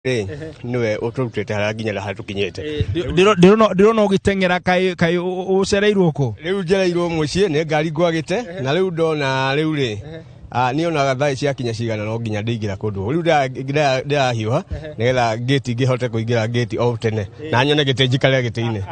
Rĩ nĩwe ũtũrutĩte harĩa nginya harĩa tũkinyĩte. Ndĩrona ũgĩteng'era, kaĩ ũcereirwo kũ? Rĩu njereirwo mũciĩ nĩ ngari ngwagĩte, na rĩu ndona rĩu rĩ nĩ onaga thaa ciakinya cigana, no nginya ndĩingĩra kũndũ rĩu ndĩrahiũha nĩgetha ngĩti ngĩhote kũingĩra ngĩti o tene na nyone gĩtĩ njikare gĩtĩ-inĩ.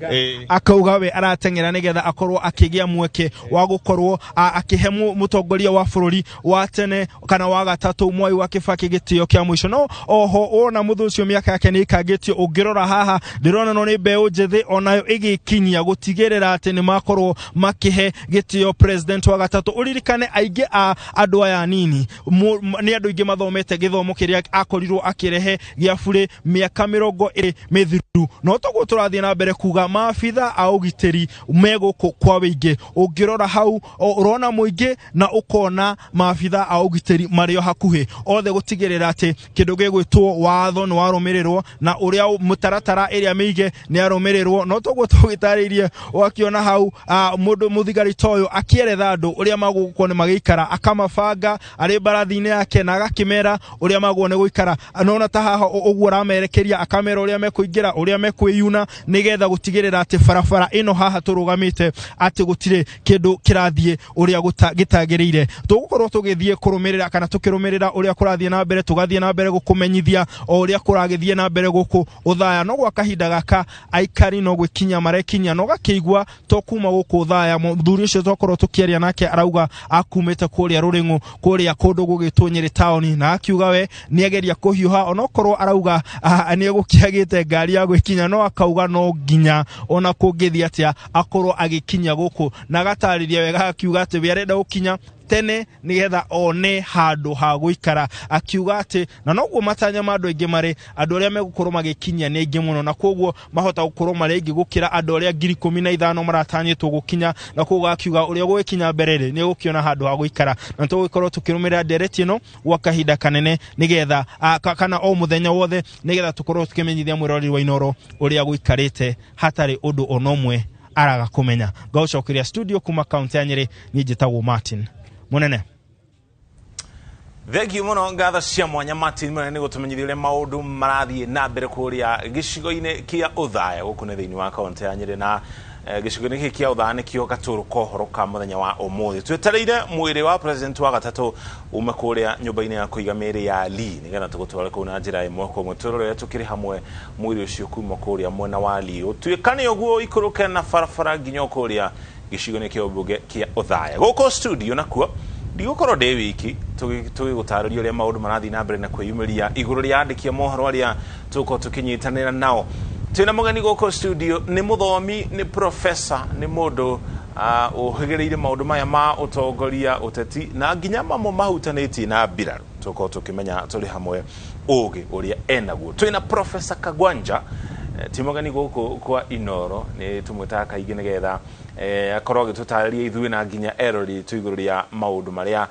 Ĩĩ. Akauga we arateng'era nĩgetha akorwo akĩgĩa mweke wa gũkorwo akĩhe mũtongoria wa bũrũri wa tene kana wa gatatũ Mwai wa Kibaki gĩtĩo kĩa mũico. No oho wona mũthũ ũcio mĩaka yake nĩ ĩkangĩtio. Ũngĩrora haha ndĩrona no nĩ mbeũ njĩthĩ onayo ĩgĩkinyia gũtigĩrĩra atĩ nĩ makorwo makĩhe gĩtĩo president wa gatatũ. Ũririkane aingĩ a andũ aya anini nĩ andũ aingĩ mathomete gĩthomo kĩrĩa akorirwo akĩrehe gĩa burĩ mĩaka 20 mĩthiru. No toguo tũrathiĩ na mbere kuga maabitha a ũgitĩri me gũkũ kwa wĩingĩ. Ũngĩrora hau ũrona mũingĩ na ũkona maabitha a ũgitĩri marĩ o hakuhĩ othe gũtigĩrĩra atĩ kĩndũ gĩgwĩtwo watho nĩ warũmĩrĩrwo na ũrĩa mũtaratara ĩrĩa mĩige nĩ yarũmĩrĩrwo. No toguo tũgĩtarĩirie, ũgakĩona hau mũndũ mũthigari ta ũyũ akĩeretha andũ ũrĩa magũkorwo nĩ magĩikara, akamabanga arĩ mbarathi-inĩ yake na agakĩmera ũrĩa magwo nĩ gũikara. Nona ta haha ũguo aramerekeria, akamera ũrĩa mekũingĩra, ũrĩa mekwĩyuna, nĩgetha gũtigĩrĩra atĩ barabara ĩno haha tũrũgamĩte atĩ gũtirĩ kĩndũ kĩrathiĩ ũrĩa gĩtagĩrĩire. Tũgũkorwo tũgĩthiĩ kũrũmĩrĩra kana tũkĩrũmĩrĩra ũrĩa kũrathiĩ na mbere, tũgathiĩ na mbere gũkũmenyithia o ũrĩa kũragĩthiĩ na mbere gũkũ Ũthaya. No gwa kahinda gaka aikari no gwĩkinya marekinya, no gakĩigua to kuma gũkũ Ũthaya. Mũthuri ũcio twakorwo tũkĩaria nake arauga akumĩte kũrĩa Rũrĩng'ũ, kũrĩa kũndũ gũgĩtwo Nyĩrĩ taũni, na akiuga we nĩageria kũhiũha, onokorwo arauga nĩ egũkĩagĩte ngari ya gwĩkinya, no akauga no nginya ona kũngĩthiĩ atĩa akorwo agĩkinya gũkũ, na agatarĩria wega akiuga atĩ we arenda gũkinya tene nĩgetha one handũ ha gũikara. Akiuga atĩ na noguo matanya ma andũ aingĩ marĩ, andũ arĩa megũkorwo magĩkinyia nĩ aingĩ mũno, na koguo mahota gũkorwo marĩ aingĩ gũkĩra andũ arĩa 15,000 maratanyĩtwo gũkinya, na koguo akiuga ũrĩa ũgũgĩkinya mbere rĩ nĩ egũkĩona handũ ha gũikara. Na tũgũgĩkorwo tũkĩrũmĩrĩra ndereti ĩno gwa kahinda kanene nĩgetha kana o mũthenya wothe, nĩgetha tũkorwo tũkĩmenyithia mwĩroreri wa Inooro ũrĩa gũikarĩte hatarĩ ũndũ ona ũmwe araga kũmenya. Ngagũcokeria studio kuma kaunti ya Nyĩrĩ, niĩ njĩtagwo Martin Mũnene. Thengiũ mũno, ngatho cia mwanya Martin Mũnene nĩ gũtũmenyithia ũrĩa maũndũ marathiĩ na mbere kũrĩa gĩcigo-inĩ kĩa Ũthaya gũkũ nĩ thĩinĩ wa kaunti ya Nyĩrĩ. Na gĩcigo-inĩ gĩkĩ kĩa Ũthaya nĩkĩo gatũrũ ka ũhoro ka mũthenya wa ũmũthĩ. Twetereire mwĩrĩ wa president wa gatatũ ume kũrĩa nyũmba-inĩ ya kũiga mĩĩrĩ ya Lee nĩgetha tũgũtware kũu na njĩra ĩmwe kwa ĩmwe, twĩrorere tũkĩrĩ hamwe mwĩrĩ ũcio kuma kũrĩa mwena wa Lee, ũtuĩkane ũguo ũikũrũke na barabara nginya o kũrĩa gĩcigo-inĩ kĩa ũmbunge kĩa Ũthaya. Gũkũ studio nakuo ndigũkorwo ndĩ wiki tũgĩgũtarĩria ũrĩa maũndũ marathiĩ na mbere na kwĩyumĩria igũrũ rĩa andĩki a mohoro arĩa tũgũkorwo tũkĩnyitanĩra nao. Twĩna mũgeni gũkũ studio, nĩ mũthomi, nĩ professor, nĩ mũndũ ũhĩgĩrĩire maũndũ maya ma ũtongoria, ũteti na nginya mamwe mahutanĩtie na mbirarũ. Tũgũkorwo tũkĩmenya tũrĩ hamwe ũgĩ ũrĩa enaguo. Twĩna Professor Kagwanja, ti mũgeni gũkũ kwa Inooro, nĩ tũmwĩtaga kaingĩ nĩgetha akorwo agĩtũtarĩria ithuĩ na nginya erori itũ igũrũ rĩa maũndũ marĩa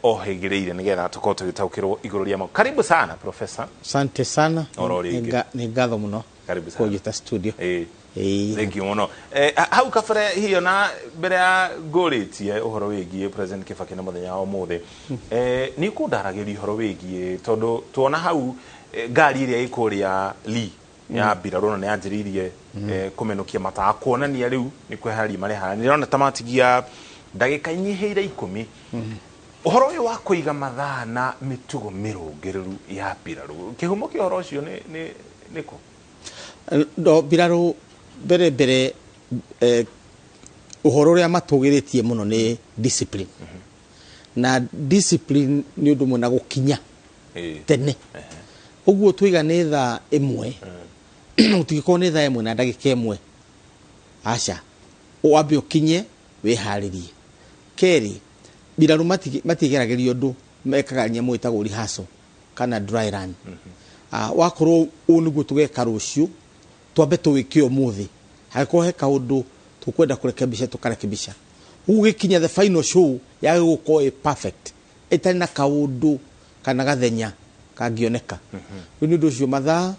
ohĩgĩrĩire nĩgetha tũkorwo tũgĩtaũkĩrwo igũrũ rĩamo. Karibu sana, Professor. Asante sana. Oro rĩngĩ. Nĩ ngatho mũno Karibu sana. kũnjĩta studio. Ĩĩ. Thank you mũno. Hau kabere hiyo na mbere ya ngũrĩtie ũhoro wĩgiĩ President Kibaki na mũthenya wa ũmũthĩ, nĩ ũkũndaragĩria ũhoro wĩgiĩ tondũ tuona hau ngari ĩrĩa ĩ kũrĩa Lee ya mbirarũ ona nĩ yanjĩrĩirie kũmenũkia matawa kuonania rĩu nĩ kweheria mareharania. Ndĩrona ta matigia ndagĩka inyihĩire 10. Ũhoro ũyũ wa kũiga mathaa na mĩtugo mĩrũngĩrĩru ya mbirarũ, kĩhumo kĩa ũhoro ũcio nĩ kũ? No mbirarũ mbere mbere ũhoro ũrĩa matũgĩrĩtie mũno nĩ discipline, na discipline nĩ ũndũ ũmwe na gũkinya tene. Ũguo tũiga nĩ thaa 1, ũtingĩkorwo nĩ thaa 1 na ndagĩka 1, aca, wambe ũkinye wĩharĩrie. Kerĩ, mbirarũ matigeragĩria ũndũ, mekaga nyamũ ĩtagwo rehearsal kana dry run. Wakorwo ũũ nĩguo tũgeka rũciũ, twambe tũwĩke ũmũthĩ, hangĩkorwo he kaũndũ tũkwenda kũrekebisha tũkarekebisha. Ũguo gĩkinya the final show yagĩrĩirwo gũkorwo ĩ perfect, ĩtarĩ na kaũndũ kana gathenya kangĩoneka. Rĩu nĩ ũndũ ũcio mathaa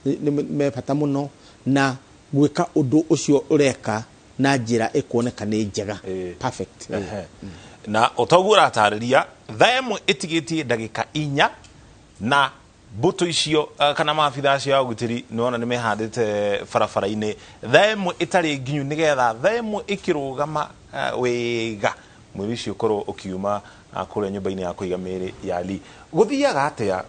nĩ me bata mũno, na gwĩka ũndũ ũcio ũreka na njĩra ĩkuoneka nĩ njega. Perfect. Na ũtoguo ũratarĩria, thaa 1 ĩtigĩtie ndagĩka 4 na Mbũtũ icio kana maabitha acio a ũgitĩri nĩwona nĩ mehandĩte barabara-inĩ thaa ĩmwe ĩtarĩ nginyu, nĩgetha thaa ĩmwe ĩkĩrũgama wega mwĩrĩ ũcio ũkorwo ũkiuma kũrĩa nyũmba-inĩ ya kũiga mĩĩrĩ ya Lee. Gũthiaga atĩa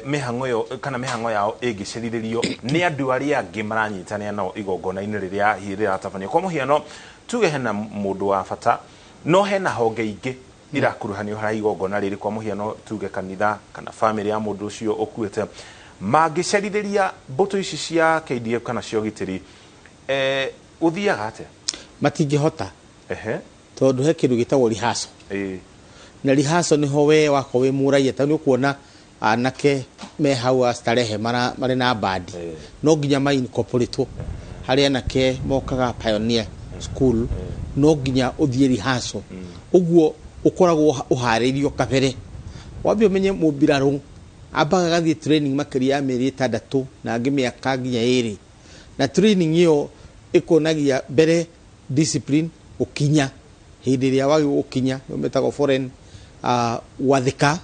mĩhang'o ĩyo kana mĩhang'o yao ĩngĩcerithĩrio nĩ andũ arĩa angĩ maranyitanĩra nao igongona-inĩ rĩrĩa hihi rĩratabanio? Kwa mũhiano, tuge hena mũndũ wa bata no hena honge ingĩ irakuruhanio harĩa igongona rĩrĩ, kwa mũhiano tuge kanitha kana famĩlĩ ya mũndũ ũcio ũkuĩte, mangĩcerithĩria mbũtũ ici cia KDF kana cia ũgitĩri, gũthiaga atĩa? Matingĩhota. Tondũ he kĩndũ gĩtagwo rehearsal. Na rehearsal nĩho we wakorwo wĩ mũraia, tondũ nĩ ũkuona anake me hau a starehe marĩ na bandi, no nginya ma incorporate harĩ anake mokaga Pioneer School, no nginya ũthiĩ rehearsal. Ũguo ũkoragwo ũharĩirio kabere. Wambe ũmenye mũmbirarũ ambaga agathiĩ training makĩria ya mĩeri 6 na angĩ mĩaka nginya 2, na training ĩyo ĩkuonagia mbere discipline, gũkinya hĩndĩ ĩrĩa wagĩrĩirwo gũkinya, nĩyo metagwo foreign, gwathĩka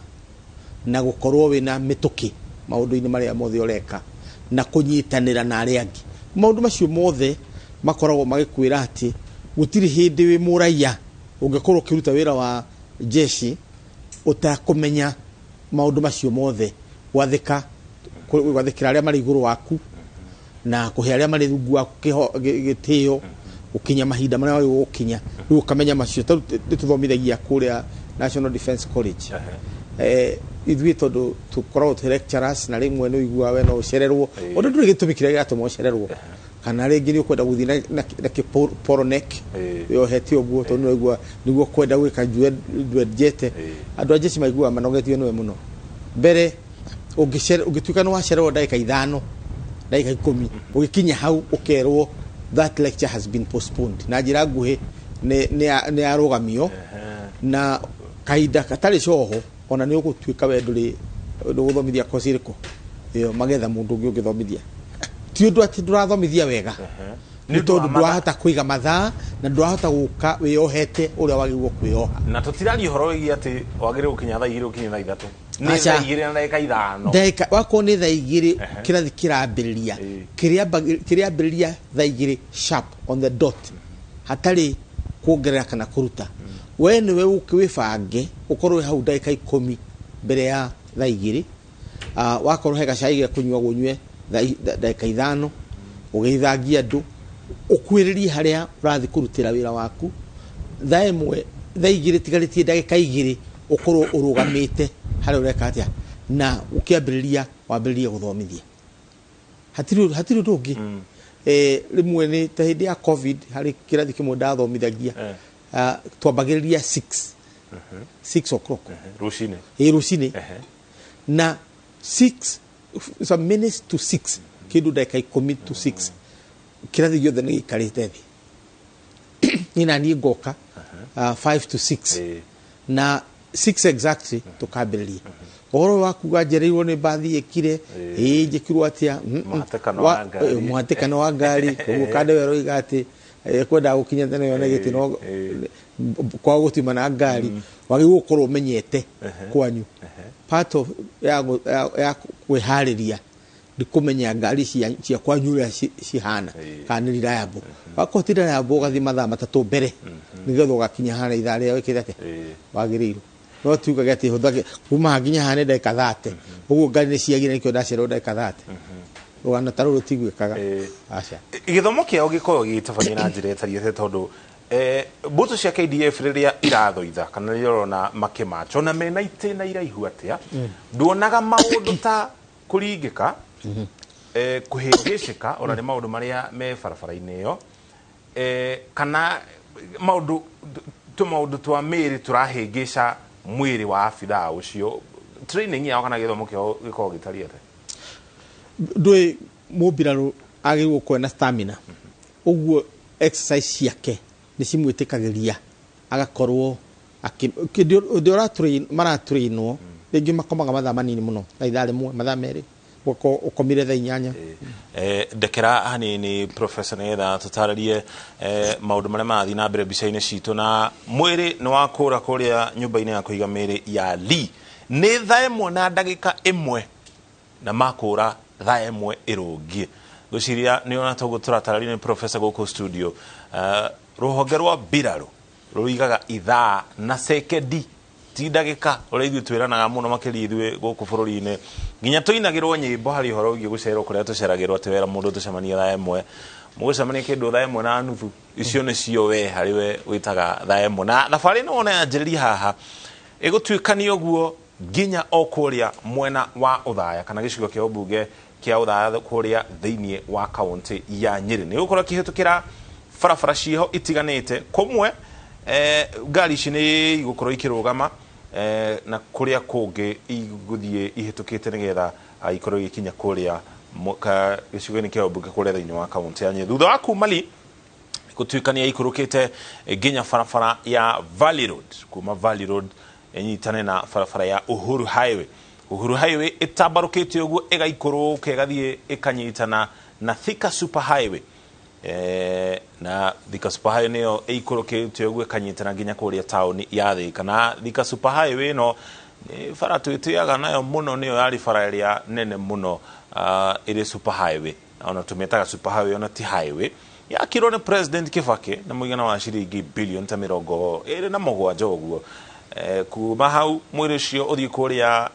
na gũkorwo wĩna mĩtũkĩ maũndũ-inĩ marĩa mothe ũreka na kũnyitanĩra na arĩa angĩ. Maũndũ macio mothe makoragwo magĩkwĩra atĩ gũtirĩ hĩndĩ wĩ mũraiya ũngĩkorwo ũkĩruta wĩra wa jeshi ũtakũmenya maũndũ macio mothe, gwathĩka, gwathĩkĩra arĩa marĩ igũrũ waku na kũhe arĩa marĩ rungu waku gĩtĩo, gũkinya mahinda marĩa wagĩrĩirwo gũkinya, rĩu ũkamenya macio. Tarĩu nĩtũthomithagia kũrĩa National Defence College. Ithuĩ tondũ tũkoragwo twĩ lecturers, na rĩmwe nĩ ũiguaga we no ũcererwo, ũndũ ndũrĩ gĩtũmi kĩrĩa gĩratũma ũcererwo, kana rĩngĩ nĩ ũkwenda gũthiĩ na kĩporonek wĩohete ũguo tondũ nĩ ũraigua nĩguo kwenda gwĩka ndwenjete. Andũ a jeshi maiguaga manogetio nĩwe mũno. Mbere ũngĩtuĩka nĩ wacererwo ndagĩka 5, ndagĩka 10, ũgĩkinya hau ũkerwo that lecture has been postponed, na njĩra nguhĩ nĩ yarũgamio, na kahinda gatarĩ coho ona nĩ ũgũtuĩka we ndũrĩ ndũgũthomithia kosi ĩrĩkũ ĩyo, magetha mũndũ ũngĩ ũngĩthomithia. Ti ũndũ atĩ ndũrathomithia wega, nĩ tondũ ndũrahota kũiga mathaa na ndũrahota gũka wĩyohete ũrĩa wagĩrĩirwo kwĩyoha. Na tũtiraria ũhoro wĩgiĩ atĩ wagĩrĩirwo gũkinya thaa 2 ũkinye thaa 3, nĩ thaa 2 na ndagĩka 5. Ndagĩka wakorwo nĩ thaa 2 kĩrathi kĩrambĩrĩria, kĩrĩambĩrĩria thaa 2 sharp on the dot, hatarĩ kuongerera kana kũruta. We nĩwe ũke wĩbange ũkorwo wĩ hau ndagĩka 10 mbere ya thaa 2. Wakorwo he gacai ga kũnyua ũnyue ndagĩka 5, ũgeithangia andũ, ũkuĩrĩrie harĩa ũrathiĩ kũrutĩra wĩra waku. Thaa 1, thaa 2 tigarĩtie ndagĩka 2 ũkorwo ũrũgamĩte harĩa ũreka atĩa, na ũkĩambĩrĩria wambĩrĩrie gũthomithia. Hatirĩ ũndũ ũngĩ. Rĩmwe nĩ ta hĩndĩ ya COVID harĩ kĩrathi kĩmwe ndathomithagia, twambagĩrĩria 6 o'clock. Rũcinĩ. Ĩ, rũcinĩ. Na 6, some minutes to 6, kĩndũ ndagĩka 10 to 6, kĩrathi gĩothe nĩ gĩikarĩte thĩ. Niĩ na niĩ ngoka, 5 to 6. Na 6 exactly tũkambĩrĩria. Ũhoro wa kuga njereirwo nĩ mbathi ĩkire, ĩ njĩkirwo atĩa, Mũhatĩkano wa ngari. Mũhatĩkano wa ngari, koguo kande we ũroiga atĩ, kwendaga gũkinya tene yone gĩtĩ no kwaga gũtiuma na ngari, wagĩrĩirwo gũkorwo ũmenyete kwanyu. Part of ya kwĩharĩria nĩ kũmenya ngari cia kwanyu ũrĩa cihana, kana nĩ reliable. Wakorwo ti reliable ũgathiĩ mathaa 3 mbere, nĩgetha ũgakinya harĩa ithaa rĩrĩa wĩkĩte atĩa? Wagĩrĩirwo. No tuugage atĩ hũthagĩra kuma haha nginya haha nĩ ndagĩka 30. Ũguo ngari nĩ ciagire nĩkĩo ndacererwo ndagĩka 30. Rũgano ta rũrũ tiguĩkaga. Aca. Gĩthomo kĩao gĩkoragwo gĩgĩtabanio na njĩra ĩtariĩ atĩa, tondũ mbũtũ cia KDF rĩrĩa irathoitha kana rĩrĩa ũrona makĩmacha ona mena itĩna iraihu atĩa, nduonaga maũndũ ta kũringĩka, kũhĩngĩcĩka, ona nĩ maũndũ marĩa me barabara-inĩ ĩyo, kana maũndũ tũmaũndũ twa mĩĩrĩ tũrahĩngĩca mwĩrĩ wa abithaa ũcio. Training yao kana gĩthomo kĩao gĩkoragwo gĩtariĩ atĩa? Ndũĩ mũmbirarũ agĩrĩirwo gũkorwo na stamina, ũguo exercise ciake nĩ cimwĩtĩkagĩria agakorwo kĩndũ ũrĩa maratrainwo, rĩngĩ makomaga mathaa manini mũno, ta ithaa rĩmwe, mathaa 2, ũgakorwo ũkomire thaa 8. Ndekera hanini Professor, nĩgetha tũtarĩrie maũndũ marĩa marathiĩ na mbere mbica-inĩ citũ. Na mwĩrĩ nĩ wakũra kũrĩa nyũmba-inĩ ya kũiga mĩĩrĩ ya Lee, nĩ thaa 1 na ndagĩka 1. Na makũra thaa 1 ĩrũngie. Ngwĩciria nĩ ona toguo tũratarĩrio nĩ professor gũkũ studio. Rũhonge rwa mbirarũ rũigaga ithaa na sekendi, ti ndagĩka, ũrĩa ithuĩ twĩranaga mũno makĩria ithuĩ gũkũ bũrũri-inĩ, nginya tũinagĩrwo nyĩmbo harĩ ũhoro wĩgiĩ gũcerwo kũrĩa tũceragĩrwo atĩ wera mũndũ tũcemanie thaa 1, mũgũcemania kĩndũ thaa 1:30, icio nĩcio we harĩ we wĩtaga thaa 1. Na thabarĩ ĩno wona yanjĩrĩria haha ĩgũtuĩkania ũguo nginya o kũrĩa mwena wa Othaya kana gĩcigo kĩa ũmbunge kĩa Othaya kũrĩa thĩinĩ wa kaũntĩ ya Nyĩrĩ. Nĩ gũkorwo kĩhĩtũkĩra barabara ciho itiganĩte, kũmwe ngari ici nĩ igũkorwo ikĩrũgama, na kũrĩa kũngĩ igũthiĩ ihĩtũkĩte nĩgetha ikorwo igĩkinya kũrĩa gĩcigo-inĩ kĩa ũmbunge kũrĩa thĩinĩ wa kaũntĩ ya Nyĩrĩ. Thutha wa kuma Lee gũtuĩkania ikũrũkĩte nginya barabara ya Valley Road, kuma Valley Road ĩnyitane na barabara ya Uhuru Highway. Uhuru Highway ĩtambarũkĩte ũguo ĩgaikũrũka ĩgathiĩ ĩkanyitana na Thika Super Highway. Na Thika Super Highway nĩyo ĩikũrũkĩte ũguo ĩkanyitana nginya kũrĩa taũni ya Thika. Na Thika Super Highway ĩno nĩ bara twĩtĩaga nayo mũno, nĩyo yarĩ bara ĩrĩa nene mũno ĩrĩ super highway, ona tũmĩtaga super highway ona ti highway. Yakirwo nĩ President Kibaki na mũigana wa ciringi bilioni ta 27 ũguo. Kuma hau mwĩrĩ ũcio ũthiĩ kũrĩa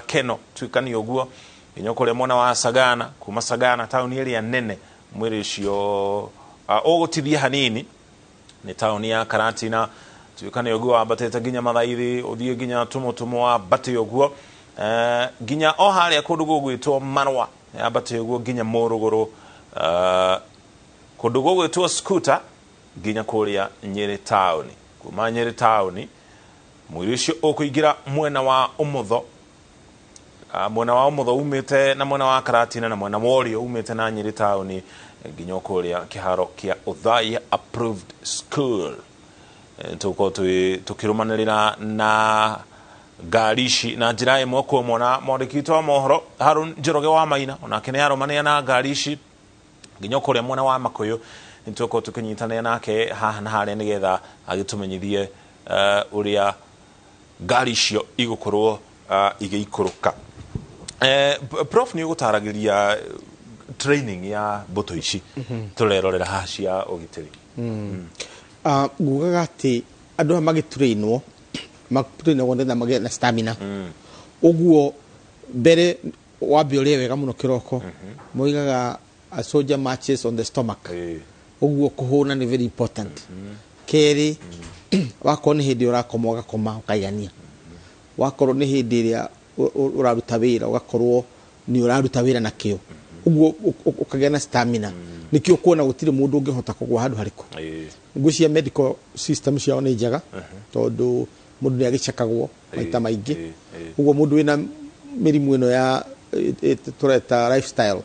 Keno tuĩkanie ũguo nginya kũrĩa mwena wa Sagana, kuma Sagana taũni ĩrĩa nene mwĩrĩ ũcio ũgũtithia hanini nĩ taũni ya Karatina, tuĩkanie ũguo wambatĩte nginya Mathaithi, ũthiĩ nginya Tumutumu wambate ũguo nginya o harĩa kũndũ gũgwĩtwo Marwa yambate ũguo nginya Mũrũgũrũ, kũndũ gũgwĩtwo Skuta nginya kũrĩa Nyĩrĩ taũni. Kuma Nyĩrĩ taũni mwĩrĩ ũcio ũkũingĩra mwena wa ũmotho, mwena wa ũmotho umĩte na mwena wa Karatina na mwena wa ũrĩo umĩte na Nyĩrĩ taũni nginya kũrĩa kĩharo kĩa Othaya Approved School. Tũgũkorwo tũkĩrũmanĩrĩra na ngari ici na njĩra ĩmwe kwa ĩmwe, na mwandĩki witũ wa mohoro Harun Njoroge wa Maina onake nĩ arũmanĩra na ngari ici nginya kũrĩa mwena wa Makũyũ. Nĩ tũgũkorwo tũkĩnyitanĩra nake haha na harĩa nĩgetha agĩtũmenyithie ũrĩa ngari icio igũkorwo igĩikũrũka. Prof nĩ ũgũtaragĩria training ya mbũtũ ici tũrerorera haha cia ũgitĩri. Ngugaga atĩ andũ aya magĩtrainwo, matrainagwo nĩgetha magĩe na stamina. Ũguo mbere wambe ũrĩe wega mũno kĩroko, moigaga a soldier marches on the stomach. Ũguo kũhũna nĩ very important. Kerĩ, wakorwo nĩ hĩndĩ ũrakoma ũgakoma ũkaigania. Wakorwo nĩ hĩndĩ ĩrĩa ũraruta wĩra ũgakorwo nĩ ũraruta wĩra na kĩo. Ũguo ũkagĩa na stamina. Nĩkĩo kuona gũtirĩ mũndũ ũngĩhota kũgũa handũ harĩkũ. Ngwĩciria medical system ciao nĩ njega tondũ mũndũ nĩ agĩcekagwo maita maingĩ. Ũguo mũndũ wĩna mĩrimũ ĩno ya tũreta lifestyle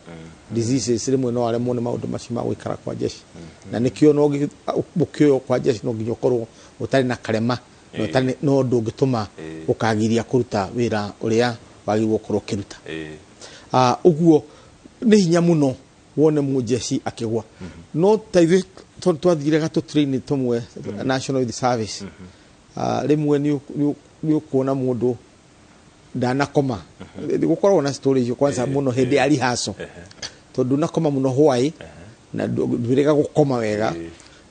diseases rĩmwe no aremwo nĩ maũndũ macio ma gũikara kwa jeshi. Na nĩkĩo no ũkĩoywo kwa jeshi no nginya ũkorwo ũtarĩ na karema, no ndũngĩtũma ũkagiria kũruta wĩra ũrĩa wagĩrĩirwo gũkorwo ũkĩruta. Ũguo nĩ hinya mũno wone mũjeshi akĩgwa. No ta ithuĩ tondũ twathire gatũ training tũmwe National Youth Service, rĩmwe nĩ ũkuona mũndũ ndanakoma. Gũkoragwo na story icio kwanza mũno hĩndĩ ya rehearsal. Tondũ ndunakoma mũno hwaĩ na ndwĩrĩga gũkoma wega.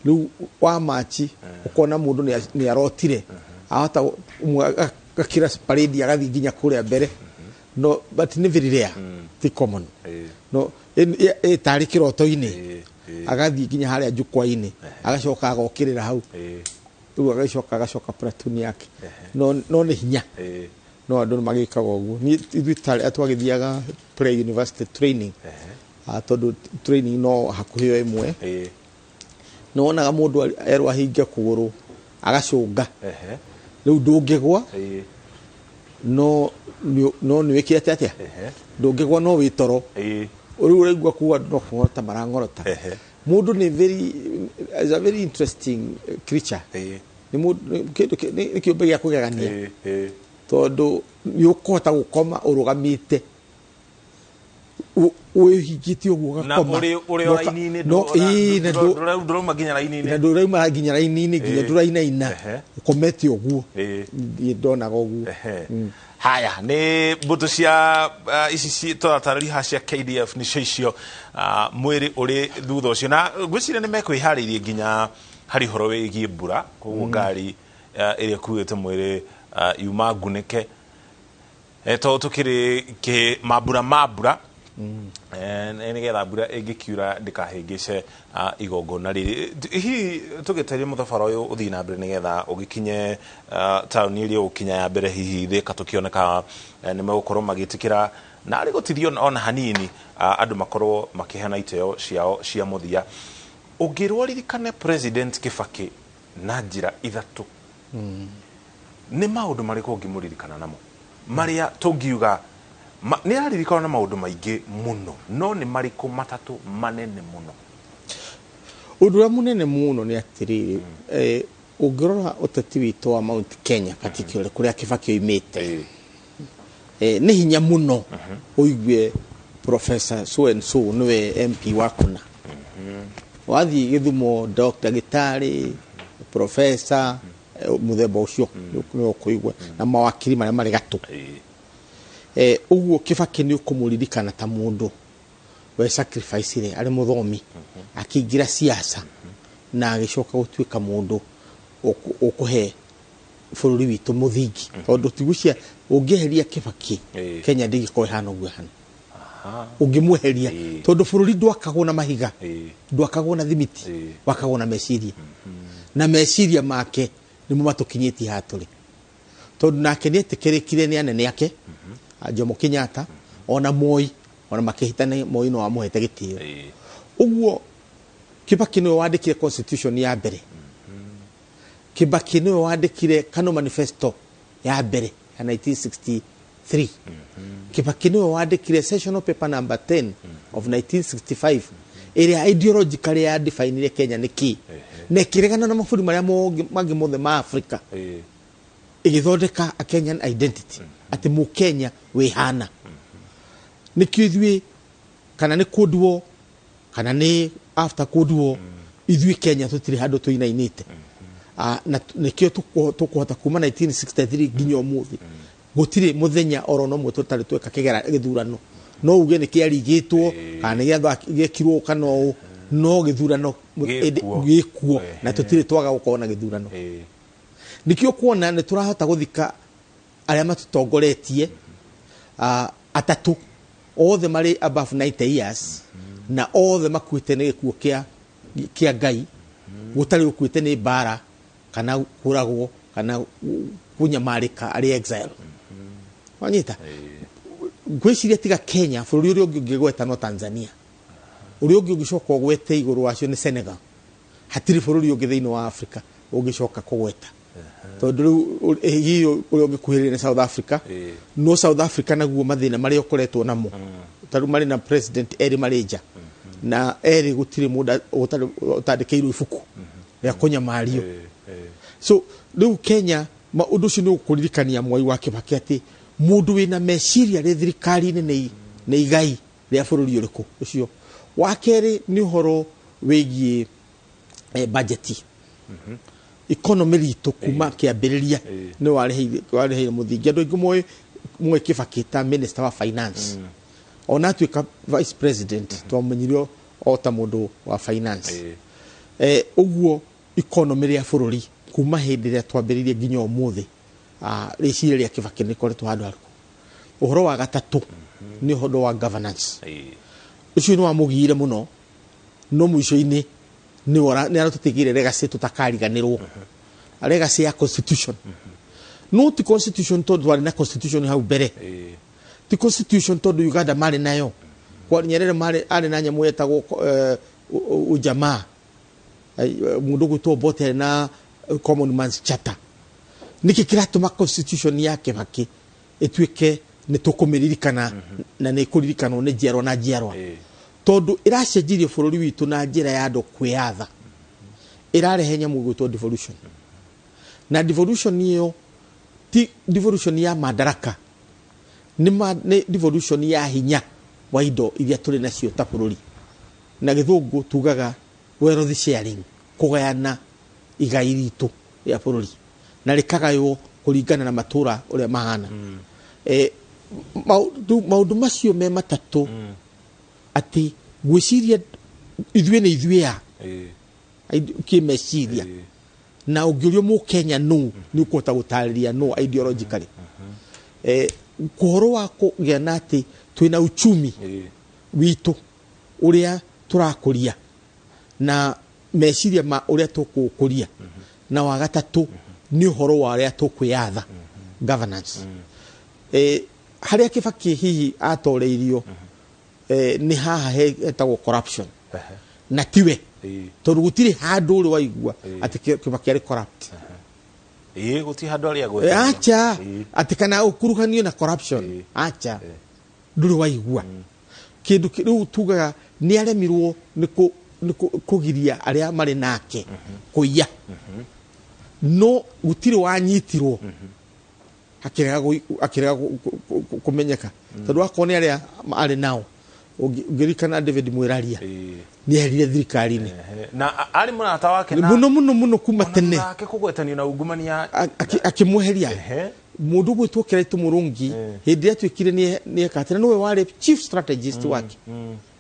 Rĩu wa machi ũkona mũndũ nĩ arotire, ahota gakira parade agathiĩ nginya kũrĩa mbere. No but nĩ very rare, ti common. No ĩtarĩ kĩroto-inĩ agathiĩ nginya harĩa jukwaa-inĩ agacoka agokĩrĩra hau, rĩu agacoka platoon yake. No nĩ hinya. No andũ magĩkaga ũguo. Niĩ ithuĩ tarĩ twagĩthiaga pre university training, tondũ training no hakuhĩ o ĩmwe. Nĩ wonaga mũndũ erwo ahinge kũgũrũ agacũnga, rĩu ndũngĩgwa, no nĩ wĩkĩte atĩa, ndũngĩgwa no wĩ toro. Rĩu ũraigua kuga no kũng'orota marang'orota. Mũndũ nĩ very is a very interesting creature. Nĩ kĩũmbe gĩa kũgegania tondũ nĩ ũkũhota gũkoma ũrũgamĩte Wĩhingĩte ũguo Na ũgakoma. Ũrĩ Na raini-inĩ, ĩĩ, na ndũrauma nginya raini-inĩ. Na ndũrauma nginya raini-inĩ, nginya ndũrainaina, ũkomete ũguo. Niĩ ndonaga ũguo. Haya nĩ mbũtũ cia ici tũratarĩria haha cia KDF nĩcio icio, mwĩrĩ ũrĩ thutha ũcio, na ngwĩciria nĩ mekwĩharĩirie nginya harĩ ũhoro wĩgiĩ mbura, koguo ngari ĩrĩa ĩkuĩte mwĩrĩ yuma ngunĩke, tondũ tũkĩrĩ kĩ mambura ma mbura, nĩgetha mbura ĩngĩkiura ndĩkahĩngĩce igongona rĩrĩ. Hihi tũgĩteria mũthabara ũyũ ũthiĩ na mbere nĩgetha ũgĩkinye taũni ĩrĩa ũgũkinya ya mbere, hihi Thĩka, tũkĩoneka nĩ megũkorwo magĩtĩkĩra na arĩ gũtithio ona hanini, andũ makorwo makĩheana iteo ciao cia mũthia. Ũngĩrwo ririkane President Kibaki na njĩra ithatũ, nĩ maũndũ marĩkũ ũngĩmũririkana namo marĩa tũngiuga nĩ araririkanwo na maũndũ maingĩ mũno, no nĩ marĩkũ matatũ manene mũno? Ũndũ ũrĩa mũnene mũno nĩ atĩrĩrĩ, ũngĩrora ũteti witũ wa Mount Kenya, particularly kũrĩa Kibaki oimĩte, nĩ hinya mũno ũigue Professor so and so nĩwe MP wa kũna. Wathiĩ Gĩthumo, ndagĩtarĩ, professor, mũthemba ũcio nĩ ũkũigua, na mawakiri marĩa marĩ gatũ. Ũguo Kibaki nĩ ũkũmũririkana ta mũndũ we sacrifice arĩ mũthomi, akĩingĩra siasa na agĩcoka gũtuĩka mũndũ ũkũhe bũrũri witũ mũthingi, tondũ tigucia ũngĩeheria Kibaki, Kenya ndĩngĩkorwo ĩhana ũguo ĩhana. Ũngĩmweheria, tondũ bũrũri ndwakagwo na mahiga, ndwakagwo na thimiti, wakagwo na meciria, na meciria make nĩmo matũkinyĩtie haha tũrĩ, tondũ nake nĩ etĩkĩrĩkire nĩ anene ake, Jomo Kenyatta ona Moi, ona makĩhĩtana, Moi no amũhete gĩtĩo. Ũguo Kibaki nĩwe wandĩkire constitution ya mbere. Kibaki nĩwe wandĩkire Kano Manifesto ya mbere ya 1963. Kibaki nĩwe wandĩkire sessional paper number 10 of 1965, ĩrĩa ideologically ya definire Kenya nĩ kĩ, na ĩkĩregana na mabũrũri marĩa mangĩ mothe ma Africa, ĩgĩthondeka a Kenyan identity, atĩ mũkenya wĩhana nĩkĩo ithuĩ, kana nĩ Cold War kana nĩ after Cold War, ithuĩ Kenya tũtirĩ handũ tũinainĩte. Na nĩkĩo tũkũhota kuma 1963 nginya ũmũthĩ gũtirĩ mũthenya oro no mwe tũtarĩ tweka kĩgera gĩthurano. No uge nĩ kĩarigĩtwo kana nĩ gĩekirwo kana ũũ, no gĩthurano Gĩkuo. Gĩkuo, na tũtirĩ twaga gũkorwo na gĩthurano. Nĩkĩo kuona nĩ tũrahota gũthika arĩa matũtongoretie atatũ, othe marĩ above 90 years, na othe makuĩte nĩ gĩkuũ kĩa Ngai, gũtarĩ ũkuĩte nĩ mbara kana kũragwo kana kũnyamarĩka arĩ exile. Wanyita? Ngwĩciria tiga Kenya, bũrũri ũrĩa ũngĩ ũngĩgweta no Tanzania, ũrĩa ũngĩ ũngĩcoka ũgwete igũrũ wacio nĩ Senegal. Hatirĩ bũrũri ũngĩ thĩinĩ wa Africa ũngĩcoka kũgweta, tondũ rĩu hihi ũrĩa ũngĩkuhĩrĩria nĩ South Africa. No South Africa naguo mathĩna marĩa ũkoretwo namo, ta rĩu marĩ na president erĩ marĩ nja, na erĩ gũtirĩ mũndũ ũtandĩkĩirwo ibuku rĩa kũnyamario. So rĩu Kenya ũndũ ũcio nĩ ũkũririkania Mwai wa Kibaki atĩ mũndũ wĩna meciria rĩ thirikari-inĩ nĩ igai rĩa bũrũri ũrĩkũ ũcio. Wa kerĩ nĩ ũhoro wĩgiĩ bajeti, economy ritũ kuma kĩambĩrĩria nĩ wareheire mũthingi. Andũ aingĩ moĩ Kibaki ta minister wa finance, ona atuĩka vice president twamenyirio o ta mũndũ wa finance. Ũguo economy rĩa bũrũri kuma hĩndĩ ĩrĩa twambĩrĩirie nginya ũmũthĩ, rĩciria rĩa Kibaki nĩ rĩkoretwo handũ harĩkũ. Ũhoro wa gatatũ nĩ ũhoro wa governance. Ũcio nĩ wamũgiire mũno, no mũico-inĩ nĩ aratũtigĩire legacy tũtakariganĩrwo, legacy ya constitution. No ti constitution tondũ twarĩ na constitution hau mbere, ti constitution tondũ Uganda marĩ nayo, kwa Nyerere marĩ arĩ na nyamũ yetagwo ujamaa, mũndũ gwĩtwo Obote arĩ na Common Man's Charter. Nĩkĩ kĩratũma constitution ya Kibaki ĩtuĩke nĩ tũkũmĩririkana na nĩ ĩkũririkanwo nĩ njiarwa na njiarwa? Tondũ ĩracenjirie bũrũri witũ na njĩra ya andũ kwĩyatha, ĩrarehe nyamũ ĩgwĩtwo devolution, na devolution ĩyo ti devolution ya madaraka, nĩ devolution ya hinya. wa indo iria tũrĩ nacio ta bũrũri. Na gĩthũngũ tugaga wealth sharing, kũgayana igai ritũ rĩa bũrũri na rĩkagaywo kũringana na matũra ũrĩa mahana. Maũndũ macio me matatũ, atĩ gwĩciria ithuĩ nĩ ithuĩ a kĩmeciria, na ũngĩũrio mũkenya nũ nĩ ũkũhota gũtarĩria nũ ideologically. Ũhoro wa kũgĩa na atĩ twĩna uchumi witũ ũrĩa tũrakũria na meciria ma ũrĩa tũkũũkũria, na wa gatatũ nĩ ũhoro wa ũrĩa tũkwĩyatha, governance. Harĩa Kibaki hihi atoreirio nĩ haha hetagwo corruption, na tiwe, tondũ gũtirĩ handũ ũrĩ waigua atĩ Kibaki arĩ corrupt. Ĩĩ, gũtirĩ handũ arĩa agwetetwo. Acha, atĩ kana ũkuruhanio na corruption, acha, ndũrĩ waigua kĩndũ. Rĩu tugaga nĩ aremirwo nĩ kũgiria arĩa marĩ nake kũiya, no gũtirĩ wanyitirwo akĩrega kũmenyeka, tondũ akorwo nĩ arĩa arĩ nao, ũngĩririkana David Mwĩraria nĩ eherire thirikari-inĩ. Na arĩ mũrata wake na mũno mũno mũno kuma tene. Nake kũgwetanio na ungumania. Akĩmweheria. Mũndũ ũgwĩtwo Kĩraitũ Mũrũngi, hĩndĩ ĩrĩa atuĩkire nĩ eka atĩ, na nĩwe warĩ chief strategist wake,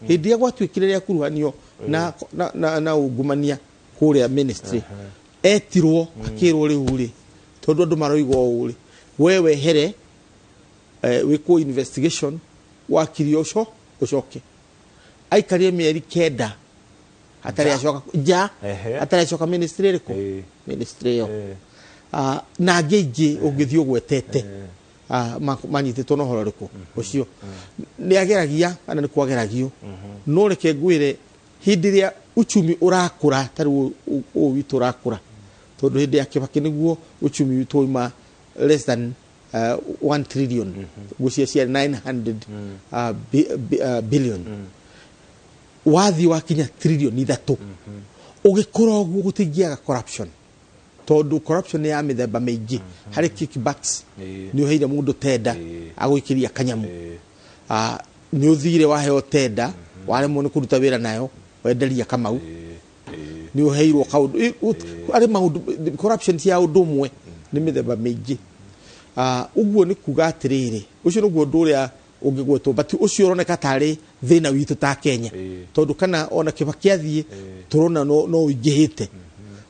hĩndĩ ĩrĩa gwatuĩkire rĩa kuruhanio na ungumania kũrĩa ministry, etirwo akĩrwo, rĩu rĩ, tondũ andũ maroiga ũũ rĩ, we wehere, wĩkwo investigation, wakirio ũco ũcoke. Aikarire mĩeri 9 hatarĩ acoka nja, hatarĩ acoka ministry ĩrĩkũ, ministry ĩyo. Na angĩ aingĩ ũngĩthiĩ ũgwetete manyitĩtwo na ũhoro ũrĩkũ ũcio. Nĩ ageragia kana nĩ kwageragio, no reke ngwĩre, hĩndĩ ĩrĩa uchumi ũrakũra ta rĩu ũũ witũ ũrakũra, tondũ hĩndĩ ya Kibaki nĩguo uchumi witũ wauma less than 1 trillion, ngwĩciria ciarĩ 900 billion, wathiĩ wakinya trillion 3. Ũgĩkũra ũguo gũtingĩaga corruption, tondũ corruption nĩ ya mĩthemba mĩingĩ. Harĩ kickbacks, nĩ ũheire mũndũ tenda, agũikĩria kanyamũ. Nĩ ũthire waheo tenda, waremwo nĩ kũruta wĩra nayo, wenderia Kamau. Nĩ ũheirwo kaũndũ, arĩ maũndũ, corruption ti ya ũndũ ũmwe, nĩ mĩthemba mĩingĩ. Ũguo nĩ kuga atĩrĩrĩ, ũcio nĩguo ũndũ ũrĩa ũngĩgwetwo, but ũcio ũroneka tarĩ thĩna witũ ta Kenya, tondũ kana ona Kibaki athiĩ, tũrona no ũingĩhĩte.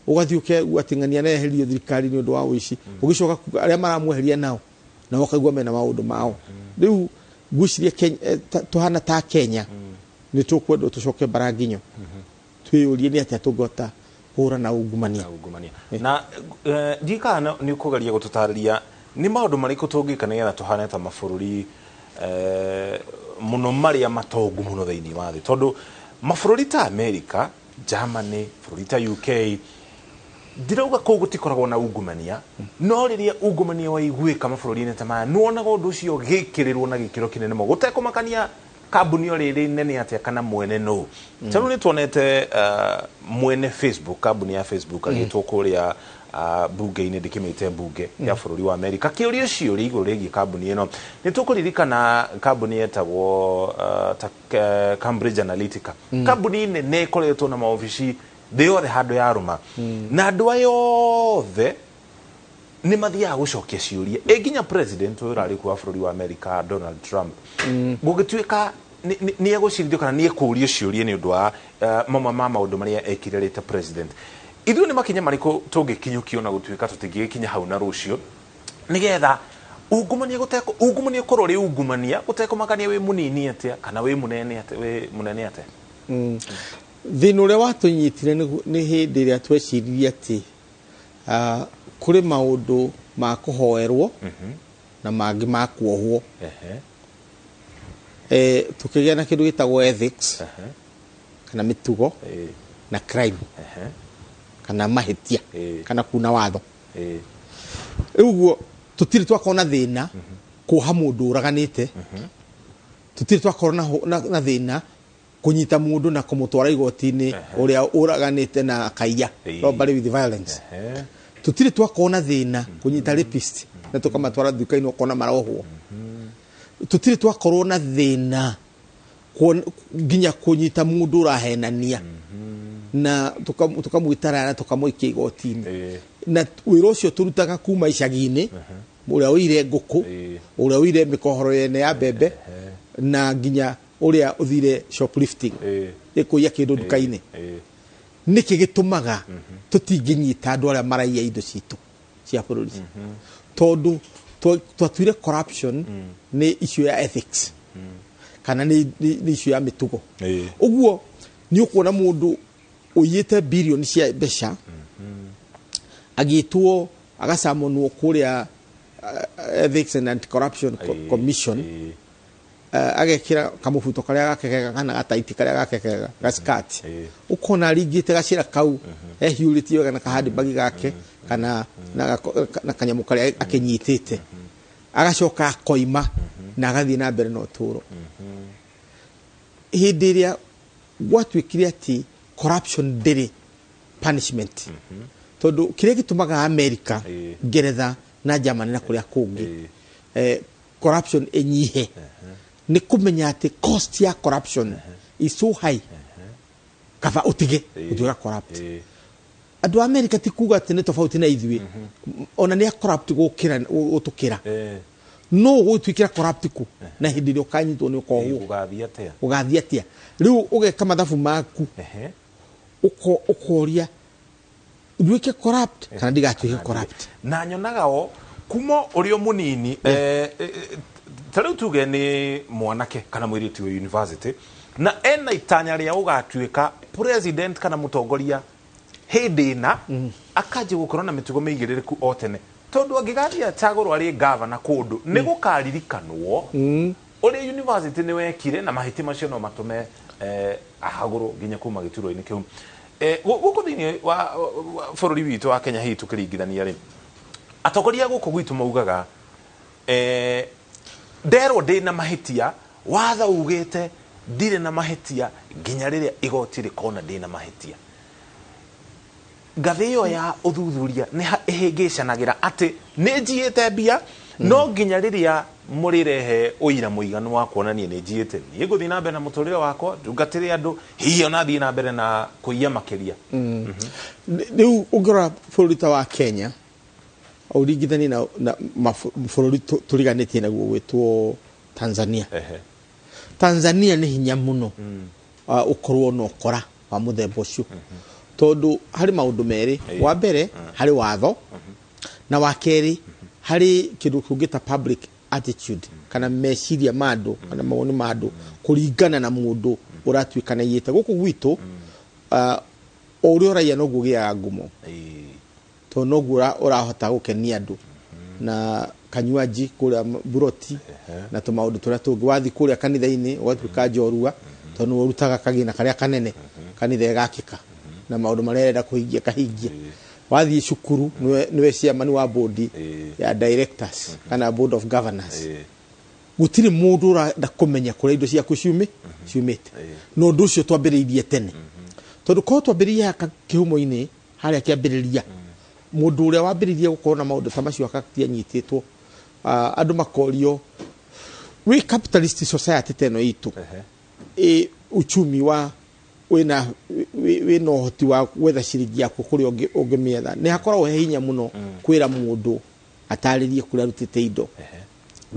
Ũgathiĩ ũkeigua atĩ ng'ania neherio thirikari nĩ ũndũ wa ũici, ũgĩcoka kuga arĩa maramweheria nao na ũkaigua mena maũndũ mao. Rĩu ngwĩciria tũhana ta Kenya nĩ tũkwendwo tũcoke bara nginyo, twĩyũrie nĩ atĩa tũngĩhota kũhũrana na ungumania. Na ungumania. Na ndiũĩ kana nĩ ũkũgeria gũtũtarĩria nĩ maũndũ marĩkũ tũngĩka nĩgetha tũhane ta mabũrũri mũno marĩa matongu mũno thĩinĩ wa thĩ, tondũ mabũrũri ta America, Germany, bũrũri ta UK, ndirauga kũu gũtikoragwo na ungumania, no rĩrĩa ungumania waiguĩka mabũrũri-inĩ ta maya, nĩwonaga ũndũ ũcio ũgĩkĩrĩrwo na gĩkĩro kĩnene mũno, gũtekũmakania kambuni o rĩrĩ nene atĩa kana mwene nũ. Ta rĩu nĩ tuonete mwene Facebook, kambuni ya Facebook, agĩtwo kũrĩa bunge-inĩ, ndĩkĩmĩte bunge ya bũrũri wa America, kĩũria ciũria igũrũ rĩgiĩ kambuni ĩno. Nĩ tũkũririkana kambuni yetagwo ta Cambridge Analytica, kambuni nene ĩkoretwo na maobici thĩ yothe handũ yarũma, na andũ aya othe nĩ mathiaga gũcokia ciũria, ĩ nginya president ũyũ ũrarĩ kuo wa bũrũri wa America, Donald Trump, gũgĩtuĩka nĩ egũcirithio kana nĩ ekũũrio ciũria nĩ ũndũ wa mamwe ma maũndũ marĩa ekire rĩ ta president. Ithuĩ nĩ makinya marĩkũ tũngĩkinyũkio, na gũtuĩka tũtingĩgĩkinya hau na rũciũ, nĩgetha ungumania gũteko ungumania ũkorwo ũrĩ ungumania gũtekũmakania wĩ mũnini atĩa kana wĩ mũnene atĩa, wĩ mũnene atĩa? Thĩna ũrĩa watũnyitire nĩ hĩndĩ ĩrĩa tweciririe atĩ kũrĩ maũndũ ma kũhoerwo na mangĩ ma kuohwo. Tukĩgĩa na kĩndũ gĩtagwo ethics kana mĩtugo na crime kana mahĩtia kana kuna watho. Rĩu ũguo tũtirĩ twakorwo na thĩna kuoha mũndũ ũraganĩte, tũtirĩ twakorwo na thĩna kũnyita mũndũ na kũmũtwara igoti-inĩ ũrĩa ũraganĩte na akaiya, robbery with violence. Tũtirĩ twakorwo na thĩna kũnyita rapist na tũkamatwara nduka-inĩ ũkona marohwo. Tũtirĩ twakorwo na thĩna Nginya kũnyita mũndũ ũrahenania na tũkamwĩtara na tũkamũikia igoti-inĩ. Na wĩra ũcio tũrutaga kuma icagi-inĩ, ũrĩa ũire ngũkũ, ũrĩa ũire mĩkohoro yene ya mbembe, na nginya ũrĩa ũthire shoplifting, ĩkũiya kĩndũ nduka-inĩ. Nĩkĩ gĩtũmaga tũtingĩnyita andũ arĩa maraiya indo citũ cia bũrũri? Tondũ twatuire corruption nĩ issue ya ethics kana nĩ issue ya mĩtugo. Ũguo nĩ ũkuona mũndũ ũiyĩte birioni cia mbeca agĩtwo agacamonwo kũrĩa Ethics and Anti-Corruption Commission, agekĩra kamũbuto karĩa gake kega kana gataiti karĩa gake kega gaskati, ũkona aringĩte gacĩra kau ehiũrĩtie wega na kahandibagi gake kana na kanyamũ karĩa akĩnyitĩte, agacoka akoima na agathiĩ na mbere na ũtũũro. Hĩndĩ ĩrĩa gwatuĩkire atĩ corruption ndĩrĩ punishment, tondũ kĩrĩa gĩtũmaga America, Ngeretha na Germany na kũrĩa kũngĩ corruption ĩnyihe nĩ kũmenya atĩ cost ya corruption is so high, kaba ũtige gũtuĩka corrupt. Andũ a America ti kuga atĩ nĩ tofauti na ithuĩ, ona nĩ a corrupt gũkĩra gũtũkĩra, no ũgũtuĩkĩra corrupt ku na hĩndĩ ĩrĩa ũkanyitwo nĩ ũkohwo. Gũgathiĩ atĩa? Ũgathiĩ atĩa rĩu ũgeka mathabu maku, ũkoria nduĩke corrupt kana ndigatuĩke corrupt. Na nyonaga o kuma ũrĩ o mũnini, ta rĩu tuge nĩ mwanake kana mũirĩtu wĩ university na ena itanya rĩa gũgatuĩka president kana mũtongoria hĩndĩ ĩna, akanjia gũkorwo na mĩtugo mĩigĩrĩrĩku o tene, tondũ angĩgathiĩ acagũrwo arĩ gavana kũndũ nĩ gũkaririkanwo ũrĩa university nĩ wekire, na mahĩtia macio no matũme ahagũrwo nginya kuma gĩturwa-inĩ kĩu. Gũkũ thĩinĩ wa bũrũri witũ wa Kenya, hihi tũkĩringithania rĩ, atongoria gũkũ gwitũ maugaga nderwo ndĩ na mahĩtia, watho ugĩte ndirĩ na mahĩtia nginya rĩrĩa igoti rĩkona ndĩ na mahĩtia. Ngathĩ ĩyo ya ũthuthuria nĩ ĩhĩngĩcanagĩra atĩ nĩ njiĩte mbia, no nginya rĩrĩa mũrĩrehe ũira mũiganu wa kuonania nĩ njiĩte, niĩ ngũthiĩ na mbere na mũtũrĩre wakwa, ndungatĩre andũ, hihi ona thiĩ na mbere na kũiya makĩria. Rĩu ũngĩrora bũrũri ta wa Kenya ũringithanie na bũrũri tũriganĩtie naguo gwĩtwo Tanzania. Tanzania nĩ hinya mũno ũkorwo na ũkora wa mũthemba ũcio, tondũ harĩ maũndũ merĩ. Wa mbere harĩ watho, na wa kerĩ harĩ kĩndũ kĩngĩ ta public attitude kana meciria ma andũ kana mawoni ma andũ kũringana na mũndũ ũratuĩka na iyĩte. Gũkũ gwitũ o ũrĩa ũraiya noguo ũgĩaga ngumo, tondũ noguo ũrahota gũkenia andũ na kanywaji kũrĩa buroti na tũmaũndũ tũrĩa tũngĩ. Wathiĩ kũrĩa kanitha-inĩ ũgatuĩka njorua, tondũ nĩwe ũrutaga kagĩna karĩa kanene kanitha ĩgakĩka na maũndũ marĩa ĩrenda kũhingia kahingia. Wathiĩ cukuru nĩwe chairman wa board ya directors kana board of governors. Gũtirĩ mũndũ ũrenda kũmenya kũrĩa indo ciaku ciumĩte. Na ũndũ ũcio twambĩrĩirie tene, tondũ korwo twambĩrĩirie haka kĩhumo-inĩ harĩa kĩambĩrĩria, mũndũ ũrĩa wambĩrĩirie gũkorwo na maũndũ ta macio akatianyitĩtwo, andũ makorio wĩ capitalist society ta ĩno itũ, uchumi wa wĩna wĩna ũhoti wa gwetha ciringi yaku kũrĩa ũngĩmĩetha, nĩ hakoragwo he hinya mũno kwĩra mũndũ atarĩrie kũrĩa arutĩte indo,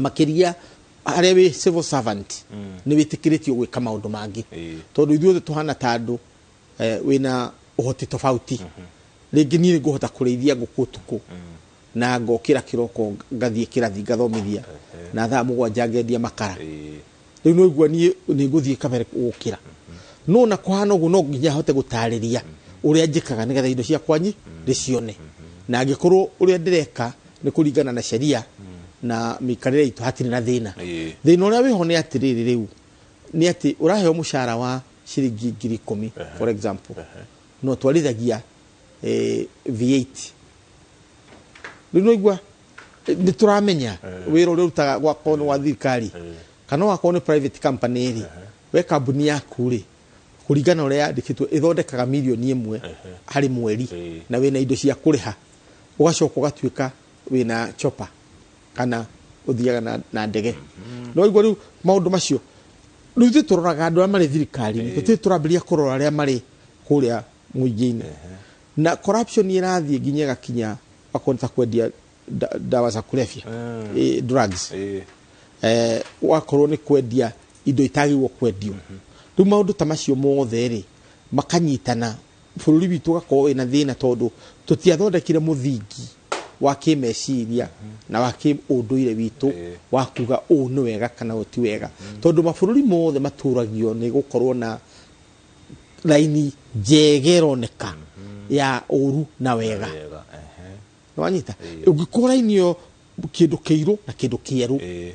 makĩria harĩa wĩ civil servant nĩ wĩtĩkĩrĩtio gwĩka maũndũ mangĩ, tondũ ithuothe tũhana ta andũ wĩna ũhoti tofauti. Rĩngĩ niĩ ngũhota kũrĩithia ngũkũ ũtukũ na ngokĩra kĩroko ngathiĩ kĩrathi ngathomithia na thaa 7 ngendia makara. Rĩu no igua niĩ nĩ ngũthiĩ kabere gũkĩra, no na kũhana ũguo no nginya hote gũtarĩria ũrĩa njĩkaga nĩgetha indo ciakwa nyi ndĩcione, na angĩkorwo ũrĩa ndĩreka nĩ kũringana na sheria na mĩikarĩre itũ, hatirĩ na thĩna. Thĩna ũrĩa wĩho nĩ atĩrĩrĩ, rĩu nĩ atĩ ũraheo mũcara wa ciringi 10,000, for example, no twarithagia V8. Rĩu no igua nĩ tũramenya wĩra ũrĩa ũrutaga gwakorwo nĩ wa thirikari kana wakorwo nĩ private company rĩ, we kambuni yaku rĩ, kũringana na ũrĩa yandĩkĩtwo ĩthondekaga 1 million harĩ mweri, na wĩna indo cia kũrĩha, ũgacoka ũgatuĩka wĩna chopper kana ũthiaga na ndege. No igua rĩu maũndũ macio Rĩu ithuĩ tũroraga andũ arĩa marĩ thirikari-inĩ, tũtirĩ tũrambĩrĩria kũrora arĩa marĩ kũrĩa mũingĩ-inĩ. Na corruption ĩrathiĩ nginya ĩgakinya akorwo nĩ ta kwendia dawa za kulevya, drugs, wakorwo nĩ kwendia indo itagĩrĩirwo kwendio. Rĩu maũndũ ta macio mothe rĩ makanyitana, bũrũri witũ ũgakorwo wĩna thĩna tondũ tũtiathondekire mũthingi wa kĩmeciria na wa kĩũndũire witũ wa kuga ũũ nĩ wega kana ũũ ti wega, tondũ mabũrũri mothe matũragio nĩ gũkorwo na raini njega ĩroneka ya ũru na wega. Wega, ehe. Nĩwanyita? Ũngĩkorwo raini ĩyo kĩndũ kĩirũ na kĩndũ kĩerũ,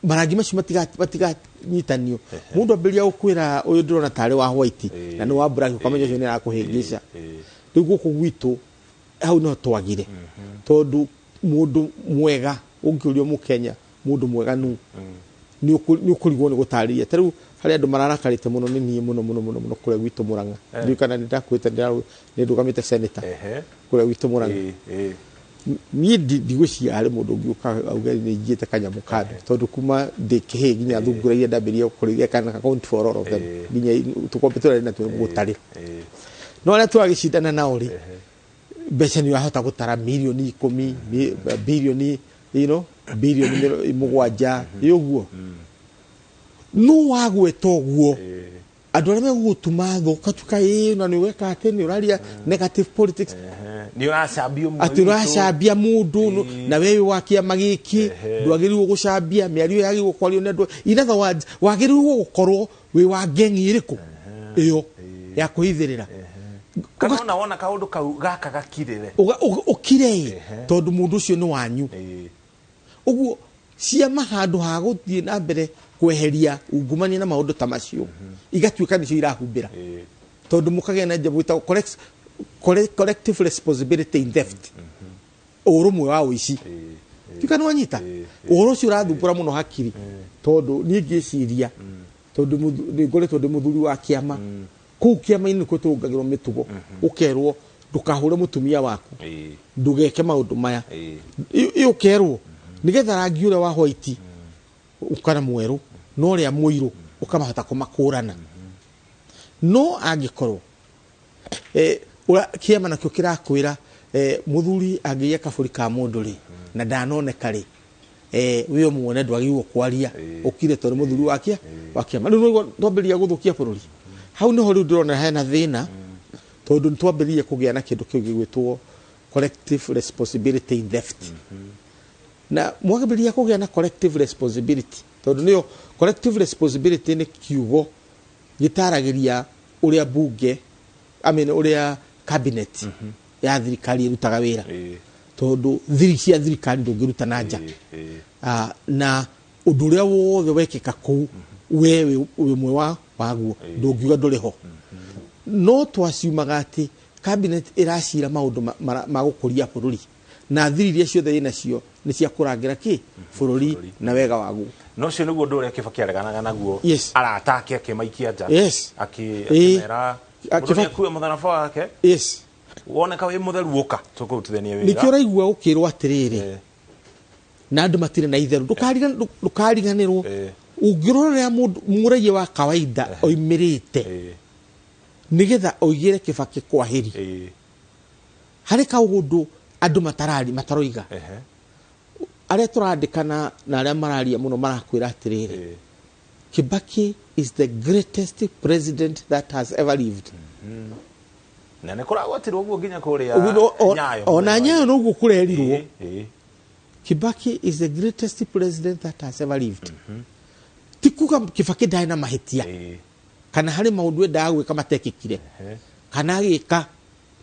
marangi macio matiganyitanio. Mũndũ ambĩrĩria gũkwĩra ũyũ ndĩrona tarĩ wa white na nĩ wa black, ũkamenya ũcio nĩ arakũhĩngĩca. Rĩu gũkũ gwitũ hau nĩho twagire, tondũ mũndũ mwega ũngĩũrio mũkenya mũndũ mwega nũ, nĩ ũkũrigwo nĩ gũtarĩria. Ta rĩu harĩ andũ mararakarĩte mũno nĩ niĩ mũno mũno mũno mũno kũrĩa gwitũ Mũrang'a. Ndiũĩ kana nĩ ndakwĩte nĩ ndũgamĩte senator kũrĩa gwitũ Mũrang'a. Niĩ ndigwĩciria harĩ mũndũ ũngĩũka auge nĩ njiyĩte kanyamũ kando, tondũ kuma ndĩ kĩhĩĩ nginya thungura iria ndambĩrĩria kũrĩithia kana account for all of them, nginya tũkombe tũrĩa natuo gũtarĩra. No arĩa tũragĩcindana nao rĩ, mbeca nĩ ũrahota gũtara mirioni 10, bilioni, bilioni 7, ĩ ũguo. No wagweta ũguo, andũ arĩa megũgũtuma thũ, ũgatuĩka ĩ, na nĩ ũgeka atĩ nĩ ũraria negative politics. Nĩ ũracambia ũmwe atĩ witũ. Ũracambia mũndũ, na we wĩ wa kĩama gĩkĩ, ndwagĩrĩirwo gũcambia, mĩario yagĩrĩirwo kwario nĩ andũ. In other words, wagĩrĩirwo gũkorwo wĩ wa ngengi ĩrĩkũ ĩyo ya kwĩhithĩrĩra. Kana ona wona kaũndũ kau gaka gakirĩre. Ũkire, tondũ mũndũ ũcio nĩ wanyu. Ũguo ciama handũ ha gũthiĩ na mbere kweheria ungumania na maũndũ ta macio, igatuĩka nĩcio irahumbĩra, tondũ mũkagĩa na njamũ ĩtagwo collective responsibility in theft, ũrũmwe wa ũici. Tuĩka nĩ wanyita ũhoro ũcio ũrathumbũra mũno hakiri, tondũ niĩ ngĩciria, tondũ nĩ ngoretwo ndĩ mũthuri wa kĩama, kũu kĩama-inĩ nĩkuo tũrũngagĩrwo mĩtugo, ũkerwo ndũkahũre mũtumia waku, ndũgeke maũndũ maya, ĩ ũkerwo nĩgetha rangi ũrĩa wa white kana mwerũ na ũrĩa mũirũ ũkamahota kũmakũrana. No angĩkorwo kĩama nakĩo kĩrakwĩra, mũthuri angĩiya kabũri ka mũndũ rĩ na ndanoneka rĩ, wĩ ũmuone ndwagĩrĩirwo kwaria, ũkire tondũ mũthuri wa kĩama. Rĩu nĩguo twambĩrĩria gũthũkia bũrũri. Hau nĩho rĩu ndĩrona hena thĩna, tondũ nĩ twambĩrĩria kũgĩa na kĩndũ kĩu gĩgwĩtwo collective responsibility in theft. Na mwambĩrĩria kũgĩa na collective responsibility, tondũ nĩyo collective responsibility nĩ kiugo gĩtaragĩria ũrĩa bunge, I mean, ũrĩa cabinet ya thirikari ĩrutaga wĩra, tondũ thiri cia thirikari ndũngĩruta na nja. Na ũndũ ũrĩa wothe wekĩka kũu, we wĩ ũmwe waguo, ndũngiuga ndũrĩ ho. No twaciumaga atĩ cabinet ĩracira maũndũ ma gũkũria bũrũri, na thiri iria ciothe ĩnacio nĩ cia kũrangĩra kĩ bũrũri na wega waguo. No ũcio nĩguo ũndũ ũrĩa Kibaki areganaga naguo. Arata ake akĩmaikia nja. Akĩmera mũndũ nĩakue mũtharaba wake. Woneka wĩ mũtheru ũka tũkũrutithania wĩra. Nĩkĩo ũraigua ũkĩrwo atĩrĩrĩ, na andũ matirĩ na itherũ, ndũkariganĩrwo. Ũngĩrora ũrĩa mũndũ mũraiya wa kawaida oimĩrĩte nĩgetha oigĩre Kibaki kwaheri, harĩ kaũndũ andũ mataroiga. Arĩa tũrandĩkana na arĩa mararia mũno marakwĩra atĩrĩrĩ, Kibaki is the greatest president that has ever lived. Na nĩ kũragwatirwo ũguo nginya kũrĩa Nyayo. Ona Nyayo noguo kũrerirwo. Kibaki is the greatest president that has ever lived. Ti kuga Kibaki ndarĩ na mahĩtia, kana harĩ maũndũ endaga gwĩka matekĩkire, kana agĩka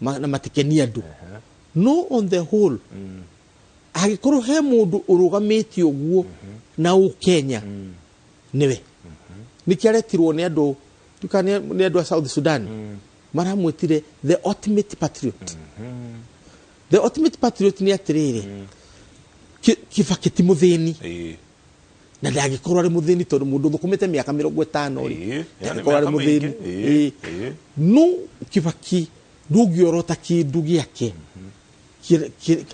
na matikenia andũ. No on the whole, angĩkorwo he mũndũ ũrũgamĩte ũguo na ũkenya, nĩwe. Nĩkĩo aretirwo nĩ andũ, tuka nĩ andũ a South Sudan, maramwĩtire the ultimate patriot. The ultimate patriot nĩ atĩrĩrĩ, Kibaki ti mũthĩni. Na ndangĩkorwo arĩ mũthĩni, tondũ mũndũ ũthũkũmĩte mĩaka 50 rĩ, ndangĩkorwo arĩ Mĩaka mũthĩni. mĩingĩ. No Kibaki ndũngĩorota kĩndũ gĩake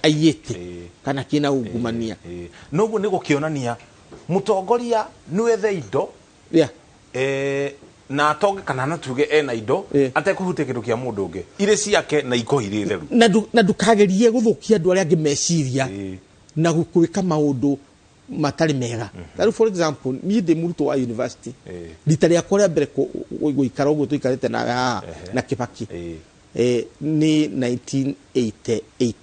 aiyĩte kana kĩna ungumania. Noguo nĩ gũkĩonania mũtongoria nĩ wethe indo Yeah. Na atonge kana na tuge ena indo atekũhutia kĩndũ kĩa mũndũ ũngĩ irĩ ciake na iko irĩ theru na ndukagerie gũthũkia andũ arĩa angĩ meciria na gwĩka maũndũ matarĩ mega. Tarĩu for example niĩ ndĩ mũrutwo wa university rita rĩakwa rĩa mbere gũikara ũguo tũikarĩte nawe haha na Kibaki ni 1988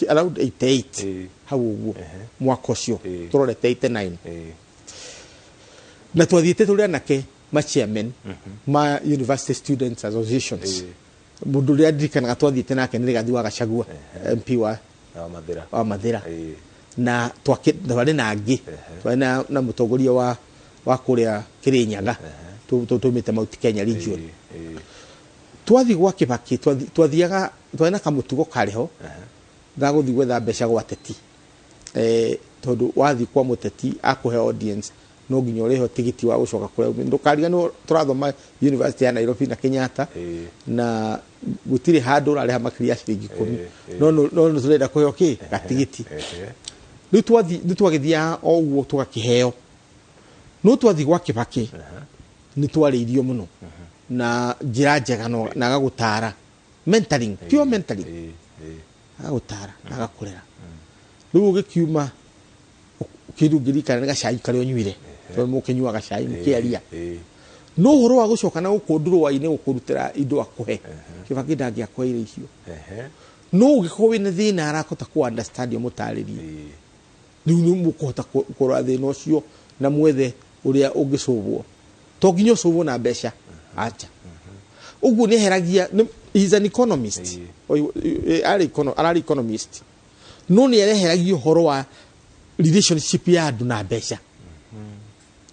around 88 hau ũguo mwaka ũcio tũrorete 89 na twathiĩte tũrĩ anake ma chairman ma University Students Associations. Mũndũ ũrĩa ndirikanaga twathiĩte nake nĩ Rigathi wa Gachagua MP wa Mathira na twarĩ na angĩ twarĩ na mũtongoria wa kũrĩa Kirinyaga tũmĩte Mount Kenya region. Twathiĩ gwa Kibaki twathiaga twarĩ na kamũtugo karĩ ho ga gũthiĩ gwetha mbeca gwa ateti tondũ wathiĩ kwa mũteti akũhe audience no nginya ũrĩhe tigiti wa gũcoka kũrĩa ndũkariganĩrwo tũrathoma University ya Nairobi na Kenyatta na gũtirĩ handũ ũrarĩha makĩria ya ciringi 10 no no tũrenda kũheo kĩ gatigiti. Rĩu twagĩthiaga o ũguo tũgakĩheo no twathiĩ gwa Kibaki nĩ twarĩirio mũno na njĩra njega na agagũtara mentoring pure mentoring agagũtara na agakũrera. Rĩu ũgĩkiuma kĩndũ ngĩririkana nĩ gacai karĩa ũnyuire tondũ mũkĩnyuaga gacai mũkĩaria no ũhoro wa gũcoka na gũkũ ndũrũa-inĩ gũkũrutĩra indo akũhe Kibaki ndangĩakũheire icio no ũngĩkorwo wĩna thĩna arakũhota kũ understand ũmũtarĩrie rĩu nĩ mũkũhota kũrora thĩna ũcio na mwethe ũrĩa ũngĩcũbwo to nginya ũcũbwo na mbeca acha. Ũguo nĩ eheragia he is an economist ararĩ economist no nĩ areheragia ũhoro wa relationship ya andũ na mbeca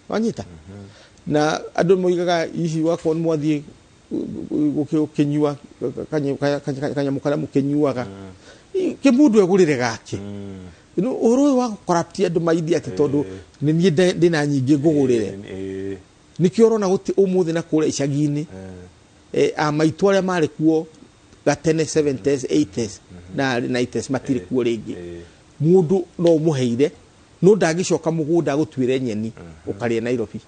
wanyita na andũ moigaga hihi wakorwo nĩ mwathiĩ gũkĩnyua kanyamũ karĩa mũkĩnyuaga kĩmũndũ egũrĩre gake ũhoro ũyũ wa corrupt andũ maidi atĩ tondũ nĩ niĩ ndĩna nyingĩ ngũgũrĩre nĩkĩo ũrona ũmũthĩ na kũrĩa icagi-inĩ amaitũ arĩa marĩ kuo gatene 70s 80s na 90s matirĩ kuo rĩngĩ. Mũndũ no ũmũheire no ndangĩcoka mũgũnda agũtuĩre nyeni ũkarĩa Nairobi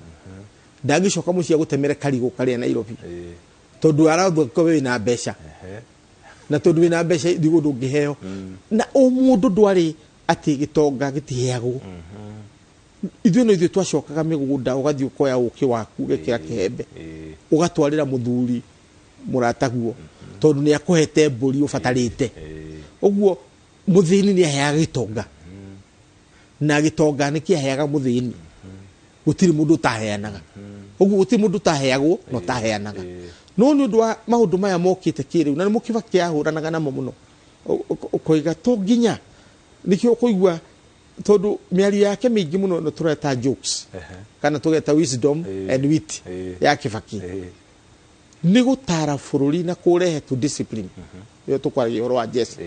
ndangĩcoka mũciĩ agũtemere karigũ ũkarĩa Nairobi tondũ arathũka wĩna mbeca na tondũ wĩna mbeca ndigũ ndũngĩheo na o mũndũ ndwarĩ atĩ gĩtonga gĩtiheagwo. Ithuĩ no ithuĩ twacokaga mĩgũnda ũgathiĩ ũkoya ũkĩ waku ũgekĩra kĩhembe ũgatwarĩra mũthuri mũrataguo tondũ nĩ akũhete mbũri ũbatarĩte. Ũguo mũthĩni nĩ aheaga gĩtonga na gĩtonga nĩ kĩaheaga mũthĩni gũtirĩ mũndũ ũtaheanaga. Ũguo gũtirĩ mũndũ ũtaheagwo na ũtaheanaga no nĩ ũndũ wa maũndũ maya mokĩte kĩrĩu na nĩmo Kibaki ahũranaga namo mũno ũkoiga to nginya nĩkĩo ũkũigua tondũ mĩario yake mĩingĩ mũno nĩ tũreta jokes kana tũgeta wisdom and wit ya Kibaki nĩ gũtara bũrũri na kũrehe to discipline ĩyo tũkwaragia ũhoro wa Jesu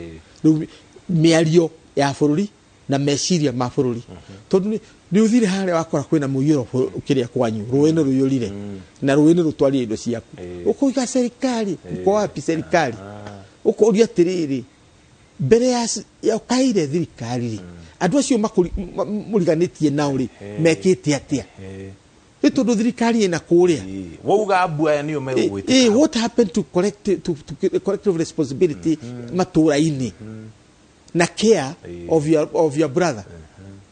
rĩu mĩario ya bũrũri na meciria ma bũrũri tondũ nĩ ũthire harĩa wakora kwĩna mũiyũro kĩrĩa kwanyu rũĩ nĩ rũiyũrire na rũĩ nĩ rũtwarire indo ciaku ũkoiga serikali mko wapi serikali ũkoria atĩrĩrĩ mbere ya ũkaire thirikari rĩ andũ acio mũriganĩtie nao rĩ mekĩte atĩa nĩ tondũ thirikari ĩna kũrĩa wauga mbu aya nĩo megũgwĩtĩka. What happened to collective responsibility matũũra-inĩ na care of your brother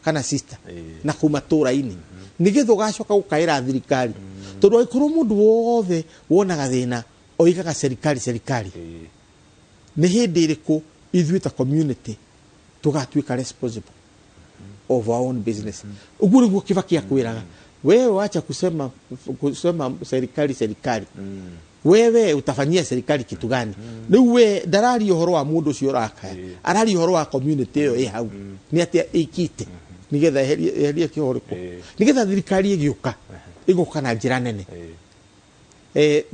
kana sister na kũu matũũra-inĩ nĩgetha ũgacoka gũkaĩra thirikari tondũ angĩkorwo mũndũ wothe wonaga thĩna oigaga serikali serikali nĩ hĩndĩ ĩrĩkũ ithuĩ ta community tũgatuĩka responsible of our own business. Ũguo nĩguo Kibaki akwĩraga wewe wacha kusema serikali serikali wewe utafanyia serikali kitu gani rĩu we ndararia ũhoro wa mũndũ ũcio ũrakaya araria ũhoro wa community ĩyo ĩ hau nĩ atĩa ĩkĩte nĩgetha eherie kĩhorĩko nĩgetha thirikari ĩgĩũka ĩgoka na njĩra nene.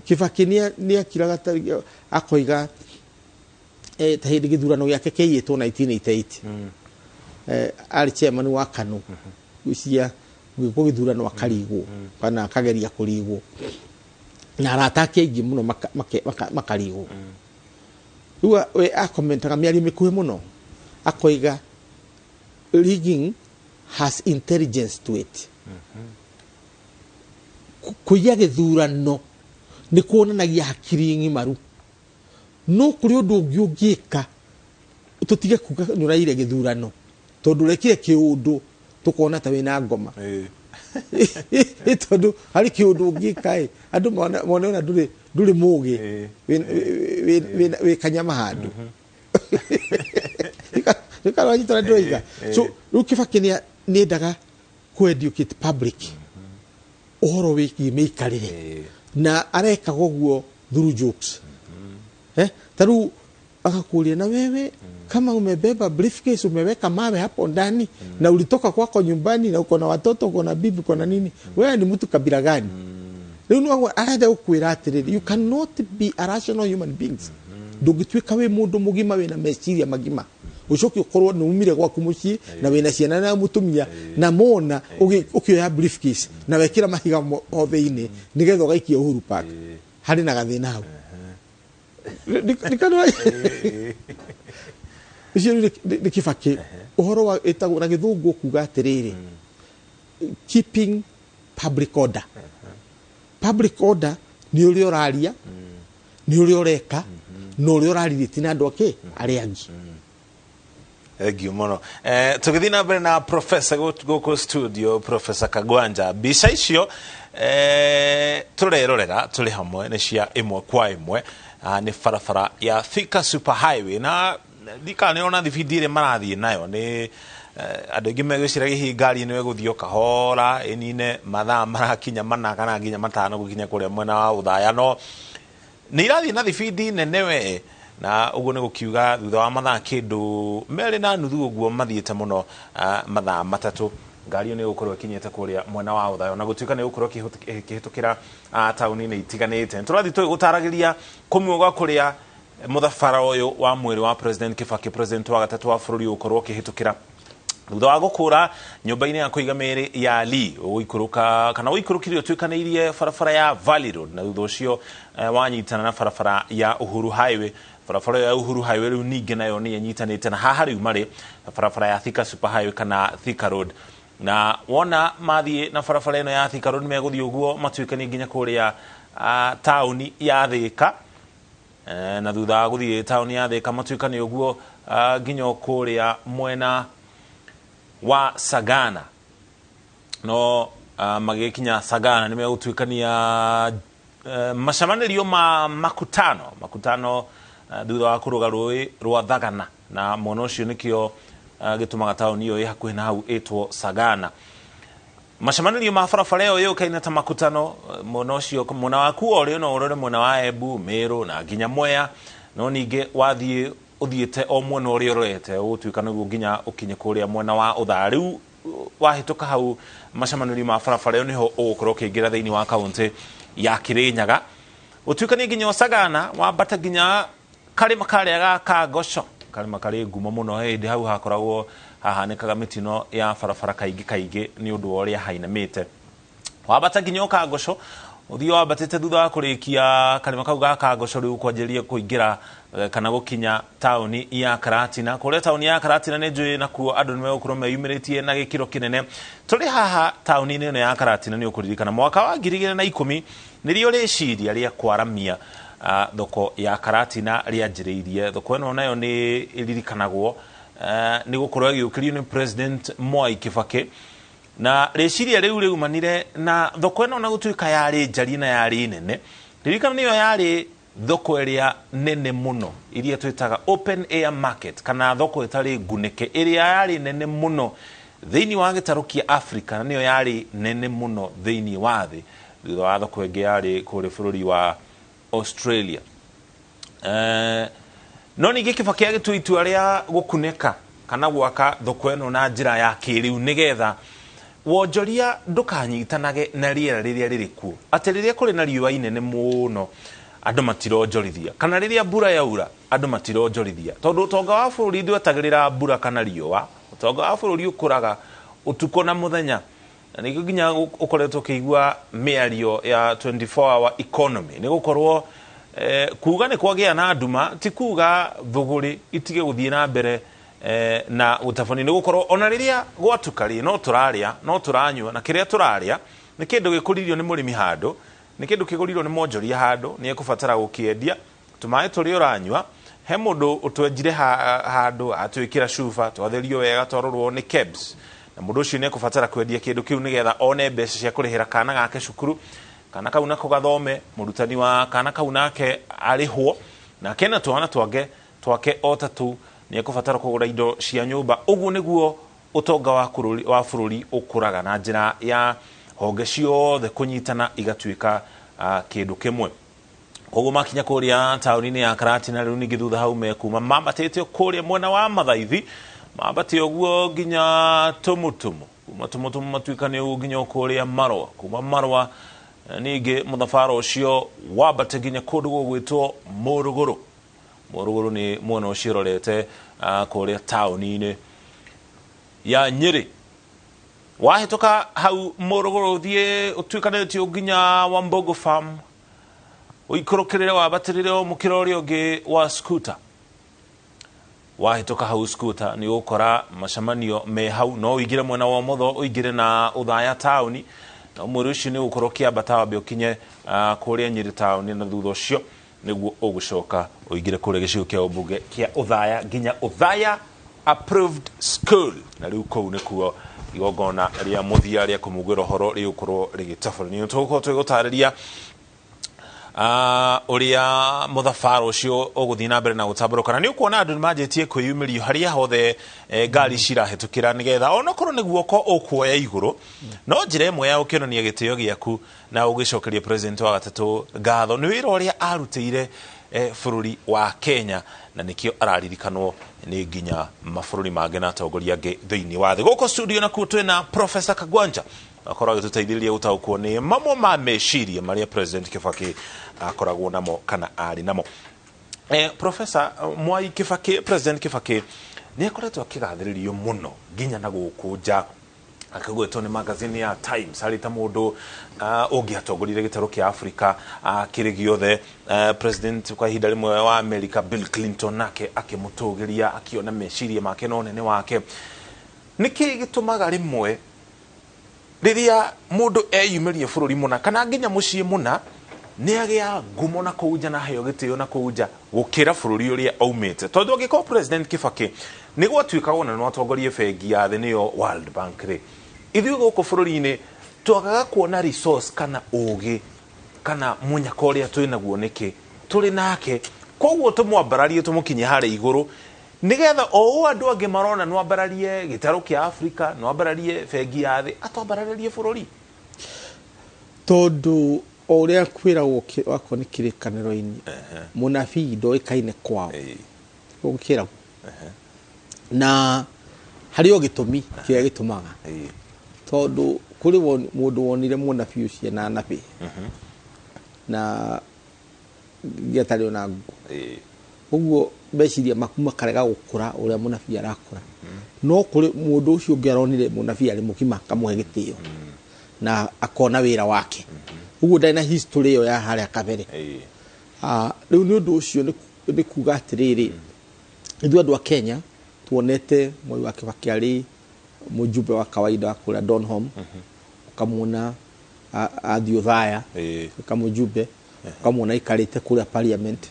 Kibaki nĩ akiraga akoiga ta hĩndĩ gĩthurano gĩake kĩaiyĩtwo 1988 arĩ chairman wa KANU cia gwĩkwo gĩthurano akarigwo kana akageria kũrigwo na arata ake aingĩ mũno makarigwo. Rĩu we akomentaga mĩario mĩkuhĩ mũno akoiga rigging has intelligence to it. Kũiya gĩthurano nĩ kuonanagia hakiri ng'imaru. No kũrĩ ũndũ ũngĩ ũngĩka tũtige kuga nĩ ũraire gĩthurano, tondũ ũrekire kĩũndũ tũkona ta wĩna ngoma. Tondũ harĩ kĩũndũ ũngĩka ĩ andũ mone ona ndũrĩ mũgĩ, wĩ kanyama handũ. Nĩkarwanyita ũrĩa ndĩroiga. So rĩu Kibaki nĩendaga kũ educate public ũhoro wĩgiĩ mĩikarĩre, na arekaga ũguo through jokes. Ta rĩu akakũria, na wewe kama umebeba briefcase, umeweka mawe hapo ndani, na ulitoka kwako nyumbani na uko na watoto, uko na bibi, uko na nini, wewe ni mtu kabila gani? Rĩu no arenda gũkwĩra atĩrĩrĩ, you cannot be a rational human beings. Ndũngĩtuĩka wĩ mũndũ mũgima wĩna meciria magima ũcoke ũkorwo nĩ umire gwaku mũciĩ na wĩna ciana na mũtumia na mona ũkĩoya briefcase na wekĩra mahiga o thĩinĩ nĩgetha ũgaikia Uhuru Park. Harĩ na gathĩna hau. Ũcio nĩ Kibaki. Ũhoro wa ĩtagwo na gĩthũngũ kuga atĩrĩrĩ, keeping public order. Public order nĩ ũrĩa ũraria, nĩ ũrĩa ũreka, na ũrĩa ũrarirĩti na andũ ake arĩa angĩ. Thank you mũno. Tũgĩthiĩ na mbere na professor gũkũ studio, Professor Kagwanja, mbica icio tũrerorera tũrĩ hamwe nĩ cia ĩmwe kwa ĩmwe. Nĩ barabara ya Thika Super Highway, na ndikana nĩ ona thibindi ĩrĩa marathiĩ nayo nĩ andũ aingĩ megwĩciragia hihi ngari ĩno ĩgũthiĩ o kahora ĩnine mathaa marakinya 4 kana nginya 5 gũkinya kũrĩa mwena wa Ũthaya, no nĩ irathiĩ na thibindi nene we, na ũguo nĩ gũkiuga thutha wa mathaa kĩndũ 2.5 ũguo mathiĩte mũno, mathaa 3, ngari ĩyo nĩ ĩgũkorwo ĩkinyĩte kũrĩa mwena wa Ũthaya, na gũtuĩka nĩ ĩgũkorwo ĩkĩhĩtũkĩra taũni-inĩ itiganĩte. Tũrathiĩ tũgĩgũtaragĩria kũmwe gwa kũrĩa mũthabara ũyũ wa mwĩrĩ wa President Kibaki, president wa gatatũ wa bũrũri, ũgũkorwo ũkĩhĩtũkĩra thutha wa gũkũra nyũmba-inĩ ya kũiga mĩĩrĩ ya Lee, ũgũikũrũka kana ũikũrũkire ũtuĩkanĩirie barabara ya Valley Road, na thutha ũcio wanyitana na barabara ya Uhuru Highway. Barabara ya Uhuru Highway rĩu ningĩ nayo nĩ ĩnyitanĩte na haha rĩu marĩ barabara ya Thika Super Highway kana Thika Road, na wona mathiĩ na barabara ĩno ya Thika Road megũthiĩ ũguo matuĩkanie nginya kũrĩa taũni ya Thika. Na thutha wa gũthiĩ taũni ya Thika matuĩkanie ũguo nginya kũrĩa mwena wa Sagana, no magĩkinya Sagana nĩ megũtuĩkania macemanĩrio ma makutano thutha wa kũrũga rũĩ rwa Thagana, na mwena ũcio nĩkĩo gĩtũmaga taũni ĩyo ĩ hakuhĩ na hau ĩtwo Sagana. Macemanĩrio ma barabara ĩyo yũkaine ta makutano, mwena ũcio mwena waku o rĩo no ũrore mwena wa Embu, Meru na nginya Mwea, no ningĩ wathiĩ ũthiĩte o mwena ũrĩa ũrorete ũgũtuĩka nĩguo nginya ũkinye kũrĩa mwena wa Ũthaya. Rĩu wahĩtũka hau macemanĩrio ma barabara ĩyo nĩho ũgũkorwo ũkĩingĩra thĩinĩ wa kaũntĩ ya Kirinyaga, ũtuĩkanie nginya Sagana, wambata nginya karĩma karĩa ga Kangoco, karĩma karĩ ngumo mũno hĩndĩ hau hakoragwo hahanĩkaga mĩtino ya barabara kaingĩ kaingĩ nĩ ũndũ wa ũrĩa hainamĩte. Wambata nginya Kangoco, ũthiĩ wambatĩte thutha wa kũrĩkia karĩma kau ga Kangoco, rĩu kwanjĩrĩria kũingĩra kana gũkinya taũni ya Karatina. Kũrĩa taũni ya Karatina nĩ njũĩ nakuo andũ nĩ megũkorwo meyumĩrĩtie na gĩkĩro kĩnene. Tũrĩ haha taũni-inĩ ĩno ya Karatina nĩ ũkũririkana mwaka wa 2010 nĩrĩo rĩciria rĩa kwaramia thoko ya Karatina rĩanjĩrĩirie. Thoko ĩno nayo nĩ ĩririkanagwo nĩ gũkorwo ĩgĩũkĩrio nĩ President Mwai Kibaki, na rĩciria rĩu rĩumanire na thoko ĩno na gũtuĩka yarĩ njariĩ na yarĩ nene. Ririkana nĩyo yarĩ thoko ĩrĩa nene mũno iria twĩtaga open air market, kana thoko ĩtarĩ ngunĩke, ĩrĩa yarĩ nene mũno thĩinĩ wa gĩtarũ kĩa Africa, na nĩyo yarĩ nene mũno thĩinĩ wa thĩ thutha wa thoko ĩngĩ yarĩ kũrĩa bũrũri wa Australia. No ningĩ Kibaki agĩtua itua rĩa gũkunĩka kana gwaka thoko ĩno na njĩra ya kĩrĩu nĩgetha wonjoria ndũkanyitanage na rĩera rĩrĩa rĩrĩ kuo, atĩ rĩrĩa kũrĩ na riũa inene mũno andũ matironjorithia, kana rĩrĩa mbura yaura andũ matironjorithia, tondũ ũtonga wa bũrũri ndwetagĩrĩra mbura kana riũa. Ũtonga wa bũrũri ũkũraga ũtukũ na mũthenya, na nĩkĩo nginya ũkoretwo ũkĩigua mĩario ya 24 hour economy, nĩ gũkorwo kuga nĩ kwagĩa na nduma ti kuga thũgũrĩ itige gũthiĩ na mbere na gũtabania, nĩ gũkorwo ona rĩrĩa gwatuka rĩ no tũrarĩa, no tũranyua, na kĩrĩa tũrarĩa Nĩ kĩndũ gĩkũririo nĩ mũrĩmi handũ, nĩ kĩndũ kĩgũrirwo nĩ mwonjoria handũ, nĩ ekũbatara gũkĩendia. Tũmaĩ tũrĩa ũranyua, he mũndũ ũtwenjire handũ atwĩkĩra cuba, twatherio wega, twarorwo nĩ KEBS, na mũndũ ũcio nĩ ekũbatara kwendia kĩndũ kĩu nĩgetha one mbeca cia kũrĩhĩra kana gake cukuru, kana kau nako gathome, mũrutani wa kana kau nake arĩhwo, nake na twana twake o ta tũu nĩ ekũbatara kũgũra indo cia nyũmba. Ũguo nĩguo ũtonga wa bũrũri ũkũraga na njĩra ya honge ciothe kũnyitana igatuĩka kĩndũ kĩmwe. Koguo makinya kũrĩa taũni-inĩ ya Karatina, rĩu ningĩ thutha hau mekuma mambatĩte kũrĩa mwena wa Mathaithi, mambate ũguo nginya Tumutumu, kuma Tumutumu matuĩkane ũguo nginya kũrĩa Marwa, kuma Marwa ningĩ mũthabara ũcio wambate nginya kũndũ gũgwĩtwo Mũrũgũrũ. Mũrũgũrũ nĩ mwena ũcio ũrorete kũrĩa taũni-inĩ ya Nyĩrĩ. Wahĩtũka hau Mũrũgũrũ ũthiĩ ũtuĩkanĩtie nginya Wambogo Farm, ũikũrũkĩrĩre wambatĩrĩre o mũkĩra ũrĩa ũngĩ wa Scooter. Wahĩtũka hau Scooter nĩ ũgũkora macemanio me hau, no ũingĩre mwena wa ũmotho ũingĩre na Ũthaya taũni, na mwĩrĩ ũcio nĩ ũgũkorwo ũkĩambata wambe ũkinye kũrĩa Nyĩrĩ taũni, na thutha ũcio nĩguo ũgũcoka ũingĩre kũrĩa gĩcigo kĩa ũmbunge kĩa Ũthaya nginya Ũthaya Approved School, na rĩu kũu nĩkuo igongona rĩa mũthia rĩa kũmugĩra ũhoro rĩgũkorwo rĩgĩtabanio. Tũgũkorwo tũgĩgũtarĩria ũrĩa mũthabara ũcio ũgũthiĩ na mbere na gũtambũrũka, na nĩ ũkuona andũ nĩ manjĩtie kwĩyumĩrio harĩa hothe ngari cirahĩtũkĩra, nĩgetha onokorwo nĩ guoko ũkuoya igũrũ, no njĩra ĩmwe ya gũkĩonania gĩtĩo gĩaku na ũgĩcokeria president wa gatatũ ngatho nĩ wĩra ũrĩa arutĩire bũrũri wa Kenya, na nĩkĩo araririkanwo nĩ nginya mabũrũri mangĩ na atongoria angĩ thĩinĩ wa thĩ. Gũkũ studio nakuo twĩna Professor Kagwanja, akorwo agĩtũteithĩrĩria gũtaũkwo nĩ mamwe ma meciria marĩa President Kibaki akoragwo namo kana arĩ namo. Professor Mwai Kibaki, President Kibaki nĩ akoretwo akĩgathĩrĩrio mũno nginya na gũkũ nja, akĩgwetwo nĩ magazine ya Times arĩ ta mũndũ ũngĩatongoririe gĩtarũ kĩa Afrika kĩrĩ gĩothe. President kwa ihinda rĩmwe wa America Bill Clinton nake akĩmũtũgĩria, akĩona meciria make na ũnene wake. Nĩkĩ gĩtũmaga rĩmwe rĩrĩa mũndũ eyumĩria bũrũri mũna kana nginya mũciĩ mũna nĩ agĩa ngumo na kũu nja na aheo gĩtĩo na kũu nja gũkĩra bũrũri ũrĩa aumĩte? Tondũ angĩkorwo President Kibaki nĩ gwatuĩkaga ona no atongorie bengi ya thĩ nĩyo World Bank rĩ, ithuĩ gũkũ bũrũri-inĩ twagaga kuona resource kana ũgĩ kana mũnyaka ũrĩa twĩ naguo nĩkĩ tũrĩ nake, koguo tũmwambararie tũmũkinye harĩa igũrũ, nĩgetha o ũũ andũ angĩ marona no ambararie gĩtarũ kĩa Afrika, no ambararie bengi ya thĩ, atwambararĩrie bũrũri. Tondũ o ũrĩa kwĩragwo wakorwo nĩ kĩrĩkanĩro-inĩ, mũnabii ndoĩkaine kwao, gũkĩragwo na harĩ o gĩtũmi kĩrĩa gĩtũmaga, tondũ kũrĩ mũndũ wonire mũnabii ũcio na anabii na gĩatarĩ ona nguo, ũguo meciria maku makarega gũkũra ũrĩa mũnabii arakũra. No kũrĩ mũndũ ũcio ũngĩ aronire mũnabii arĩ mũgima akamũhe gĩtĩo na akona wĩra wake, ũguo ndarĩ na history ĩyo ya harĩa kabere. Rĩu nĩ ũndũ ũcio nĩ kuga atĩrĩrĩ, ithuĩ andũ a Kenya tuonete Mwai wa Kibaki arĩ mũjumbe wa kawaida wa kũrĩa Donholm, ũkamuona athiĩ Ũthaya kamũjumbe, ũkamuona aikarĩte kũrĩa parliament,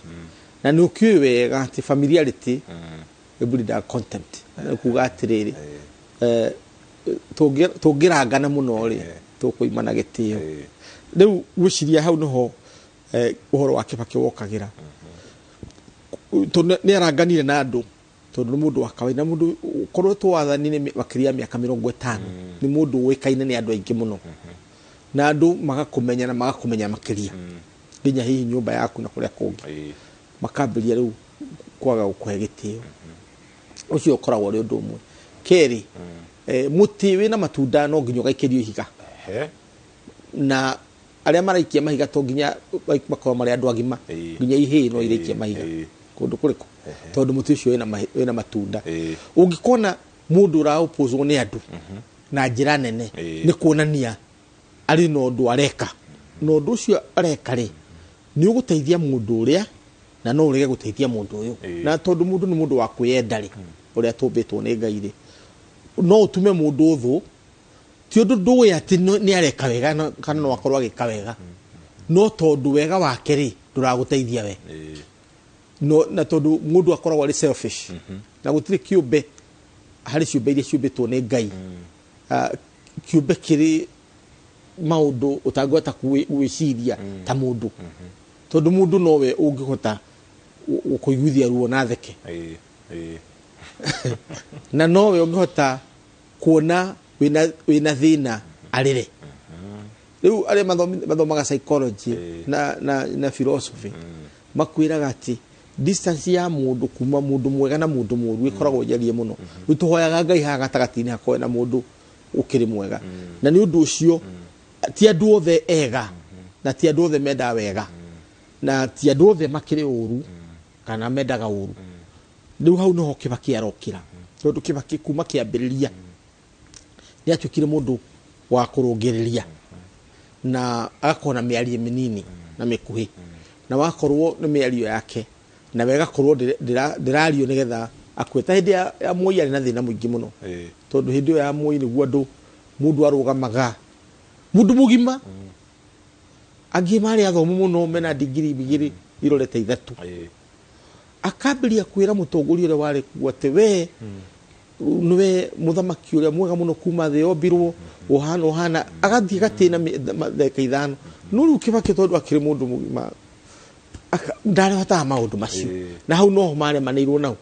na nĩ ũkĩũĩ wega atĩ familiarity ĩbreedaga contempt. Nĩ kuga atĩrĩrĩ, tũngĩrangana mũno rĩ, tũkũima na gĩtĩo. Rĩu gwĩciria hau nĩho ũhoro wa Kibaki wokagĩra, tondũ nĩ aranganire na andũ, tondũ nĩ mũndũ wa kawaida, mũndũ ũkoretwo wathani-inĩ makĩria ya mĩaka 50, nĩ mũndũ ũĩkaine nĩ andũ aingĩ mũno, na andũ magakũmenya na magakũmenya makĩria nginya hihi nyũmba yaku na kũrĩa kũngĩ, makambĩrĩria rĩu kwaga gũkũhe gĩtĩo. Ũcio ũkoragwo ũrĩ ũndũ ũmwe. Kerĩ, mũtĩ wĩna matunda no nginya ũgaikĩrio ihiga, na arĩa maraikia mahiga to nginya makorwo marĩ andũ agima, nginya ihĩĩ no iraikia mahiga kũndũ kũrĩkũ, tondũ mũtĩ ũcio wĩna matunda. Ũngĩkona mũndũ ũraopozwo nĩ andũ na njĩra nene, nĩ kuonania arĩ na ũndũ areka, na ũndũ ũcio areka rĩ, nĩ ũgũteithia mũndũ ũrĩa na no ũrege gũteithia mũndũ ũyũ. Na tondũ mũndũ nĩ mũndũ wa kwĩyenda rĩ, ũrĩa tũmbĩtwo nĩ Ngai rĩ, no ũtume mũndũ ũthũ Ti ũndũ ndũĩ atĩ nĩ areka wega kana no akorwo agĩka wega, no tondũ wega wake rĩ ndũragũteithia we. No na tondũ mũndũ akoragwo arĩ selfish, na gũtirĩ kĩũmbe harĩ ciũmbe iria ciũmbĩtwo nĩ Ngai, kĩũmbe kĩrĩ maũndũ ũtangĩhota gwĩciria ta mũndũ, tondũ mũndũ nowe ũngĩhota kũiguithia ruo na theke, na nowe ũngĩhota kuona wĩna thĩna arĩre. Rĩu arĩa mathomaga psychology na philosophy makwĩraga atĩ distance ya mũndũ kuma mũndũ mwega na mũndũ mũru ĩkoragwo njarie mũno. Rĩu tũhoyaga Ngai haha gatagatĩ-inĩ hakorwo na mũndũ ũkĩrĩ mwega, na nĩ ũndũ ũcio ti andũ othe ega, na ti andũ othe mendaga wega, na ti andũ othe makĩrĩ ũru kana mendaga ũru. Rĩu hau nĩho Kibaki arokĩra, tondũ Kibaki kuma kĩambĩrĩria nĩ atuĩkire mũndũ wa kũrũngĩrĩria na agakorwo na mĩario mĩnini na mĩkuhĩ, na wakorwo nĩ mĩario yake na wega korwo ndĩrario nĩgetha akue. Ta hĩndĩ ya Moi arĩ na thĩna mũingĩ mũno, tondũ hĩndĩ ĩyo ya Moi nĩguo andũ mũndũ arũgamaga mũndũ mũgima, angĩ marĩ athomu mũno mena digiri igĩrĩ irorete ithatũ, akambĩrĩria kwĩra mũtongoria ũrĩa warĩ kuo atĩ we nĩwe mũthamaki ũrĩa mwega mũno kuma thĩ yombirwo, ũhana ũhana, agathiĩ gatĩna ndagĩka ithano. No rĩu Kibaki tondũ akĩrĩ mũndũ mũgima ndarehotaga maũndũ macio, na hau noho maremanĩirwo nau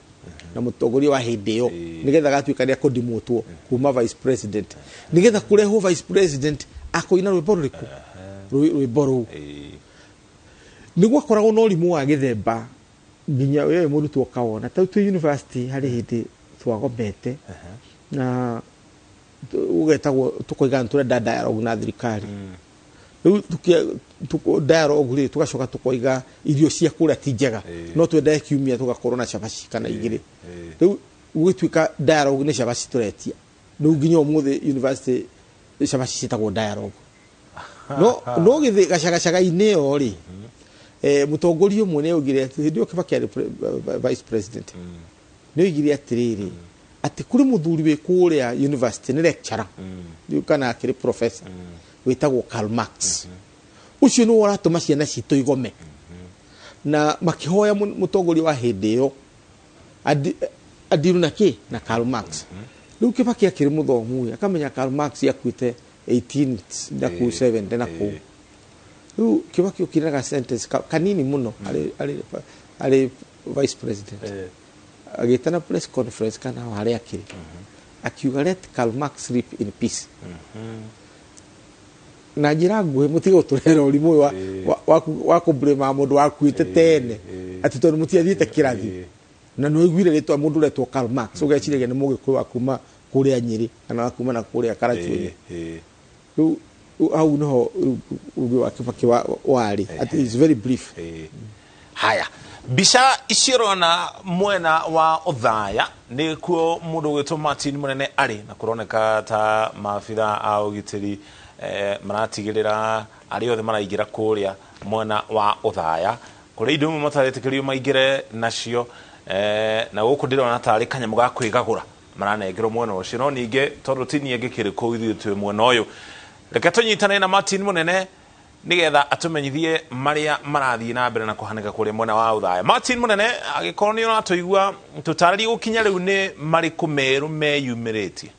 na mũtongoria wa hĩndĩ ĩyo, nĩgetha agatuĩka nĩ akũndimũtwo kuma vice president, nĩgetha kũrehwo vice president akũina rwĩmbo rũrĩkũ, rwĩmbo rũu. Nĩ gwakoragwo na ũrimũ wa gĩthemba nginya we mũrutwo ũkawona. Ta twĩ university harĩ hĩndĩ twagomete na ũgetagwo tũkoiga nĩ tũrenda dialogue na thirikari. Rĩu dialogue rĩ tũgacoka tũkoiga irio cia kũrĩa ti njega, no twendage kiumia tũgakorwo na cabaci kana igĩrĩ. Rĩu gũgĩtuĩka dialogue nĩ cabaci tũretia. Rĩu nginya ũmũthĩ university cabaci ciĩtagwo dialogue. No no gĩthĩ gacagacaga-inĩ ĩyo rĩ, mũtongoria ũmwe nĩ augire atĩ hĩndĩ ĩyo Kibaki arĩ vice president, nĩ oigire atĩrĩrĩ atĩ kũrĩ mũthuri wĩ kũrĩa university nĩ lecturer rĩu kana akĩrĩ professor wĩtagwo Karl Marx, ũcio nĩwe ũratũma ciana citũ igome. Na makĩhoya mũtongoria wa hĩndĩ ĩyo adiru na kĩ na Karl Marx. Rĩu Kibaki akĩrĩ mũthomu akamenya Karl Marx akuĩte 18 na kũu 70 na kũu. Rĩu Kibaki okire na sentence kanini mũno arĩ vice president, agĩtana press conference kana harĩa akĩrĩ, akiuga let Karl Marx sleep in peace. Na njĩra nguhĩ mũtige gũtũrehera ũrimũ ũyũ wa kũblame mũndũ wakuĩte tene atĩ tondũ mũtiathiĩte kĩrathi na nĩ waiguire rĩtwa mũndũ ũretwo Karl Marx ũgeciragia nĩ mũgĩkũyũ wa kuma kũrĩa Nyĩrĩ kana wa kuma na kũrĩa Karachuonyo. Rĩu hau nĩho ũgĩ wa Kibaki warĩ, atĩ it's very brief. Haya, mbica icio ũrona mwena wa Othaya nĩkuo mũndũ ũgwĩtwo Martin Mũnene arĩ, na kũroneka ta maabitha a ũgitĩri maratigĩrĩra arĩa othe maraingĩra kũrĩa mwena wa Othaya kũrĩ indo imwe mataretĩkĩrio maingĩre nacio, na gũkũ ndĩrona tarĩ kanyamũ ga kwĩgagũra maranengerwo mwena ũcio, no ningĩ tondũ ti niĩ ngĩkĩrĩ kũu ithuĩ twĩ mwena ũyũ, reke tũnyitane na Martin Mũnene nĩgetha atũmenyithie marĩa marathiĩ na mbere na kũhanĩka kũrĩa mwena wa Othaya. Martin Mũnene, angĩkorwo nĩ ũratũigua, tũtarĩrie gũkinya rĩu nĩ marĩkũ merũ meyumĩrĩtie.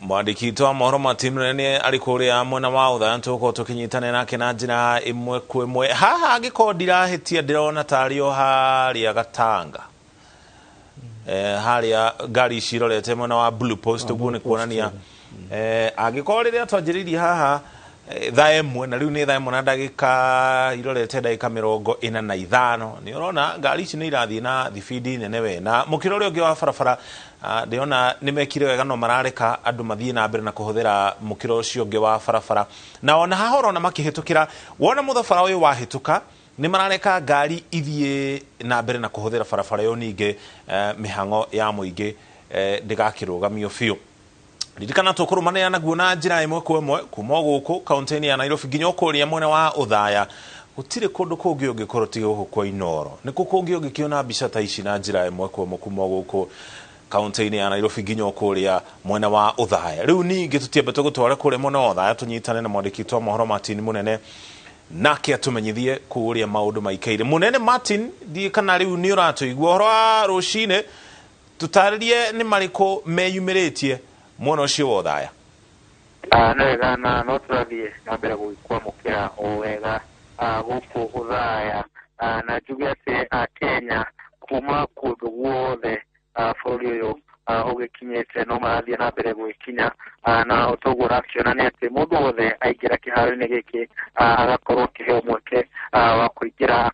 Mwandĩki witũ wa mohoro Martin Mũnene nĩ arĩ kũrĩa mwena wa Othaya, tũgũkorwo tũkĩnyitanĩra nake na njĩra ĩmwe kwa ĩmwe. Haha angĩkorwo ndirahĩtia ndĩrona tarĩ o harĩa Gatanga, harĩa ngari ici irorete mwena wa Blue Post, ũguo nĩ kuonania angĩkorwo rĩrĩa twanjĩrĩirie haha thaa ĩmwe na rĩu nĩ thaa ĩmwe na ndagĩka irorete ndagĩka 45, nĩ ũrona ngari ici nĩ irathiĩ na thibindi nene we. Na mũkĩra ũrĩa ũngĩ wa barabara ndĩrona nĩ mekire wega, no marareka andũ mathiĩ na mbere na kũhũthĩra mũkĩra ũcio ũngĩ wa barabara. Na ona haha ũrona makĩhĩtũkĩra, wona mũthabara ũyũ wahĩtũka nĩ marareka ngari ithiĩ na mbere na kũhũthĩra barabara ĩyo, ningĩ mĩhang'o ya mũingĩ ndĩgakĩrũgamio biũ. Ririkana tũkũrũmanĩra naguo na njĩra ĩmwe kwa ĩmwe kuma gũkũ kaunti-inĩ ya Nairobi nginya kũrĩa mwena wa Othaya Gũtirĩ kũndũ kũngĩ ũngĩkorwo tiga gũkũ kwa Inooro. Nĩkũ kũngĩ ũngĩkĩona mbica ta ici na njĩra ĩmwe kwa ĩmwe kuma gũkũ kaunti-inĩ ya Nairobi nginya kũrĩa mwena wa Othaya. Rĩu ningĩ tũtiambe tũgũtware kũrĩa mwena wa Othaya, tũnyitane na mwandĩki witũ wa mohoro Martin Munene, nake atũmenyithie kũrĩa maũndũ maikaire. Munene Martin, ndiĩ kana rĩu nĩ ũratũigua ũhoro wa rũcinĩ, tũtarĩrie nĩ marĩkũ meyumĩrĩtie mwena ũcio wa Othaya. Nĩ wega, na no tũrathiĩ na mbere gũgĩkwamũkĩra o wega gũkũ Othaya, na njuge atĩ Akenya kuma kũndũ guothe bũrũri ũyũ ũgĩkinyĩte no marathiĩ na mbere gwĩkinya, na toguo ũrakĩona nĩ atĩ mũndũ wothe aingĩra kĩharo-inĩ gĩkĩ agakorwo akĩheo mweke wa kũingĩra,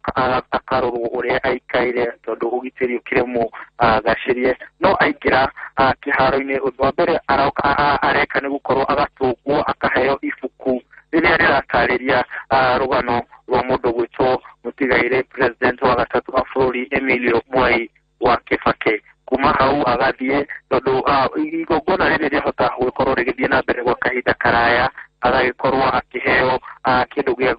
akarorwo ũrĩa aikaire tondũ ũgitĩri ũkĩrĩ mũgacĩrie. No aingĩra kĩharo-inĩ, ũndũ wa mbere areka nĩ gũkorwo agatũngwo akaheo ibuku rĩrĩa rĩratarĩria rũgano rwa mũndũ gwĩtwo mũtigairĩ president wa gatatũ wa bũrũri Emilio Mwai wa Kibaki. Kuma hau agathiĩ, tondũ igongona rĩrĩ rĩahota gũkorwo rĩgĩthiĩ na mbere gwa kahinda karaya, agagĩkorwo akĩheo kĩndũ gĩa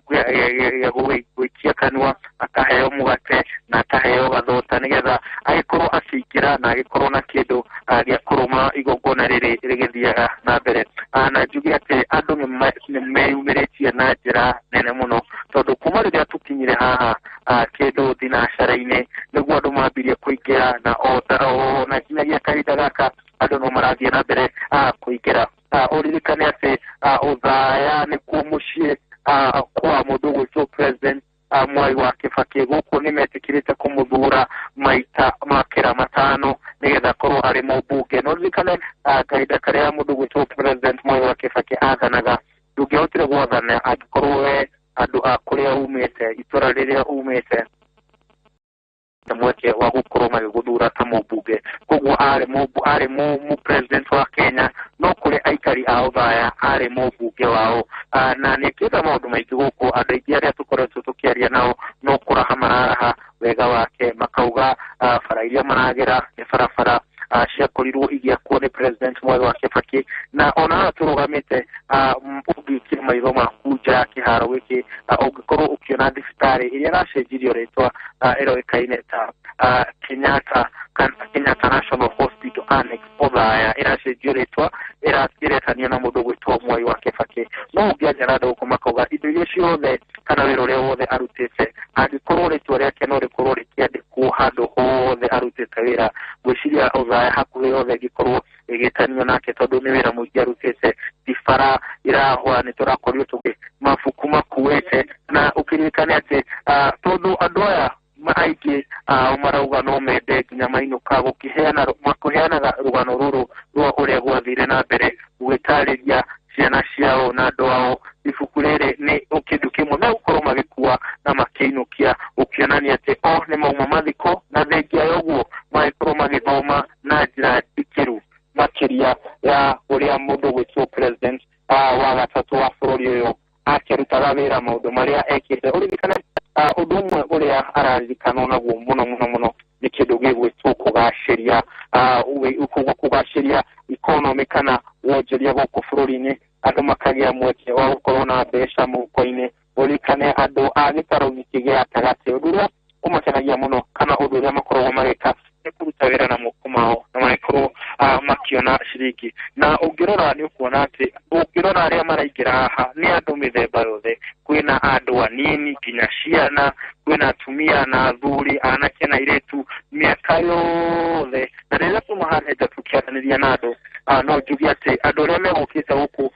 gũikia kanua, akaheo mũgate na akaheo gathota, nĩgetha agĩkorwo akĩingĩra na agĩkorwo na kĩndũ gĩa kũrũma igongona rĩrĩ rĩgĩthiaga na mbere. Na njuge atĩ andũ nĩ meyumĩrĩtie na njĩra nene mũno, tondũ kuma rĩrĩa tũkinyire haha kĩndũ thinacara-inĩ nĩguo andũ mambirie kũingĩra, na ona nginyagia kahinda gaka andũ no marathiĩ na mbere kũingĩra. Ũririkane atĩ Othaya nĩkuo mũciĩ kwa mũndũ ũgwĩtwo president Mwai wa Kibaki. Gũkũ nĩ metĩkĩrĩte kũmũthura maita makĩra 5 nĩgetha akorwo arĩ mũmbunge. No ririkane kahinda karĩa mũndũ ũgwĩtwo president Mwai wa Kibaki athanaga, ndũngĩahotire gwathana angĩkorwo we andũ a kũrĩa umĩte, itũra rĩrĩa umĩte, mweke wa gũkorwo magĩgũthura ta mũmbunge. Koguo arĩ mũ president wa Kenya, no kũrĩ aikari a Othaya arĩ mũmbunge wao, na nĩ ekĩte maũndũ maingĩ gũkũ. Andũ aingĩ arĩa tũkoretwo tũkĩaria nao no kũraha mararaha wega wake, makauga bara iria maragera nĩ barabara ciakorirwo igĩakwo nĩ president Mwai wa Kibaki. Na ona haha tũrũgamĩte, ũngĩikia maitho maku nja ya kĩharo gĩkĩ, ũngĩkorwo ũkĩona thibitarĩ ĩrĩa ĩracenjirio rĩtwa, ĩroĩkaine ta Kenyatta Kenyatta National Hospital Annex Othaya, ĩracenjio rĩtwa, ĩretanio na mũndũ ũgwĩtwo Mwai wa Kibaki. No ũngĩaria na andũ gũkũ makauga indo iria ciothe kana wĩra ũrĩa wothe arutĩte, angĩkorwo rĩtwa rĩake no rĩkorwo rĩkĩandĩkwo handũ hothe arutĩte wĩra, ngwĩciria Othaya hakuhĩ yothe ĩngĩkorwo ĩgĩtanio nake, tondũ nĩ wĩra mũingĩ arutĩte. Ti bara irahwa nĩ tũrakorirwo tũgĩ mabuku makuĩte, na ũkĩririkane atĩ tondũ andũ aya aingĩ marauga no mende nginya mainũka makũheanaga rũgano rũrũ rwa ũrĩa gwathire na mbere, gũgĩtarĩria ciana ciao na andũ ao. Ibuku rĩrĩ nĩ kĩndũ kĩmwe megũkorwo magĩkua na makĩinũkia, gũkĩonania atĩ o nĩ mauma mathiko, na thengia ya ũguo magĩkorwo magĩthoma na njĩra ndikĩru makĩria ya ũrĩa mũndũ gwĩtwo president wa gatatũ wa bũrũri ũyũ akĩrutaga wĩra, maũndũ marĩa ekĩte. Ũririkane ũndũ ũmwe ũrĩa araririkanwo naguo mũno mũno mũno nĩ kĩndũ gĩgwĩtwo kũgacĩria economy kana wonjoria gũkũ bũrũri-inĩ, andũ makagĩa mweke wa gũkorwo na mbeca mũhuko-inĩ. Ũririkane andũ a gĩtaro gĩkĩ gĩa gatagatĩ, ũndũ ũrĩa ũmakenagia mũno kana ũndũ ũrĩa makoragwo magĩka nĩ kũruta wĩra na moko mao na magĩkorwo makĩona ciringi. Na ũngĩrora nĩ ũkuona atĩ ũngĩrora arĩa maraingĩra haha nĩ andũ mĩthemba yothe, kwĩna andũ anini nginya ciana, kwĩna atumia na athuri, anake na airĩtu, mĩaka yothe. Na rĩrĩa tuma haha nja tũkĩaranĩria na andũ, no njuge atĩ andũ arĩa megũkĩte gũkũ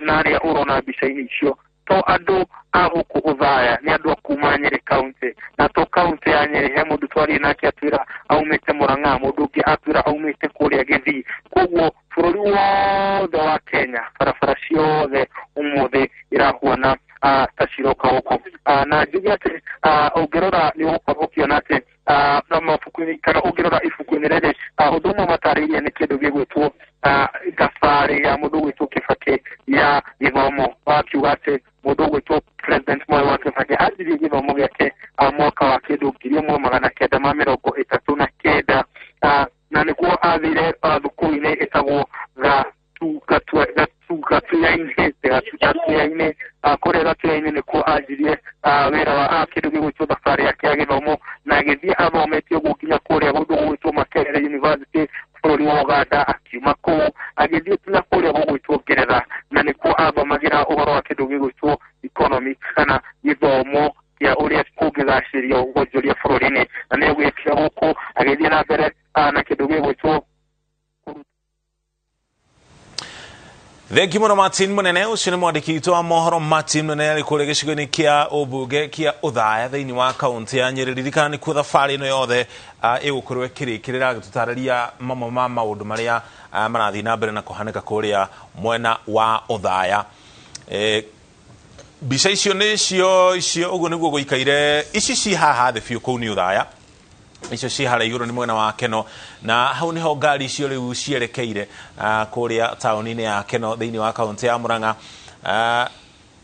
na arĩa ũrona mbica-inĩ icio to andũ a gũkũ Othaya, nĩ andũ a kuma Nyeri county, na to county ya Nyeri he mũndũ twarie nake atwĩra aumĩte Murang'a, mũndũ ũngĩ atwĩra aumĩte kũrĩa Gĩthii. Koguo bũrũri wothe wa Kenya, barabara ciothe ũmũthĩ irahuana ta ciroka gũkũ. Na njuge atĩ ũngĩrora nĩ ũgũkorwo ũkĩona atĩ na mabuku-inĩ kana ũngĩrora ibuku-inĩ rĩrĩ, ũndũ ũmwe matarĩirie nĩ kĩndũ gĩgwĩtwo thabarĩ ya mũndũ ũgwĩtwo Kibaki ya gĩthomo. Wakiuga atĩ mũndũ ũgwĩtwo president Mwai wa Kibaki anjirie gĩthomo gĩake mwaka wa kĩndũ 1939, na nĩguo athire thukuru-inĩ ĩtagwo Gatuya-inĩ, kũrĩa Gatuya-inĩ nĩkuo anjirie wĩra wa Thengi muno Martin Munene. Ucio nĩ mwandĩki witũ wa mohoro Martin Munene arĩ kũrĩa gĩcigo-inĩ kĩa ũmbunge kĩa Othaya thĩinĩ wa kaũntĩ ya Nyĩrĩ. Ririkana nĩkuo thabarĩ ĩno yothe ĩgũkorwo ĩkĩrĩkĩrĩra, agĩtũtarĩria mamwe ma maũndũ marĩa marathiĩ na mbere na kũhanĩka kũrĩa mwena wa Othaya. Mbica icio nĩcio icio, ũguo nĩguo gũikaire. Ici ci haha thĩ biũ kũu nĩ Othaya, icio ci harĩa igũrũ nĩ mwena wa Keno, na hau nĩho ngari icio rĩu cierekeire kũrĩa taũni-inĩ ya Keno thĩinĩ wa kaũntĩ ya Murang'a.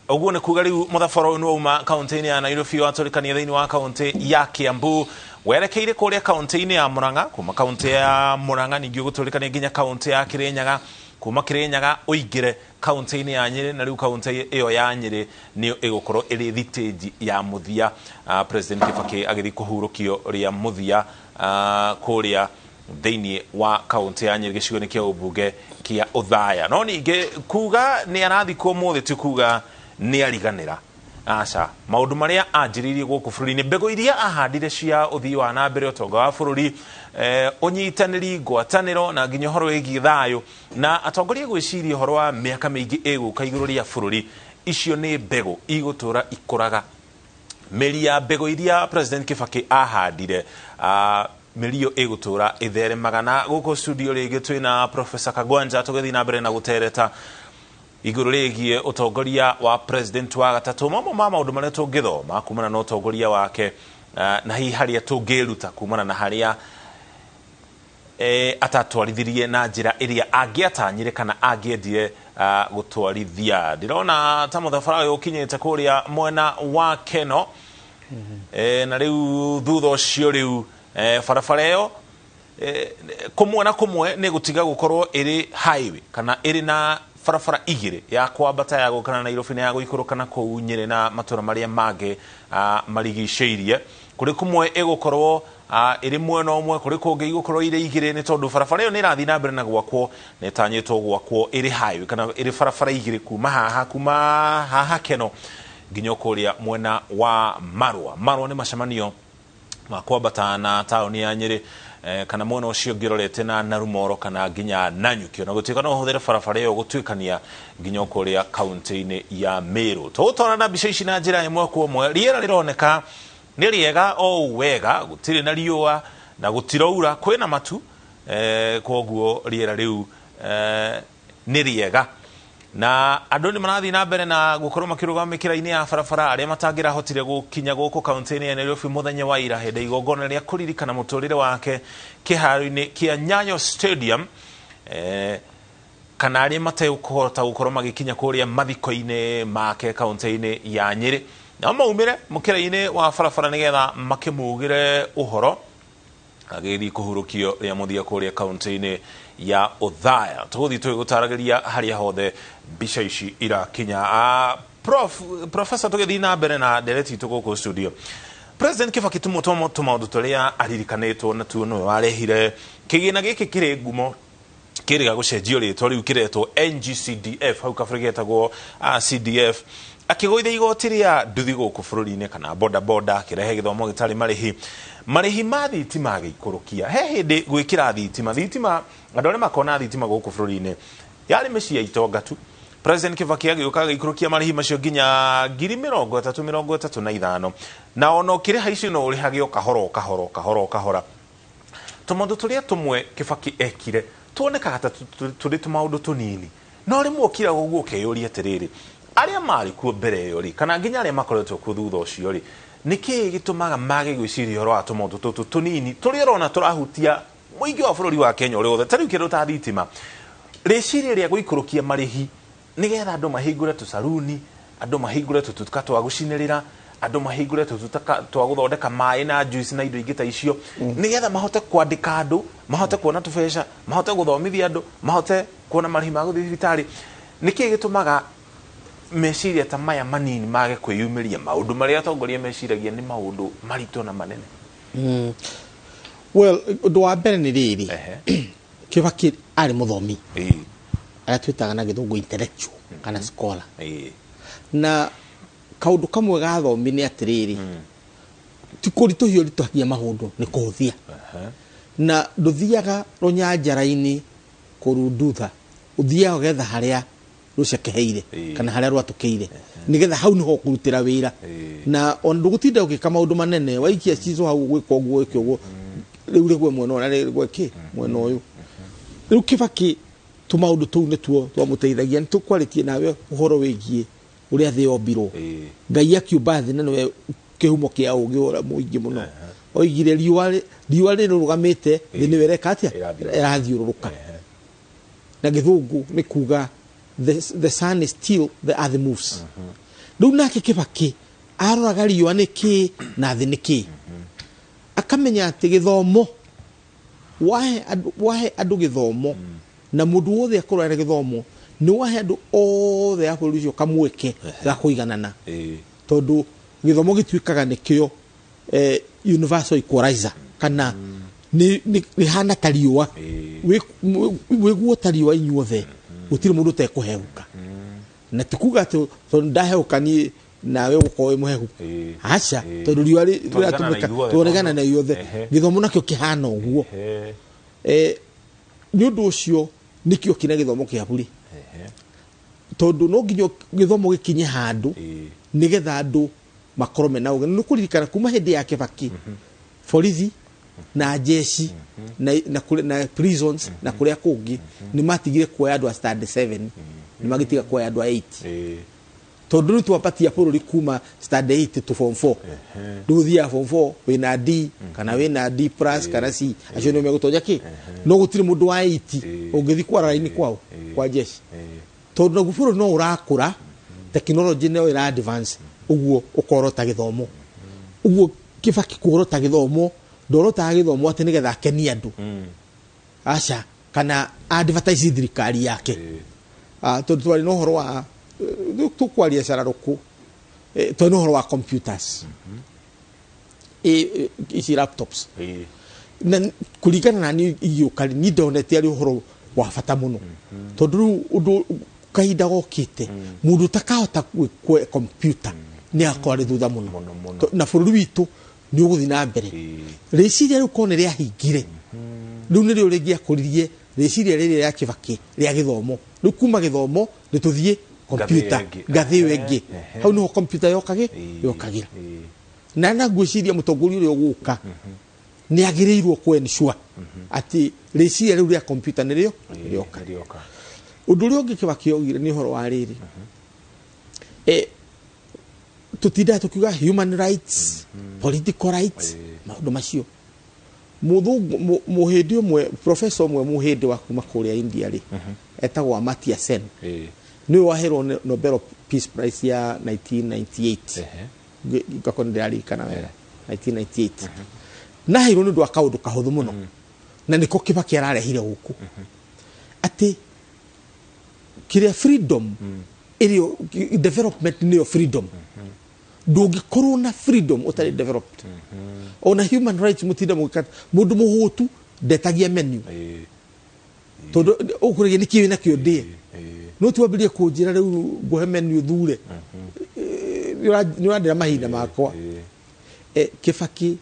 Ũguo nĩ kuga rĩu mũthabara ũyũ nĩ wauma kaũntĩ-inĩ ya Nairobi, watũrĩkania thĩinĩ wa kaũntĩ ya Kiambu, werekeire kũrĩa kaũntĩ-inĩ ya Murang'a. Kuma kaũntĩ ya Murang'a ningĩ ũgũtũrĩkania nginya kaũntĩ ya Kirinyaga, kuma Kirinyaga ũingĩre kaũntĩ-inĩ ya Nyĩrĩ, na rĩu kaũntĩ ĩyo ya Nyĩrĩ nĩyo ĩgũkorwo ĩrĩ thitĩnji ya mũthia, President Kibaki agĩthiĩ kũhurũkio rĩa mũthia kũrĩa thĩinĩ wa kaũntĩ ya Nyĩrĩ, gĩcigo-inĩ kĩa ũmbunge kĩa Othaya. No ningĩ kuga nĩ arathikwo ũmũthĩ ti kuga nĩ ariganĩra, aca. Maũndũ marĩa anjĩrĩirie gũkũ bũrũri-inĩ, mbegũ iria ahandire cia ũthii wa na mbere, ũtonga wa bũrũri, ũnyitanĩri, ngwatanĩro, na nginya ũhoro wĩgiĩ thayũ na atongoria gwĩciria ũhoro wa mĩaka mĩingĩ ĩgũka igũrũ rĩa bũrũri, icio nĩ mbegũ igũtũra ikũraga. Mĩri ya mbegũ iria President Kibaki ahandire, mĩri ĩyo ĩgũtũra ĩtheremaga. Na gũkũ studio rĩngĩ twĩna Professor Kagwanja, tũgĩthiĩ na mbere na gũtereta igũrũ rĩgiĩ ũtongoria wa president wa gatatũ, mamwe ma maũndũ marĩa tũngĩthoma kumana na ũtongoria wake, na hihi harĩa tũngĩruta kumana na harĩa atatwarithirie na njĩra ĩrĩa angĩatanyire kana angĩendire gũtwarithia. Ndĩrona ta mũthabara ũyũ ũkinyĩte kũrĩa mwena wa Keno, na rĩu thutha ũcio rĩu barabara ĩyo kũmwe na kũmwe nĩ gũtiga gũkorwo ĩrĩ highway kana ĩrĩ na barabara igĩrĩ, ya kwambata ya gũkana Nairobi na ya gũikũrũka na kũu Nyĩrĩ na matũra marĩa mangĩ marigicĩirie. Kũrĩ kũmwe ĩgũkorwo ĩrĩ mwena ũmwe, kũrĩ kũngĩ igũkorwo irĩ igĩrĩ, nĩ tondũ barabara ĩyo nĩ ĩrathiĩ na mbere na gwakwo, nĩ ĩtanyĩtwo gwakwo ĩrĩ highway kana ĩrĩ barabara igĩrĩ kuma haha Keno nginya kũrĩa mwena wa Marũa. Marũa nĩ macemanio ma kwambata na taũni ya Nyĩrĩ, kana mwena ũcio ũngĩ ũrorete na Narumoro kana nginya Nanyuki, ona gũtuĩka no ũhũthĩre barabara ĩyo gũtuĩkania nginya kũrĩa kaunti-inĩ ya Meru. Tũgũtwarana na mbica ici na njĩra ĩmwe kwa ĩmwe. Rĩera rĩroneka nĩ rĩega o ũũ wega, gũtirĩ na riũa na gũtiraura, kwĩna matu, koguo rĩera rĩu nĩ rĩega, na andũ nĩ marathiĩ na mbere na gũkorwo makĩrũgama mĩkĩra-inĩ ya barabara, arĩa matangĩrahotire gũkinya gũkũ kaunti-inĩ ya Nairobi mũthenya wa ira hĩndĩ ya igongona rĩa kũririkana mũtũrĩre wake kĩharo-inĩ kĩa Nyayo Stadium, kana arĩa matekũhota gũkorwo magĩkinya kũrĩa mathiko-inĩ make kaunti-inĩ ya Nyĩrĩ, nao maumĩre mũkĩra-inĩ wa barabara nĩgetha makĩmugĩre ũhoro agĩthiĩ kũhurũkio rĩa mũthia kũrĩa kaunti-inĩ ya Othaya. Tũgũthiĩ tũgĩgũtaragĩria harĩa hothe mbica ici irakinya. Professor, tũgĩthiĩ na mbere na ndereti itũ gũkũ studio, President Kibaki tũmwe twa tũmaũndũ tũrĩa aririkanĩtwo natuo nĩwe warehire kĩgĩna gĩkĩ kĩrĩ ngumo kĩrĩga gũcenjio rĩtwa, rĩu kĩretwo NGCDF, hau kabere gĩetagwo CDF, akĩgũithia igoti rĩa nduthi gũkũ bũrũri-inĩ kana boda boda, akĩrehe gĩthomo gĩtarĩ marĩhi, marĩhi ma thitima agĩikũrũkia. He hĩndĩ gwĩkĩra thitima, andũ arĩa makona thitima gũkũ bũrũri-inĩ yarĩ mĩciĩ ya itonga tu. President Kibaki agĩũka agĩikũrũkia marĩhi macio nginya ngiri 30, 35, na ona ũkĩrĩha icio no ũrĩhage o kahora o kahora o kahora o kahora. Tũmaũndũ tũrĩa tũmwe Kibaki ekire tuonekaga ta tũrĩ tũmaũndũ tũnini, no rĩmwe ũkiraga ũguo ũkeyũria atĩrĩrĩ, arĩa marĩ kuo mbere ĩyo rĩ, kana nginya arĩa makoretwo kuo thutha ũcio rĩ, nĩ kĩĩ gĩtũmaga mage gwĩciria ũhoro wa tũmaũndũ tũtũ tũnini tũrĩa ũrona tũrahutia mũingĩ wa bũrũri wa Kenya ũrĩ wothe? Ta rĩu kĩndũ ta thitima, rĩciria rĩa gũikũrũkia marĩhi nĩgetha andũ mahingũre tũcaruni, andũ mahingũre tũtuka twa gũcinĩrĩra, andũ mahingũre tũtuka twa gũthondeka maĩ na juice na indo ingĩ ta icio, nĩgetha mahote kwandĩka andũ, mahote kuona tũbeca, mahote gũthomithia andũ, mahote kuona marĩhi ma gũthiĩ thibitarĩ. Nĩkĩĩ gĩtũmaga meciria ta maya manini mage kwĩyumĩria, maũndũ marĩa atongoria meciragia nĩ maũndũ maritũ na manene? Well, ũndũ wa mbere nĩ rĩrĩ, Kibaki arĩ mũthomi, arĩa twĩtaga na gĩthũngũ intellectual kana scholar, na kaũndũ kamwe ga thomi nĩ atĩrĩrĩ, ti kũritũhia ũritũhagia maũndũ, nĩ kũhũthia, na ndũthiaga rũnyanjara-inĩ kũrundutha, ũthiaga ũgetha harĩa Rũcekeheire kana harĩa rwatũkĩire, nĩgetha hau nĩho ũkũrutĩra wĩra. Na ona ndũgũtinda ũgĩka maũndũ manene, waikia cizũ hau, gwĩka ũguo, wĩke ũguo, rĩu rĩgwe mwena ũyũ na rĩgwe kĩ mwena ũyũ. Rĩu Kĩbakĩ tũmaũndũ tũu nĩtuo twamũteithagia. Nĩ tũkwarĩtie nawe ũhoro wĩgiĩ ũrĩa thĩ yombirwo. Ngai akiũmba thĩ, na nĩwe kĩhumo kĩa ũgĩ ũrĩa mũingĩ mũno, oigire riũa rĩrũgamĩte, thĩ nĩwe ĩreka atĩa? Ĩrathiũrũrũka. Ĩrathiũrũrũka. Na gĩthũngũ nĩ kuga the sun is still, the earth moves. Rĩu nake Kĩbakĩ aroraga riũa nĩ kĩ na thĩ nĩ kĩ, akamenya atĩ gĩthomo, wahe andũ gĩthomo na mũndũ wothe akorwo ena gĩthomo, nĩ wahe andũ othe a bũrũri ũcio kamweke ga kũiganana, tondũ gĩthomo gĩtuĩkaga nĩkĩo universal equalizer, kana nĩ hana ta riũa. Wĩguo ta riũa inyuothe, gũtirĩ mũndũ ũtekũhehũka. Na ti kuga atĩ tondũ ndahehũka niĩ nawe ũgũkorwo wĩ mũhehu. Aca, tondũ riũa Twaregana na rĩratũmĩka ithuothe, twaregana na ithuothe. Gĩthomo nakĩo kĩhana ũguo. Nĩ ũndũ ũcio nĩkĩo kĩna gĩthomo kĩa bure, tondũ no nginya gĩthomo gĩkinye handũ nĩgetha andũ makorwo mena ũgĩ. Nĩ kũririkana kuma hĩndĩ ya Kĩbakĩ, borithi na jeshi na prisons na kũrĩa kũngĩ nĩ matigire kuoya andũ a standard 7, nĩ magĩtiga kuoya andũ a 8, tondũ rĩu twambatia bũrũri kuma standard 8 to form 4. Rĩu ũthiaga form 4 wĩna D kana wĩna D plus kana C, acio nĩo megũtonya kĩ, no gũtirĩ mũndũ wa 8 ũngĩthiĩ kwara raini kwao kwa jeshi, tondũ naguo bũrũri no ũrakũra, technology no ĩra advance. Ũguo ũkorota gĩthomo ũguo, Kĩbaki kuorota gĩthomo, ndorotaga gĩthomo atĩ nĩgetha akenie andũ, aca, kana advertise thirikari yake. Tondũ twarĩ na ũhoro wa tũkwaria cararũkũ, twarĩ na ũhoro wa computers, ici laptops, na kũringana na niĩ igĩũka rĩ, niĩ ndonete arĩ ũhoro wa bata mũno, tondũ rĩu ũndũ kahinda gokĩte mũndũ ũtakahota gwĩkwo computer nĩ akorwo arĩ thutha mũno. Mũno, mũno. Na bũrũri witũ nĩ ũgũthiĩ na mbere. Rĩciria rĩu korwo nĩ rĩahingire, rĩu nĩrĩo rĩngĩakũririe rĩciria rĩrĩ rĩa Kĩbakĩ rĩa gĩthomo. Rĩu kuma gĩthomo nĩ tũthiĩ computer, ĩyo ĩngĩ. Ngathĩ ĩyo ĩngĩ. Hau nĩho computer yokagĩ yokagĩra. Na ngwĩciria mũtongoria ũrĩa ũgũka nĩ agĩrĩirwo kũ ensure atĩ rĩciria rĩu rĩa computer nĩrĩo rĩoka. Rĩoka. Ũndũ ũrĩa ũngĩ Kĩbakĩ augire nĩ ũhoro wa rĩrĩ, tũtindaga tũkiuga human rights, political rights, maũndũ macio. Mũthũngũ mũhĩndĩ ũmwe, professor ũmwe mũhĩndĩ wa kuma kũrĩa India rĩ, etagwo Amartya Sen, nĩwe waheirwo Nobel Peace Prize ya 1998. Ngakorwo nĩndĩraririkana wega, 1998, na aheirwo nĩ ũndũ wa kaũndũ kahũthũ mũno, na nĩko Kĩbakĩ ararehire gũkũ, atĩ kĩrĩa freedom ĩrĩo development nĩyo freedom. Ndũngĩkorwo na freedom ũtarĩ developed. Ona human rights, mũtinda mũgĩka mũndũ mũhũtu ndetagia menu, tondũ ũkũrĩgia nĩ kĩĩ nakĩo ndĩe. No tiwambĩrĩrie kũnjĩra rĩu ngũhe menu thure, nĩ ũrandĩra mahinda makwa. Kĩbakĩ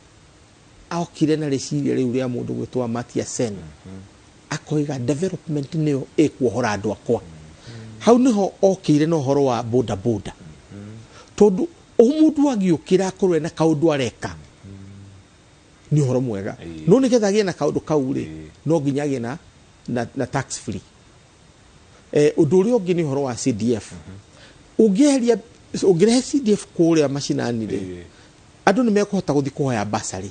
okire na rĩciria rĩu rĩa mũndũ gwĩtwo Amartya Sen, akoiga development nĩyo ĩkuohora andũ akwa. Hau nĩho okĩire na ũhoro wa boda boda, tondũ o mũndũ agĩũkĩra akorwo ena kaũndũ areka nĩ ũhoro mwega. No nĩgetha agĩe na kaũndũ kau rĩ, no nginya agĩe na tax free. Ũndũ ũrĩa ũngĩ nĩ ũhoro wa CDF. Ũngĩeheria, ũngĩrehe CDF kũrĩa macinani rĩ, andũ nĩ mekũhota gũthiĩ kũhoya basarĩ,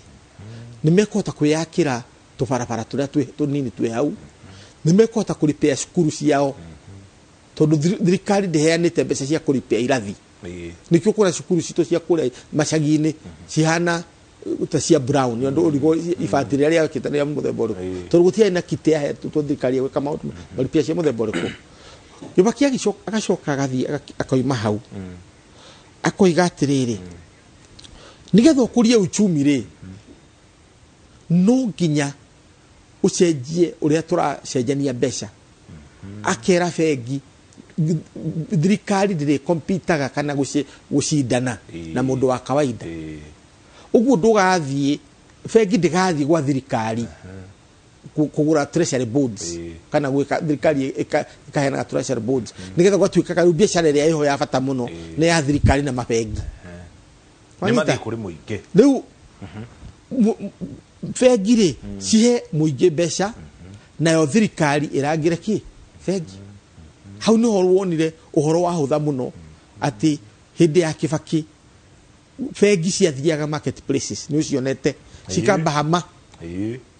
nĩ mekũhota kwĩyakĩra tũbarabara tũrĩa tũnini twĩ hau, nĩ mekũhota kũripĩa cukuru ciao, tondũ thirikari ndĩheanĩte mbeca cia kũripĩa irathi. Nĩkĩo kũrĩa cukuru citũ cia kũrĩa macagi-inĩ cihana ta cia brown, nĩ ũndũ ũrigwo ibati rĩrĩa rĩakĩte nĩ rĩa mũthemba ũrĩkũ, tondũ gũtiarĩ na kite yahetwo thirikari ya gwĩka maũndũ maripia cia mũthemba ũrĩkũ. Kĩbaki agacoka agathiĩ akoima hau, akoiga atĩrĩrĩ, nĩgetha ũkũrie uchumi rĩ, no nginya ũcenjie ũrĩa tũracenjania mbeca. Akera bengi thirikari ndĩrĩ kompitaga kana gũcindana na mũndũ wa kawaida. Ũguo ndũgathiĩ bengi, ndĩgathiĩ gwa thirikari. Kũgũra treasury bonds kana gwĩka thirikari ĩkaheanaga treasury bonds nĩgetha gwatuĩkaga rĩu biacara ĩrĩa ĩho ya bata mũno nĩ ya thirikari na mabengi. Nĩ mathiĩ kũrĩ mũingĩ. Rĩu bengi rĩ cihe mũingĩ mbeca, nayo thirikari ĩrangĩre kĩ bengi. Hau nĩho wonire ũhoro wahũtha mũno atĩ hĩndĩ ya Kibaki bengi ciathiaga market places, nĩ ũcionete cikamba hama,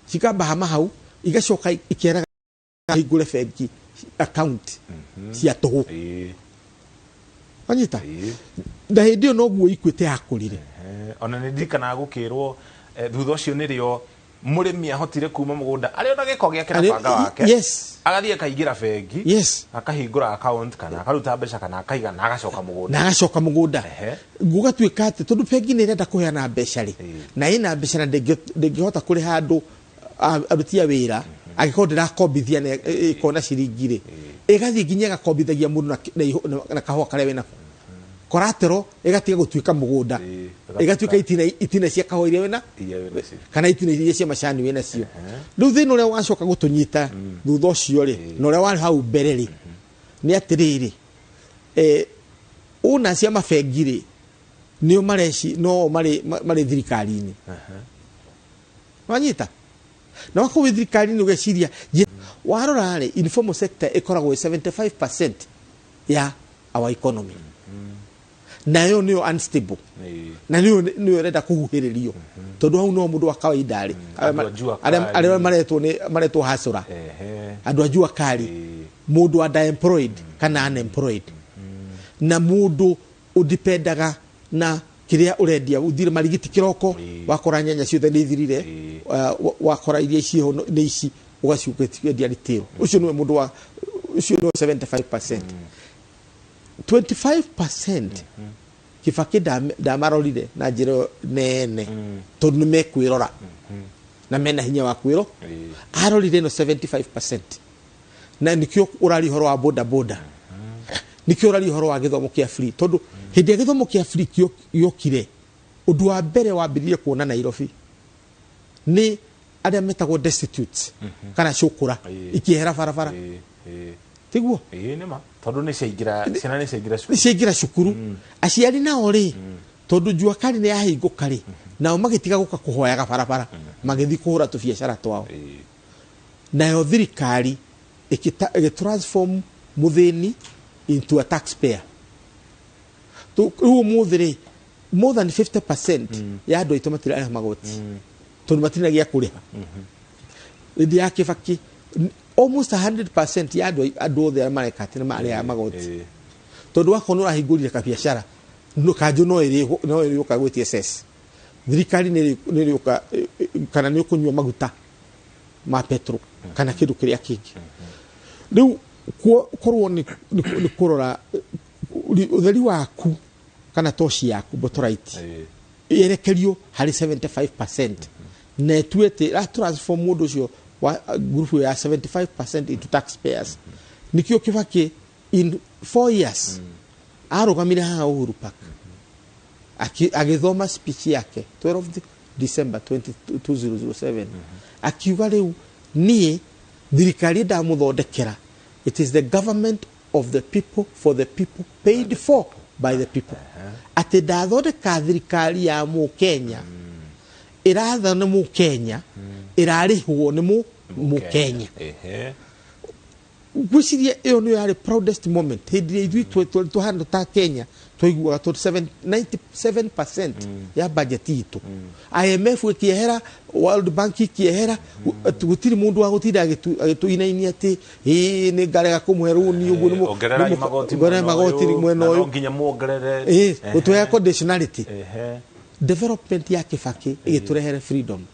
cikamba hama hau igacoka ikeraga hingũre bengi account cia tũhũ. Wanyita? Na hĩndĩ ĩyo noguo Equity yakũrire. Ona nĩ ndirikanaga gũkĩrwo thutha ũcio nĩrĩo mũrĩmi ahotire kuma mũgũnda arĩ ona gĩko gĩake na banga wake, agathiĩ akaingĩra bengi, akahingũra account kana akaruta mbeca kana akaiga na agacoka mũgũnda. Na agacoka mũgũnda. Gũgatuĩka atĩ tondũ bengi nĩ ĩrenda kũheana mbeca rĩ, na ĩna mbeca na ndĩngĩhota kũrĩha andũ aruti a wĩra angĩkorwo ndĩrakombithia na ĩkona ciringi rĩ, ĩgathiĩ nginya ĩgakombithagia mũndũ na kahũa karĩa wĩnako. Collateral ĩgatiga gũtuĩka mũgũnda, ĩgatuĩka itina cia kahũa iria wĩna, kana itina iria cia macani wĩna cio. Rĩu thĩna ũrĩa wacoka gũtũnyita thutha ũcio rĩ, na ũrĩa warĩ hau mbere rĩ, nĩ atĩrĩrĩ, ona cia mabengi rĩ, nĩo mareci, no marĩ thirikari-inĩ. Wanyita? Na wakorwo wĩ thirikari-inĩ ũgeciria, warora rĩ, informal sector ĩkoragwo ĩ 75% ya our economy. Nayo nĩyo unstable. Na nĩyo ĩrenda kũhuhĩrĩrio. Tondũ hau no mũndũ wa kawaida rĩ, arĩa maretwo nĩ maretwo hasura. Andũ a jua kali. Mũndũ underemployed kana unemployed. Na mũndũ ũdipendaga na kĩrĩa ũrendia, ũthire marigiti kĩroko, wakora nyanya ciothe nĩ ithirire, wakora iria ciĩho nĩ ici, ũgaciũka endia retail. Ũcio nĩwe mũndũ wa, ũcio nĩwe 75%. 25% Kibaki ndamarorire na njĩra nene, tondũ nĩ mekwĩrora na mena hinya wa kwĩro. Arorire no 75%. Na nĩkĩo ũraria ũhoro wa boda boda, nĩkĩo ũraria ũhoro wa gĩthomo kĩa free, tondũ hĩndĩ ya gĩthomo kĩa free gĩokire, ũndũ wa mbere wambĩrĩirie kuona Nairobi nĩ arĩa metagwo destitutes kana cũkũra ikĩehera barabara. Tiguo? Nĩ ma. Tondũ nĩ ciaingĩra, ciana nĩ ciaingĩra cukuru. Nĩ ciaingĩra cukuru. Aciari nao rĩ, tondũ jua kali nĩ yahingũka rĩ, nao magĩtiga gũka kũhoyaga barabara, magĩthiĩ kũhũra tũbiacara twao. Nayo thirikari ĩgĩtransform mũthĩni into a taxpayer. Rĩu ũmũthĩ rĩ, more than 50% ya andũ aitũ matirarĩha magoti, tondũ matirĩ na gĩa kũrĩha. Hĩndĩ ya Kibaki, almost 100% ya andũ othe arĩa mareka atĩ nĩ marĩhaga magoti. Tondũ wakorwo nĩ ũrahingũrire kabiacara, kanjũ no ĩrĩũka gwĩtia cess. Thirikari nĩ ĩrĩũka, kana nĩ ũkũnyua maguta ma petrol, kana kĩndũ kĩrĩa kĩngĩ. Rĩu korwo nĩ kũrora ũtheri waku kana toci yaku botolite yerekerio harĩ 75% na ĩtuĩte ra transform mũndũ ũcio wa group ya 75% into taxpayers. Nĩkĩo Kibaki in 4 years arũgamire haha Uhuru Park agĩthoma speech yake 12 December 2007, akiuga rĩu niĩ thirikari ndamũthondekera, it is the government of the people for the people paid for by the people. Atĩ ndathondeka thirikari ya mũkenya, ĩratha nĩ mũkenya, ĩrarĩhwo nĩ mũkenya. Ngwĩciria ĩyo nĩyo yarĩ proudest moment hĩndĩ ĩrĩa ithuĩ tũhana ta Kenya twaiguaga tondũ 97% ya budget itũ, IMF ĩkĩehera, World Bank ĩkĩehera, gũtirĩ mũndũ wa gũtinda agĩtũinainia atĩ ĩĩ nĩ ngarega kũmũhe rũni ũguo nĩ ongererai magoti mwena ũyũ, no nginya muongerere, gũtũhe conditionality. Development ya Kibaki ĩgĩtũrehere freedom.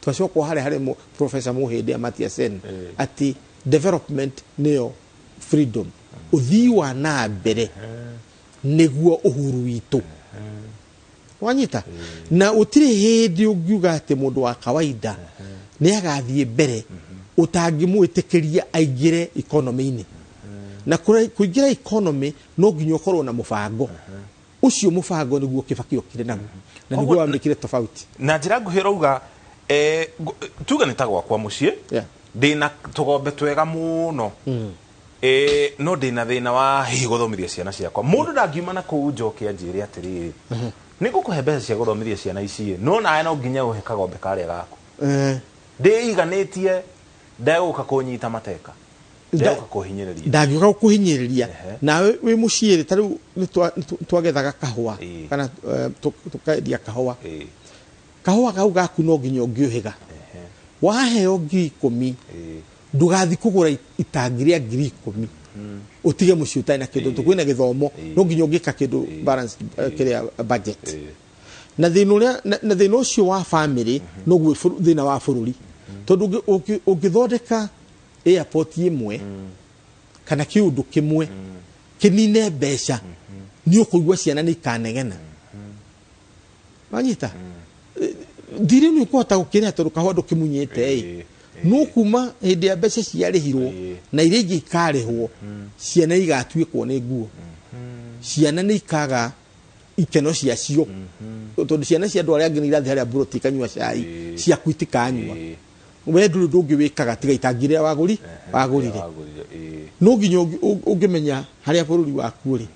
Twacokwo harĩa harĩ Professor Muhĩndĩ Amartya Sen atĩ development nĩyo freedom, ũthii wa na mbere nĩguo uhuru witũ. Wanyita? Na gũtirĩ hĩndĩ ũngiuga atĩ mũndũ wa kawaida nĩ agathiĩ mbere ũtangĩmwĩtĩkĩria aingĩre economy-inĩ. Na kũingĩra economy no nginya ũkorwo na mũbango. Ũcio mũbango nĩguo Kibaki okire naguo, na nĩguo wamĩkire tofauti. Na njĩra nguhĩ ũrauga Tuge nĩ ta gwakwa mũciĩ, ndĩna tũgombe twega mũno, no ndĩna thĩna wa hihi gũthomithia ciana ciakwa. Mũndũ ndangiuma na kũu njoke anjĩre atĩrĩrĩ, nĩ ngũkũhe mbeca cia gũthomithia ciana ici, no nawe no nginya ũhe kagombe karĩa gaku. Ndĩiganĩtie, ndegũka kũnyita mateka, ndegũka kũhinyĩrĩria. Ndangĩũka gũkũhinyĩrĩria. Nawe wĩ mũciĩ rĩ, ta rĩu nĩ twagethaga kahũa kana tũkendia kahũa. Kahũa kau gaku no nginya ũngĩũhĩga. Waheo 10,000, ndũgathiĩ kũgũra itangi rĩa 10,000 ũtige mũciĩ ũtarĩ na kĩndũ. Tondũ kwĩna gĩthomo, no nginya ũngĩka kĩndũ balance, kĩrĩa budget. Na thĩna ũrĩa, na thĩna ũcio wa family noguo thĩna wa bũrũri. Tondũ ũngĩthondeka airport ĩmwe kana kĩũndũ kĩmwe kĩnine mbeca, nĩ ũkũigua ciana nĩ ikanegena. Wanyita? Thirĩ nĩ ũkũhota gũkĩrĩha tondũ kahũa ndũkĩmunyĩte ĩ. No kuma hĩndĩ ya mbeca ciarĩhirwo na iria ingĩ ikarĩhwo, ciana igatuĩkwo nĩ nguo. Ciana nĩ ikaga ikeno ciacio. Tondũ ciana cia andũ arĩa angĩ nĩ irathiĩ harĩa mburoti ikanyua cai, ciaku itikanyua. We ndũrĩ ũndũ ũngĩ wĩkaga tiga itangi rĩrĩa wagũrire. No nginya ũngĩmenya harĩa bũrũri waku ũrĩ.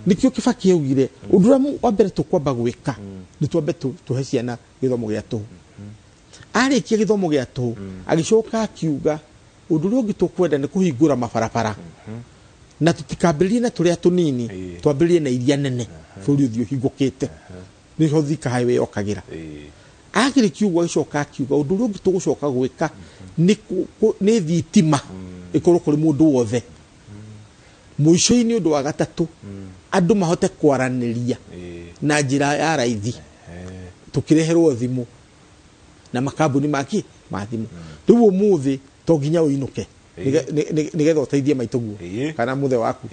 Nĩkĩo Kibaki augire ũndũ ũrĩa wa mbere tũkwamba gwĩka nĩ twambe tũhe ciana gĩthomo gĩa tũhũ. Arĩkia gĩthomo gĩa tũhũ, agĩcoka akiuga ũndũ ũrĩa ũngĩ tũkwenda nĩ kũhingũra mabarabara. Na tũtikambĩrĩrie na tũrĩa tũnini, twambĩrĩrie na iria nene, bũrũri ũthiĩ ũhingũkĩte. Nĩho Thika Highway yokagĩra. Akĩrĩkia ũguo agĩcoka akiuga ũndũ ũrĩa ũngĩ tũgũcoka gwĩka nĩ thitima ĩkorwo kũrĩ mũndũ wothe. Mũico-inĩ ũndũ wa gatatũ, andũ mahote kwaranĩria na njĩra ya raithi, tũkĩreherwo thimũ na makambuni maki ma thimũ. Rĩu ũmũthĩ to nginya ũinũke nĩgetha ũteithie maitũguo kana mũthe waku.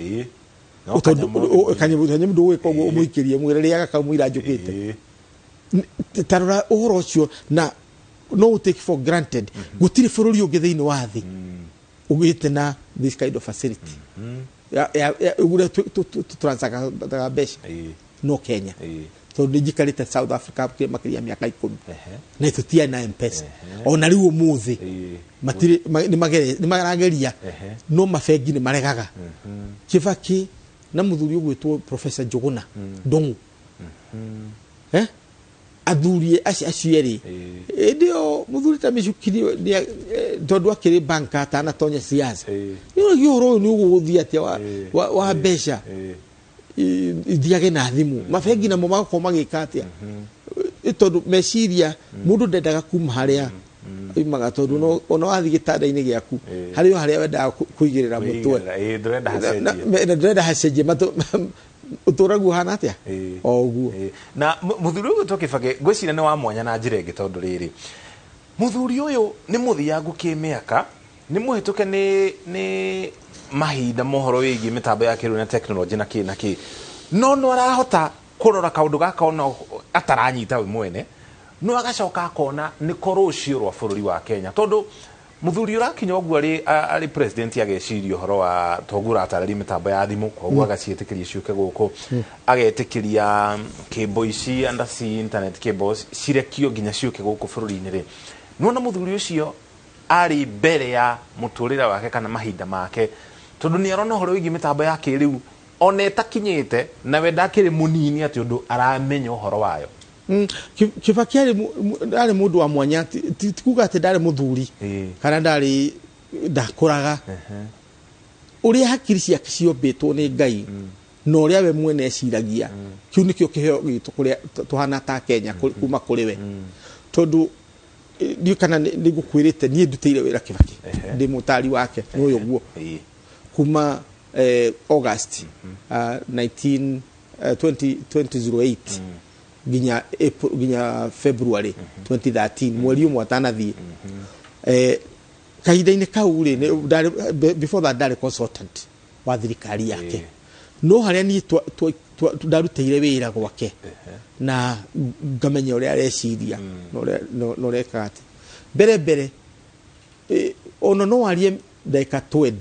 Tondũ kanyamũ ndũgwĩka ũguo ũmũikĩrie mwĩre rĩaga kau mũira njũkĩte. Ta rora ũhoro ũcio na no take for granted. Gũtirĩ bũrũri ũngĩ thĩinĩ wa thĩ ũgĩte na this kind of facility. Ũrĩa tũtransactaga mbeca no Kenya. Tondũ nĩ njikarĩte South Africa makĩria ya mĩaka 10. Na tũtiarĩ na M-Pesa. Ona rĩu ũmũthĩ matirĩ, nĩ marageria, no mabengi nĩ maregaga. Kibaki na mũthuri ũgwĩtwo Professor Njuguna Ndung'u. Athuri acio erĩ. Ĩndĩ ĩyo mũthuri ta Michuki tondũ akĩrĩ banka atanatonya siasa. Nĩ ũragia ũhoro ũyũ nĩ ũgũgũthiĩ atĩa wa mbeca ithiage na thimũ. Mabengi namo magakorwo magĩka atĩa? Tondũ meciria mũndũ ndendaga kuma harĩa oimaga, tondũ ona wathiĩ gĩtanda-inĩ gĩaku harĩ o harĩa wendaga kũigĩrĩra mũtwe. Ndũrenda hacenjie. Ndũrenda hacenjie. Ũtũraguo ũhana atĩa? O ũguo. Na mũthuri ũyũ gwĩtwo Kibaki ngwĩciria nĩ wa mwanya na njĩra ĩngĩ, tondũ rĩrĩ mũthuri ũyũ nĩ mũthiangu kĩmĩaka, nĩ mũhĩtũke nĩ mahinda mohoro wĩgiĩ mĩtambo ya kĩrĩu na tekinoronjĩ na kĩ na kĩ, no no arahota kũrora kaũndũ gaka ona ataranyita we mwene, no agacoka akona nĩko rũciũ rwa bũrũri wa Kenya. Tondũ mũthuri ũrakinya ũguo arĩ president ageciria ũhoro wa toguo ũratarĩria mĩtambo ya thimũ, koguo agaciĩtĩkĩria ciũke gũkũ, agetĩkĩria cable ici undersea internet cables cirekio nginya ciũke gũkũ bũrũri-inĩ rĩ, nĩwona mũthuri ũcio arĩ mbere ya mũtũrĩre wake kana mahinda make, tondũ nĩ arona ũhoro wĩgiĩ mĩtambo ya kĩrĩu ona ĩtakinyĩte na we ndakĩrĩ mũnini atĩ ũndũ aramenya ũhoro wayo. Kibaki arĩ mũndũ wa mwanya, ti kuga atĩ ndarĩ mũthuri kana ndarĩ ndakũraga. Ũrĩa hakiri ciake ciombĩtwo nĩ Ngai na ũrĩa we mwene eciragia, kĩu nĩkĩo kĩheo gitũ kũrĩa tũhana ta Kenya kuma kũrĩ we. Tondũ ndiũĩ kana nĩ ngũkwĩrĩte niĩ ndutĩire wĩra Kibaki, ndĩ mũtari wake, nĩ ũyũ ũguo. Kuma August 2008 nginya April, nginya February 2013, mweri ũmwe atanathiĩ. Kahinda-inĩ kau rĩ, before that ndarĩ consultant wa thirikari yake. No harĩa niĩ ndarutĩire wĩra gwake na ngamenya ũrĩa areciria na ũrĩa ekaga atĩ. Mbere mbere, ona no warie ndagĩka 20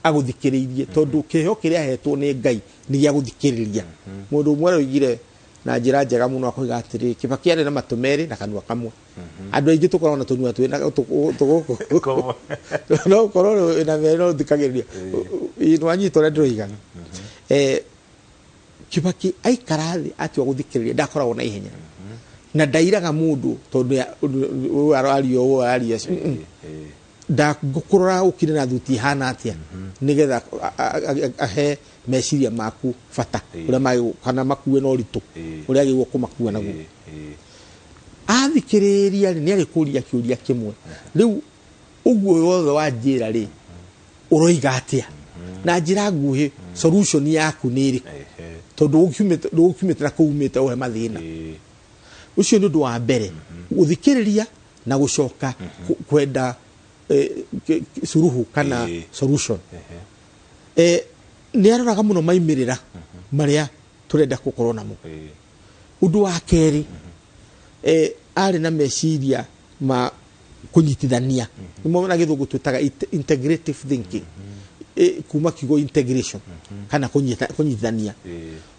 agũthikĩrĩirie, tondũ kĩheo kĩrĩa ahetwo nĩ Ngai nĩ gĩa gũthikĩrĩria. Mũndũ ũmwe aroigire Na njĩra njega mũno akoiga atĩrĩ, Kibaki arĩ na matũ merĩ na kanua kamwe. Andũ aingĩ tũkoragwo na tũnua twĩna tũgũkũ, no ũkorwo wĩna merĩ no ũthikagĩrĩria nĩwanyita ũrĩa ndĩroiga. Kibaki aikara thĩ atua gũthikĩrĩria, ndakoragwo na ihenya na ndairaga mũndũ tondũ ũyũ araria ũũ, araria ũcio. Ndakũrora ũkire na thuti ihana atĩa nĩgetha ahe meciria maku bata ũrĩa kana makue na ũritũ ũrĩa agĩrĩirwo kũmakua naguo. Athikĩrĩria rĩ, nĩ agĩkũria kĩũria kĩmwe, rĩu ũguo wothe wanjĩra rĩ, ũroiga atĩa na njĩra nguhĩ? Solution yaku nĩ ĩrĩkũ? Tondũ ndũgũkiumĩte na kũu umĩte ũhe mathĩna. Ũcio nĩ ũndũ wa mbere, gũthikĩrĩria na gũcoka kwenda suruhu kana solution. Nĩ aroraga mũno maimĩrĩra marĩa tũrenda gũkorwo namo. Ũndũ wa kerĩ, arĩ na meciria ma kũnyitithania, nĩmo na gĩthũngũ twĩtaga integrative thinking, kuma kiugo integration kana kũnyitithania.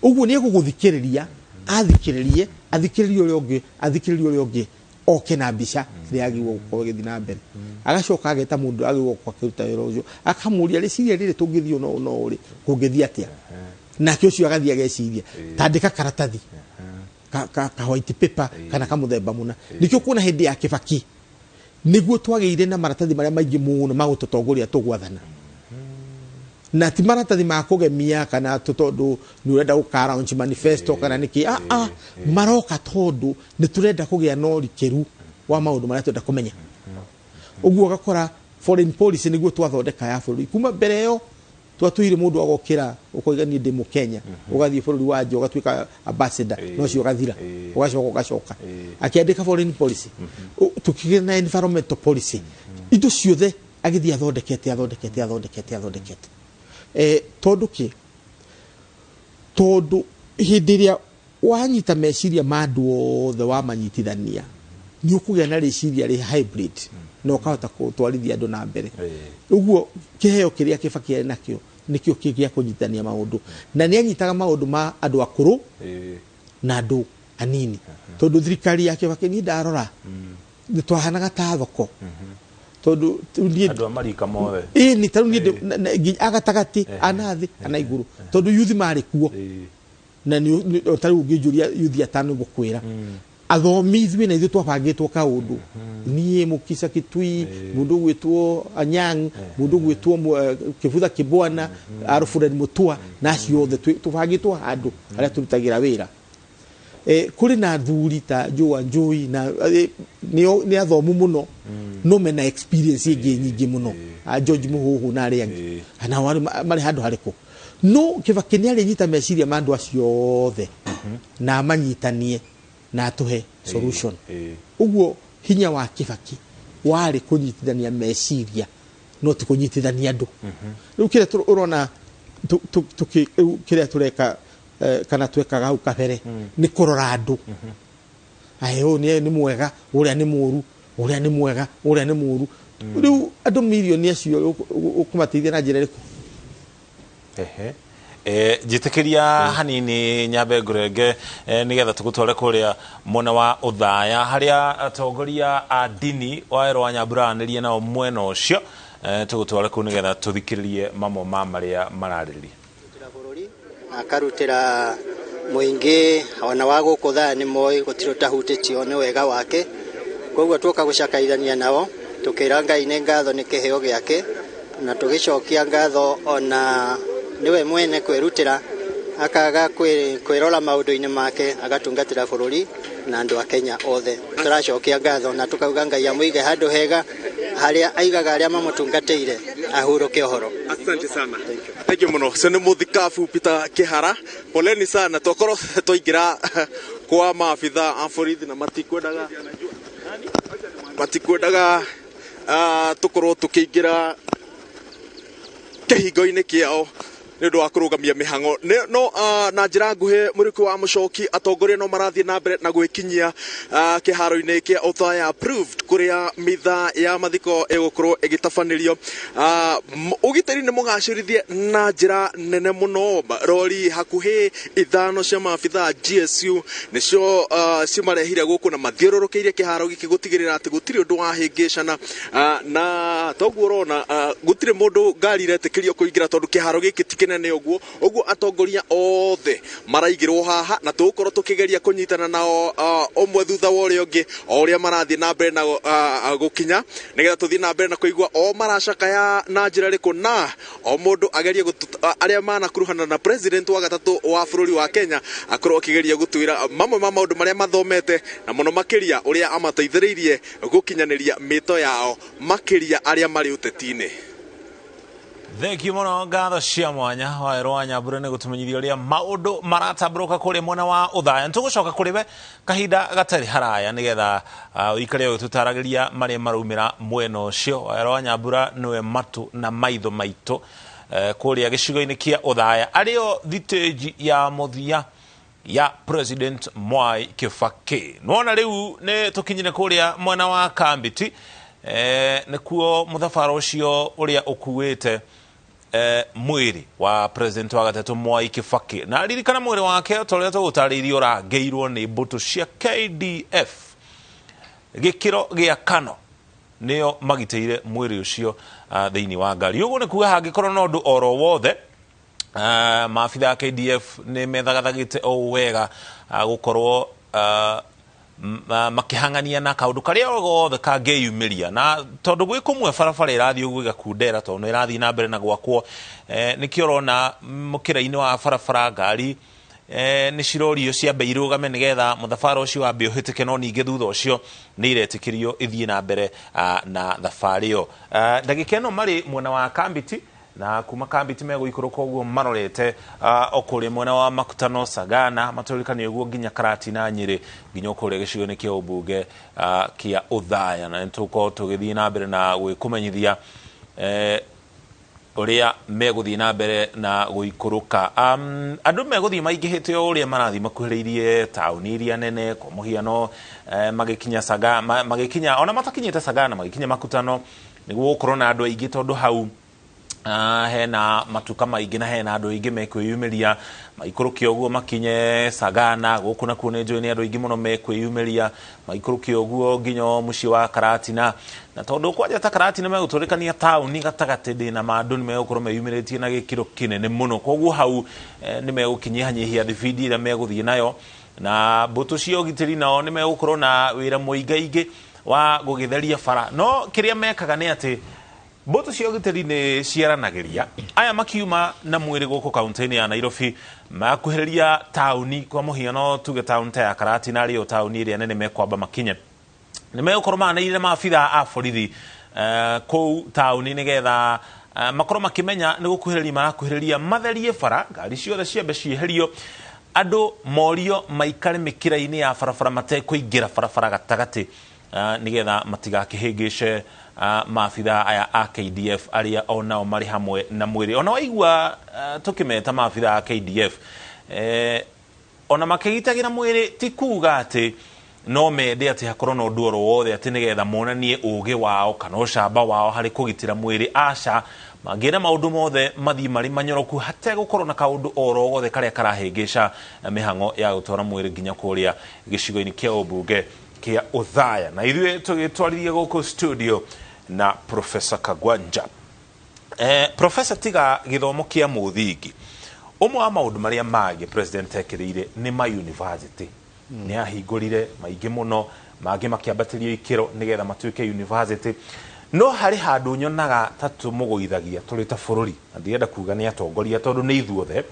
Ũguo nĩ egũgũthikĩrĩria, athikĩrĩrie, athikĩrĩrie ũrĩa ũngĩ, athikĩrĩrie ũrĩa ũngĩ, oke na mbica ĩrĩa yagĩrĩirwo gũkorwo ĩgĩthiĩ na mbere. Agacoka ageta mũndũ agĩrĩirwo gũkorwo akĩruta wĩra ũcio, akamũria, rĩciria rĩrĩ tũngĩthiĩ ũũ na ũũ rĩ, kũngĩthiĩ atĩa? Nake ũcio agathiĩ ageciria, tandĩka karatathi ka white paper kana kamũthemba mũna. Nĩkĩo kuona hĩndĩ ya Kibaki nĩguo twagĩire na maratathi marĩa maingĩ mũno ma gũtũtongoria tũgwathana, na ti maratathi ma kũgemia kana tondũ nĩ ũrenda gũka launch manifesto kana nĩkĩ. Ah, maroka tondũ nĩ tũrenda kũgĩa na ũrikĩru wa maũndũ marĩa tũrenda kũmenya. Ũguo ũgakora foreign policy nĩguo twathondeka ya bũrũri. Kuma mbere ĩyo twatũire mũndũ agokĩra ũkoiga niĩ ndĩ mũkenya, ũgathiĩ bũrũri wa nja ũgatuĩka ambassador, no ũcio ũgathira, ũgacoka ũgacoka akĩandĩka foreign policy. Tũkĩgĩa na environmental policy, indo ciothe agĩthiĩ athondekete, athondekete, athondekete, athondekete. Tondũ kĩ? Tondũ hĩndĩ ĩrĩa wanyita meciria ma andũ othe, wamanyitithania, nĩ ũkũgĩa na rĩciria rĩ hybrid na ũkahota gũtwarithia andũ na mbere. Ũguo kĩheo kĩrĩa Kibaki arĩ nakĩo nĩkĩo kĩ gĩa kũnyitithania maũndũ, na nĩ anyitaga maũndũ ma andũ akũrũ na andũ anini, tondũ thirikari ya Kibaki niĩ ndarora nĩ twahanaga ta thoko, tondũ rĩu niĩ Andũ a marika mothe. Ĩĩ, nĩ tarĩu niĩ nginya agatagatĩ, anathĩ ana igũrũ, tondũ yuthi marĩ kuo. Na o ta rĩu ũngĩnjũria yuthi atano, ngũkwĩra athomi ithuĩ na ithuĩ twabangĩtwo kaũndũ, niĩ Mukisa Kitui, mũndũ ũgwĩtwo Anyang, mũndũ ũgwĩtwo Kĩbutha Kĩbwana, Alfred Mutua, na acio othe tũbangĩtwo handũ harĩa tũrutagĩra wĩra. Kũrĩ na athuri ta Joe Njui na nĩ athomu mũno no mena experience ĩngĩ nyingĩ mũno, a George Muhuhu na arĩa angĩ nao marĩ handũ harĩkũ. No Kibaki nĩ arĩnyita meciria ma andũ acio othe na amanyitanie na atũhe solution. Ũguo hinya wa Kibaki warĩ kũnyitithania meciria, no ti kũnyitithania andũ. Rĩu kĩrĩa ũrona rĩu kĩrĩa tũreka, kana twekaga hau kabere, nĩ kũrora andũ aĩ, ũyũ nĩ mwega, ũrĩa nĩ mũru, ũrĩa nĩ mwega, ũrĩa nĩ mũru. Rĩu andũ mirioni acio ũkũmateithia na njĩra ĩrĩkũ? Ehe. Njĩtĩkĩria hanini nyambe ngũrenge, nĩgetha tũgũtware kũrĩa mwena wa Ũthaya harĩa atongoria a ndini wa wa Nyambura aranĩria nao mwena ũcio. Tũgũtware kũu nĩgetha tũthikĩrĩrie mamwe ma marĩa mararĩrĩria. Akarutĩra bũrũri na akarutĩra mũingĩ ona wa gũkũ thaa nĩ moĩ gũtirĩ ũtahutĩtio nĩ wega wake. Koguo tuoka gũcakaithania nao, tũkĩra Ngai nĩ ngatho nĩ kĩheo gĩake, na tũgĩcokia ngatho ona nĩwe mwene kwĩrutĩra akaga kwĩrora maũndũ-inĩ make, agatungatĩra bũrũri na andũ a Kenya othe. Tũracokia ngatho na tũkauga Ngai amũige handũ hega harĩa aigaga arĩa mamũtungatĩire, ahurũke ũhoro. Asante sana. Thank you muno. Ũcio nĩ mũthikabu Peter Kihara. Poleni sana, twakorwo twaingĩra kwa maabitha a borithi na matikwendaga tũkorwo tũkĩingĩra kĩhingo-inĩ kĩao. Nĩ ũndũ wa kũrũgamia mĩhang'o. No na njĩra nguhĩ, mũrĩku wa mũcoki, atongoria no marathiĩ na mbere na gwĩkinyia kĩharo-inĩ kĩa Othaya Approved, kũrĩa mitha ya mathiko ĩgũkorwo ĩgĩtabanĩrio. Ũgitĩri nĩ mũgacĩrithie na njĩra nene mũno. Rori hakuhĩ 5 cia maabitha GSU nĩcio cimarehire gũkũ na mathiũrũrũkĩirie kĩharo gĩkĩ gũtigĩrĩra atĩ gũtirĩ ũndũ wahĩngĩcana. Na toguo ũrona, gũtirĩ mũndũ ngari iretĩkĩrio kũingĩra tondũ kĩharo gĩkĩ ti kĩnene ũguo. Ũguo atongoria othe maraigĩrwo haha, na tũgũkorwo tũkĩgeria kũnyitana nao ũmwe thutha wa ũrĩa ũngĩ o ũrĩa marathiĩ na mbere na gũkinya, nĩgetha tũthiĩ na mbere na kũigua o maracakaya na njĩra ĩrĩkũ, na o mũndũ agerie arĩa manakuruhana na president wa gatatũ wa bũrũri wa Kenya akorwo akĩgeria gũtwĩra mamwe ma maũndũ marĩa mathomete, na mũno makĩria ũrĩa amateithĩrĩirie gũkinyanĩria mĩto yao, makĩria arĩa marĩ ũteti-inĩ. Thengiũ mũno, ngatho cia mwanya Wawerũ wa Nyambura nĩ gũtũmenyithia ũrĩa maũndũ maratambũrũka kũrĩa mwena wa Othaya. Nĩtũgũcoka kũrĩ we kahinda gatarĩ haraya nĩgetha ũikare ũgĩtũtaragĩria marĩa maraumĩra mwena ũcio. Wawerũ wa Nyambura nĩwe matũ na maitho maitũ kũrĩa gĩcigo-inĩ kĩa Othaya, arĩo thitĩnji ya mũthia ya President Mwai Kibaki. Nĩwona rĩu nĩ tũkinyire kũrĩa mwena wa Kambiti, nĩkuo mũthabara ũcio ũrĩa ũkuĩte mwĩrĩ wa President wa gatatũ Mwai Kibaki. Na ririkana mwĩrĩ wake ta ũrĩa tũgũtarĩirie ũrangĩirwo nĩ mbũtũ cia KDF gĩkĩro gĩa kano, nĩo magitĩire mwĩrĩ ũcio thĩinĩ wa ngari. Ũguo nĩ kuga hangĩkorwo na ũndũ oro wothe, maabitha a KDF nĩ methagathagĩte o wega gũkorwo makĩhang'ania na kaũndũ karĩa o gothe kangĩyumĩria. Na tondũ gwĩ kũmwe barabara ĩrathiĩ ũguo ĩgakundera, tondũ nĩ ĩrathiĩ na mbere na gwakwo, nĩkĩo ũrona mũkĩra-inĩ wa barabara ngari nĩ cirorio ciambe irũgame nĩgetha mũthabara ũcio wambe ũhĩtũke, no ningĩ thutha ũcio nĩ iretĩkĩrio ithiĩ na mbere na thabarĩ ĩyo. Ndagĩka ĩno marĩ mwena wa Kambiti, na kuma Kambiti megũikũrũka ũguo marorete o kũrĩa mwena wa Makutano Sagana, matũrĩkane ũguo nginya Karatina Nyĩrĩ, nginya kũrĩa gĩcigo-inĩ kĩa ũmbunge kĩa Othaya. Na nĩtũgũkorwo tũgĩthiĩ na mbere na gwĩkũmenyithia ũrĩa megũthiĩ na mbere na gũikũrũka. Andũ megũthiĩ maingĩhĩte o ũrĩa marathiĩ makuhĩrĩirie taũni iria nene, kwa mũhiano magĩkinya Saga, magĩkinya ona matakinyĩte Sagana, magĩkinya Makutano, nĩguo gũkorwo na andũ aingĩ, tondũ hau hena matuka maingĩ na hena andũ aingĩ mekwĩyumĩria. Maikũrũke ũguo makinye Sagana, gũkũ nakuo nĩ njũĩ nĩ andũ aingĩ mũno mekwĩyumĩria, maikũrũke ũguo nginya mũciĩ wa Karatina. Na tondũ kwanja ta Karatina megũtũrĩkania taũni gatagatĩ, ndĩna ma andũ nĩ megũkorwo meyumĩrĩtie na gĩkĩro kĩnene mũno, koguo hau nĩ megũkinyihanyihia thibindi ĩrĩa megũthiĩ nayo. Na mbũtũ cia ũgitĩri nao nĩ megũkorwo na wĩra mũingaingĩ wa gũgĩtheria bara. No kĩrĩa mekaga nĩ atĩ mbũtũ cia ũgitĩri nĩ ciaranagĩria aya makiuma na mwĩrĩ gũkũ kaunti-inĩ ya Nairobi makuhĩrĩria taũni, kwa mũhiano tuge taũni ta ya Karatina, arĩyo taũni ĩrĩa nene mekwamba makinye, nĩ megũkorwo maranĩire maabitha a borithi kũu taũni nĩgetha makorwo makĩmenya nĩ gũkuhĩrĩria marakuhĩrĩria, matherie bara, ngari ciothe ciambe cieherio, andũ morio maikare mĩkĩra-inĩ ya barabara matekũingĩra barabara gatagatĩ, nĩgetha matigakĩhĩngĩce maabitha aya a KDF arĩa onao marĩ hamwe na mwĩrĩ. Ona waigua tũkĩmeta maabitha a KDF ona makĩgitagĩra mwĩrĩ, ti kuga atĩ no mende atĩ hakorwo na ũndũ oro wothe atĩ nĩgetha monanie ũgĩ wao kana ũcamba wao harĩ kũgitĩra mwĩrĩ. Aca, mangĩenda maũndũ mothe mathiĩ marĩ manyoroku hategũkorwo na kaũndũ oro gothe karĩa karahĩngĩca mĩhang'o ya gũtwara mwĩrĩ nginya kũrĩa gĩcigo-inĩ kĩa ũmbunge kĩa Othaya. Na ithuĩ tũgĩtwarithia gũkũ studio na Professor Kagwanja. Professor, tiga gĩthomo kĩa mũthingi, ũmwe wa maũndũ marĩa mangĩ president ekĩrĩire nĩ ma university. Nĩ ahingũrire maingĩ mũno, mangĩ makĩambatĩrio ikĩro nĩgetha matuĩke university. No harĩ handũ nyonaga ta tũmũgũithagia tũrĩ ta bũrũri, na ndirenda kuga nĩ atongoria tondũ nĩ ithuothe.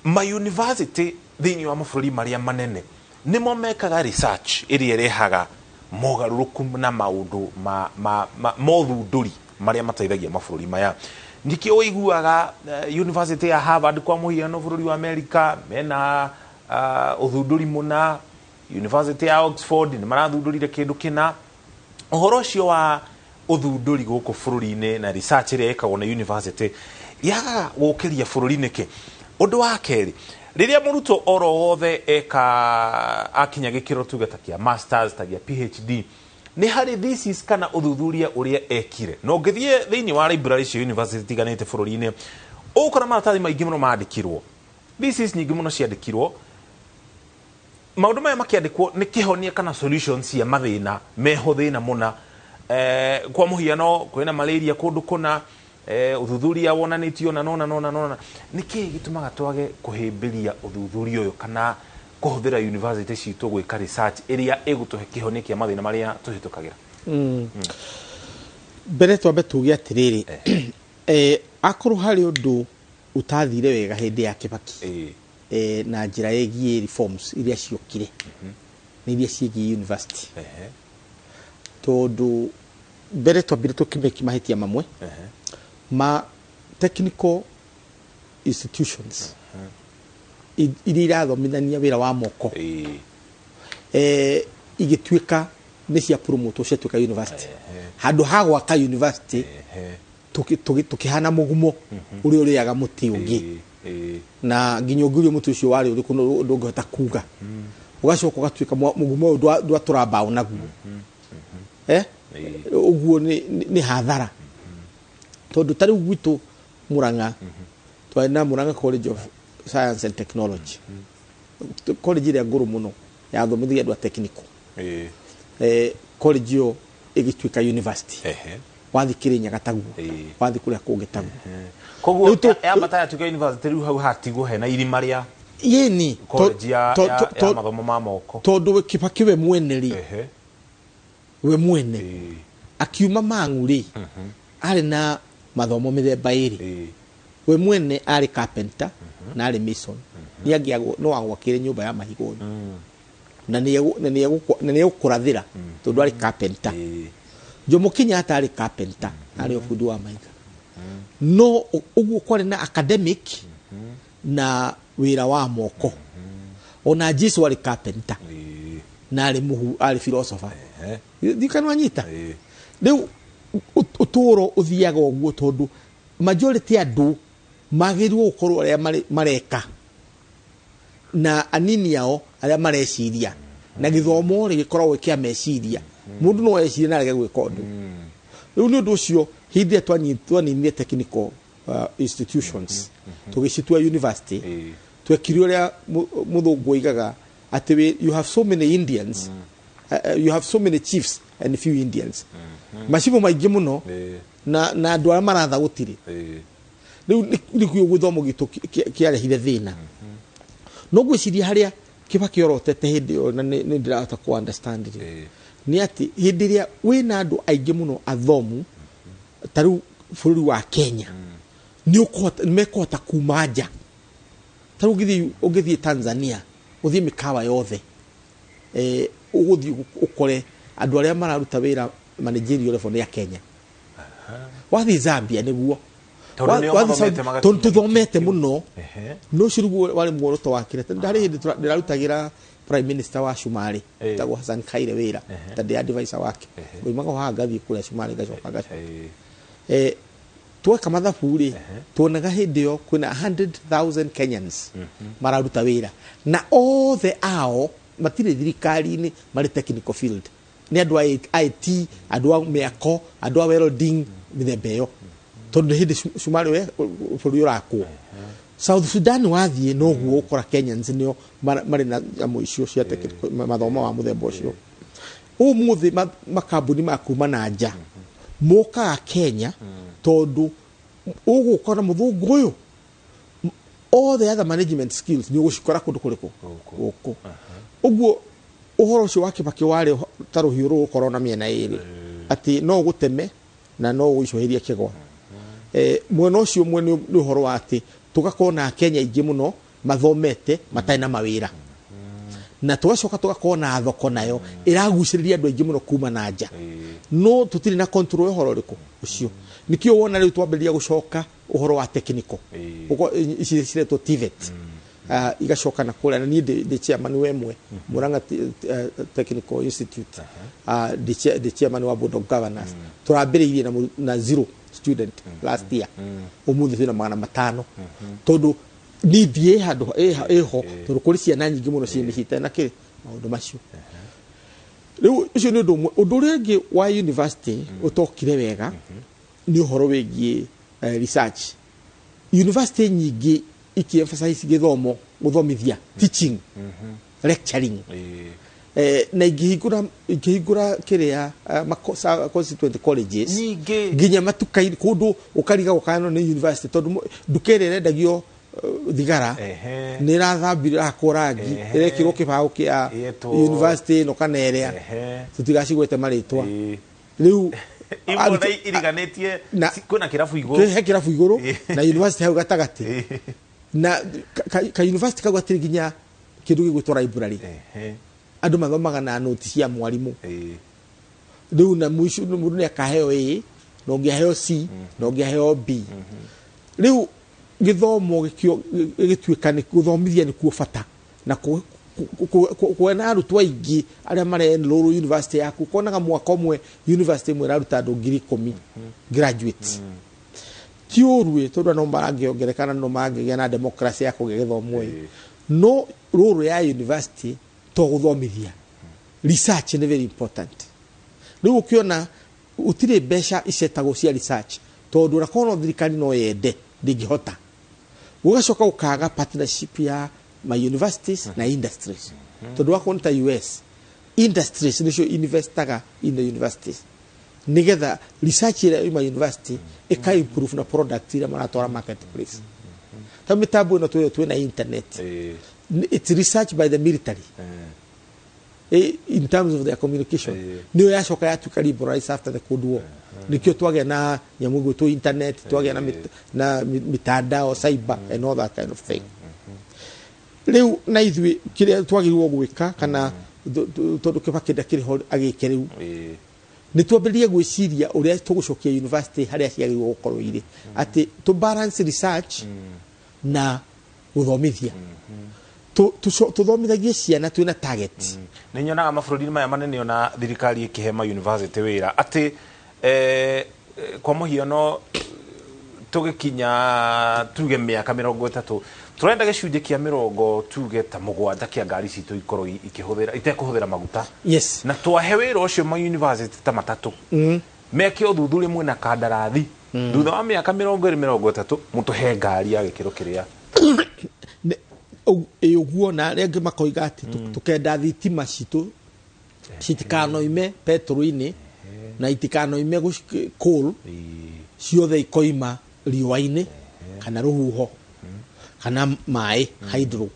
Ma university thĩinĩ wa mabũrũri marĩa manene nĩmo mekaga research ĩrĩa ĩrehaga mogarũrũku na maũndũ ma mothundũri marĩa mateithagia mabũrũri maya. Nĩkĩo ũiguaga University ya Harvard kwa mũhiano bũrũri wa America mena ũthundũri mũna, University ya Oxford nĩ marathundũrire kĩndũ kĩna. Ũhoro ũcio wa ũthundũri gũkũ bũrũri-inĩ na research ĩrĩa ĩkagwo na university Yagaga gũkĩria bũrũri nĩkĩ? Ũndũ wa kerĩ, rĩrĩa mũrutwo oro wothe eka akinya gĩkĩro tuge ta kĩa masters, ta gĩa PhD, nĩ harĩ thesis kana ũthuthuria ũrĩa ekire. Na ũngĩthiĩ thĩinĩ wa library cia university itiganĩte bũrũri-inĩ, ũgũkora maratathi maingĩ mũno mandĩkirwo, thesis nyingĩ mũno ciandĩkirwo. Maũndũ maya makĩandĩkwo nĩ kĩhonia kana solution cia mathĩna meho thĩna mũna. Kwa mũhiano, kwĩna malaria kũndũ kũna, ũthuthuria wonanĩtio na nona nona nona. Nĩ kĩĩ gĩtũmaga twage kũhĩmbĩria ũthuthuria ũyũ kana kũhũthĩra university citũ gwĩka research ĩrĩa ĩgũtũhe kĩhonia kĩa mathĩna marĩa tũhĩtũkagĩra? Mbere twambe tuge atĩrĩrĩ, akorwo harĩ ũndũ ũtathire wega hĩndĩ ya Kibaki na njĩra ĩgiĩ reforms iria ciokire, nĩ iria ciĩgiĩ university, tondũ mbere twambire tũkĩmeki mahĩtia mamwe ma technical institutions iria irathomithania wĩra wa moko, igĩtuĩka nĩ cia promote ciatuĩka university. Handũ ha gwaka university, tũkĩhana mũgumo ũrĩa ũrĩaga mũtĩ ũngĩ, na nginya ũngĩũrio mũtĩ ũcio warĩ ũrĩkũ ndũngĩhota kuga. Ũgacoka ũgatuĩka mũgumo ũyũ ndwatũra mbaũ naguo. Ũguo nĩ hathara, tondũ ta rĩu gwitũ Murang'a twarĩ na Murang'a College of Science and Technology, college ĩrĩa ngũrũ mũno yathomithagia andũ a technical. College ĩyo ĩgĩtuĩka university. Wathiĩ Kĩrĩnyaga taguo, wathiĩ kũrĩa kũngĩ taguo. Koguo yambata yatuĩka university, rĩu hau hatigwo hena irima rĩa yĩni college ya mathomo ma moko. Tondũ Kibaki we mwene rĩ, we mwene akiuma Mang'u rĩ, arĩ na mathomo mĩthemba ĩrĩ. We mwene arĩ carpenter na arĩ mason. No agwakĩre nyũmba ya mahiga ũyũ, na nĩ egũkũrathĩra tondũ arĩ carpenter. Jomo Kenyatta arĩ carpenter, arĩ o bundi wa mahiga. No ũguo kwarĩ na academic na wĩra wa moko. Ona Jesu arĩ carpenter na arĩ mũhu, arĩ philosopher. Ndikana wanyita. Rĩu ũtũũro ũthiaga ũguo, tondũ majority andũ magĩrĩirwo gũkorwo arĩa mareka na anini ao arĩa mareciria, na gĩthomo rĩ gĩkoragwo kĩa meciria. Mũndũ no ecirie na arege gwĩka ũndũ. Rĩu nĩ ũndũ ũcio hĩndĩ ĩrĩa twaninire technical institutions tũgĩcitua university, twekire ũrĩa mũthũngũ oigaga atĩ you have so many Indians, you have so many chiefs and few Indians. Macibũ maingĩ mũno na andũ arĩa maratha gũtirĩ. Rĩu nĩkuo gĩthomo gitũ kĩarehire thĩna. No ngwĩciria harĩa Kibaki orotete hĩndĩ ĩyo, na nĩ ndĩrahota kũ understand rĩ, nĩ atĩ hĩndĩ ĩrĩa wĩna andũ aingĩ mũno athomu ta rĩu bũrũri wa Kenya, nĩ mekũhota kuma nja. Ta rĩu ũngĩthiĩ Tanzania, ũthiĩ mĩkawa yothe, ũgũthiĩ ũkore andũ arĩa mararuta wĩra managerial level nĩ a Kenya. Wathiĩ Zambia nĩguo, tondũ tũthomete mũno. No ũcio nĩguo warĩ muoroto wa kĩrĩa. Harĩ hĩndĩ ndĩrarutagĩra Prime Minister wa Cumarĩ, etagwo Hassan Khaire wĩra, ta ndĩ advisor wake. Ngoimaga haha ngathiĩ kũrĩa Cumarĩ ngacoka ngacoka. Tweka mathabu rĩ, tuonaga hĩndĩ ĩyo kwĩna 100,000 Kenyans mararuta wĩra, na othe ao matirĩ thirikari-inĩ, marĩ technical field. Nĩ andũ a IT, andũ a mĩako, andũ a welding, mĩthemba ĩyo. Tondũ hĩndĩ Cumarĩ we bũrũri ũrakwo. South Sudan wathiĩ noguo ũkora Kenyans nĩo marĩ na nyamũ icio cia mathomo wa mũthemba ũcio. Ũmũthĩ makambuni ma kuma na nja mokaga Kenya, tondũ ũgũka na mũthũngũ ũyũ, all the other management skills nĩ ũgũcikora kũndũ kũrĩkũ? Gũkũ. Ũguo ũhoro ũcio wa Kibaki warĩ ta rũhiũ rũgũkorwo na mĩena ĩrĩ, atĩ no ũgũteme na no ũgũicũhĩrie kĩgwa. Mwena ũcio ũmwe nĩ ũhoro wa atĩ tũgakorwo na Akenya aingĩ mũno mathomete matarĩ na mawĩra, na tũgacoka tũgakorwo na thoko nayo ĩragucĩrĩria andũ aingĩ mũno kuma na nja, no tũtirĩ na control ũhoro ũrĩkũ ũcio. Nĩkĩo wona rĩu twambĩrĩria gũcoka ũhoro wa technical ici ciretwo TVET, igacoka na kũrĩa. Na niĩ ndĩ chairman wa ĩmwe, Murang'a Technical Institute, ndĩ chairman wa board of governors. Tũrambĩrĩirie na zero students. student last year. Ũmũthĩ twĩna 500, tondũ need ĩ handũ ĩho, tondũ kũrĩ ciana nyingĩ mũno ciĩ mĩciĩ itarĩ na kĩ maũndũ macio. Rĩu ũcio nĩ ũndũ ũmwe. Ũndũ ũrĩa ũngĩ wa university ũtokire wega nĩ ũhoro wĩgiĩ research. University nyingĩ iki emphasize gĩthomo, gũthomithia, teaching, lecturing, na ingĩhingũra kĩrĩa constituent colleges Nyingĩ. Nginya matuka-inĩ kũndũ ũkarigagwo kana nĩ university, tondũ nduka ĩrĩa ĩrendagio thigara nĩ ĩrathambire ĩrahakwo rangi, ĩrekĩrwo kĩbaũ kĩa university ĩno kana ĩrĩa, tũtigacigwete marĩtwa. Rĩu imwe na iriganĩtie kwĩna kĩrabu igũrũ. He kĩrabu igũrũ na university hau gatagatĩ, na ka university kau gatirĩ nginya kĩndũ gĩgwĩtwo library. Andũ mathomaga na noti cia mwarimũ. Rĩu na mũico mũndũ nĩ akaheo A na ũngĩ aheo C na ũngĩ aheo B. Rĩu gĩthomo gĩkĩo gĩgĩtuĩka nĩ gũthomithia nĩkuo bata na kwena arutwo aingĩ arĩa mare enroll university yaku. Konaga mwaka ũmwe university ĩmwe ĩraruta andũ 10,000 graduates. Ti ũru ĩ, tondũ no marangĩongereka na no mangĩgĩa na democracy ya kũgĩa gĩthomo ĩ, no rũrũ ya university to gũthomithia, research nĩ very important. Rĩu ũkĩona gũtirĩ mbeca icetagwo cia research, tondũ ona korwo no thirikari no yende, ndĩngĩhota. Gũgacoka gũkaga partnership ya ma universities na industries, tondũ wakorwo nĩ ta US, industries nĩcio investaga in the universities nigetha research ĩrĩa yuma university ĩka improve na product iria maratwara marketplace, ta mĩtambo ĩno twĩyo twĩna internet. It's research by the military in terms of their communication. Nĩyo yacoka yatuĩka liberalized after the Cold War. Nĩkĩo twagĩa na nyamũ ĩgwĩtwo internet, twagĩa na mitandao, cyber and all that kind of thing. Rĩu na ithuĩ kĩrĩa twagĩrĩirwo gwĩka, kana tondũ Kĩbakĩ ndakĩrĩ ho agĩke rĩu, nĩ twambĩrĩrie gwĩciria ũrĩa tũgũcokia university harĩa ciagĩrĩirwo gũkorwo irĩ, atĩ to balance research na gũthomithia. Tũthomithagie ciana twĩna target. Nĩ nyonaga mabũrũri-inĩ maya manene ona thirikari ĩkĩhe ma university wĩra atĩ kwa mũhiano tũgĩkinya tuge mĩaka 30, tũrenda gĩcunjĩ kĩa mĩrongo tuge ta mũgwanja kĩa ngari citũ ikorwo ikĩhũthĩra itekũhũthĩra maguta. Na twahe wĩra ũcio ma university ta matatũ meke ũthuthuria mwĩna kandarathi, thutha wa mĩaka 20, 30 mũtũhe ngari ya gĩkĩro kĩrĩa. Ĩ ũguo, na arĩa angĩ makoiga atĩ tũkenda thitima citũ citikanoime petrol-inĩ na itikanoime coal, ciothe ikoima riũa-inĩ kana rũhuho kana maĩ, hydro.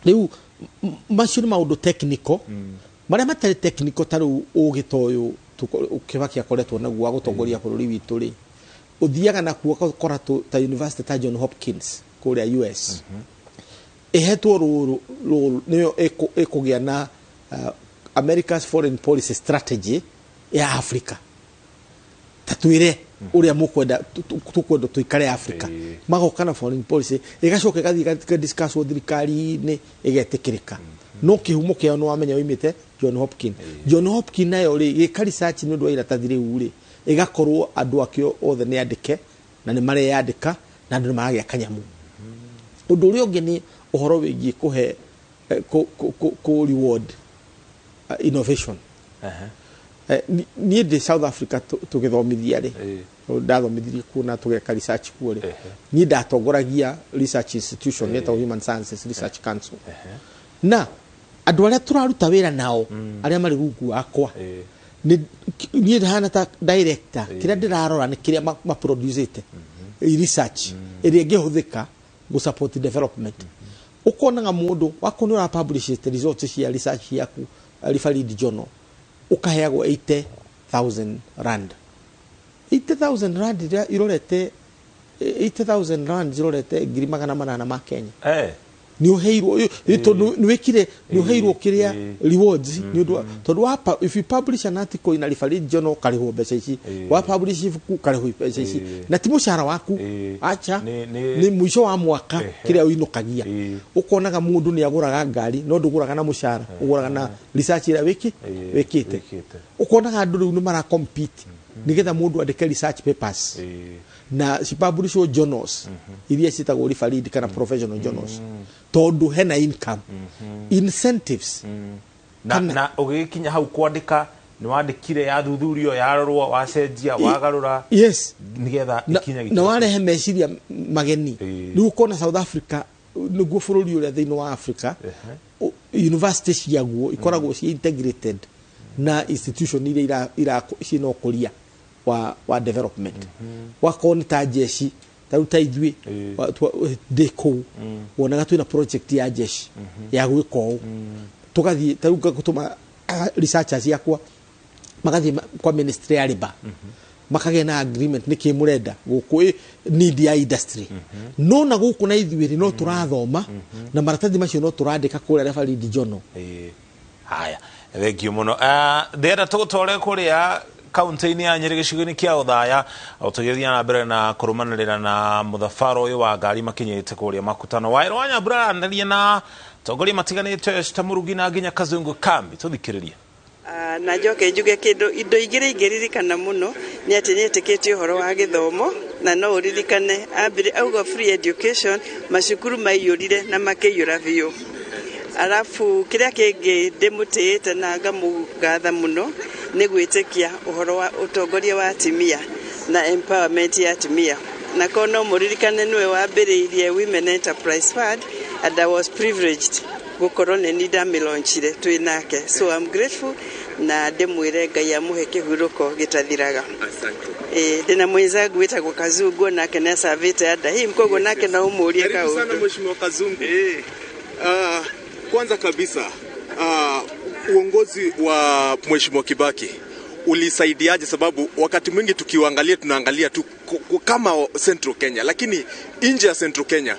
Rĩu macio nĩ maũndũ technical. Marĩa matarĩ technical, ta rĩu ũgĩ ta ũyũ Kĩbaki akoretwo naguo wa gũtongoria bũrũri witũ rĩ, ũthiaga nakuo ũgakora ta university ta John Hopkins kũrĩa US ĩhetwo rũrũ rũrũ nĩyo ĩkũgĩa na America's foreign policy strategy ya Africa, ta twĩre ũrĩa mũkwenda tũkwenda tũikare Africa. Magoka na foreign policy, ĩgacoka ĩgathiĩ ĩgadiscusswo thirikari-inĩ, ĩgetĩkĩrĩka, no kĩhumo kĩao nĩ wamenya oimĩte John Hopkins. John Hopkins nayo rĩ, gĩka research nĩ ũndũ wa iratathi rĩu rĩ, ĩgakorwo andũ akĩo othe nĩ andĩke na nĩ mareyandĩka na andũ nĩ maragĩa kanyamũ. Ũndũ ũrĩa ũngĩ nĩ ũhoro wĩgiĩ kũhe kũ reward innovation. Niĩ ndĩ South Africa tũgĩthomithia rĩ, ndathomithirie kuo na tũgeka research kuo rĩ, niĩ ndatongoragia research institution ĩtagwo Human Sciences Research Council, na andũ arĩa tũraruta wĩra nao arĩa marĩ rungu wakwa, niĩ ndahana ta director, kĩrĩa ndĩrarora nĩ kĩrĩa maproducĩte research ĩrĩa ĩngĩhũthĩka gũ support development. Ũkonaga mũndũ wakorwo nĩ ũrapublishĩte results cia research yaku refereed journal, ũkaheagwo 80,000 rand. 80,000 rand iria irorete, 80,000 rand irorete 800,000 ma Kenya. Nĩ ũheirwo tondũ nĩ wĩkire, nĩ ũheirwo kĩrĩa rewards nĩ ũndũ tondũ if you publish an article in a refereed journal, ũkarĩhwo mbeca ici, wa publish ibuku, ũkarĩhwo mbeca ici, na ti mũcara waku, acha, nĩ mũico wa mwaka kĩrĩa ũinũkagia. Ũkonaga mũndũ nĩ agũraga ngari, no ndũgũraga na mũcara, ũgũraga na research ĩrĩa wĩkĩte. Wĩkĩte. Ũkonaga andũ rĩu nĩ mara compete. Nĩgetha mũndũ andĩke research papers na cipublishwo journals iria ciĩtagwo refereed kana professional journals, tondũ hena income incentives. Na na ũgĩkinya hau kwandĩka, nĩ wandĩkire, yathuthurio, yarorwo, wacenjia, wagarũra nĩgetha ikinye na warehe meciria mageni. Rĩu ũkona South Africa nĩguo bũrũri ũrĩa thĩinĩ wa Africa university ciaguo ikoragwo ci integrated na institution iria ira ciĩna ũkũria wa development. Wakorwo nĩ ta jeshi, ta rĩu ta ithuĩ ndĩ kũu wonaga twĩna project ya jeshi ya gwĩka ũũ, tũgathiĩ ta rĩu ngagũtũma researchers yakwa magathiĩ kwa ministry ya labour, makagĩa na agreement nĩ kĩ mũrenda gũkũ, need ya industry. No na gũkũ na ithuĩ rĩ, no tũrathoma na maratathi macio no tũrandĩka kũrĩa refereed journal. Haya, thengio mũno. Ndĩrenda tũgũtware kũrĩa kaunti-inĩ ya Nyĩrĩ, gĩcigo-inĩ kĩa Othaya, o tũgĩthiĩ na mbere na kũrũmanĩrĩra na mũthabara ũyũ wa ngari makinyĩte kũrĩa makutano. Waĩrũ wa Nyambura aranĩria na atongoria matiganĩte ta Mũrugi na nginya Kazungu Kambi. Tũthikĩrĩrie. Na njoke njuge kĩndũ, indo igĩrĩ ingĩririkana mũno nĩ atĩ nĩ etĩkĩtie ũhoro wa gĩthomo, na no ũririkane ambire auga free education, macukuru maiyũrire na makĩiyũra biũ. Arabu kĩrĩa kĩngĩ ndĩmũtĩĩte na ngamũgatha mũno nĩ gwĩtĩkia ũhoro wa ũtongoria wa atumia na empowerment ya atumia, na korwo no mũririkane nĩwe wambĩrĩirie Women Enterprise Fund, and I was privileged gũkorwo nĩ ni ndamĩlaunchire twĩ nake, so I'm grateful na ndĩmwĩre Ngai amũhe kĩhurũko gĩtathiraga. Ĩĩ, ndĩna mwenzangu wĩtagwo Kazungu, nake nĩ acavĩte under him, koguo nake no ũmũrie Karibu sana kaũndũ. Mheshimiwa Kazungu. Kwanza kabisa, uongozi wa Mheshimiwa Kibaki ulisaidiaje? Sababu wakati mwingi tukiuangalia tunaangalia tu kama Central Kenya, lakini nje ya Central Kenya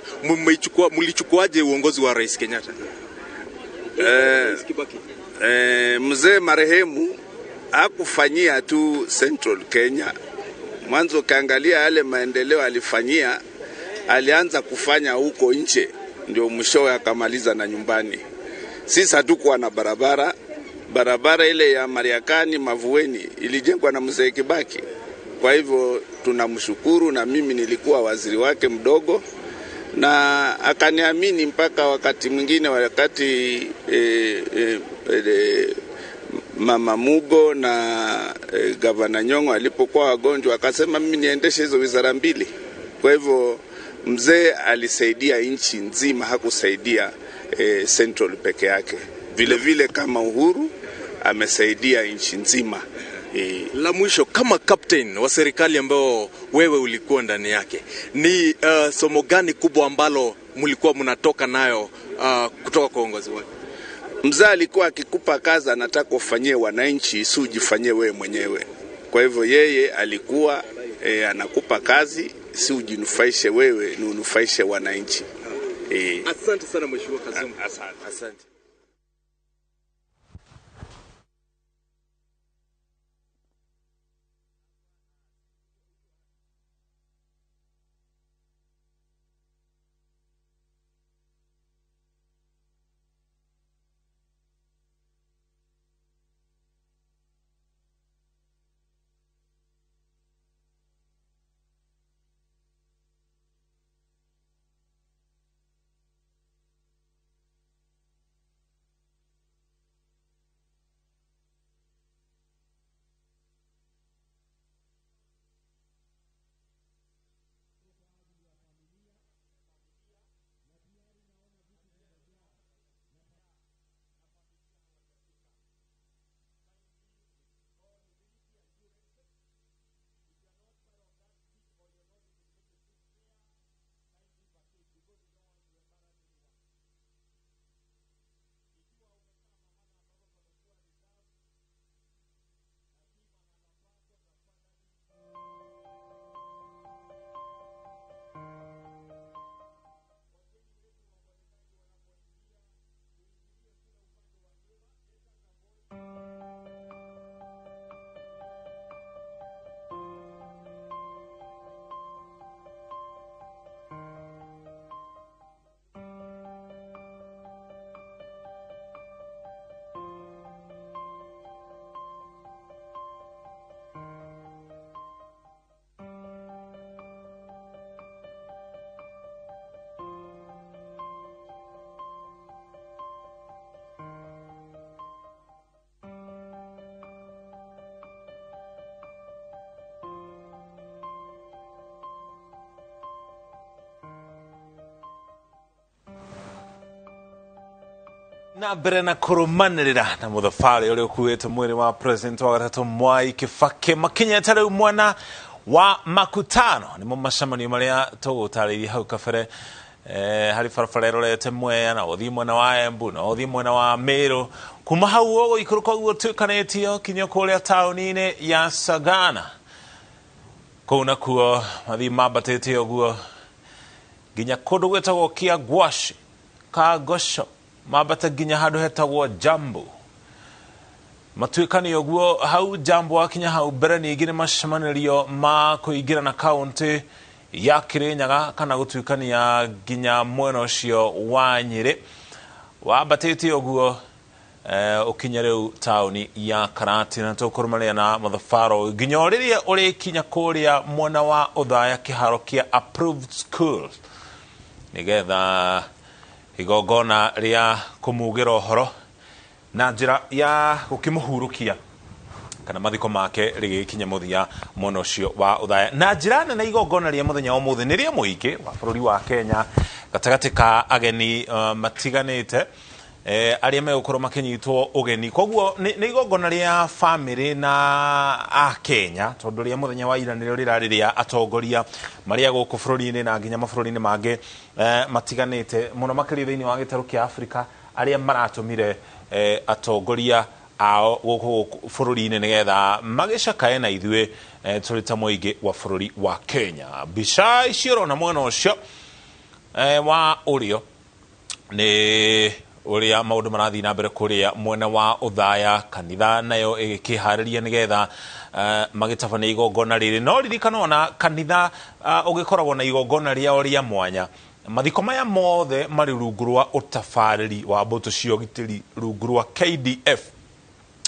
mlichukuaje uongozi wa Rais Kenyatta? Rais Kibaki. Mzee marehemu hakufanyia tu Central Kenya. Mwanzo ukiangalia yale maendeleo alifanyia, alianza kufanya huko nje, ndio mwishowe akamaliza na nyumbani. Sisi hatukuwa na barabara. Barabara ile ya Mariakani Mavueni ilijengwa na mzee Kibaki. Kwa hivyo tunamshukuru, na mimi nilikuwa waziri wake mdogo na akaniamini mpaka wakati mwingine, wakati Mama Mugo na Gavana Nyong'o alipokuwa wagonjwa, akasema mimi niendeshe hizo wizara mbili. Kwa hivyo mzee alisaidia nchi nzima, hakusaidia Central peke yake. Vile vile kama Uhuru amesaidia nchi nzima. La mwisho, kama captain wa serikali ambao wewe ulikuwa ndani yake, ni somo gani kubwa ambalo mlikuwa mnatoka nayo kutoka kwa uongozi wake? Mzee alikuwa akikupa kazi anataka ufanyie wananchi, si ujifanyie wewe mwenyewe. Kwa hivyo yeye alikuwa anakupa kazi, si ujinufaishe wewe, ni unufaishe wananchi. Asante sana, Mheshimiwa Kazungu. Asante. Asante. Na mbere na kũrũmanĩrĩra na mũthabarĩ ũrĩa ũkuĩte mwĩrĩ wa president wa gatatũ Mwai Kibaki makinyĩte rĩu mwena wa Makutano, nĩmo macemanio marĩa tũgũtarĩirie hau kabere, harĩ barabara ĩrorete Mwea na ũthiĩ mwena wa Embu na ũthiĩ mwena wa Meru, kuma hau ũgũikũrũka ũguo tuĩkanĩtio kinya kũrĩa taũni-inĩ ya Sagana, kũu nakuo mathiĩ mambatĩte ũguo nginya kũndũ gwĩtagwo Kĩangwaci Kangosho, mambata nginya handũ hetagwo Jambo, matuĩkani ũguo hau Jambo. Wakinya hau mbere ningĩ nĩ macemanĩrio ma kũingĩra na kaũntĩ ya Kirinyaga kana gũtuĩkania nginya mwena ũcio wa Nyĩrĩ, wambatĩte ũguo ũkinye rĩu taũni ya Karatina. Tũkũrũmanĩra na mũthabaro nginya o rĩrĩa ũrĩkinya kũrĩa mwena wa Othaya, kĩharo kĩa Approved School, nĩgetha igongona rĩa kũmugĩra ũhoro na njĩra ya gũkĩmũhurũkia kana mathiko make rĩgĩkinya mũthia mwena ũcio wa Othaya na njĩra nene. Igongona rĩa mũthenya wa ũmũthĩ nĩ rĩa mũingĩ wa bũrũri wa Kenya gatagatĩ ka ageni matiganĩte, arĩa megũkorwo makĩnyitwo ũgeni. Koguo nĩ igongona rĩa bamĩrĩ na a Kenya, tondũ rĩa mũthenya wa ira nĩrĩo rĩrarĩ rĩa atongoria marĩa gũkũ bũrũri-inĩ na nginya mabũrũri-inĩ mangĩ matiganĩte, mũno makĩria thĩinĩ wa gĩtarũ kĩa Afrika, arĩa maratũmire atongoria ao gũkũ bũrũri-inĩ nĩgetha magĩcakae na ithuĩ tũrĩ ta mũingĩ wa bũrũri wa Kenya. Mbica icio ũrona mwena ũcio wa ũrĩo nĩ ũrĩa maũndũ marathiĩ na mbere kũrĩa mwena wa Othaya, kanitha nayo ĩgĩkĩharĩria nĩgetha magĩtabania igongona rĩrĩ. No ririkana ona kanitha ũgĩkoragwo na igongona rĩao rĩa mwanya. Mathiko maya mothe marĩ rungu rwa ũtabarĩri wa mbũtũ cia ũgitĩri, rungu rwa KDF.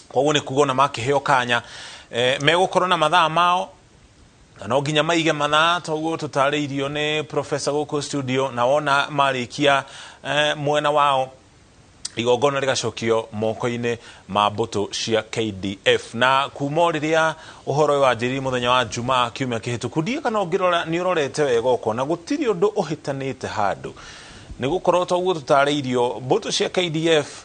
Koguo nĩ kuga ona makĩheo kanya, megũkorwo na mathaa mao na no nginya maige mathaa toguo tũtarĩirio nĩ professor gũkũ studio. Na wona marĩkia mwena wao, igongona rĩgacokio moko-inĩ ma mbũtũ cia KDF. Na kuma o rĩrĩa ũhoro ũyũ wanjĩrĩirie mũthenya wa Jumaa kiumia kĩhĩtũku, ndiũĩ kana ũngĩrora nĩ ũrorete wega ũkona gũtirĩ ũndũ ũhĩtanĩte handũ, nĩ gũkorwo toguo tũtarĩirio, mbũtũ cia KDF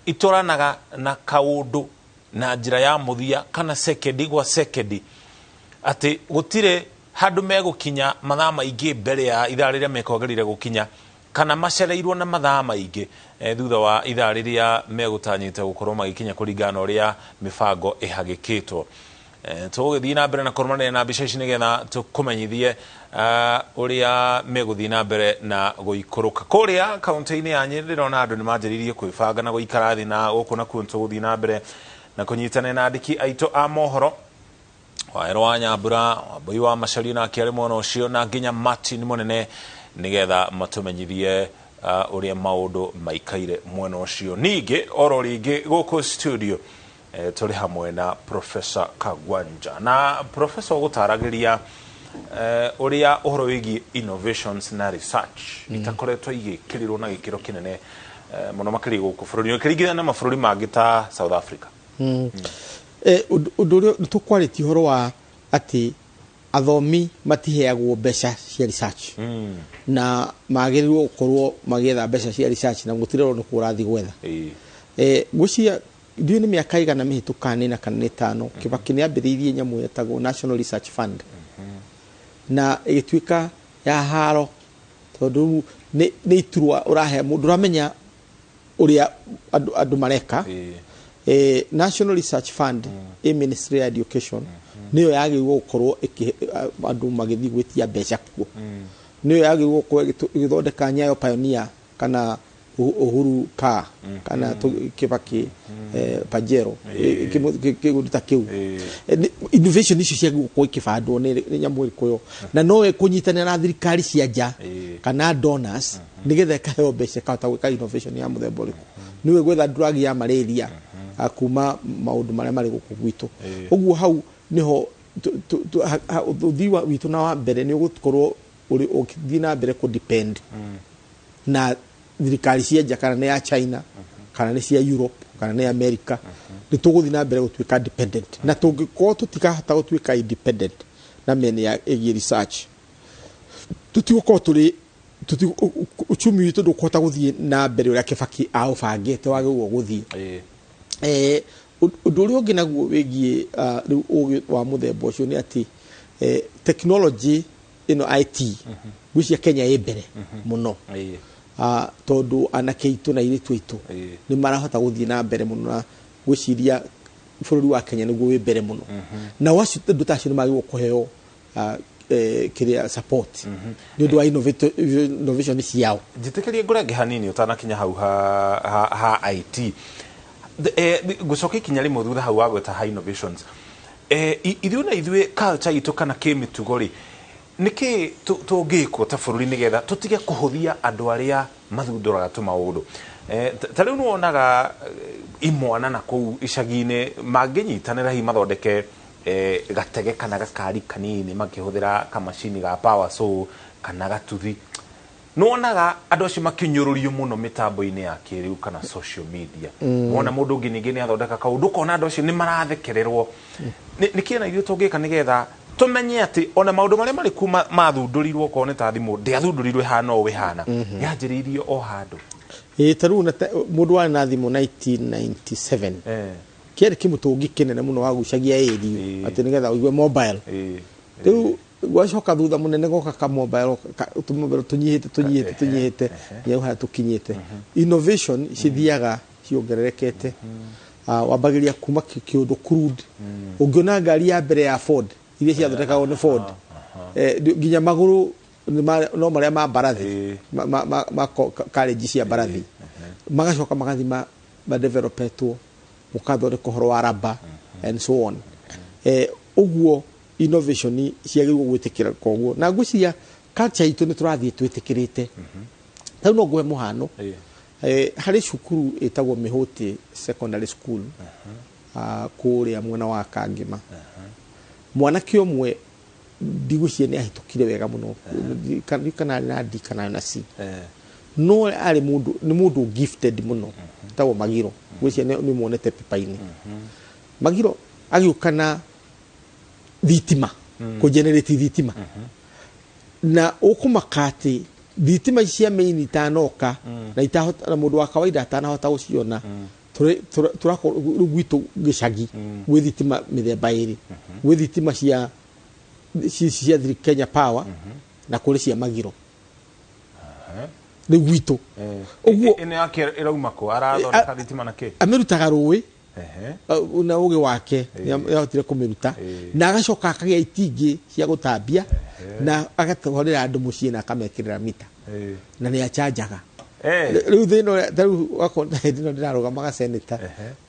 itũranaga na kaũndũ na njĩra ya mũthia kana sekendi gwa sekendi, atĩ gũtirĩ handũ megũkinya mathaa maingĩ mbere ya ithaa rĩrĩa mekwagĩrĩire gũkinya kana macereirwo na mathaa maingĩ thutha wa ithaa rĩrĩa megũtanyĩte gũkorwo magĩkinya, kũringana na ũrĩa mĩbango ĩhagĩkĩtwo. Tũgũgĩthiĩ na mbere na kũrũmanĩrĩra na mbica ici nĩgetha tũkũmenyithie ũrĩa megũthiĩ na mbere na gũikũrũka kũrĩa kaũntĩ-inĩ ya Nyĩrĩ. Ndĩrona andũ nĩ manjĩrĩirie kwĩbanga na gũikara thĩ, na gũkũ nakuo tũgũthiĩ na mbere na kũnyitanĩra na andĩki aitũ a mohoro, Waero wa Nyambura, Wambui wa Macaria nake arĩ mwena ũcio, na nginya Martin Mũnene, nĩgetha matũmenyithie ũrĩa maũndũ maikaire mwena ũcio. Ningĩ oro rĩngĩ gũkũ studio tũrĩ hamwe na Professor Kagwanja, na Professor ũgũtaragĩria ũrĩa ũhoro wĩgiĩ innovations na research itakoretwo igĩkĩrĩrwo na gĩkĩro kĩnene, mũno makĩria gũkũ bũrũri ũkĩringithania na mabũrũri mangĩ ta South Africa. Ũndũ ũrĩa tũkwarĩtie ũhoro wa atĩ athomi matiheagwo mbeca cia research na magĩrĩirwo gũkorwo magĩetha mbeca cia research, na gũtirĩ nĩ kũ ũrathiĩ gwetha. Ngwĩciria ndiũĩ nĩ mĩaka igana mĩhĩtũku kana ĩna kana nĩ ĩtano, Kibaki nĩ ambĩrĩirie nyamũ yetagwo National Research Fund na ĩgĩtuĩka ya haro, tondũ rĩu nĩ iturwa ũrahe mũndũ ũramenya ũrĩa andũ mareka. National Research Fund ĩ Ministry ya Education, nĩyo yagĩrĩirwo gũkorwo andũ magĩthiĩ gwĩtia mbeca kuo. Nĩyo yagĩrĩirwo gũkorwo ĩgĩthondeka Nyayo Pioneer kana Uhuru Car kana Kibaki Pajero, kĩgũndũ ta kĩu. Innovation icio ciagĩrĩirwo gũkorwo ikĩbandwo nĩ nyamũ ĩrĩkũ ĩyo, na no ĩkũnyitanĩra na thirikari cia nja kana donors nĩgetha ĩkaheo mbeca ĩkahota gwĩka innovation ya mũthemba ũrĩkũ, nĩwe gwetha drug ya malaria kuma maũndũ marĩa marĩ gũkũ gwitũ. Ũguo hau niho ũthii witũ na wa mbere nĩ ũgũkorwo ũgĩthiĩ na mbere kũ depend na thirikari cia nja, kana nĩ ya China kana nĩ cia Europe kana nĩ America. Nĩ tũgũthiĩ na mbere gũtuĩka dependent, na tũngĩkorwo tũtikahota gũtuĩka independent na mĩena ya ĩgiĩ research, tũtigũkorwo tũrĩ Uchumi witũ ndũkũhota gũthiĩ na mbere ũrĩa Kibaki aũbangĩte wagĩrĩirwo gũthiĩ. Ũndũ ũrĩa ũngĩ naguo wĩgiĩ rĩu ũgĩ wa mũthemba ũcio nĩ atĩ technology ĩno IT, ngwĩciria Kenya ĩ mbere mũno, tondũ anake aitũ na airĩtu aitũ nĩ marahota gũthiĩ na mbere mũno, na gwĩciria bũrũri wa Kenya nĩguo wĩ mbere mũno. Nao acio, andũ ta acio, nĩ magĩrĩirwo kũheo kĩrĩa, support, nĩ ũndũ wa innovation ciao. Njĩtĩkĩrie ngũrenge hanini ũtanakinya hau ha IT. Ngũcoka ikinya rĩmwe thutha hau wagweta ha innovations. Ithuĩ na ithuĩ culture itũ kana kĩmĩtugo rĩ, nĩkĩ tũngĩkwo ta bũrũri nĩgetha tũtige kũhũthia andũ arĩa mathundũraga tũmaũndũ? Ta rĩu nĩwonaga imwana na kũu icagi-inĩ mangĩnyitanĩra hihi mathondeke gatege kana gakari kanini makĩhũthĩra kamacini ga power saw kana gatuthi, nĩwonaga andũ acio makĩnyũrũrio mũno mĩtambo-inĩ ya kĩrĩu kana social media. Wona mũndũ ũngĩ ningĩ nĩ athondeka kaũndũ, ũkona andũ acio nĩ marathekererwo. Nĩ kĩ na ithuĩ tũngĩka nĩgetha tũmenye atĩ ona maũndũ marĩa marĩ kuo mathundũrirwo, okorwo nĩ ta thimũ, ndĩathundũrirwo ĩhana ũũ ĩhana, yanjĩrĩirio o handũ? Ĩĩ, ta rĩu mũndũ warĩ na thimũ 1997, kĩarĩ kĩmũtũngi kĩnene mũno wagucagia ĩri atĩ nĩgetha ũigue mobile. Rĩu gwacoka thutha mũnene goka ka mobile, tũmobile tũnyihĩte, tũnyihĩte, tũnyihĩte nginya rĩu harĩa tũkinyĩte. Innovation cithiaga ciongererekete. Wambagĩria kuma kĩũndũ crude. Ũngĩona ngari ya mbere ya Ford, iria ciathondekagwo nĩ Ford, nginya magũrũ no marĩa ma mbarathi, ma carriage cia mbarathi, magacoka magathi madevelopetwo, mũkathondeka ũhoro wa raba and so on. Ũguo innovation ciagĩrĩirwo gwĩtĩkĩra. Koguo na ngwĩciria culture itũ nĩ tũrathiĩ twĩtĩkĩrĩte. Rĩu no ngũhe mũhano. Harĩ cukuru ĩtagwo Mĩhũtĩ Secondary School, kũrĩa mwena wa Kangĩma. Mwanake ũmwe ndigwĩciria nĩ ahĩtũkire wega mũno, kana arĩ na D kana na C, no arĩ mũndũ, nĩ mũndũ gifted mũno, etagwo Magiro. Ngwĩciria nĩ muonete pepa-inĩ. Magiro agĩũka na thitima, kũ-generate thitima, na ũkũmaka atĩ thitima ici cia main itanoka na itahota, na mũndũ wa kawaida atanahota gũciona. Tũrakorwo rĩu gwitũ gĩcagi gwĩ thitima mĩthemba ĩrĩ: gwĩ thitima cia Kenya Power na kũrĩ cia Magiro. Rĩu gwitũ ũguo. Ĩno yake ĩrauma kũ? Arathondeka thitima na kĩ? Amĩrutaga rũĩ. Na ũgĩ wake nĩahotire kũmĩruta, na agacoka akagĩa itingĩ cia gũtambia na agatwarĩra andũ mũciĩ na akamekĩrĩra mita, na nĩ achanjaga. Rĩu thĩna ũrĩa, ta rĩu wakorwo hĩndĩ ĩno ndĩrarũgamaga seneta,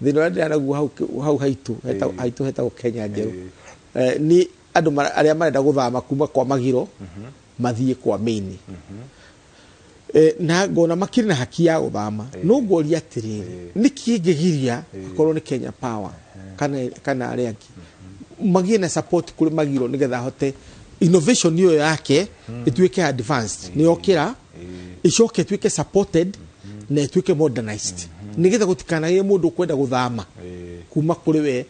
thĩna ũrĩa ndĩranaguo hau haitũ haitũ hetagwo Kenya Njerũ. Nĩ andũ arĩa marenda gũthama kuma kwa Magiro mathiĩ kwa main. Na ngona makĩrĩ na haki ya gũthama, no ngoria atĩrĩrĩ, nĩkĩ ngĩgiria akorwo nĩ Kenya Power kana arĩa angĩ magĩe na support kũrĩ Magiro nĩgetha ahote innovation ĩyo yake ĩtuĩke advanced, nĩ yokĩra, ĩcoke ĩtuĩke supported na ĩtuĩke modernized, nĩgetha gũtikanagĩe mũndũ ũkwenda gũthama kuma kũrĩ we.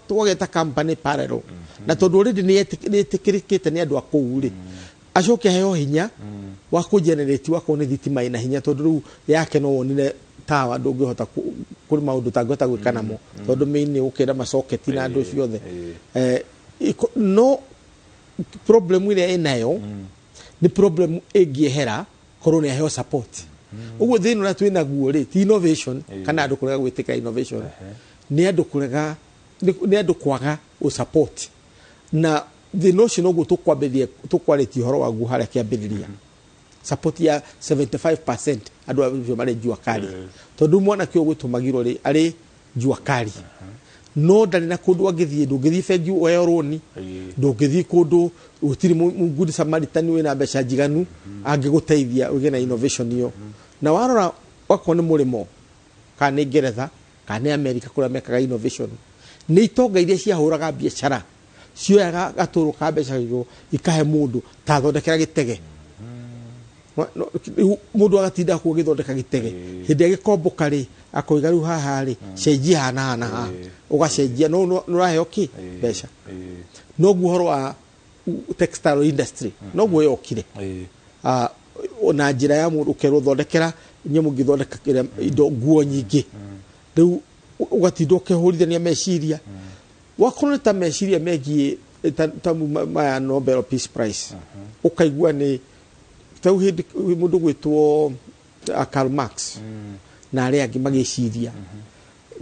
Twageta company parallel, na tondũ already nĩ ĩtĩkĩrĩkĩte nĩ andũ a kũu rĩ, acoke aheo hinya wa kũ-generate wakorwo nĩ thitima ĩna hinya, tondũ rĩu yake no wonire tawa ndũngĩhota kũrĩ maũndũ ũtangĩhota gwĩka namo, tondũ main nĩ gũkĩra macoketi na andũ ciothe. No problem ĩrĩa ĩnayo nĩ problem ĩngĩehera korwo nĩ aheo support. Ũguo thĩna ũrĩa twĩ naguo rĩ ti innovation kana andũ kũrega gwĩtĩkĩra innovation, nĩ andũ kũrega, nĩ andũ kwaga ũ support, na thĩna ũcio noguo tũkwambĩrĩria tũkwarĩtie ũhoro waguo harĩa kĩambĩrĩria, support ya 75% andũ acio marĩ jua kali, tondũ mwanake ũyũ gwĩtwo Magiro rĩ, arĩ jua kali no ndarĩ na kũndũ angĩthiĩ. Ndũngĩthiĩ bengi ũheo rũni, ndũngĩthiĩ kũndũ, gũtirĩ good Samaritan wĩna mbeca njiganu angĩgũteithia ũgĩe na innovation ĩyo. Na warora wakorwo nĩ mũrĩmo kana nĩ Ngeretha kana nĩ America, kũrĩa mekaga innovation nĩ itonga iria ciahũraga biacara, cioyaga gatũrũ ka mbeca igũrũ ikahe mũndũ ta thondekera gĩtege. Rĩu mũndũ agatinda kuo agĩthondeka gĩtege, hĩndĩ ĩrĩa gĩkomboka rĩ, akoiga rĩu haha rĩ, cenjia haha na haha na haha, ũgacenjia, no nĩ ũraheo kĩ mbeca. Noguo ũhoro wa textile industry noguo yokire. Na njĩra ya mũndũ ũkerwo thondekera nyamũ ngĩthondeka kĩrĩa indo nguo nyingĩ, rĩu ũgatinda ũkĩhũrithania meciria wakorwo nĩ ta meciria megiĩ ta maya Nobel Peace Prize, ũkaigua nĩ tau hĩndĩ mũndũ gwĩtwo Karl Marx na arĩa angĩ magĩciria,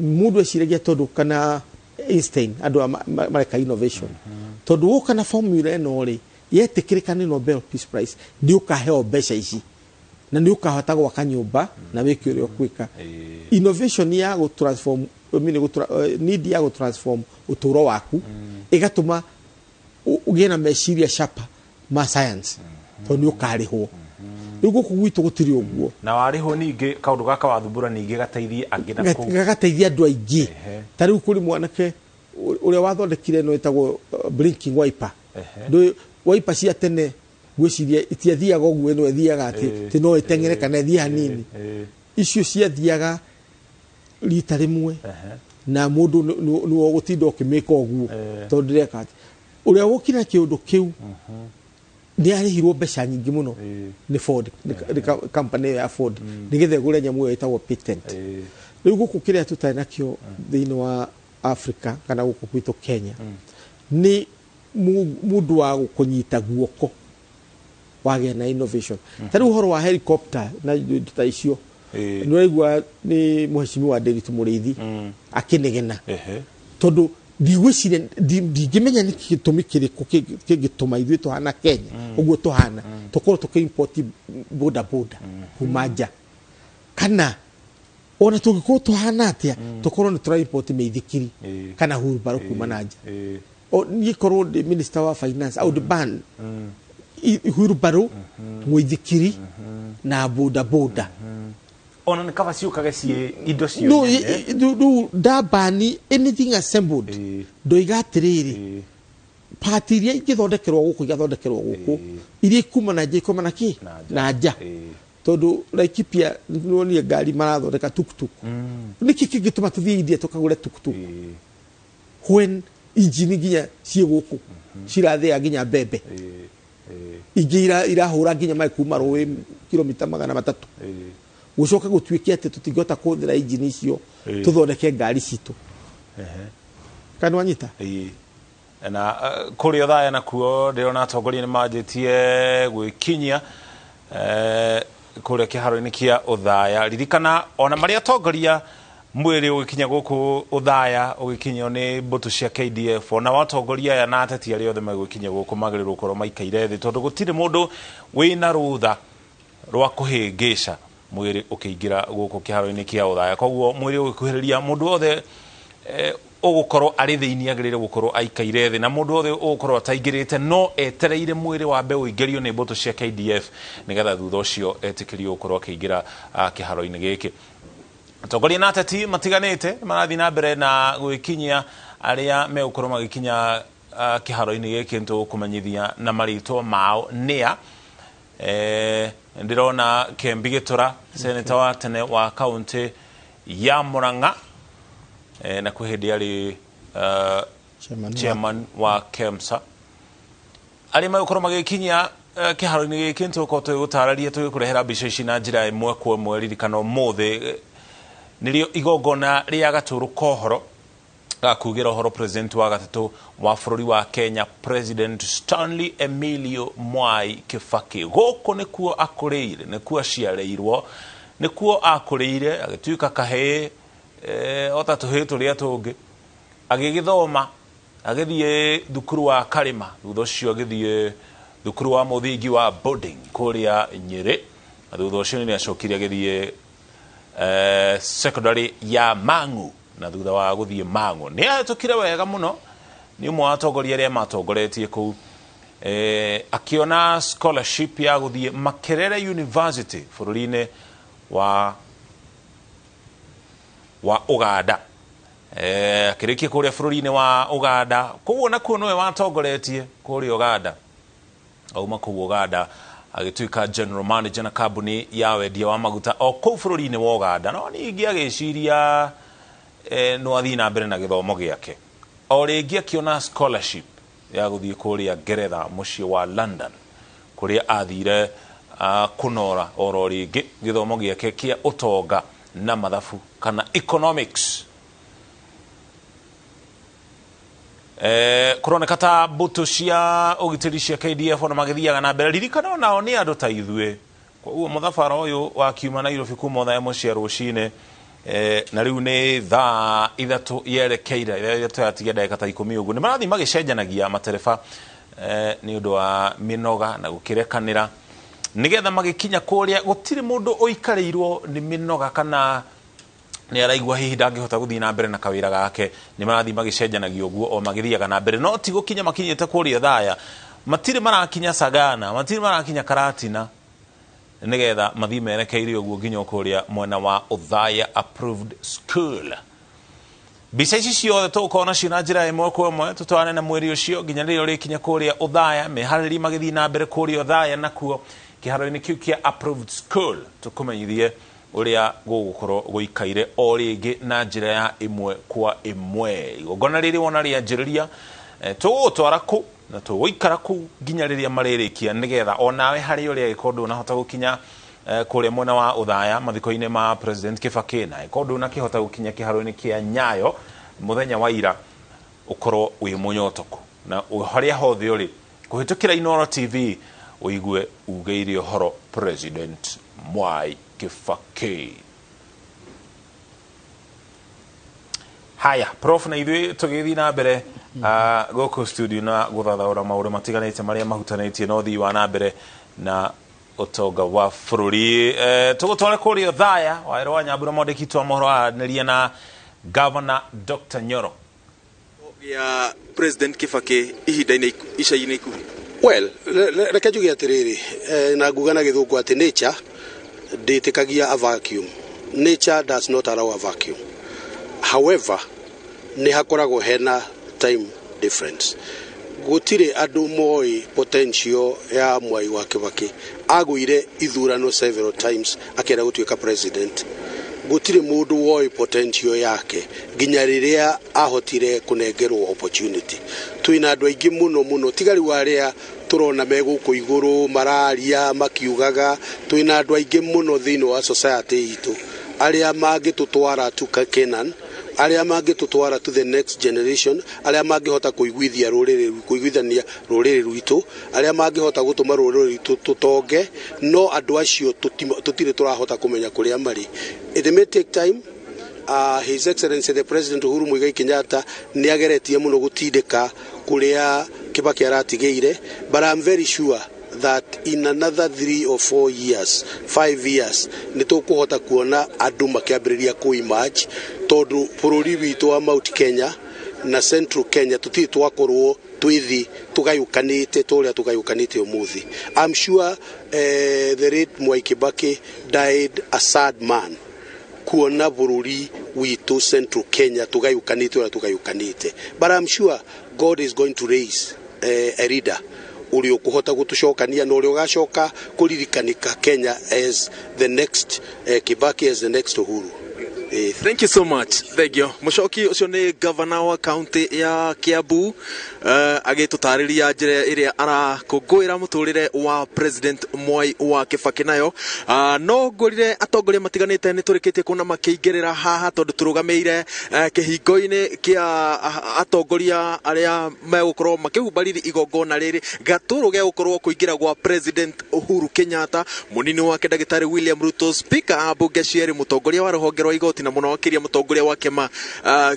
mũndũ eciragia tondũ kana Einstein, andũ aya mareka innovation, tondũ woka na formula ĩno rĩ, yetĩkĩrĩka nĩ Nobel Peace Prize, nĩ ũkaheo mbeca ici na nĩ ũkahota gwaka nyũmba na wĩke ũrĩa ũkwĩka. Innovation ya gũ transform, I mean, need ya gũ transform ũtũũro waku ĩgatũma ũgĩe na meciria sharper ma science, tondũ nĩ ũkarĩhwo. Rĩu gũkũ gwitũ gũtirĩ ũguo. Na warĩhwo ningĩ kaũndũ gaka wathumbũra ningĩ gateithie angĩ na kũu. Gagateithia andũ aingĩ. Ta rĩu kũrĩ mwanake ũrĩa wathondekire ĩno ĩtagwo blinking wiper. Ndũĩ wiper cia tene, ngwĩciria itiathiaga ũguo, ĩno ĩthiaga atĩ atĩ no ĩteng'ere kana ĩthiĩ hanini. Icio ciathiaga rita rĩmwe na mũndũ nĩwe ũgũtinda ũkĩmĩka ũguo tondũ ndĩreka atĩ ũrĩa wokire na kĩũndũ kĩu nĩ arĩhirwo mbeca nyingĩ mũno nĩ Ford, nĩ company ĩyo ya Ford, nĩgetha ĩgũre nyamũ ĩyo ĩtagwo patent. Rĩu gũkũ kĩrĩa tũtarĩ nakĩo thĩinĩ wa Africa kana gũkũ gwitũ Kenya nĩ mũndũ wa gũkũnyita guoko wagĩa na innovation. Ta rĩu ũhoro wa helicopter na indo ta icio, nĩ ũraigua nĩ mheshimiwa Ndiritu Mũrĩithi akĩnegena, tondũ ndigwĩciria ndingĩmenya nĩ gĩtũmi kĩrĩkũ kĩngĩtũma ithuĩ tũhana Kenya ũguo tũhana tũkorwo tũkĩ-import boda boda kuma nja, kana ona tũngĩkorwo tũhana atĩa tũkorwo nĩ tũra-import mĩithikiri kana hurubaro kuma na nja. Niĩ korwo ndĩ minister wa finance, I would ban wheelbarrow, mũithikiri na boda boda. Ona nĩ kaba ciũkage ciĩ indo cio No. nyene. Rĩu ndabani anything assembled, ndoiga atĩrĩrĩ, part iria ingĩthondekerwo gũkũ igathondekerwo gũkũ, iria ikuma na nja ikuma na kĩ? Na nja. Na nja. Tondũ Laikipia nĩwonire ngari marathondeka tuktuk. Nĩkĩ kĩngĩtũma tũthiĩ India tũkagũre tuktuk when injini nginya ciĩ gũkũ cirathĩa nginya mbembe, ingĩ irahũra nginya maĩ kuma rũĩ kilomita 300, gũcoka gũtuĩke atĩ tũtingĩhota kũhũthĩra injini icio tũthondeke ngari citũ? Kana wanyita? Ĩĩ. Na kũrĩa Othaya nakuo ndĩrona atongoria nĩ manjĩtie gwĩkinyia kũrĩa kĩharo-inĩ kĩa Othaya. Ririkana ona marĩa atongoria mwĩrĩ ũgĩkinya gũkũ Othaya ũgĩkinyio nĩ mbũtũ cia KDF, ona watongoria aya na ateti arĩa othe megũkinya gũkũ magĩrĩirwo gũkorwo maikaire thĩ, tondũ gũtirĩ mũndũ wĩna rũtha rwa kũhĩngĩca mwĩrĩ ũkĩingĩra gũkũ kĩharo-inĩ kĩa Othaya. Koguo mwĩrĩ ũgĩkuhĩrĩria, mũndũ wothe ũgũkorwo arĩ thĩinĩ agĩrĩire gũkorwo aikaire thĩ, na mũndũ wothe ũgũkorwo ataingĩrĩte no etereire mwĩrĩ wambe ũingĩrio nĩ mbũtũ cia KDF nĩgetha thutha ũcio etĩkĩrio gũkorwo akĩingĩra kĩharo-inĩ gĩkĩ. Atongoria na ateti matiganĩte marathiĩ na mbere na gwĩkinyia. Arĩa megũkorwo magĩkinya kĩharo-inĩ gĩkĩ nĩtũgũkũmenyithia na marĩtwa mao nĩa. Ndĩrona Kembi Gĩtũra, seneta wa tene wa kaunti ya Murang'a, na kwĩ hĩndĩ arĩ Chairman wa- chairman wa KEMSA. Arĩa megũkorwo magĩkinyia kĩharo-inĩ gĩkĩ nĩtũgũkorwo tũgĩgũtarĩria, tũgĩkũrehera mbica ici na njĩra ĩmwe kwa ĩmwe. Ririkana ũmũthĩ nĩrĩo igongona rĩa gatũrũ kohoro gakugĩra ũhoro president wa gatatũ wa bũrũri wa Kenya, President Stanley Emilio Mwai Kibaki. Gũkũ nĩkuo akũrĩire, nĩkuo aciarĩirwo, nĩkuo akũrĩire agĩtuĩka kahĩĩ ota tũhĩĩ tũrĩa tũngĩ, agĩgĩthoma, agĩthiĩ thukuru wa Karĩma, thutha ũcio agĩthiĩ thukuru wa mũthingi wa boarding kũrĩa Nyĩrĩ, na thutha ũcio nĩ acokire agĩthiĩ secondary ya Mang'u, na thutha wa gũthiĩ Mang'u nĩ ahĩtũkire wega mũno, nĩ ũmwe wa atongoria arĩa matongoretie kũu, akĩona scholarship ya gũthiĩ Makerere University bũrũri-inĩ wa Uganda. Akĩrĩkia kũrĩa bũrũri-inĩ wa Uganda, koguo nakuo nĩwe watongoretie kũrĩa Uganda. Auma kũu Uganda agĩtuĩka general manager na kambuni ya wendia wa maguta o kũu bũrũri-inĩ wa Uganda, no ningĩ agĩciria no athiĩ na mbere na gĩthomo gĩake. O rĩngĩ akĩona scholarship ya gũthiĩ kũrĩa Ngeretha, mũciĩ wa London, kũrĩa athire. Kũnora oro rĩngĩ gĩthomo gĩake kĩa ũtonga na mathabu kana economics. Kũroneka ta mbũtũ cia ũgitĩri cia KDF ona magĩthiaga na mbere. Ririkana onao nĩ andũ ta ithuĩ, koguo mũthabara ũyũ wakiuma Nairobi kuma thaa 1 cia rũcinĩ, na rĩu nĩ thaa 3 yerekeire, 3 yatigia ndagĩka ta 10 ũguo, nĩ marathiĩ magĩcenjanagia matereba nĩ ũndũ wa mĩnoga na gũkĩrekanĩra, nĩgetha magĩkinya kũrĩa gũtirĩ mũndũ ũikarĩirwo nĩ mĩnoga kana nĩ araigua hihi ndangĩhota gũthiĩ na mbere na kawĩra gake. Nĩ marathiĩ magĩcenjanagia ũguo o magĩthiaga na mbere, no ti gũkinya makinyĩte kũrĩa Thaya, matirĩ marakinya Sagana, matirĩ marakinya Karatina, nĩgetha mathiĩ merekeire ũguo nginya kũrĩa mwena wa Othaya Approved School. Mbica ici ciothe tũgũkorwo nacio na njĩra ĩmwe kwa ĩmwe, tũtwarane na mwĩrĩ ũcio nginya rĩrĩa ũrĩkinya kũrĩa Othaya. Meharĩria magĩthiĩ na mbere kũrĩa Othaya, nakuo kĩharo-inĩ kĩu kĩa Approved School, tũkũmenyithie ũrĩa gũgũkorwo gũikaire o rĩngĩ na njĩra ya ĩmwe kwa ĩmwe. Igongona rĩrĩ wona rĩanjĩrĩria, tũgũgũtwara kũ na tũgũikara kũu nginya rĩrĩa marĩrĩkia, nĩgetha onawe harĩa ũrĩa angĩkorwo ndũnahota gũkinya kũrĩa mwena wa Othaya mathiko-inĩ ma President Kibaki, na angĩkorwo ndũnakĩhota gũkinya kĩharo-inĩ kĩa Nyayo mũthenya wa ira, ũkorwo wĩ mũnyotoku na harĩa hothe ũrĩ kũhĩtũkĩra Inooro TV ũigue ugĩire ũhoro President Mwai Kibaki. Haya, Prof, na ithuĩ tũgĩthiĩ na mbere gũkũ studio na gũthathaũra maũndũ matiganĩte marĩa mahutanĩtie na ũthii wa na mbere na ũtonga wa bũrũri. Tũgũtware kũrĩa Othaya, Wawerũ wa Nyambura, mwandĩki wa mohoro, aranĩria na Governor Dr. Nyoro. Gĩa President Kibaki ihinda-inĩ ica-inĩ ikuhĩ. Well, reke njuge atĩrĩrĩ, na nguga na Gĩthũngũ atĩ nature ndĩtĩkagia a vacuum. Nature does not allow a vacuum. However, nĩ hakoragwo hena time difference. Gũtirĩ andũ moĩ potential ya Mwai wa Kibaki. Agũire ithurano several times akĩenda gũtuĩka president. Gũtirĩ mũndũ woĩ potential yake nginya rĩrĩa ahotire kũnengerwo opportunity. Twĩna andũ aingĩ mũno mũno, tiga rĩu arĩa tũrona me gũkũ igũrũ mararia makiugaga, twĩna andũ aingĩ mũno thĩinĩ wa society itũ arĩa mangĩtũtwara to Canaan, arĩa mangĩtũtwara to the next generation, arĩa mangĩhota kũiguithia rũrĩrĩ, kũiguithania rũrĩrĩ rwitũ, arĩa mangĩhota gũtũma rũrĩrĩ rwitũ tũtonge, no andũ acio tũtirĩ tũrahota kũmenya kũrĩa marĩ. It may take time. His Excellency the President Uhuru Muigai Kenyatta nĩ ageretie mũno gũtindĩka kũrĩa Kibaki aratigĩire, but I'm very sure that in another 3 or 4 years, 5 years, nĩ tũkũhota kuona andũ makĩambĩrĩria kũ emerge, tondũ bũrũri witũ wa Mount Kenya na Central Kenya tũtirĩ twakorwo twĩthi tũgayũkanĩte ta ũrĩa tũgayũkanĩte ũmũthĩ. I'm sure the late Mwai Kibaki died a sad man kuona bũrũri witũ Central Kenya tũgayũkanĩte ũrĩa tũgayũkanĩte, but I'm sure God is going to raise a leader ũrĩa ũkũhota gũtũcokania na ũrĩa ũgacoka kũririkanĩka Kenya as the next Kibaki, as the next Uhuru. Thank you so much. Thank you. Mũcoki ũcio nĩ governor wa county ya Kiambu, agĩtũtarĩria njĩra ĩrĩa arakũngũĩra mũtũrĩre wa President Mwai wa Kibaki nayo. No ngũrire atongoria matiganĩte nĩ tũrĩkĩtie kuona makĩingĩrĩra haha, tondũ tũrũgamĩire kĩhingo-inĩ kĩa atongoria arĩa megũkorwo makĩhumba riri igongona rĩrĩ gatũrũ gĩa gũkorwo kũingĩra gwa President Uhuru Kenyatta, mũnini wake Ndagĩtarĩ William Ruto, speaker a mbunge cierĩ, mũtongoria wa rũhonge rwa igoti, na mũno makĩria mũtongoria wa kĩama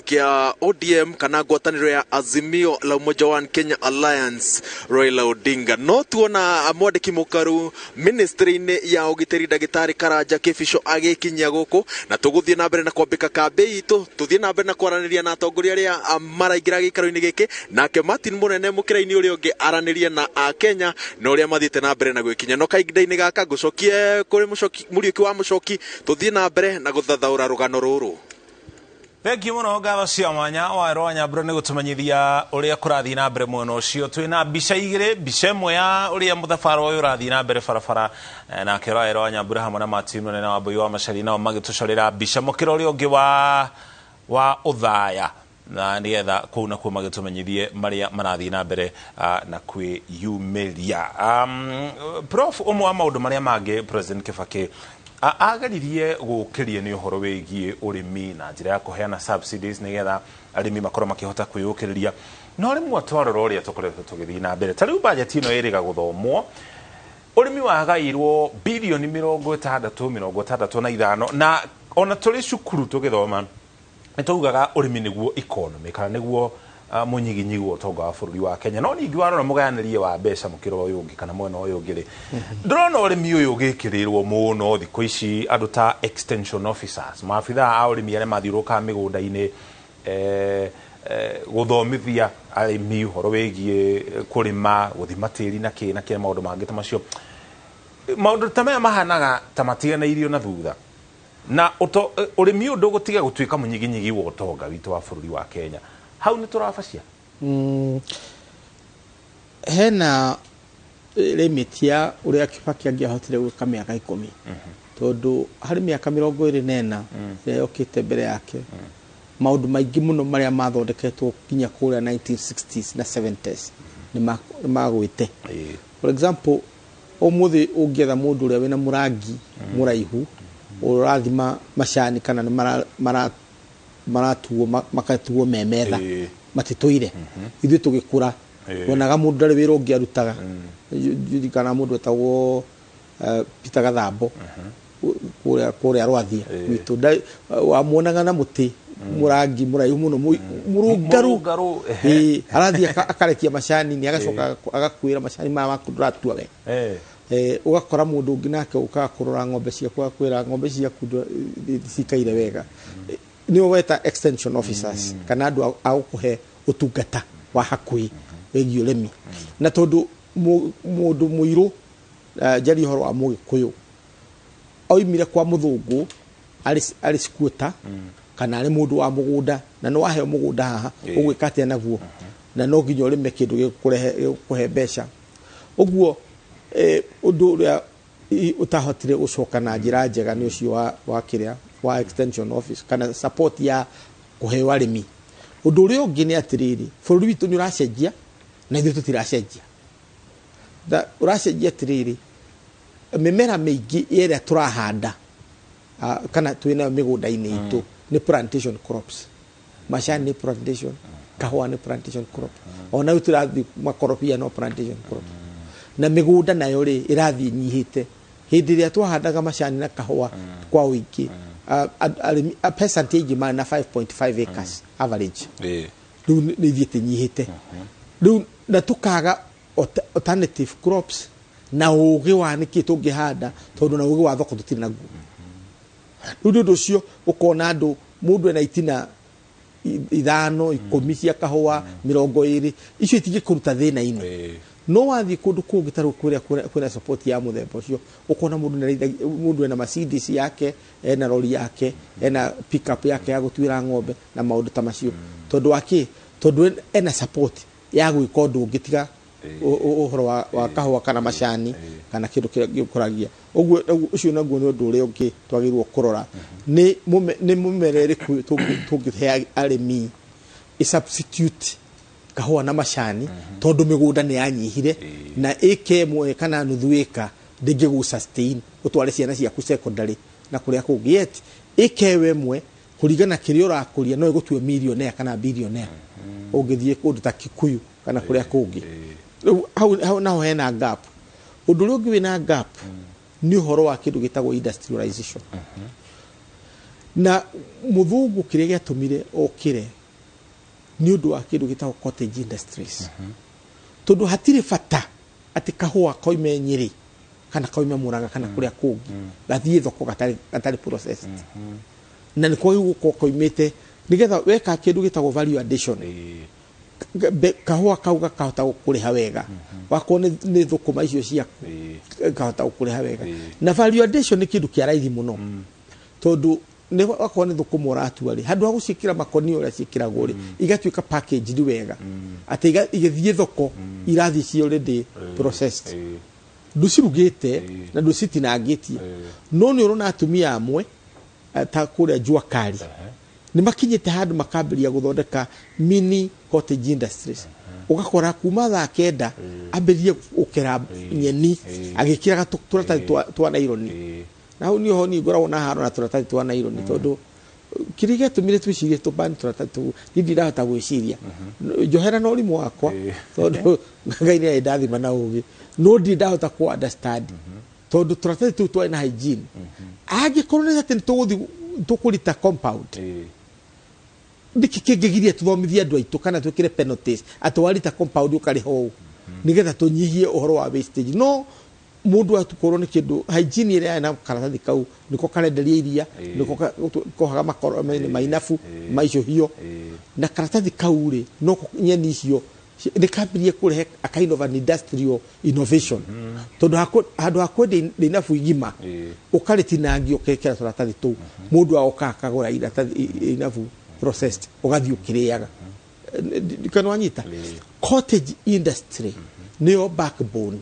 kĩa ODM kana ngwatanĩro ya Azimio la Umoja One Kenya Alliance, Raila Odinga. No tuona mwandĩki mũkaru ministry-inĩ ya ũgitĩri, Ndagĩtarĩ Karanja Kĩbico, agĩkinyia gũkũ, na tũgũthiĩ na mbere na kwambĩka kambĩ itũ, tũthiĩ na mbere na kwaranĩria na atongoria arĩa maraingĩra gĩikaro-inĩ gĩkĩ, nake Martin Mũnene mũkĩra-inĩ ũrĩa ũngĩ aranĩrie na Akenya na ũrĩa mathiĩte na mbere na gwĩkinya. No kahinda-inĩ gaka ngũcokie kũrĩ mũcoki Mũriũki wa Mũcoki, tũthiĩ na mbere na gũthathaũra rũgano rũrũ. Thengiũ mũno, ngatho cia mwanya Wawerũ wa Nyambura nĩ gũtũmenyithia ũrĩa kũrathiĩ na mbere mwena ũcio. Twĩna mbica igĩrĩ, mbica ĩmwe ya ũrĩa mũthabara ũyũ ũrathiĩ na mbere barabara, nake Wawerũ wa Nyambura hamwe na Martin Mũnene wa Mbui wa Macari nao magĩtũcorera mbica mũkĩra ũrĩa ũngĩ wa Ũthaya. Na nĩgetha kũu nakuo magĩtũmenyithie marĩa marathiĩ na mbere na kwĩyumĩria. Prof, ũmwe wa maũndũ marĩa mangĩ President Kibaki ageririe gũkĩria nĩ ũhoro wĩgiĩ ũrĩmi na njĩra ya kũheana subsidies nĩgetha arĩmi makorwo makĩhota kwĩyũkĩrĩria. No rĩmwe twarora ũrĩa tũkoretwo tũgĩthiĩ na mbere, ta rĩu bajeti ĩno ĩrĩga gũthomwo, ũrĩmi wagairwo bilioni 65 na ona tũrĩ cukuru tũgĩthoma nĩ taugaga ũrĩmi nĩguo economy kana nĩguo mũnyiginyigi wa ũtonga wa bũrũri wa Kenya. No ningĩ warora mũgayanĩrie wa mbeca mũkĩro ũyũ ũngĩ kana mwena ũyũ ũngĩ rĩ, ndĩrona ũrĩmi ũyũ ũgĩkĩrĩrwo mũno thikũ ici. Andũ ta extension officers, maabithaa a ũrĩmi arĩa mathiũrũrũkaga mĩgũnda-inĩ gũthomithia arĩmi ũhoro wĩgiĩ kũrĩma, gũthima tĩri na kĩ na kĩ, maũndũ mangĩ ta macio. Maũndũ ta maya mahanaga ta matiganĩirio na thutha, na ũrĩmi ũyũ ndũgũtiga gũtuĩka mũnyiginyigi wa ũtonga witũ wa bũrũri wa Kenya. Hau nĩ tũrabacia. Hena limit ya ũrĩa Kibaki angĩahotire gwĩka mĩaka 10, tondũ harĩ mĩaka 24 ĩrĩa yokĩte mbere yake, maũndũ maingĩ mũno marĩa mathondeketwo nginya kũrĩa 1960s na 70s nĩ magwĩte. For example, ũmũthĩ ũngĩetha mũndũ ũrĩa wĩna mũrangi mũraihu ũrathima macani kana nĩ maratuo makatuo me metha, matitũire. Ithuĩ tũgĩkũra wonaga mũndũ ndarĩ wĩra ũngĩ arutaga. Kana mũndũ etagwo Peter Gathambo kũrĩa Rwathia gwitũ, wamuonaga na mũtĩ mũrangi mũraihu mũno mũrũngaru, arathiĩ akarekia macani, nĩ agacoka agakuĩra macani maya maku ndũratua wega. Ũgakora mũndũ ũngĩ nake ũkaga kũrora ng'ombe ciaku, agakwĩra ng'ombe ciaku cikaire wega. Nĩo weta extension officers kana andũ a gũkũhe ũtungata wa hakuhĩ wĩgiĩ ũrĩmi. Na tondũ mũndũ mũirũ, njarie ũhoro wa Mũgĩkũyũ, oimire kwa mũthũngũ arĩ squatter kana arĩ mũndũ wa mũgũnda, na nĩ waheo mũgũnda haha ũgwĩka atĩa naguo, na no nginya ũrĩme kĩndũ gĩgũkũhe mbeca. Ũguo ũndũ ũrĩa ũtahotire gũcoka na njĩra njega nĩ ũcio wa kĩrĩa wa extension office kana support ya kũheo arĩmi. Ũndũ ũrĩa ũngĩ nĩ atĩrĩrĩ, bũrũri witũ nĩ ũracenjia na ithuĩ tũtiracenjia. Ũracenjia atĩrĩrĩ, mĩmera mĩingĩ ĩrĩa tũrahanda kana twĩnayo mĩgũnda-inĩ itũ nĩ plantation crops. Macani nĩ plantation, kahũa nĩ plantation crop, ona rĩu tũrathiĩ makorobia no plantation crop. Na mĩgũnda nayo rĩ ĩrathiĩ nyihĩte. Hĩndĩ ĩrĩa twahandaga macani na kahũa kwa ũingĩ, arĩmi peasant aingĩ marĩ na 5.5 acres average. Rĩu nĩ ithiĩte nyihĩte. Rĩu na tũkaga alternative crops na ũgĩ wa nĩkĩ tũngĩhanda, tondũ na ũgĩ wa thoko tũtirĩ naguo. Rĩu nĩ ũndũ ũcio ũkona andũ, mũndũ ena itina 5, 10 cia kahũa, 20, icio itingĩkũruta thĩna-inĩ. No wathiĩ kũndũ kũngĩ ta rĩu kũrĩa kwĩna support ya mũthemba ũcio, ũkona mũndũ ena Mercedes yake, ena lori yake, ena pickup yake ya gũtuĩra ng'ombe na maũndũ ta macio. Tondũ wa kĩ? Tondũ ena support ya gwĩka ũndũ ũngĩ tiga ũhoro wa kahũa kana macani kana kĩndũ kĩrĩa gĩkũragia. Ũguo ũcio naguo nĩ ũndũ ũrĩa ũngĩ twagĩrĩirwo kũrora, nĩ mũmera ĩrĩkũ tũngĩhe arĩmi ĩ substitute kahũa na macani, tondũ mĩgũnda nĩ yanyihire na ĩka ĩmwe kana nuthu ĩka ndĩngĩgũ sustain ũtware ciana ciaku secondary na kũrĩa kũngĩ. Yet ĩka ĩyo ĩmwe kũringana kĩrĩa ũrakũria no ĩgũtue millionaire kana billionaire ũngĩthiĩ kũndũ ta Kikuyu kana kũrĩa kũngĩ. Rĩu hau naho hena gap. Ũndũ ũrĩa ũngĩ wĩna gap nĩ ũhoro wa kĩndũ gĩtagwo industrialization. Na mũthũngũ kĩrĩa gĩatũmire okĩre nĩ ũndũ wa kĩndũ gĩtagwo cottage industries. Tondũ hatirĩ bata atĩ kahũa koime Nyĩrĩ kana koime Murang'a kana kũrĩa kũngĩ gathiĩ thoko gatarĩ processed. Na nĩ kwagĩrĩirwo gũkorwo koimĩte nĩgetha weka kĩndũ gĩtagwo value addition, kahũa kau gakahota gũkũrĩha wega, wakorwo nĩ thũkũma icio ciaku gakahota gũkũrĩha wega. Na value addition nĩ kĩndũ kĩa raithi mũno, tondũ nĩ wakorwo nĩ thũkũma ũratua rĩ, handũ ha gũciĩkĩra makonia ũrĩa ciĩkĩragwo rĩ, igatuĩka packaged wega atĩ igĩthiĩ thoko irathiĩ ci already processed, ndũcirugĩte na ndũcitinangĩtie. No nĩ ũrona atumia amwe ta kũrĩa Jua Kali Nĩ makinyĩte handũ makambĩrĩria gũthondeka mini cottage industries. Ũgakora kuma thaa 9 ambĩrĩrie gũkera nyeni agĩkĩraga tũratathi twa naironi. Na hau niho niĩ ngoragwo na haro na tũratathi twa naironi, tondũ kĩrĩa gĩatũmire twĩcirie tũbani tũratathi tũu niĩ ndirahota gwĩciria. Njohera na ũrimũ wakwa, tondũ Ngai nĩ arĩndathima na ũgĩ, no ndirĩ ndahota ku understand, tondũ tũratathi tũu twarĩ na hygiene. Angĩkorwo nĩ atĩ nĩ tũgũthiĩ tũkũrita compound, nĩkĩ kĩngĩgiria tũthomithie andũ aitũ kana twĩkĩre penalties atĩ warita compound ũkarĩha ũũ, nĩgetha tũnyihie ũhoro wa wastage? No mũndũ atukorwo nĩ kĩndũ hygiene ĩrĩa yarĩ na karatathi kau nĩko karenderia iria, nĩko kohaga makoro mainabu maicũhio na karatathi kau rĩ, no nyeni icio nĩ kambĩrĩrie kũrehe a kind of an industrial innovation, tondũ handũ ha kwendia inabu igima ũkarĩtinangia ũkekĩra tũratathi tũu, mũndũ agoka akagũra iratathi inabu processed, ũgathiĩ ũkĩrĩaga. Kana wanyita, cottage industry nĩyo backbone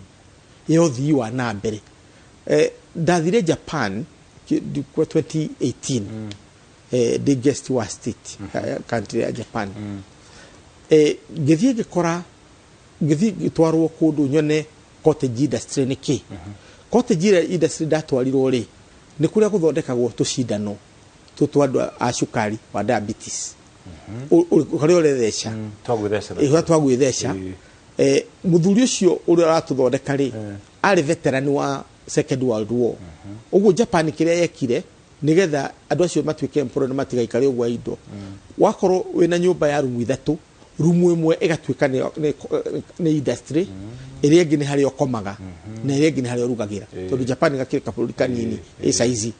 ya ũthii wa na mbere. Ndathire Japan kwa 2018, ndĩ guest wa state, country ya Japan. Ngĩthiĩ ngĩkora, ngĩthiĩ ngĩtwarwo kũndũ nyone cottage industry nĩ kĩ. Cottage industry ndatwarirwo rĩ, nĩ kũrĩa gũthondekagwo tũcindano tũtũ andũ a cukari wa diabetes, harĩa ũretheca. Twagwĩtheca. Ĩĩ, twagwĩtheca. Mũthuri ũcio ũrĩa ũratũthondeka rĩ, arĩ veteran wa Second World War. Ũguo Japan kĩrĩa yekire nĩgetha andũ acio matuĩke employed na matigaikare ũguo indo, wakorwo wĩna nyũmba ya rumu ithatũ, rumu ĩmwe ĩgatuĩka nĩ industry, ĩrĩa ĩngĩ nĩ harĩa ũkomaga, na ĩrĩa ĩngĩ nĩ harĩa ũrugagĩra, tondũ Japan gakĩrĩ kabũrũri kanini ĩ saizi.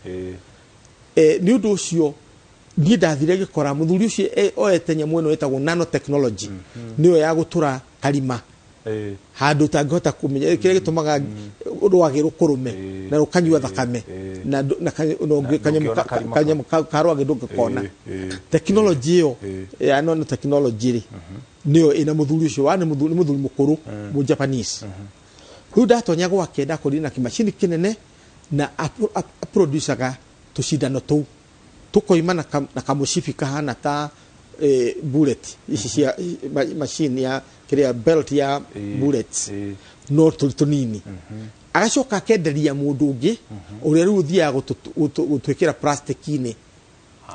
Nĩ ũndũ ũcio niĩ ndathire gĩkora mũthuri ũcio oete nyamũ ĩno ĩtagwo nanotechnology, nĩyo ya gũtũra karima handũ ũtangĩhota kũmenya kĩrĩa gĩtũmaga rwagĩ rũkũrũme na rũkanyua thakame na kanyamũ ndũngĩona karima. Kanyamũ ka rwagĩ ndũngĩkona. Tekinoronjĩ ĩyo ya nanotechnology rĩ, nĩyo ĩna mũthuri ũcio wa nĩ mũthuri mũkũrũ mũ Japanese. Rĩu ndatonya gwake ndakorire na kĩmacini kĩnene na aproducaga tũcindano tũu tũkoima na kamũcibi kahana ta bullet ici cia machine ya kĩrĩa belt ya bullets, no tũrĩ tũnini. Agacoka akenderia mũndũ ũngĩ ũrĩa rĩu ũthiaga gũtwĩkĩra plastic-inĩ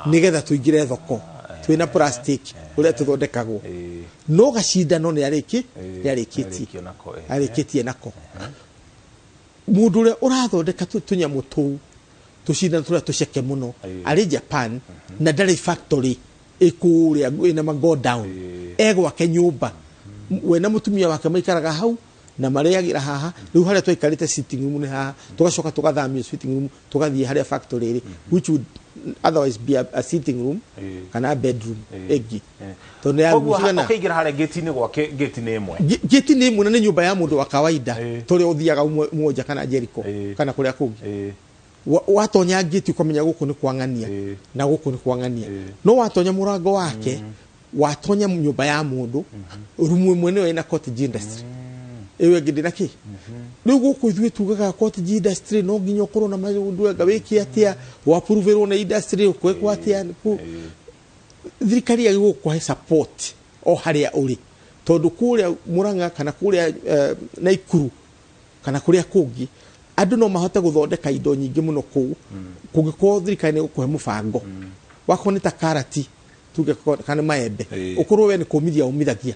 nĩgetha tũingĩre thoko twĩna plastic ũrĩa tũthondekagwo. No gacindano nĩ arĩki nĩ arĩkĩtie. Arĩkio nako. Arĩkĩtie nako. Mũndũ ũrĩa ũrathondeka tũnyamũ tũu tũcindano tũrĩa tũceke mũno arĩ Japan na ndarĩ factory ĩkũrĩa ĩna ma go down, e gwake nyũmba, we na mũtumia wake maikaraga hau na marĩagĩra haha. Rĩu harĩa twaikarĩte sitting room nĩ haha, tũgacoka tũgathamio sitting room tũgathiĩ harĩa factory ĩrĩ, which would otherwise be a sitting room kana a bedroom ĩngĩ, tondũ nĩ ya Koguo rumu cigana. ũkĩingĩra harĩa ngĩti-inĩ gwake, ngĩti nĩ ĩmwe. Gĩti nĩ ĩmwe na nĩ nyũmba ya mũndũ wa kawaida tũrĩa ũthiaga Mwonja kana Jericho kana kũrĩa kũngĩ. Watonya ngĩti ũkamenya gũkũ nĩ kwang'ania na gũkũ nĩ kwang'ania, no watonya mũrango wake, watonya nyũmba ya mũndũ, rumu ĩmwe nĩyo ĩna cottage industry, ĩyo ĩngĩ ndĩna kĩ. Rĩu gũkũ ithuĩ tugaga cottage industry no nginya ũkorwo na maũndũ anga wĩke atĩa, wapuruvirwo na industry ũkwĩkwo atĩa. Thirikari yagĩrĩirwo gũkũhe support o harĩa ũrĩ, tondũ kũrĩa Murang'a kana kũrĩa Naikuru kana kũrĩa kũngĩ andũ no mahote gũthondeka indo nyingĩ mũno kũu kũngĩkorwo thirikari nĩ gũkũhe mũbango. Wakorwo nĩ ta karati tuge kana maembe, ũkorwo we nĩ kũmithia ũmithagia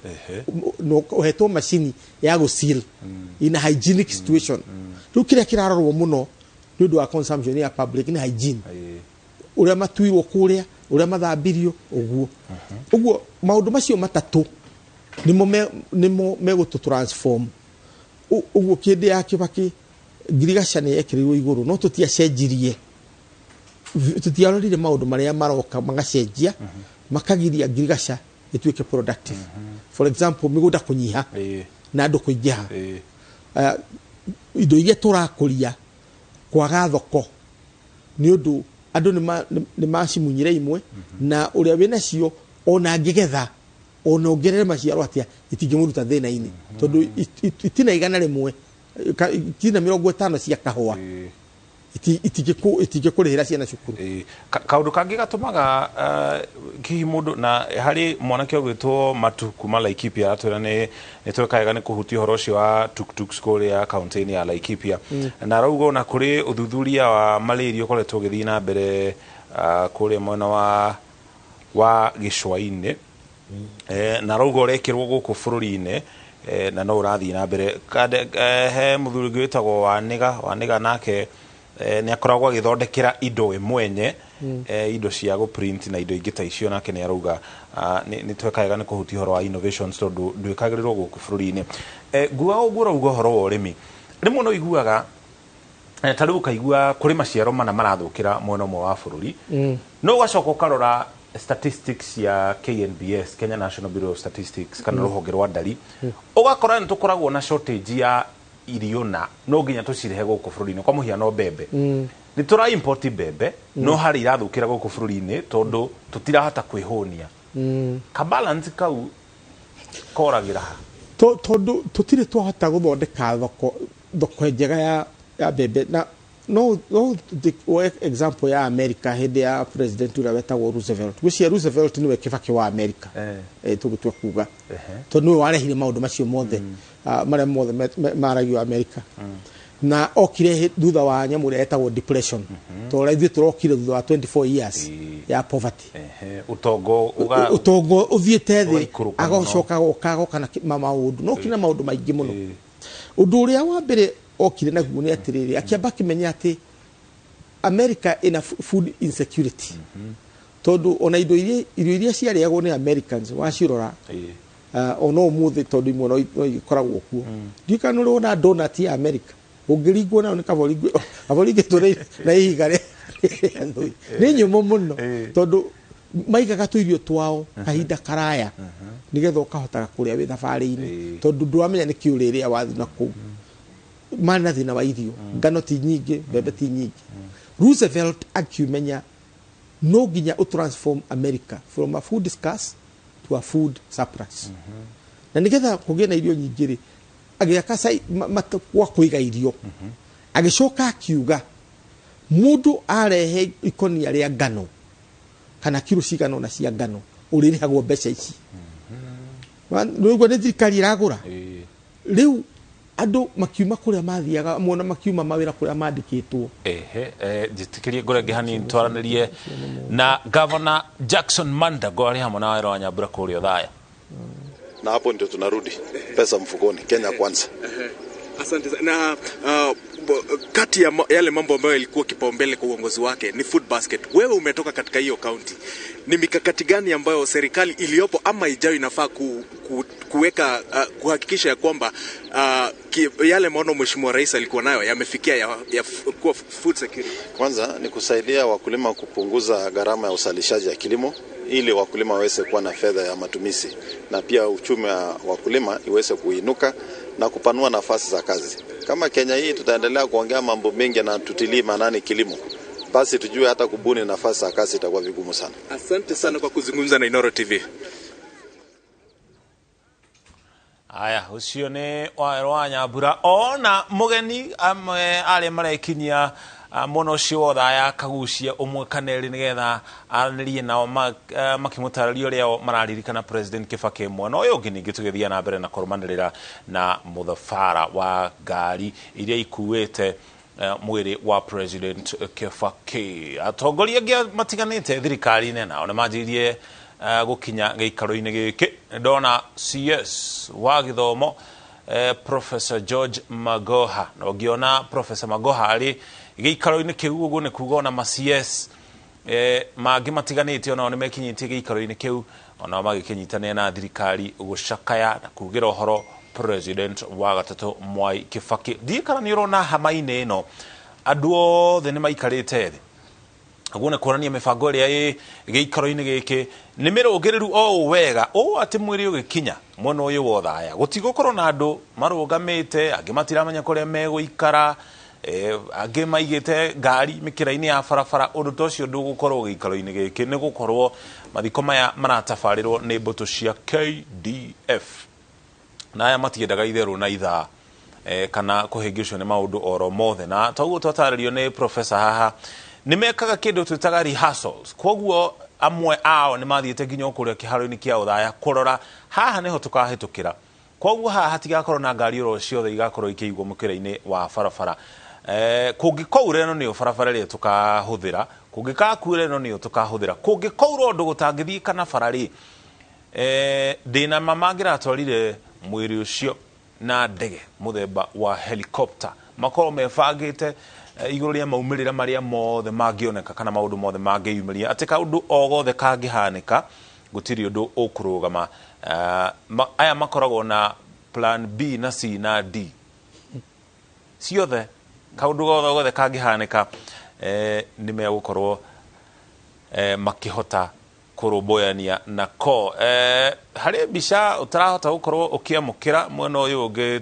na ũhetwo macini ya gũseal in a hygienic situation. Rĩu kĩrĩa kĩrarorwo mũno nĩ ũndũ wa consumption ya public nĩ hygiene, ũrĩa matuirwo kũrĩa, ũrĩa mathambirio, ũguo ũguo. Maũndũ macio matatũ nĩmo megũtũ transform. Ũguo kĩndĩ ya Kĩbakĩ ngirigaca nĩ yekĩrirwo igũrũ, no tũtiacenjirie, tũtiarorire maũndũ marĩa maroka magacenjia makagiria ngirigaca ĩtuĩke productive. For example, mĩgũnda kũnyiha na andũ kũingĩha, indo iria tũrakũria kwaga thoko nĩ ũndũ andũ nĩ macimunyire imwe, na ũrĩa wĩnacio ona angĩgetha ona ongerere maciaro atĩa itingĩmũruta thĩna-inĩ, tondũ itina 100, itina 50 cia kahũa. Itingĩkũrĩhĩra ciana cukuru. Kaũndũ kangĩ gatũmaga hihi mũndũ na harĩ mwanake ũgwĩtwo Matu kuma Laikipia atwĩra nĩ tweka wega nĩ kũhutia ũhoro ũcio wa tuktuks kũrĩa kaunti-inĩ ya Laikipia, na arauga ona kũrĩ ũthuthuria wa malaria ũkoretwo ũgĩthiĩ na mbere kũrĩa mwena wa gĩcũa-inĩ, na arauga ũrekĩrwo gũkũ bũrũri-inĩ, na no ũrathiĩ na mbere. He mũthuri ũngĩ wĩtagwo Wanĩga, nake nĩ akoragwo agĩthondekera indo we mwenye, indo cia gũ-print na indo ingĩ ta icio, nake nĩ arauga nĩ tweka wega nĩ kũhutia ũhoro wa innovations tondũ ndwĩkagĩrĩrwo gũkũ bũrũri-inĩ. Nguaga ũguo ũrauga ũhoro wa ũrĩmi, rĩmwe no iguaga ta rĩu ũkaigua kũrĩ maciaro mana marathũkĩra mwena ũmwe wa bũrũri, no ũgacoka ũkarora statistics ya KNBS, Kenya National Bureau of Statistics, kana rũhonge rwa ndari, ũgakora nĩ tũkoragwo na shortage ya irio na no nginya tũcirehe gũkũ bũrũri-inĩ. Kwa mũhiano mbembe, nĩ tũra import mbembe, no harĩ irathũkĩra gũkũ bũrũri-inĩ tondũ tũtirahota kwĩhũnia. Ka balance kau koragĩra ha? Tondũ tũtirĩ twahota gũthondeka thoko njega ya mbembe. Na no woe example ya America hĩndĩ ya president ũrĩa wetagwo Roosevelt. Gwĩciria Roosevelt nĩwe Kibaki wa America, tũgĩtua kuga, tondũ nĩwe warehire maũndũ macio mothe, marĩa mothe maragio America, na okire thutha wa nyamũ ĩrĩa yetagwo depression, tondũ ithuĩ tũrokire thutha wa 24 years ya poverty. Ũtongo ũtongo ũthiĩte thĩ, agacoka agoka agoka na maũndũ, no okire na maũndũ maingĩ mũno. Ũndũ ũrĩa wa mbere okire naguo nĩ atĩrĩrĩ, akĩamba akĩmenya atĩ America ĩna food insecurity, tondũ ona indo iria, irio iria ciarĩagwo nĩ Americans wacirora, ona ũmũthĩ, tondũ imwe no igĩkoragwo kuo. Ndiũĩ kana nĩ ũrĩ wona donut ya America, ũngĩringwo nayo nĩ kaba ũringĩtwo na ihiga rĩa thũi, nĩ nyũmũ mũno, tondũ maigaga tũirio twao kahinda karaya nĩgetha ũkahotaga kũrĩa wĩ thabarĩ-inĩ, tondũ ndũramenya nĩkĩ ũrĩrĩa wathiĩ na kũu. Marĩ na thĩna wa irio, ngano ti nyingĩ, mbembe ti nyingĩ. Roosevelt akiumenya no nginya ũtransform America from a food scarce to a food surplus, na nĩgetha kũgĩe na irio nyingĩ rĩ, agĩaka gwa kũiga irio. Agĩcoka akiuga mũndũ arehe ikonia rĩa ngano kana kiro cigana ũna cia ngano, ũrĩrĩhagwo mbeca ici. Nĩũigua nĩ thirikari ĩragũra. Rĩu andũ makiuma kũrĩa mathiaga mona, makiuma mawĩra kũrĩa mandĩkĩtwo. Ehe, njĩtĩkĩrie ngũrenge hanini twaranĩrie na Governor Jackson Mandago arĩ hamwe na Waero wa Nyambura kũrĩa Othaya. Na hapo ndio tunarudi pesa mfukoni, Kenya kwanza. Asante na kati ya yale mambo ambayo yalikuwa kipaumbele kwa uongozi wake ni food basket. Wewe umetoka katika hiyo county, ni mikakati gani ambayo serikali iliyopo ama ijayo inafaa kuweka kuhakikisha ya kwamba yale maono Mheshimiwa Rais alikuwa nayo yamefikia ya kuwa food security? Kwanza ni kusaidia wakulima kupunguza gharama ya uzalishaji ya kilimo ili wakulima waweze kuwa na fedha ya matumizi, na pia uchumi wa wakulima iweze kuinuka na kupanua nafasi za kazi. Kama Kenya hii tutaendelea kuongea mambo mengi na tutilii maanani kilimo, basi tujue hata kubuni nafasi za kazi itakuwa vigumu sana. Asante sana kwa kuzungumza na Inoro TV. Aya, ucio nĩ Waero wa Nyambura ona mũgeni amwe arĩa marekinyia mwena ũcio wa Othaya akagucia ũmwe kana erĩ nĩgetha aranĩrie nao makĩmũtarĩria ũrĩa mararirikana President Kibaki. Mwena ũyũ ũngĩ ningĩ tũgĩthiĩ na mbere na kũrũmanĩrĩra na mũthabara wa ngari iria ikuĩte mwĩrĩ wa President Kibaki. Atongoria angĩ matiganĩte thirikari-inĩ nao nĩ manjirie gũkinya gĩikaro-inĩ gĩkĩ. Ndona CS wa gĩthomo, Professor George Magoha, na ũngĩona Professor Magoha arĩ gĩikaro-inĩ kĩu ũguo nĩ kuga ona ma CS mangĩ matiganĩte onao nĩ mekinyĩtie gĩikaro-inĩ kĩu, onao magĩkĩnyitanĩra na thirikari gũcakaya na kugĩra ũhoro President wa gatatũ Mwai Kibaki. Ndiũĩ kana nĩ ũrona hama-inĩ ĩno andũ othe nĩ maikarĩte thĩ, ũguo nĩ kuonania mĩbango ĩrĩa ĩ gĩikaro-inĩ gĩkĩ nĩ mĩrũngĩrĩru o ũũ wega, ũũ atĩ mwĩrĩ ũgĩkinya mwena ũyũ wa Othaya gũtigũkorwo na andũ marũgamĩte, angĩ matiramenya kũrĩa megũikara, angĩ maigĩte ngari mĩkĩra-inĩ ya barabara. Ũndũ ta ũcio ndũgũkorwo gĩikaro-inĩ gĩkĩ, nĩ gũkorwo mathiko maya maratabarĩrwo nĩ mbũtũ cia KDF, na aya matiendaga itherũ na ithaa. Kana kũhĩngĩcwo nĩ maũndũ oro mothe. Na toguo twatarĩrio nĩ professor haha, nĩ mekaga kĩndũ twĩtaga rehearsals. Koguo amwe ao nĩ mathiĩte nginya o kũrĩa kĩharo-inĩ kĩa Othaya kũrora haha nĩho tũkahĩtũkĩra. Koguo haha hatigakorwo na ngari oro ciothe igakorwo ikĩigwo mũkĩra-inĩ wa barabara. Kũngĩkaura ĩno nĩyo barabara ĩrĩa tũkahũthĩra, kũngĩkakuura ĩno nĩyo tũkahũthĩra, kũngĩkaura ũndũ gũtangĩthiĩka na bara rĩ, ndĩna ma mangĩratwarire mwĩrĩ ũcio na ndege mũthemba wa helicopter, makorwo mebangĩte igũrũ rĩa maumĩrĩra marĩa mothe mangĩoneka kana maũndũ mothe mangĩyumĩria, atĩ kaũndũ o gothe kangĩhanĩka gũtirĩ ũndũ ũkũrũgama. Aya makoragwo na plan B na C na D ciothe, kaũndũ gothe gothe kangĩhanĩka, nĩ megũkorwo makĩhota kũrũmbũyania nako. Harĩ mbica ũtarahota gũkorwo ũkĩamũkĩra mwena ũyũ ũngĩ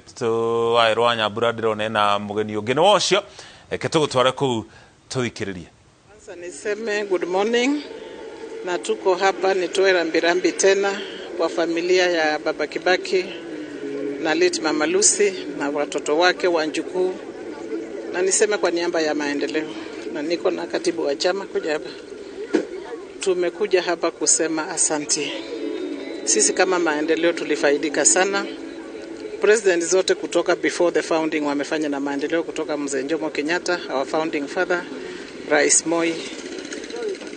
waĩ rwa Nyambura, ndĩrona ena mũgeni ũngĩ nĩ wocio, reke tũgũtware kũu tũthikĩrĩrie. Kwanza niseme good morning, na tuko hapa nitoe rambirambi tena kwa familia ya Baba Kibaki na late Mama Lucy na watoto wake wanjukuu, na niseme kwa niaba ya maendeleo, na niko na katibu wa chama kuja hapa. Tumekuja hapa kusema asanti. Sisi kama maendeleo tulifaidika sana. President zote kutoka before the founding wamefanya na maendeleo, kutoka Mzee Jomo Kenyatta, our founding father, Rais Moi,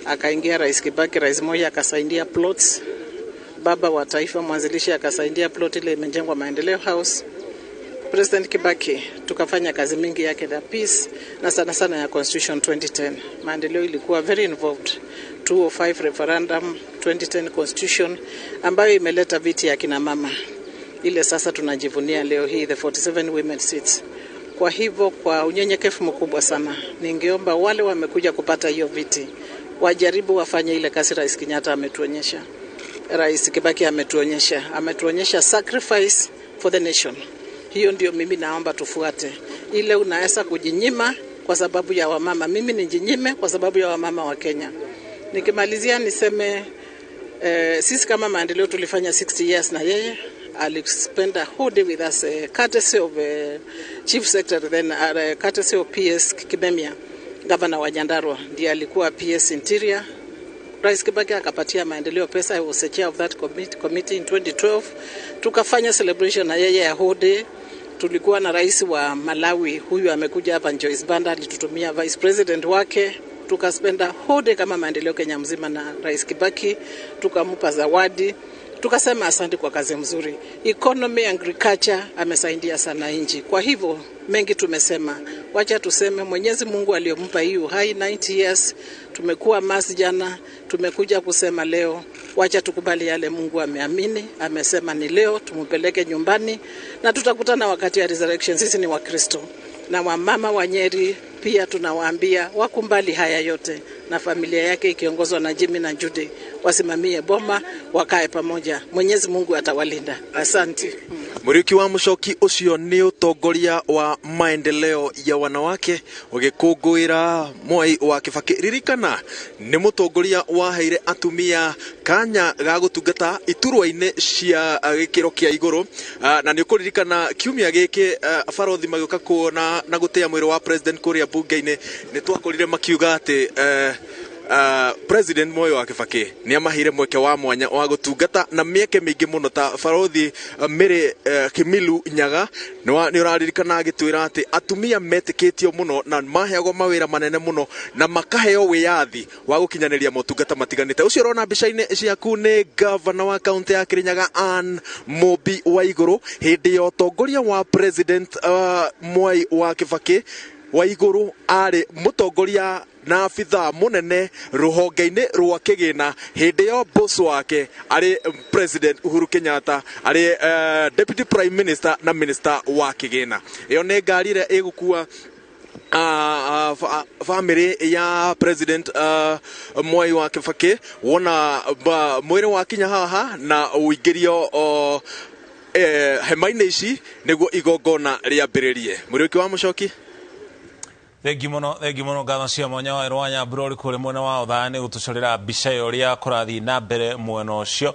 akaingia Rais Kibaki, Rais Moi akasaidia plots, baba wa taifa mwanzilishi akasaidia plot ile imejengwa Maendeleo House. President Kibaki tukafanya kazi mingi yake ya peace na sana sana ya Constitution 2010. Maendeleo ilikuwa very involved. 205 referendum, 2010 Constitution ambayo imeleta viti ya kina mama. Ile sasa tunajivunia leo hii, the 47 women seats. Kwa hivyo kwa unyenyekevu mkubwa sana, ningeomba wale wamekuja kupata hiyo viti wajaribu wafanye ile kazi Rais Kenyatta ametuonyesha. Rais Kibaki ametuonyesha sacrifice for the nation. Hiyo ndio mimi naomba tufuate. Ile unaweza kujinyima kwa sababu ya wamama. Mimi nijinyime kwa sababu ya wamama wa Kenya. Nikimalizia niseme sisi kama maendeleo tulifanya 60 years na yeye. Alispend a whole day with us, courtesy of Chief Secretary then, courtesy of PS Kimemia, Governor wa Nyandarua, ndiye alikuwa PS Interior. Rais Kibaki akapatia maendeleo pesa. I was the chair of that committee in 2012. Tukafanya celebration na yeye ya whole day. Tulikuwa na rais wa Malawi, huyu amekuja hapa, Joyce Banda, alitutumia vice president wake. Tukaspenda whole day kama maendeleo Kenya mzima na Rais Kibaki, tukampa zawadi, tukasema asante kwa kazi mzuri. Economy, agriculture amesaidia sana nchi. Kwa hivyo mengi tumesema, wacha tuseme Mwenyezi Mungu aliyompa hii uhai 90 years, tumekuwa mass jana, tumekuja kusema leo, wacha tukubali yale Mungu ameamini, amesema ni leo, tumpeleke nyumbani na tutakutana wakati ya resurrection. Sisi ni Wakristo. Na wamama wa Nyeri pia tunawaambia wakumbali haya yote, na familia yake ikiongozwa na Jimmy na Judy wasimamie boma, wakae pamoja. Mwenyezi Mungu atawalinda. Asante. Muriuki wa Mucoki, ucio ni utongoria wa maendeleo ya wanawake ugikũngũĩra Mwai wa Kibaki. Ririkana nĩ mũtongoria waheire atumia kanya ga gũtungata iturwa-inĩ cia gĩkĩro kĩa igũrũ. Na nĩ ũkũririkana kiumia gĩkĩ, barothi magĩũka kuona na gũtĩa mwĩrĩ wa president kũrĩa mbunge-inĩ, nĩ twakorire makiuga atĩ President Moi wa Kibaki nĩ amaheire mweke wa mwanya wa gũtungata na mĩeke mĩingĩ mũno, ta barothi Mary Kimilu Nyaga nĩ ũraririkana agĩtwĩra atĩ atumia metĩkĩtio mũno na maheagwo mawĩra manene mũno na makaheo wĩyathi wa gũkinyanĩria motungata matiganĩte. Ũcio ũrona mbica-inĩ ciaku nĩ gavana wa kaunti ya Kirinyaga Ann Mumbi Waiguru hĩndĩ ya ũtongoria wa President Mwai wa Kibaki. Waiguru arĩ mũtongoria na abithaa mũnene rũhonge-inĩ rwa kĩgĩna hĩndĩ ĩyo boss wake arĩ President Uhuru Kenyatta arĩ deputy prime minister na minister wa kĩgĩna. Ĩyo nĩ ngari ĩrĩa ĩgũkua family ya President Mwai wa Kibaki wona mwĩrĩ wakinya haha na ũingĩrio hema-inĩ ici nĩguo igongona rĩambĩrĩrie. Mũriũki wa Mũcoki. Thengi muno, thengi muno, ngatho cia mwanya wa Rwanya Nyambura ũrĩ kũrĩ mwena wa Othaya nĩ gũtũcorera mbica ya ũrĩa kũrathiĩ na mbere mwena ũcio.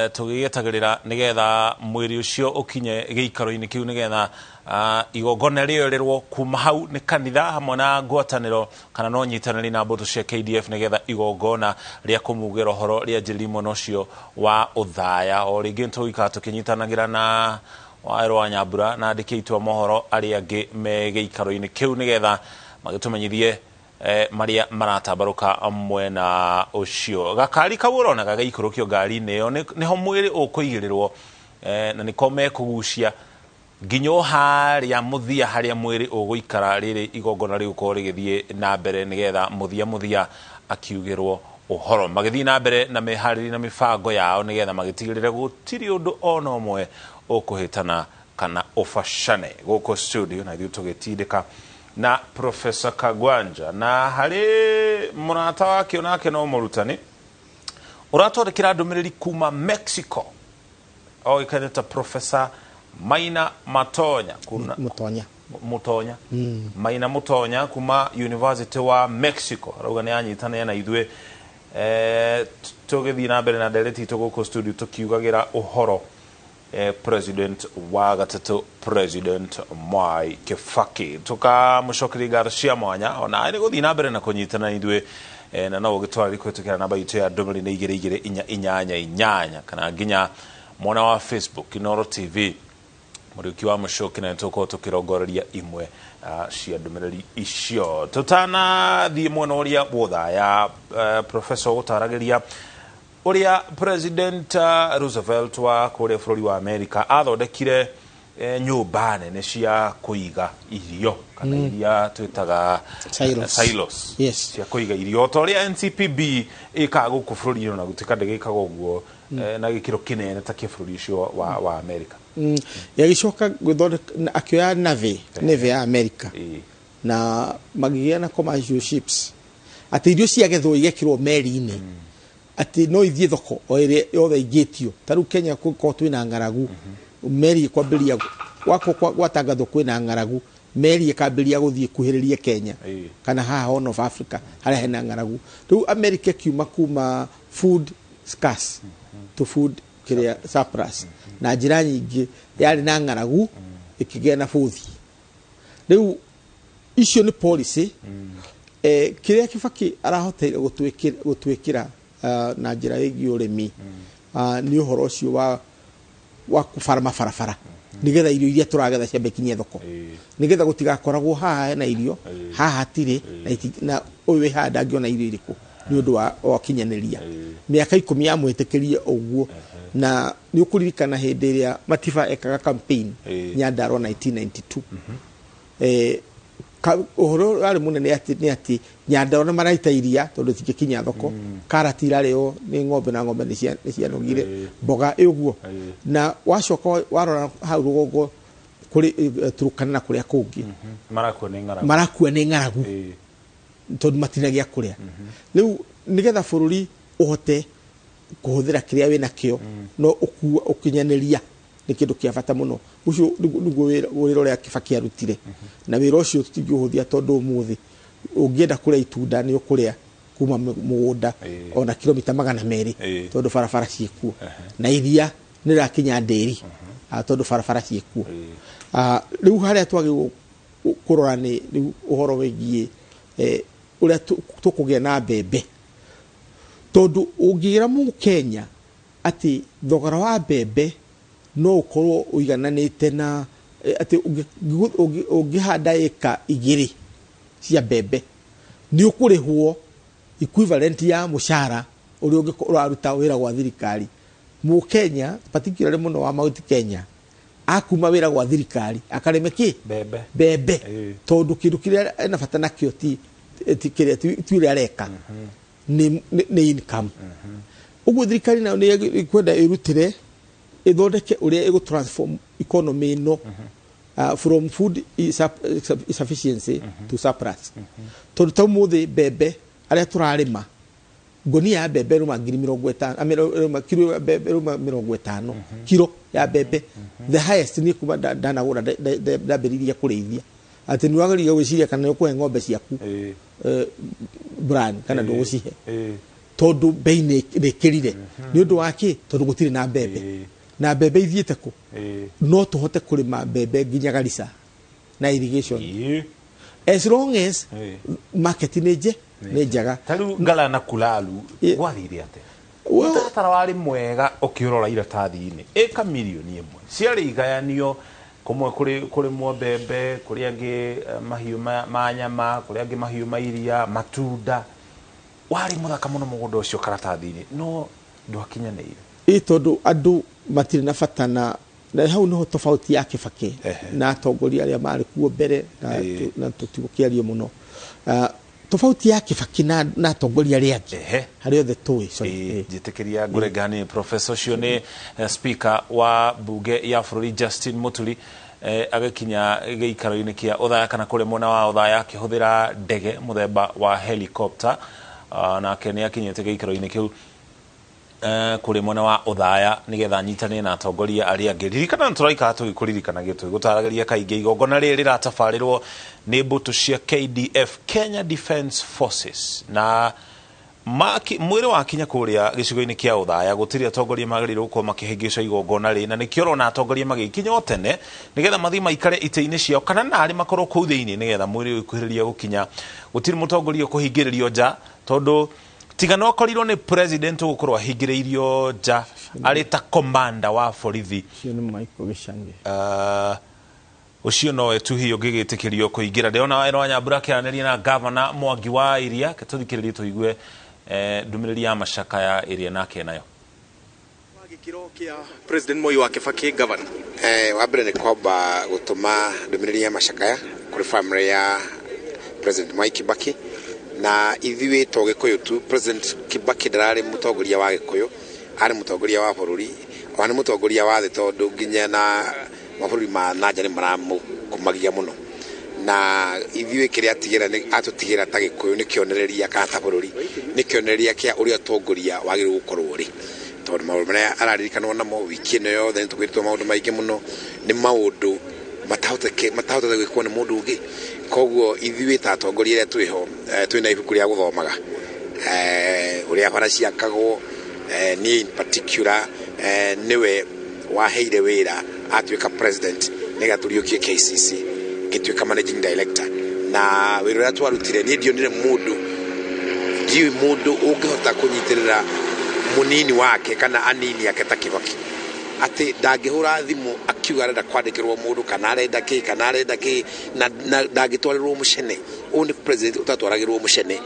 Tũgĩgĩetagĩrĩra nĩgetha mwĩrĩ ũcio ũkinye gĩikaro-inĩ kĩu nĩgetha igongona rĩoererwo kuma hau nĩ kanitha hamwe na ngwatanĩro kana no nyitanĩri na mbũtũ cia KDF nĩgetha igongona rĩa kũmugĩra ũhoro rĩanjĩrĩrie mwena ũcio wa Othaya. O rĩngĩ nĩtũgũikara tũkĩnyitanagĩra na Wawerũ wa Nyambura na andĩki aitũ a mohoro arĩa angĩ me gĩikaro-inĩ kĩu nĩgetha magĩtũmenyithie marĩa maratambarũka mwena ũcio. Gakari kau ũrona gagĩikũrũkio ngari-inĩ ĩyo nĩho mwĩrĩ ũkũigĩrĩrwo, na nĩko mekũgucia nginya o harĩa mũthia harĩa mwĩrĩ ũgũikara rĩrĩ igongona rĩgũkorwo rĩgĩthiĩ na mbere nĩgetha mũthia mũthia akiugĩrwo ũhoro. Magĩthiĩ na mbere na meharĩria na mĩbango yao nĩgetha magĩtigĩrĩre gũtirĩ ũndũ ona ũmwe ũkũhĩtana kana ũbacane. Gũkũ studio na ithuĩ tũgĩtindĩka na Professor Kagwanja na harĩ mũrata wake onake no mũrutani ũratwandĩkĩra ndũmĩrĩri kuma Mexico oĩkaine ta Professor Maina Matonya kuna Mutonya. Mutonya. Maina Mutonya kuma University wa Mexico arauga nĩ anyitanĩra na ithuĩ tũgĩthiĩ na mbere na ndereti itũ gũkũ studio tũkiugagĩra ũhoro President wa gatatũ President Mwai Kibaki. Tukamũcokeria ngatho cia mwanya ona nĩ gũthiĩ na mbere na kũnyitana na ithuĩ, na no ũgĩtwarĩrie kũhĩtũkĩra namba itũ ya ndũmĩrĩri nĩ igĩrĩ igĩrĩ inya inyanya inyanya kana nginya mwena wa Facebook Inooro TV Mũriũki wa Mũcoki, na nĩtũgũkorwo tũkĩrongoreria imwe cia ndũmĩrĩri icio. Tũtanathiĩ mwena ũrĩa wothaya, Professor gũtaragĩria ũrĩa President Roosevelt wa kũrĩa bũrũri wa America athondekire nyũmba nene cia kũiga irio kana iria twĩtaga Silos. Silos. Yes. Cia kũiga irio ta ũrĩa NCPB ĩkaga gũkũ bũrũri-inĩ na gũtuĩka ndĩgĩkaga ũguo na gĩkĩro kĩnene ta kĩa bũrũri ũcio wa America. Yagĩcoka gũthondeka akĩoya navy ya America na magĩgĩa na commercial ships atĩ irio ciagethwo igekĩrwo meri-inĩ atĩ no ithiĩ thoko o ĩrĩa yothe ingĩtio. Ta rĩu Kenya kũkorwo twĩna ng'aragu, meri ĩkwambĩrĩria gwakwo gwatangathwo kwĩna ng'aragu, meri ĩkambĩrĩria gũthiĩ kuhĩrĩrie Kenya kana haha Horn of Africa harĩa hena ng'aragu. Rĩu America ĩkiuma kuma food scarce to food kĩrĩa surplus na njĩra nyingĩ yarĩ na ng'aragu ĩkĩgĩa na bũthi. Rĩu icio nĩ policy kĩrĩa Kibaki arahoteire gũtwĩkĩra na njĩra ĩgiĩ ũrĩmi nĩ ũhoro ũcio wa kũbara mabarabara nĩgetha irio iria tũragetha ciambe ikinye thoko nĩgetha gũtigakoragwo haha hena irio haha hatirĩ na ũyũ wĩ haha ndangĩona irio irĩkũ nĩ ũndũ wa ũkinyanĩria. Mĩaka 10 yamwĩtĩkĩrie ũguo na nĩ ũkũririkana hĩndĩ ĩrĩa Matiba ekaga campaign Nyandarua 1992 ũhoro ũrarĩ mũnene nĩ atĩ Nyandarua nĩ maraita iria tondũ itingĩkinya thoko, karati irarĩo nĩ ng'ombe na ng'ombe nĩ cianogire, mboga ĩ ũguo. Na wacoka warora hau rũgongo kũrĩ Turkana na kũrĩa kũngĩ marakua nĩ ng'aragu, marakua nĩ ng'aragu tondũ matina gĩa kũrĩa. Rĩu nĩgetha bũrũri ũhote kũhũthĩra kĩrĩa wĩnakĩo no ũkinyanĩria nĩ kĩndũ kĩa bata mũno. Ũcio nĩguo wĩra ũrĩa Kibaki arutire na wĩra ũcio tũtingĩũhũthia tondũ ũmũthĩ ũngĩenda kũrĩa itunda nĩ ũkũrĩa kuma mũgũnda ona kilomita 200 tondũ barabara ciĩkuo na iria nĩ rĩrakinya ndĩri tondũ barabara ciĩkuo. Rĩu harĩa twagĩrĩirwo kũrora nĩ rĩu ũhoro wĩgiĩ ũrĩa tũkũgĩa na mbembe tondũ ũngĩra Mũkenya atĩ thogora wa mbembe no ũkorwo ũigananĩte na atĩ ũngĩhanda ĩka 2 cia mbembe nĩ ũkũrĩhwo equivalent ya mũcara ũrĩa ũraruta wĩra gwa thirikari. Mũkenya particularly mũno wa Mount Kenya akuma wĩra gwa thirikari akarĩme kĩ mbembe tondũ kĩndũ kĩrĩa ena bata nakĩo ti kĩrĩa ti ũrĩa areka nĩ income. Ũguo thirikari nayo nĩ ĩkwenda ĩrutĩre ĩthondeke ũrĩa ĩgũ transform economy ĩno from food insufficiency to surplus. Tondũ ta ũmũthĩ mbembe arĩa tũrarĩma ngonia ya mbembe ĩrũma ngiri mĩrongo ĩtano, kiro ya mbembe ĩrũma 50, kiro ya mbembe the highest nĩ kuma ndanagũra ndambĩrĩria kũrĩithia Atĩ nĩ wagĩrĩire gwĩciria kana nĩ ũkũhe ng'ombe ciaku bran kana ndũgũcihe, tondũ bei nĩ ĩkĩrire. Nĩ ũndũ wa kĩ? Tondũ gũtirĩ na mbembe. Na mbembe ithiĩte kũ? No tũhote kũrĩma mbembe nginya Garissa na irrigation, as long as market nĩ njega. Ta rĩu Ngala na Kulalu gwathire atĩa? Well- Mũtaratara warĩ mwega ũkĩũrora iratathi-inĩ, ĩka 1 million ciarĩ igayanio kũmwe kũrĩ kũrĩmwo mbembe, kũrĩ angĩ mahiũ ma nyama, kũrĩ angĩ mahiũ ma iria, matunda. Warĩ mũthaka mũno mũgũnda ũcio karatathi-inĩ, no ndwakinyanĩire. Ĩ, tondũ andũ matirĩ na bata na hau niho tofauti ya Kibaki na atongoria arĩa marĩ kuo mbere na tũtigũkĩario mũno. Tofauti ya Kibaki na atongoria arĩa angĩ harĩa othe tũĩ, sorry. Njĩtĩkĩria ngũrengani, professor. Ũcio nĩ speaker wa mbunge ya bũrũri Justin Muturi, agĩkinya gĩikaro-inĩ kĩa Othaya kana kũrĩa mwena wa Othaya akĩhũthĩra ndege mũthemba wa helicopter. Nake nĩ akinyĩte gĩikaro-inĩ kĩu kũrĩ mwena wa Othaya nĩgetha anyitanĩre na atongoria arĩa angĩ. Ririkana nĩ tũraikara tũgĩkũririkanagia, tũgĩgũtaragĩria kaingĩ igongona rĩrĩ rĩratabarĩrwo nĩ mbũtũ cia KDF, Kenya Defence Forces, na mwĩrĩ wakinya kũrĩa gĩcigo-inĩ kĩa Othaya gũtirĩ atongoria magĩrĩirwo gũkorwo makĩhĩngĩca igongona rĩ, na nĩkĩo ũrona atongoria magĩkinya o tene nĩgetha mathiĩ maikare itĩ-inĩ ciao kana narĩ makorwo kũu thĩinĩ, nĩgetha mwĩrĩ ũkuhĩrĩria gũkinya gũtirĩ mũtongoria ũkũhingĩrĩrio nja, tondũ tiga no akorirwo nĩ president ũgũkorwo ahingĩrĩirio nja arĩ ta komanda wa borithi. Ũcio nĩ Michael Gĩchangi. Ũcio nowe tu hihi ũngĩgĩtĩkĩrio kũingĩra. Ndĩrona Waĩro wa Nyambura akĩaranĩria na gavana Mwangi wa Iria. Ke tũthikĩrĩrie tũigue ndũmĩrĩri ya macakaya ĩrĩa nake nayo. Gĩkĩro kĩa President Moi wa Kibaki, governor. Wa mbere nĩ kwamba gũtũma ndũmĩrĩri ya macakaya kũrĩ family ya President Mwai Kibaki, na ithuĩ to Gĩkũyũ tu. President Kibaki ndararĩ mũtongoria wa Gĩkũyũ, arĩ mũtongoria wa bũrũri, ona nĩ mũtongoria wa thĩ, tondũ nginya na mabũrũri ma nanja nĩ maramũkumagia mũno. Na ithuĩ kĩrĩa atigĩra nĩ atũtigĩra ta Gĩkũyũ nĩ kĩonereria, kana ta bũrũri nĩ kĩonereria kĩa ũrĩa ũtongoria wagĩrĩirwo gũkorwo ũrĩ, tondũ maũndũ marĩa araririkanwo namo wiki ĩno yothe nĩ tũkwĩrĩtwo maũndũ maingĩ mũno nĩ maũndũ matahotete gwĩkwo nĩ mũndũ ũngĩ. Koguo ithuĩ ta atongoria arĩa twĩho, twĩna ibuku rĩa gũthomaga ũrĩa bara ciakagwo. Niĩ in particular, nĩwe waheire wĩra atuĩka president nĩgetha tũriũkie KCC, ngĩtuĩka managing director, na wĩra ũrĩa twarutire niĩ ndionire mũndũ, ndiũĩ mũndũ ũngĩhota kũnyitĩrĩra mũnini wake kana anini ake ta Kibaki, atĩ ndangĩhũra thimũ akiuga arenda kwandĩkĩrwo mũndũ kana arenda kĩ kana arenda kĩ, na ndangĩtwarĩrwo mũcene. Ũyũ nĩ president ũtatwaragĩrwo mũcene,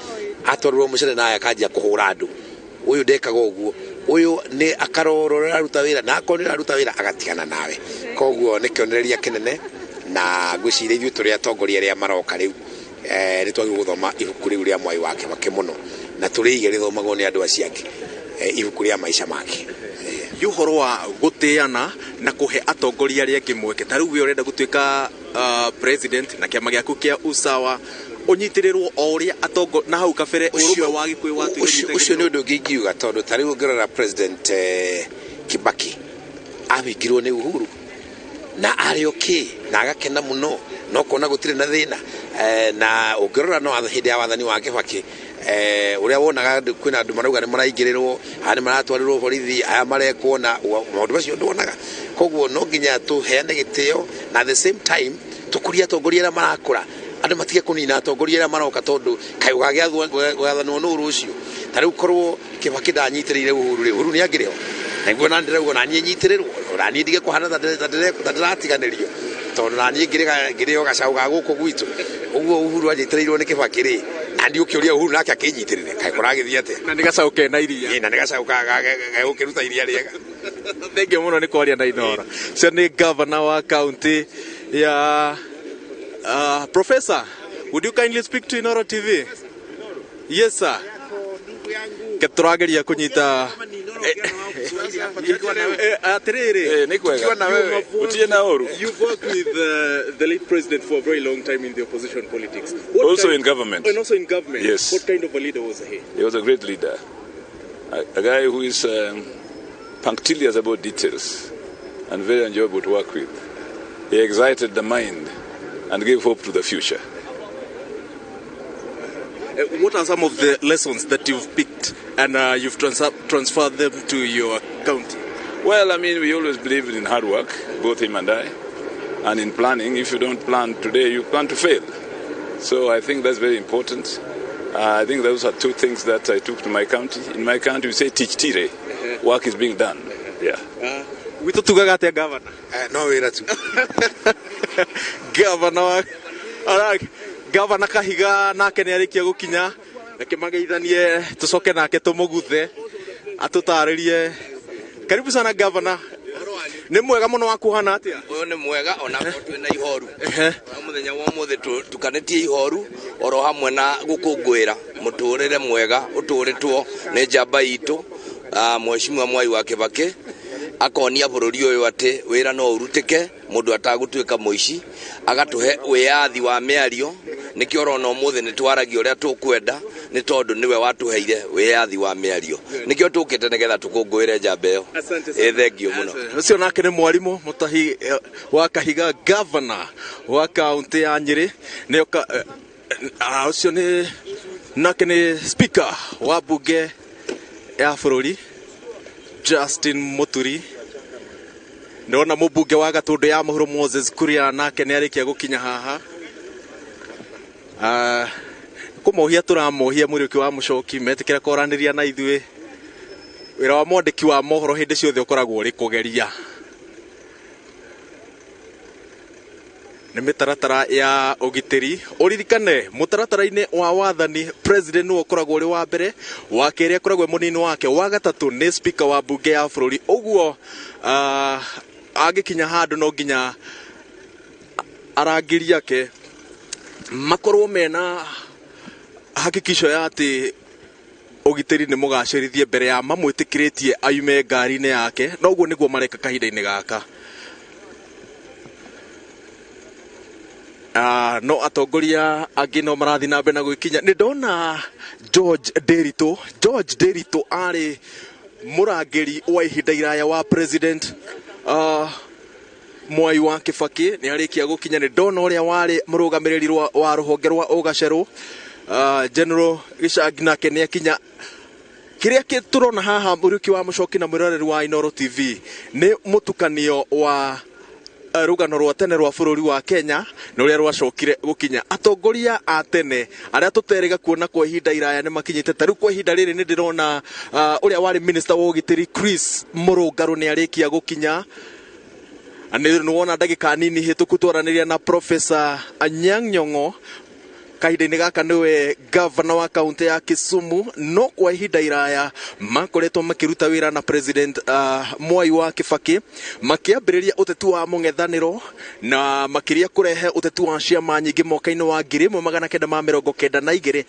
atwarĩrwo mũcene naye akanjia kũhũra andũ. Ũyũ ndekaga ũguo. Ũyũ nĩ akarora ũrĩa araruta wĩra, na akorwo nĩ ũraruta wĩra agatigana nawe. Koguo nĩ kĩonereria kĩnene, na ngwĩciria ithuĩ tũrĩ atongoria arĩa maroka rĩu, nĩ twagĩrĩirwo gũthoma ibuku rĩu rĩa Mwai wa Kibaki mũno, na tũrĩige rĩthomagwo nĩ andũ acio angĩ, ibuku rĩa maica make. Nĩ ũhoro wa gũtĩana na kũhe atongoria arĩa angĩ mweke. Ta rĩu we ũrenda gũtuĩka president na kĩama gĩaku kĩa Usawa, ũnyitĩrĩrwo o ũrĩa atongo na hau kabere ũrũmwe wa Gĩkũyũ watuire. Ũcio nĩ ũndũ ũngĩ ingiuga, tondũ ta rĩu ũngĩrora President Kibaki ahingirwo nĩ Uhuru na arĩ okay na agakena mũno na ũkona gũtirĩ na thĩna. Na ũngĩrora no hĩndĩ ya wathani wa Kibaki, ũrĩa wonaga kwĩna andũ marauga nĩ maraingĩrĩrwo, aya nĩ maratwarĩrwo borithi, aya marekwo na maũndũ macio nduonaga. Koguo no nginya tũheane gĩtĩo na at the same time tũkũrie atongoria arĩa marakũra, andũ matige kũnina atongoria arĩa maroka, tondũ kaĩ ũgagĩathanwo nũ rũciũ? Ta rĩu korwo Kibaki ndanyitĩrĩire Uhuru rĩ, Uhuru nĩ angĩrĩ ho? Na niguo na ndĩrauga na niĩ nyitĩrĩrwo, na niĩ ndige kũhana ta ndĩratiganĩrio, tondũ na niĩ ngĩrĩ o gacaũ ga gũkũ gwitũ. Ũguo Uhuru anyitĩrĩirwo nĩ Kibaki rĩ, na ndiĩ ũkĩũria Uhuru nake akĩnyitĩrĩre, kaĩ kũragĩthiĩ atĩa? Na nĩ gacaũ kena iria. Ĩ, na nĩ gacaũ gegũkĩruta iria rĩega. Thengiũ mũno nĩ kwaria na Inoro. Ũcio nĩ governor wa county ya Professor, would you kindly speak to Inoro TV? Yes sir. Ke tũrageria kũnyita atĩrĩrĩ. Nĩ kwega. Gũtirĩ na ũru. You've worked with the late president for a very long time in the opposition politics. What Also in government. And also in government. Yes. What kind of a leader was he? He was a great leader. A guy who is punctilious about details and very enjoyable to work with. He excited the mind and gave hope to the future. What are some of the lessons that you've picked and you've transferred them to your county? Well, I mean, we always believed in hard work, both him and I, and in planning. If you don't plan today, you plan to fail. So I think that's very important. I think those are two things that I took to my county. In my county, we say tich tire, work is being done. Yeah. Gwitũ tugaga atĩa, governor? No wĩra tu. Governor Governor Kahiga nake nĩ arĩkia gũkinya. Reke mageithanie, tũcoke nake tũmũguthe atũtarĩrie. Karibu sana, governor. Nĩ mwega mũno. Wakuhana atĩa? Ũyũ nĩ mwega, ona twĩna ihoru. Mũthenya wa ũmũthĩ tukanĩtie ihoru oro hamwe na gũkũngũĩra mũtũrĩre mwega ũtũrĩtwo nĩ njamba itũ, Mheshimiwa Mwai wa Kibaki, akonia bũrũri ũyũ atĩ wĩra no ũrutĩke mũndũ atagũtuĩka mũici, agatũhe wĩyathi wa mĩario. Nĩkĩo ũrona ũmũthĩ nĩ twaragia ũrĩa tũkwenda, nĩ tondũ nĩwe watũheire wĩyathi wa mĩario. Nĩkĩo tũkĩte nĩgetha tũkũngũĩre njamba ĩyo. Ĩ thengio mũno. Ũcio nake nĩ mwarimũ Mũtahi wa Kahiga, governor wa kaunti ya Nyĩrĩ. Nĩoka ũcio nĩ nake nĩ speaker wa bunge ya bũrũri, Justin Muturi. Ndĩrona mũmbunge wa Gatũndũ ya Mũhuro, Moses Kuria, nake nĩ arĩkia gũkinya haha. Kũmohia tũramohia Mũriũki wa Mũcoki metĩkĩra kwaranĩria na ithuĩ. Wĩra wa mwandĩki wa mohoro hĩndĩ ciothe ũkoragwo ũrĩ kũgeria. Nĩ mĩtaratara ya ũgitĩri. Ũririkane mũtaratara-inĩ wa wathani, president nĩwe ũkoragwo ũrĩ wa mbere, wa kerĩ akoragwo mũnini wake, wa gatatũ nĩ speaker wa bunge ya bũrũri. Ũguo angĩkinya handũ, no nginya arangĩri ake makorwo mena hakikisho ya atĩ ũgitĩri nĩ mũgacĩrithie mbere ya mamwĩtĩkĩrĩtie aume ngari-inĩ yake. No ũguo nĩguo mareka kahinda-inĩ gaka. No atongoria angĩ no marathiĩ na mbere na gwĩkinya. Nĩ ndona George Nderitu. George Nderitu arĩ mũrangĩri wa ihinda iraya wa president Mwai wa Kibaki, nĩ arĩkia gũkinya. Nĩ ndona ũrĩa warĩ mũrũgamĩrĩri wa rũhonge rwa ũgacerũ, General Gĩcangi, nake nĩ akinya. Kĩrĩa tũrona haha, Mũriũki wa Mũcoki na mwĩroreri wa Inooro TV, nĩ mũtukanio wa rũgano rwa tene rwa bũrũri wa Kenya na ũrĩa rwacokire gũkinya. Atongoria a tene arĩa tũterĩga kuona kwa ihinda iraya nĩ makinyĩte. Ta rĩu kwa ihinda rĩrĩ nĩ ndĩrona ũrĩa warĩ minister wa ũgitĩri, Chris Mũrũngarũ, nĩ arĩkia gũkinya. Nĩ wona ndagĩka nini hĩtũku twaranĩria na Professor Anyang' Nyong'o. Kahinda-inĩ gaka nĩwe governor wa kaunti ya Kisumu, no kwa ihinda iraya makoretwo makĩruta wĩra na president Mwai wa Kibaki, makĩambĩrĩria ũteti wa mũng'ethanĩro na makĩria kũrehe ũteti wa ciama nyingĩ mwaka-inĩ wa 1992.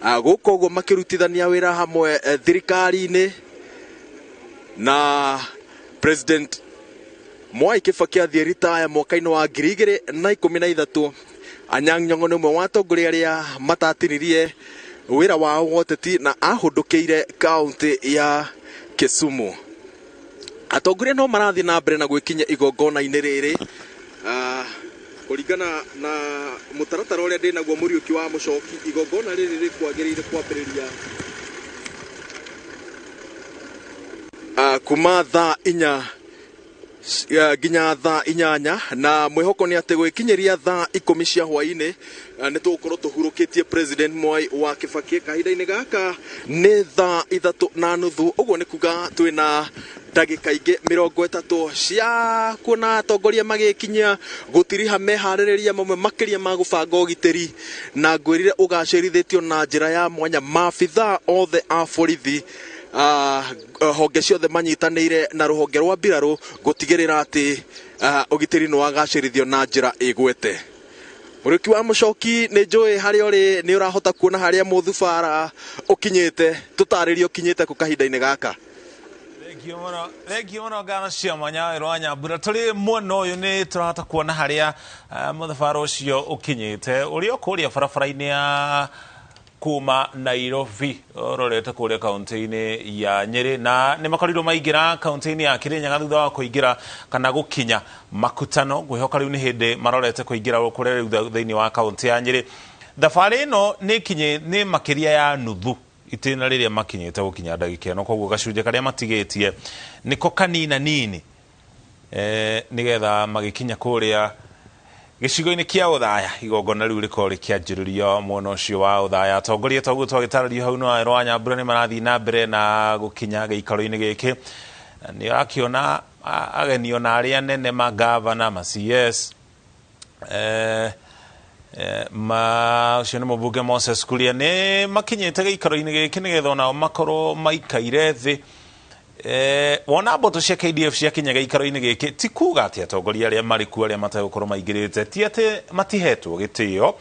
Gũkũ ũguo makĩrutithania wĩra hamwe thirikari-inĩ na president Mwai Kibaki. Athiĩ ritaya mwaka-inĩ wa 2013, Anyang' Nyong'o nĩ ũmwe wa atongoria arĩa matatinirie wĩra wao wa ũteti na ahũndũkĩire kaunti ya Kisumu. Atongoria no marathiĩ na mbere na gwĩkinya igongona-inĩ rĩrĩ. Kũringana na mũtaratara ũrĩa ndĩnaguo, Mũriũki wa Mũcoki, igongona rĩrĩ rĩkwagĩrĩire kwambĩrĩria kuma thaa 4 nginya thaa 8, na mwĩhoko nĩ atĩ gwĩkinyĩria thaa 10 cia hwaĩ-inĩ nĩ tũgũkorwo tũhurũkĩtie president Mwai wa Kibaki. Kahinda-inĩ gaka nĩ thaa 3:30, ũguo nĩ kuga twĩna ndagĩka ingĩ 30 cia kuona atongoria magĩkinyia gũtiriha meharĩrĩria mamwe makĩria ma gũbanga ũgitĩri, na ngwĩrire ũgacĩrithĩtio na njĩra ya mwanya. Maabithaa othe a borithi, honge ciothe, manyitanĩire na rũhonge rwa mbirarũ gũtigĩrĩra atĩ ũgitĩri nĩ wagacĩrithio na njĩra ĩgwete. Mũrĩki wa Mũcoki, nĩ njũĩ harĩa ũrĩ nĩ ũrahota kuona harĩa mũthubara ũkinyĩte. Tũtarĩrie ũkinyĩte kũ kahinda-inĩ gaka. Thengio mũno, thengio mũno, ngano cia mwanya werũ wa Nyambura. Tũrĩ mwena ũyũ nĩ tũrahota kuona harĩa mũthabara ũcio ũkinyĩte, ũrĩa o kũrĩa barabara-inĩ ya kuma Nairobi ũrorete kũrĩa kaunti-inĩ ya Nyeri na nĩ makorirwo maingĩra kaunti-inĩ ya Kirinyaga thutha wa kũingĩra kana gũkinya makutano. Ngwĩhoka rĩu nĩ hĩndĩ marorete kũingĩra kũrĩa rĩu thĩinĩ wa kaunti ya Nyeri. Thabarĩ ĩno nĩ makĩria ya nuthu itĩna rĩrĩa makinyĩte gũkinya ndagĩka ĩno, koguo gacunjĩ karĩa matigĩtie nĩko kanina nini nĩgetha magĩkinya kũrĩa gĩcigo-inĩ kĩa Othaya igongona rĩu rĩkorwo rĩkĩanjĩrĩrio mwena ũcio wa Othaya. Atongoria toguo twagĩtarĩrio hau no Wawerũ wa Nyambura nĩ marathiĩ na mbere na gũkinya gĩikaro-inĩ gĩkĩ. Nĩ ũrakĩona ageni ona arĩa anene ma gavana, ma CS, ma ũcio nĩ mũmbunge Moses Kuria nĩ makinyĩte gĩikaro-inĩ gĩkĩ nĩgetha onao makorwo maikaire thĩ. Wona mbũtũ cia KDF ciakinya gĩikaro-inĩ gĩkĩ ti kuga atĩ atongoria arĩa marĩ kuo arĩa mategũkorwo maingĩrĩte ti atĩ matihetwo gĩtĩo,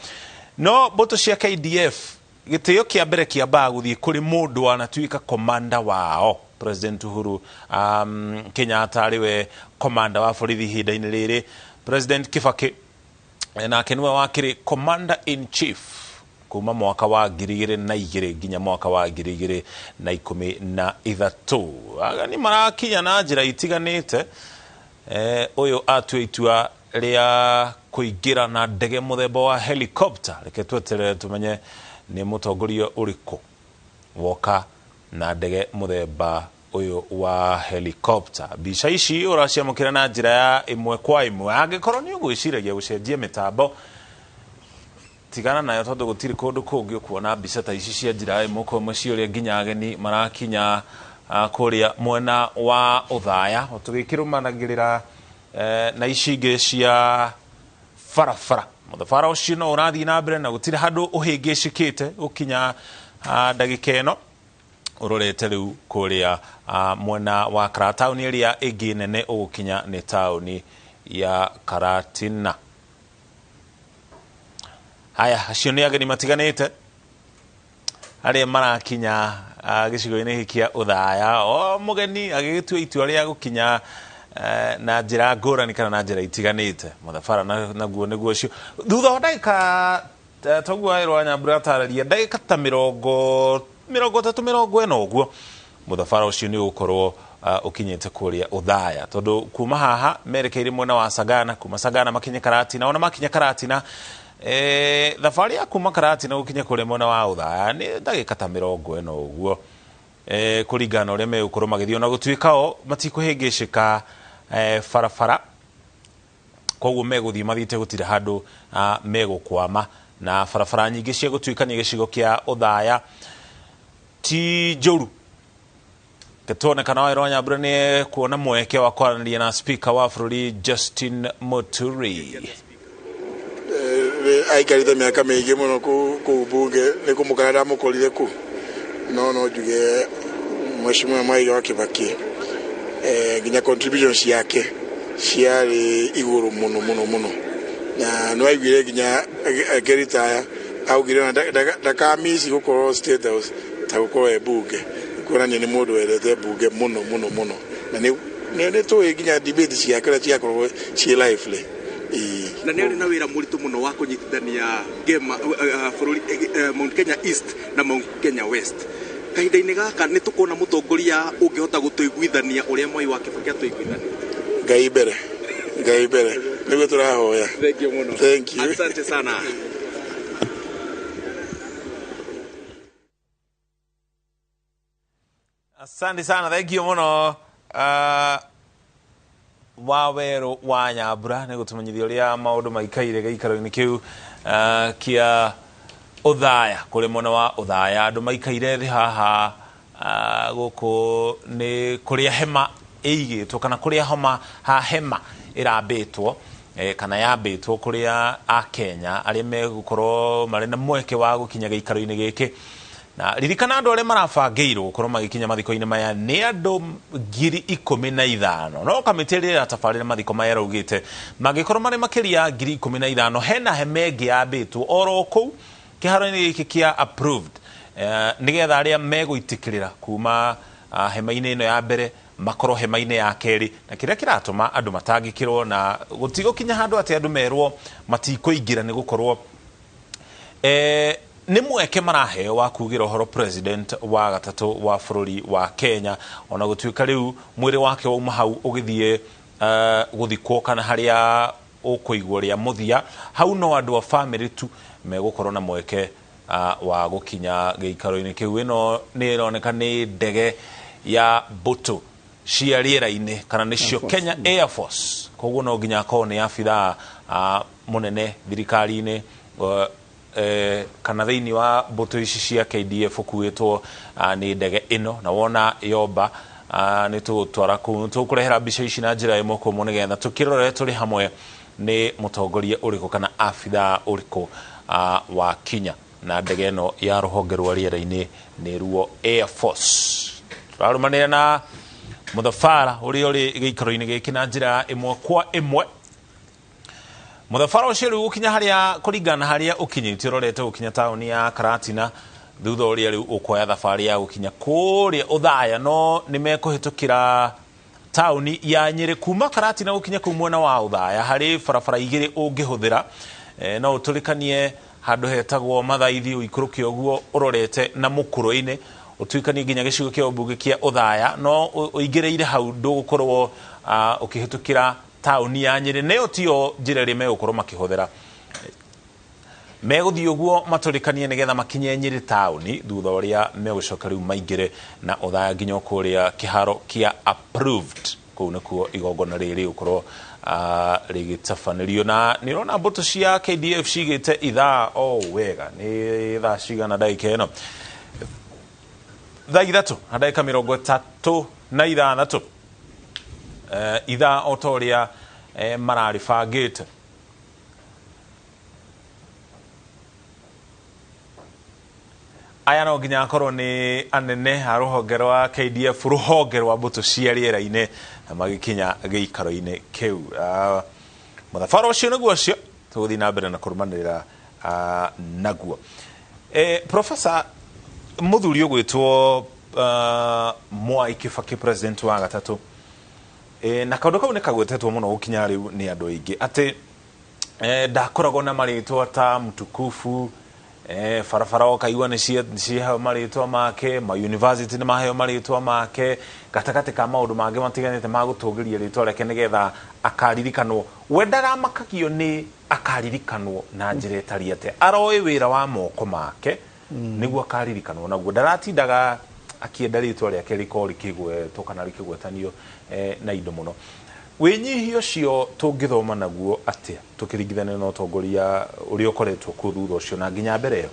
no mbũtũ cia KDF gĩtĩo kĩa mbere kĩambaga gũthiĩ kũrĩ mũndũ wanatuĩka komanda wao. President Uhuru Kenyatta arĩ we komanda wa borithi ihinda-inĩ rĩrĩ. President Kibaki nake nĩwe wakĩrĩ commander in chief kuma mwaka wa 2002 nginya mwaka wa 2013. Ageni marakinya na njĩra itiganĩte. Ũyũ atua itua rĩa kũingĩra na ndege mũthemba wa helicopter. Reke tweterere tumenye nĩ mũtongoria ũrĩkũ woka na ndege mũthemba ũyũ wa helicopter. Mbica ici ũraciamũkĩra na njĩra ya ĩmwe kwa ĩmwe. Angĩkorwo nĩ ũgwĩciragia gũcenjia mĩtambo, tigana nayo tondũ gũtirĩ kũndũ kũngĩ ũkuona mbica ta ici cia njĩra ĩmwe kwa ĩmwe cia ũrĩa nginya ageni marakinya kũrĩa mwena wa Othaya. Tũgĩkĩrũmanagĩrĩra na ici ingĩ cia barabara. Mũthabara ũcio no ũrathiĩ na mbere na gũtirĩ handũ ũhĩngĩcĩkĩte gũkinya ndagĩka ĩno ũrorete rĩu kũrĩa mwena wa Karatina. Taũni ĩrĩa ĩngĩ nene ũgũkinya nĩ taũni ya Karatina. Haya, acio nĩ ageni matiganĩte arĩa marakinya gĩcigo-inĩ gĩkĩ kĩa Othaya. O mũgeni agĩgĩtua itua rĩa gũkinya na njĩra ngũrani kana na njĩra itiganĩte. Mũthabara naguo nĩguo ũcio. Thutha wa ndagĩka toguo Wawerũ wa Nyambura atarĩria ndagĩka ta 30 40 ũguo mũthabara ũcio nĩ ũgũkorwo ũkinyĩte kũrĩa Othaya, tondũ kuma haha merekeire mwena wa Sagana, kuma Sagana makinye Karatina. Ona makinya Karatina, thabarĩ ya kuma Karatina gũkinya kũrĩa mwena wa Othaya nĩ ndagĩka ta 40 ũguo, kũringana na ũrĩa megũkorwo magĩthiĩ. Ona gũtuĩka o matikũhĩngĩcĩka barabara, koguo megũthiĩ mathiĩte gũtirĩ handũ megũkwama. Na barabara nyingĩ cia gũtuĩkania gĩcigo kĩa Othaya ti njũru. Tuone kana Wawerũ wa Nyambura nĩ kuona mweke wa kwaranĩria na speaker wa bũrũri Justin Muturi. Aikarite mĩaka mĩingĩ mũno kũu bunge nĩ kũmũkora ndamũkorire kũu, no njuge Mheshimiwa Mwai wa Kibaki nginya contribution ciake ciarĩ igũrũ mũno mũno mũno, na nĩ waiguire nginya akĩritaya augire ona ndakamisi gũkorwo State House ta gũkorwo e bunge, kuonania nĩ mũndũ wendete bunge mũno mũno mũno, na nĩ tũĩ nginya debate ciake ũrĩa ciakoragwo ciĩ lively. Na nĩ arĩ na wĩra mũritũ mũno wa kũnyitithania ngema bũrũri Mount Kenya East na Mount Kenya West. Kahinda-inĩ gaka nĩ tũkuona mũtongoria ũngĩhota gũtũiguithania ũrĩa Mwai wa Kibaki atũiguithania. Ngai mbere, Ngai mbere, nĩguo tũrahoya. Thank you mũno. Thank you. Asante sana. Asante sana, thank you mũno Wawerũ wa Nyambura nĩ gũtũmenyithia ũrĩa maũndũ maikaire gĩikaro-inĩ kĩu kĩa Othaya, kũrĩ mwena wa Othaya. Andũ maikaire thĩ haha gũkũ nĩ kũrĩa hema ĩigĩtwo kana kũrĩa homa ha hema ĩrambĩtwo kana yambĩtwo kũrĩa Akenya arĩa megũkorwo marĩ na mweke wa gũkinya gĩikaro-inĩ gĩkĩ. Na ririkana andũ arĩa marabangĩirwo gũkorwo magĩkinya mathiko-inĩ maya nĩ andũ 15,000. No kamĩtĩ ĩrĩa ĩratabarĩra mathiko maya ĩraugĩte mangĩkorwo marĩ makĩria ya 15,000, hena hema ĩngĩ yambĩtwo oro kũu kĩharo-inĩ gĩkĩ kĩa approved, nĩgetha arĩa megũitĩkĩrĩra kuma hema-inĩ ĩno ya mbere makorwo hema-inĩ ya kerĩ. Na kĩrĩa kĩratũma andũ matangĩkĩrwo na gũtigũkinya handũ atĩ andũ merwo matikũingĩra nĩ gũkorwo Nĩ mweke maraheo wa kugĩra ũhoro president wa gatatũ wa bũrũri wa Kenya, ona gũtuĩka rĩu mwĩrĩ wake wauma hau ũgĩthiĩ gũthikwo kana harĩa ũkũigwo rĩa mũthia hau, no andũ a famĩlĩ tu megũkorwo na mweke wa gũkinya gĩikaro-inĩ kĩu. Ĩno nĩ ĩroneka nĩ ndege ya mbũtũ cia rĩera-inĩ kana nĩcio Kenya Air Force, koguo no nginya akorwo nĩ abithaa mũnene thirikari-inĩ kana thĩinĩ wa mbũtũ ici cia KDF ũkuĩtwo nĩ ndege ĩno. Na wona yomba, nĩ tũgũtwara kũu, tũkũrehera mbica ici na njĩra ĩmwe kwa ĩmwe nĩgetha tũkĩrore tũrĩ hamwe nĩ mũtongoria ũrĩkũ kana abithaa ũrĩkũ wa kinya na ndege ĩno ya rũhonge rwa rĩera-inĩ nĩruo Air Force. Tũrarũmanĩra na mũthabara ũrĩa ũrĩ gĩikaro-inĩ gĩkĩ na njĩra ĩmwe kwa ĩmwe. Mũthabara ũcio rĩu gũkinya harĩa, kũringana na harĩa ũkinyĩte, ũrorete gũkinya taũni ya Karatina, thutha ũrĩa rĩu ũkoya thabarĩ ya gũkinya kũrĩa Ũthaya, no nĩ mekũhĩtũkĩra taũni ya Nyĩrĩ. Kuma Karatina gũkinya kũu mwena wa Ũthaya harĩ barabara igĩrĩ ũngĩhũthĩra. No ũtũrĩkanie handũ hetagwo Mathaithi, ũikũrũke ũguo ũrorete na mũkũrũ-inĩ, ũtuĩkanie nginya gĩcigo kĩa ũmbunge kĩa Ũthaya, no ũingĩrĩire hau ndũgũkorwo ũkĩhĩtũkĩra taũni ya Nyĩrĩ. Nĩyo tiyo njĩra ĩrĩa megũkorwo makĩhũthĩra, megũthiĩ ũguo matũrĩkanie nĩgetha makinye Nyĩrĩ taũni, thutha ũrĩa megũcoka rĩu maingĩre na Ũthaya nginya kũrĩa kĩharo kĩa Approved. Kũu nĩkuo igongona rĩrĩ rĩgũkorwo rĩgĩtabanĩrio. Na nĩ ũrona mbũtũ cia KDF cigĩte ithaa o wega. Nĩ thaa cigana ndagĩka ĩno? Thaa 3 na ndagĩka 36, ithaa o ta ũrĩa mararĩbangĩte. Aya no nginya akorwo nĩ anene a rũhonge rwa KDF, rũhonge rwa mbũtũ cia rĩera-inĩ, na magĩkinya gĩikaro-inĩ kĩu. Mũthabara ũcio nĩguo ũcio tũgũthiĩ na mbere na kũrũmanĩrĩra naguo. Professor, mũthuri ũgwĩtwo Mwai Kibaki, president wa gatatũ, na kaũndũ kau nĩ kagwetetwo mũno gũkinya rĩu nĩ andũ aingĩ atĩ ndakoragwo na marĩtwa ta mtukufu, barabara ũkaigua nĩ ciheo marĩtwa make, ma university nĩ maheo marĩtwa make, gatagatĩ ka maũndũ mangĩ matiganĩte ma gũtũgĩria rĩtwa rĩake nĩgetha akaririkanwo. We ndaramakagio nĩ akaririkanwo na njĩra ĩtariĩ atĩa, aroĩ wĩra wa moko make nĩguo akaririkanwo naguo, ndaratindaga akĩenda rĩtwa rĩake rĩkorwo rĩkĩgwetwo kana rĩkĩgwetanio na indo mũno. Wĩnyihia ũcio tũngĩthoma naguo atĩa tũkĩringithania na ũtongoria ũrĩa ũkoretwo kuo thutha ũcio na nginya mbere ĩyo?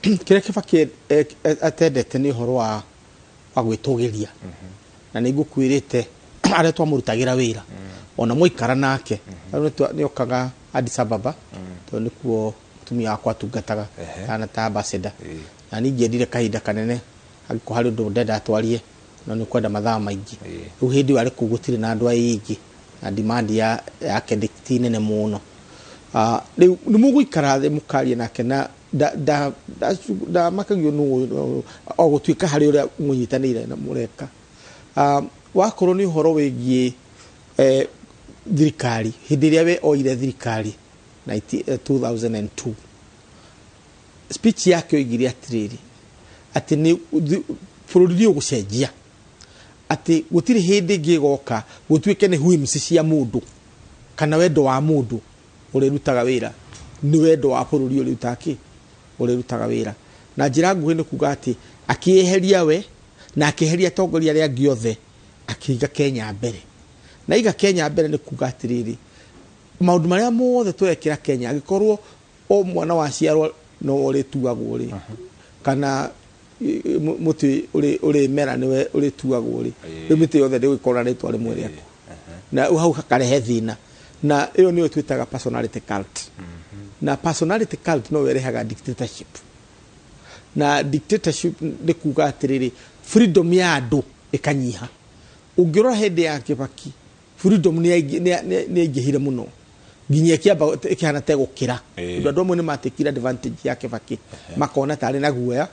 Kĩrĩa Kibaki atendete nĩ ũhoro wa gwĩtũgĩria, na nĩ ngũkwĩrĩte arĩa twamũrutagĩra wĩra ona mwaikara nake nĩ okaga Addis Ababa, tondũ nĩkuo mũtumia wakwa atungataga kana ta ambassador, na niĩ ingĩendire kahinda kanene angĩkorwo harĩ ũndũ ndenda twarie, no nĩ kwenda mathaa maingĩ. Rĩu hĩndĩ ĩyo arĩ kũu gũtirĩ na andũ aingĩ na demand yake ti nene mũno. Rĩu nĩ mũgũikara thĩ mũkaria nake na ndamakagio nũ o gũtuĩka harĩ ũrĩa mũnyitanĩire na mũreka. Wakorwo nĩ ũhoro wĩgiĩ thirikari, hĩndĩ ĩrĩa we oire thirikari 2002, speech yake oigire atĩrĩrĩ, atĩ nĩ bũrũri nĩ ũgũcenjia, atĩ gũtirĩ hĩndĩ ĩngĩ ĩgoka gũtuĩke nĩ whims cia mũndũ kana wendo wa mũndũ ũrĩrutaga wĩra, nĩ wendo wa bũrũri ũrĩrutaga kĩ ũrĩrutaga wĩra. Na njĩra nguhĩ nĩ kuga atĩ akĩeheria we na akĩeheria atongoria arĩa angĩ othe, akĩiga Kenya mbere. Na iga Kenya mbere nĩ kuga atĩrĩrĩ, maũndũ marĩa mothe tũrekĩra Kenya, angĩkorwo o mwana waciarwo no ũrĩtuagwo rĩ, kana mũtĩ ũrĩmera nĩwe ũrĩtuagwo rĩ, rĩu mĩtĩ yothe ndĩgũkorwo na rĩtwa rĩmwe rĩaku, na hau hakarehe thĩna. Na ĩyo nĩyo twĩtaga personality cult. Na personality cult no ĩrehaga dictatorship, na dictatorship nĩ kuga atĩrĩrĩ, freedom ya andũ ĩkanyiha. Ũngĩrora hĩndĩ ya Kibaki, freedom nĩ yaingĩhire mũno nginya ĩkĩamba ĩkĩhana ta ĩgũkĩra, tondũ andũ amwe nĩ matekire advantage ya Kibaki, makona tarĩ na guoya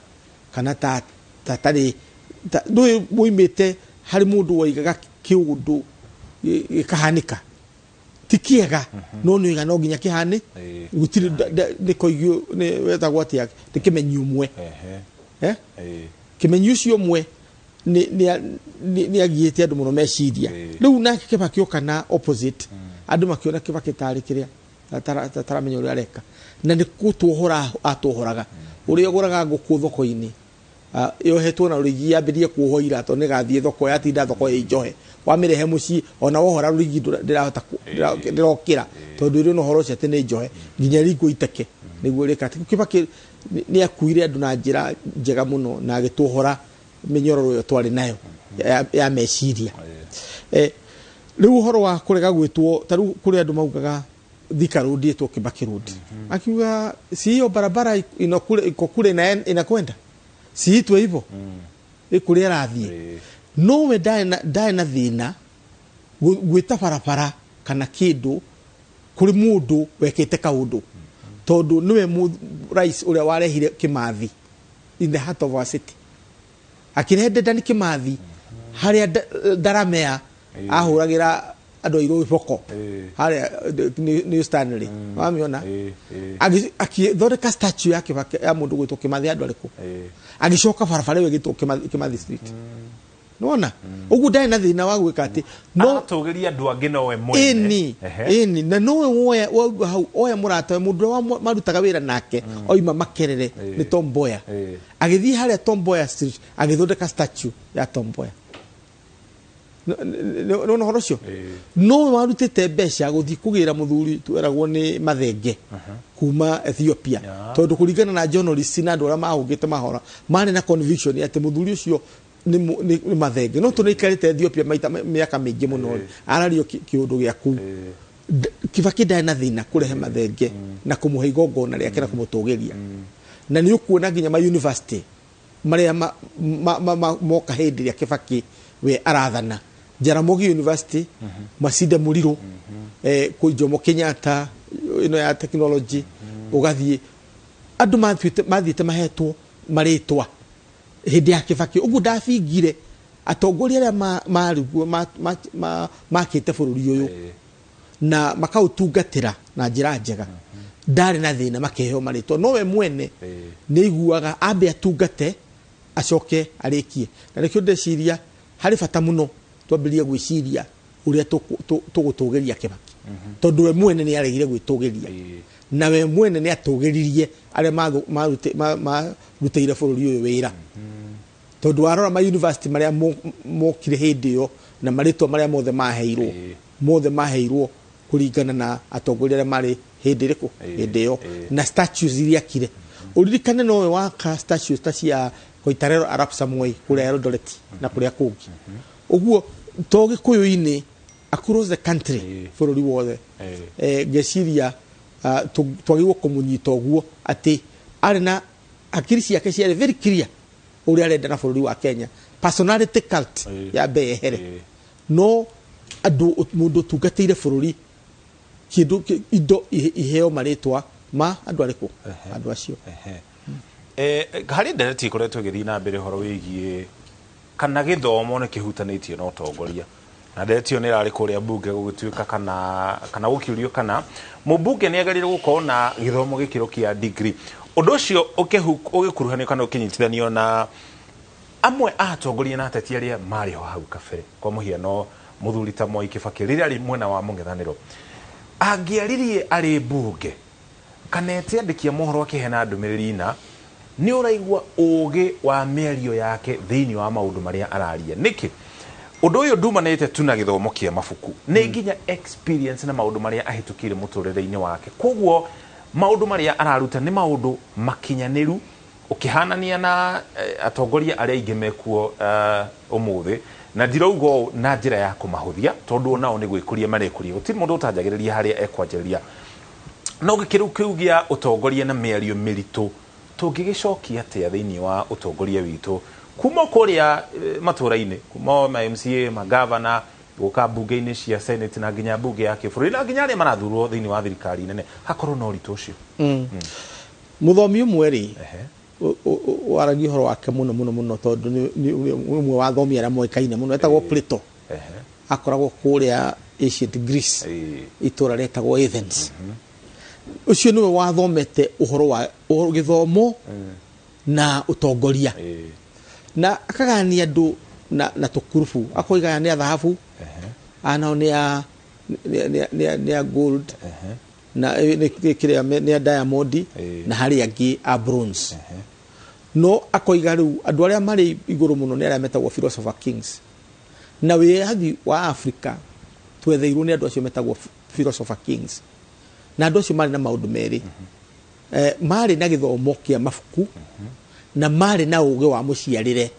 kana ta tarĩ ndũĩ mũimĩte harĩ mũndũ waigaga kĩũndũ gĩkahanĩka. Ti kĩega, no nĩ wega, no nginya kĩhane. Gũtirĩ nĩ koigio nĩ wetagwo atĩa, nĩ kĩmenyi ũmwe. Eh? Kĩmenyi ũcio ũmwe nĩ agiĩte andũ mũno meciria. Rĩu nake Kibaki oka na opposite, andũ makĩona Kibaki tarĩ kĩrĩa taramenya ũrĩa areka, na nĩ gũtuohora atuohoraga. Ũrĩa ũgũraga ngũkũ thoko-inĩ yohetwo na rũrigi, yambĩrĩrie kuohwo ira tondũ nĩgathiĩ thoko, yatinda thoko ĩ njohe, wamĩrehe mũciĩ ona wohora rũrigi ndĩrahota ndĩrokĩra tondũ ĩrĩ na ũhoro ũcio atĩ nĩ njohe nginya ringwo iteke nĩguo rĩka. Kibaki nĩ akuire andũ na njĩra njega mũno na agĩtuohora mĩnyororo ĩyo twarĩ nayo ya meciria. Rĩu ũhoro wa kũrega gwĩtwo, ta rĩu kũrĩ andũ maugaga Thika Road ĩtwo Kibaki Road, akiuga si hiyo barabara inakule, iko kule na inakwenda, si itwe hivyo, ĩkũrĩa ĩrathiĩ. No we ndarĩ na thĩna gwĩta barabara kana kĩndũ kũrĩ mũndũ wekĩte kaũndũ, tondũ nĩwe rais ũrĩa warehire Kimathi in the heart of our city, akĩrehe Dedan Kimathi harĩa Ndaramea ahũragĩra andũ airũ iboko harĩa New Stanley, wamiona? Akĩthondeka statue ya Kibaki ya mũndũ gwĩtwo Kimathi andũ arĩkũ, agĩcoka barabara ĩyo ĩgĩtwo Kimathi Street. Nĩwona ũguo ndarĩ na thĩna wa gwĩka atĩ no aratũgĩria andũ angĩ nowe mwene. Ĩni. Ĩni, na nowe woya wauga hau oya mũratawe, mũndũ ũrĩa marutaga wĩra nake oima Makerere nĩ Tom Mboya, agĩthiĩ harĩa Tom Mboya Street agĩthondeka statue ya Tom Mboya. Nĩwona ũhoro ũcio? Nowe warutĩte mbeca gũthiĩ kũgĩra mũthuri tweragwo nĩ Mathenge kuma Ethiopia, tondũ kũringana na journalist na andũ arĩa mahũngĩte mahora marĩ na conviction atĩ mũthuri ũcio nĩ Mathenge, no tondũ nĩaikarĩte Ethiopia maita mĩaka mĩingĩ mũno rĩ, arario kĩũndũ gĩa kũu. Kibaki ndarĩ na thĩna kũrehe Mathenge na kũmũhe igongona rĩake na kũmũtũgĩria, na nĩ ũkuona nginya ma university marĩa moka hĩndĩ ĩrĩa Kibaki we arathana, Jaramogi University, Masinde Muliro, kwĩ Jomo Kenyatta ĩno ya technology, ũgathiĩ andũ mathiĩte mahetwo marĩtwa hĩndĩ ya Kibaki. Ũguo ndabingire atongoria arĩa marĩ makĩte bũrũri ũyũ na makaũtungatĩra na njĩra njega, ndarĩ na thĩna makĩheo marĩtwa. No we mwene nĩ aiguaga ambe atungate acoke arĩkie, na nĩkĩo ndeciria harĩ bata mũno twambĩrĩrie gwĩciria ũrĩa tũgũtũgĩria Kibaki, tondũ we mwene nĩ aregire gwĩtũgĩria na we mwene nĩ atũgĩririe arĩa marutĩire bũrũri ũyũ wĩra, tondũ warora ma university marĩa mokire hĩndĩ ĩyo na marĩtwa marĩa mothe maheirwo, mothe maheirwo kũringana na atongoria arĩa marĩ hĩndĩ ĩrĩkũ, hĩndĩ ĩyo, na statues iria akire. Ũririkane nowe waka statues ta cia Koitalel Arap Samoei kũrĩa Eldoret na kũrĩa kũngĩ. Ũguo to Gĩkũyũ-inĩ, across the country, bũrũri wothe. Ngeciria twagĩrĩirwo kũmũnyita ũguo atĩ arĩ na hakiri ciake ciarĩ very clear ũrĩa arenda na bũrũri wa Kenya. Personality cult ya mbe yehere, no andũ mũndũ ũtungatĩire bũrũri kĩndũ indo iheo marĩtwa ma andũ arĩkũ, andũ acio. Harĩ ndereti ikoretwo ĩgĩthiĩ na mbere ũhoro wĩgiĩ kana gĩthomo nĩ kĩhutanĩtie na ũtongoria, na ndereti ĩyo nĩ ĩrarĩ kũrĩa mbunge gũgĩtuĩka kana gũkĩũrio kana mũmbunge nĩ agĩrĩirwo gũkorwo na gĩthomo gĩkĩro kĩa degree. Ũndũ ũcio ũgĩkuruhanio kana ũkĩnyitithanio na amwe a atongoria na ateti arĩa marĩ ho hau kabere, kwa mũhiano mũthuri ta Mwai Kibaki rĩrĩa arĩ mwena wa mũng'ethanĩro angĩaririe arĩ mbunge kana ete andĩki a mohoro akĩheana ndũmĩrĩri, na nĩ ũraigua ũgĩ wa mĩario yake thĩinĩ wa maũndũ marĩa araria. Nĩkĩ ũndũ ũyũ ndumanĩte tu na gĩthomo kĩa mabuku, nĩ nginya experience na maũndũ marĩa ahĩtũkĩire mũtũrĩre-inĩ wake. Koguo maũndũ marĩa araruta nĩ maũndũ makinyanĩru ũkĩhanania na atongoria arĩa aingĩ mekuo ũmũthĩ, na ndirauga ũũ na njĩra ya kũmahũthia tondũ onao nĩ gwĩkũria marekũria, gũtirĩ mũndũ ũtanjagĩrĩria harĩa ekwanjĩrĩria. No gĩkĩro kĩu gĩa ũtongoria na mĩario mĩritũ tũngĩgĩcokia atĩa thĩinĩ wa ũtongoria witũ kuma kũrĩa matũra-inĩ, kuma ma MCA, magavana, gũka mbunge-inĩ cia Senate na nginya mbunge ya kĩbũrũri na nginya arĩa marathurwo thĩinĩ wa thirikari nene, hakorwo na ũritũ ũcio? Mũthomi ũmwe rĩ waragia ũhoro wake mũno mũno mũno, tondũ nĩ ũmwe wa athomi arĩa moĩkaine mũno, etagwo Plato. Akoragwo kũrĩa Ancient Greece, itũra rĩtagwo Athens. Ũcio nĩwe wathomete ũhoro wa gĩthomo na ũtongoria, na akagania andũ na tũkurubu, akoiga nĩ a thahabu, anao nĩ a gold, na kĩrĩa nĩ a diamond, na harĩ angĩ a bronze. No akoiga rĩu andũ arĩa marĩ igũrũ mũno nĩ arĩa metagwo philosopher kings, na wĩyathi wa Africa twetheirwo nĩ andũ acio metagwo philosopher kings. Na andũ acio marĩ na maũndũ merĩ, marĩ na gĩthomo kĩa mabuku, na marĩ na ũgĩ wa mũciarĩre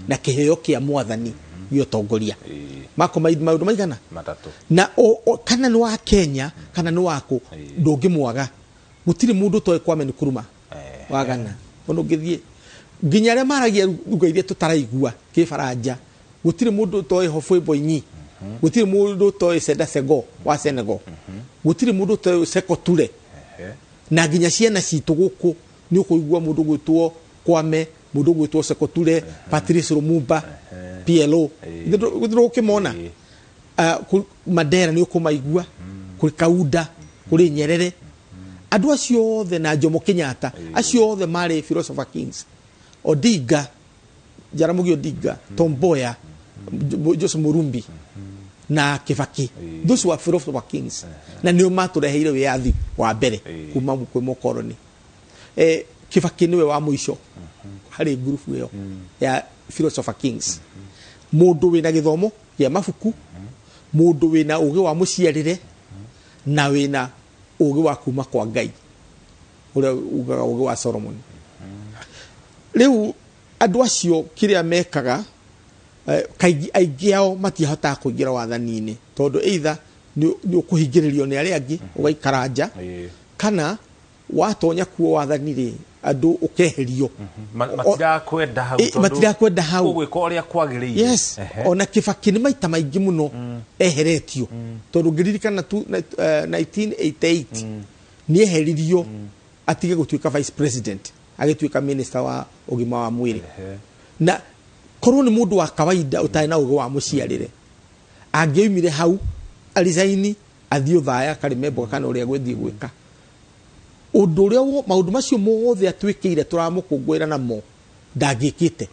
na kĩheo kĩa mwathani gĩa ũtongoria. Makoma maũndũ maigana matatũ. Na kana nĩ wa Kenya kana nĩ waku, ndũngĩmwaga. Gũtirĩ mũndũ ũtoĩ Kwame Nkrumah wa Ghana. Ona ũngĩthiĩ nginya arĩa maragia lugha iria tũtaraigua kĩbaranja, gũtirĩ mũndũ ũtoĩ Houphouët Boigny, gũtirĩ mũndũ ũtoĩ Sédar Senghor wa Senegal, gũtirĩ mũndũ ũtoĩ Sékou Touré. Na nginya ciana citũ gũkũ nĩ ũkũigua mũndũ gwĩtwo Kwame, mũndũ gwĩtwo Sékou Touré, Patrice Lumumba, PLO, ndũkĩmona. Mandela nĩ ũkũmaigua, kũrĩ Kaunda, kũrĩ Nyerere, andũ acio othe na Jomo Kenyatta, acio othe marĩ philosopher kings. Odinga, Jaramogi Odinga, Tom Mboya, Joseph Murumbi na Kibaki, those were philosopher kings, na nĩo matũreheire wĩyathi wa mbere kuma kwĩ mũkoroni. Kibaki nĩwe wa mũico harĩ ngurubu ĩyo ya philosopher kings. Mũndũ wĩna gĩthomo kĩa mabuku, mũndũ wĩna ũgĩ wa mũciarĩre, na wĩna ũgĩ wa kuma kwa Ngai, ũrĩa ugaga ũgĩ wa Solomon. Rĩu andũ acio kĩrĩa mekaga, kaingĩ aingĩ ao matihotaga kũingĩra wathani-inĩ, tondũ either nĩ ũkũhingĩrĩrio nĩ arĩa angĩ ũgaikara nja, kana watonya kuo wathani rĩ, andũ ũkeherio. Matirakwenda hau, matirakwenda hau, ũgwĩka ũrĩa kwagĩrĩire. Yes. Ona Kibaki nĩ maita maingĩ mũno eheretio, tondũ ngĩririkana 1988 nĩ eheririo atige gũtuĩka vice president, agĩtuĩka minister wa ũgima wa mwĩrĩ. Na korwo nĩ mũndũ wa kawaida ũtarĩ na ũgĩ wa mũciarĩre, angĩoimire hau arisaini athiĩ Othaya akarĩme mboga kana ũrĩa gwĩthiĩ gwĩka. Ũndũ ũrĩa maũndũ macio mothe atwĩkĩire tũramũkũngũĩra namo ndangĩkĩte.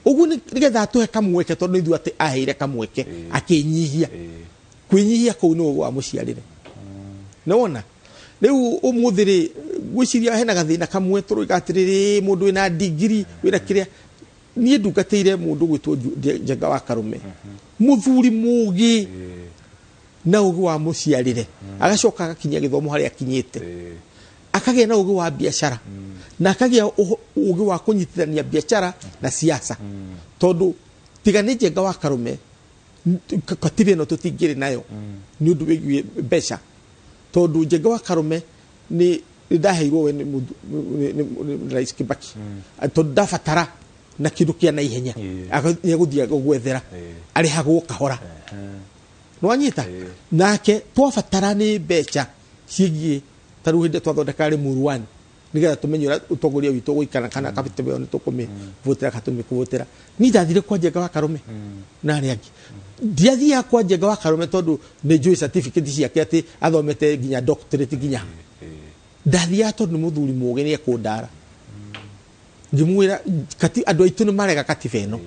Ũguo nĩgetha atũhe kamweke, tondũ ithuĩ atĩ aheire kamweke akĩnyihia. Kwĩnyihia kũu nĩ ũgĩ wa mũciarĩre. Nĩwona? Rĩu ũmũthĩ rĩ, ngwĩciria hena gathĩna kamwe tũroiga atĩrĩrĩ, mũndũ wĩna ndigiri, wĩna kĩrĩa. Niĩ ndungatĩire mũndũ gwĩtwo Njenga wa Karume, mũthuri mũgĩ na ũgĩ wa mũciarĩre, agacoka agakinyia gĩthomo harĩa akinyĩte, akagĩa na ũgĩ wa biacara, na akagĩa ũgĩ wa kũnyitithania biacara na siasa. Tondũ tiga nĩ Njenga wa Karume, katiba ĩno tũtingĩrĩ nayo nĩ ũndũ wĩgiĩ mbeca. Tondũ Njenga wa Karume nĩ ndaheirwo we nĩ Rais Kibaki, tondũ ndabatara na kĩndũ kĩa naihenya, nĩegũthiĩ gũgwethera, arĩhagwo kahora. Nĩwanyita? Nake twabatara nĩ mbeca ciĩgiĩ ta rĩu hĩndĩ twathondeka Limuru 1, nĩgetha tũmenye ũrĩa ũtongoria witũ ũgũikara, kana katiba ĩyo nĩtũkũmĩvũtĩra kana tũmĩkũvũtĩra. Niĩ ndathire kwa Njenga wa Karume na arĩa angĩ. Ndiathiaga kwa Njenga wa Karume tondũ nĩ njũĩ certificate ciake atĩ athomete nginya doctorate nginya. Ndathiaga tondũ nĩ mũthuri mũgĩ, nĩ ekũndara. Ngĩmwĩra andũ aitũ nĩ marega katiba ĩno,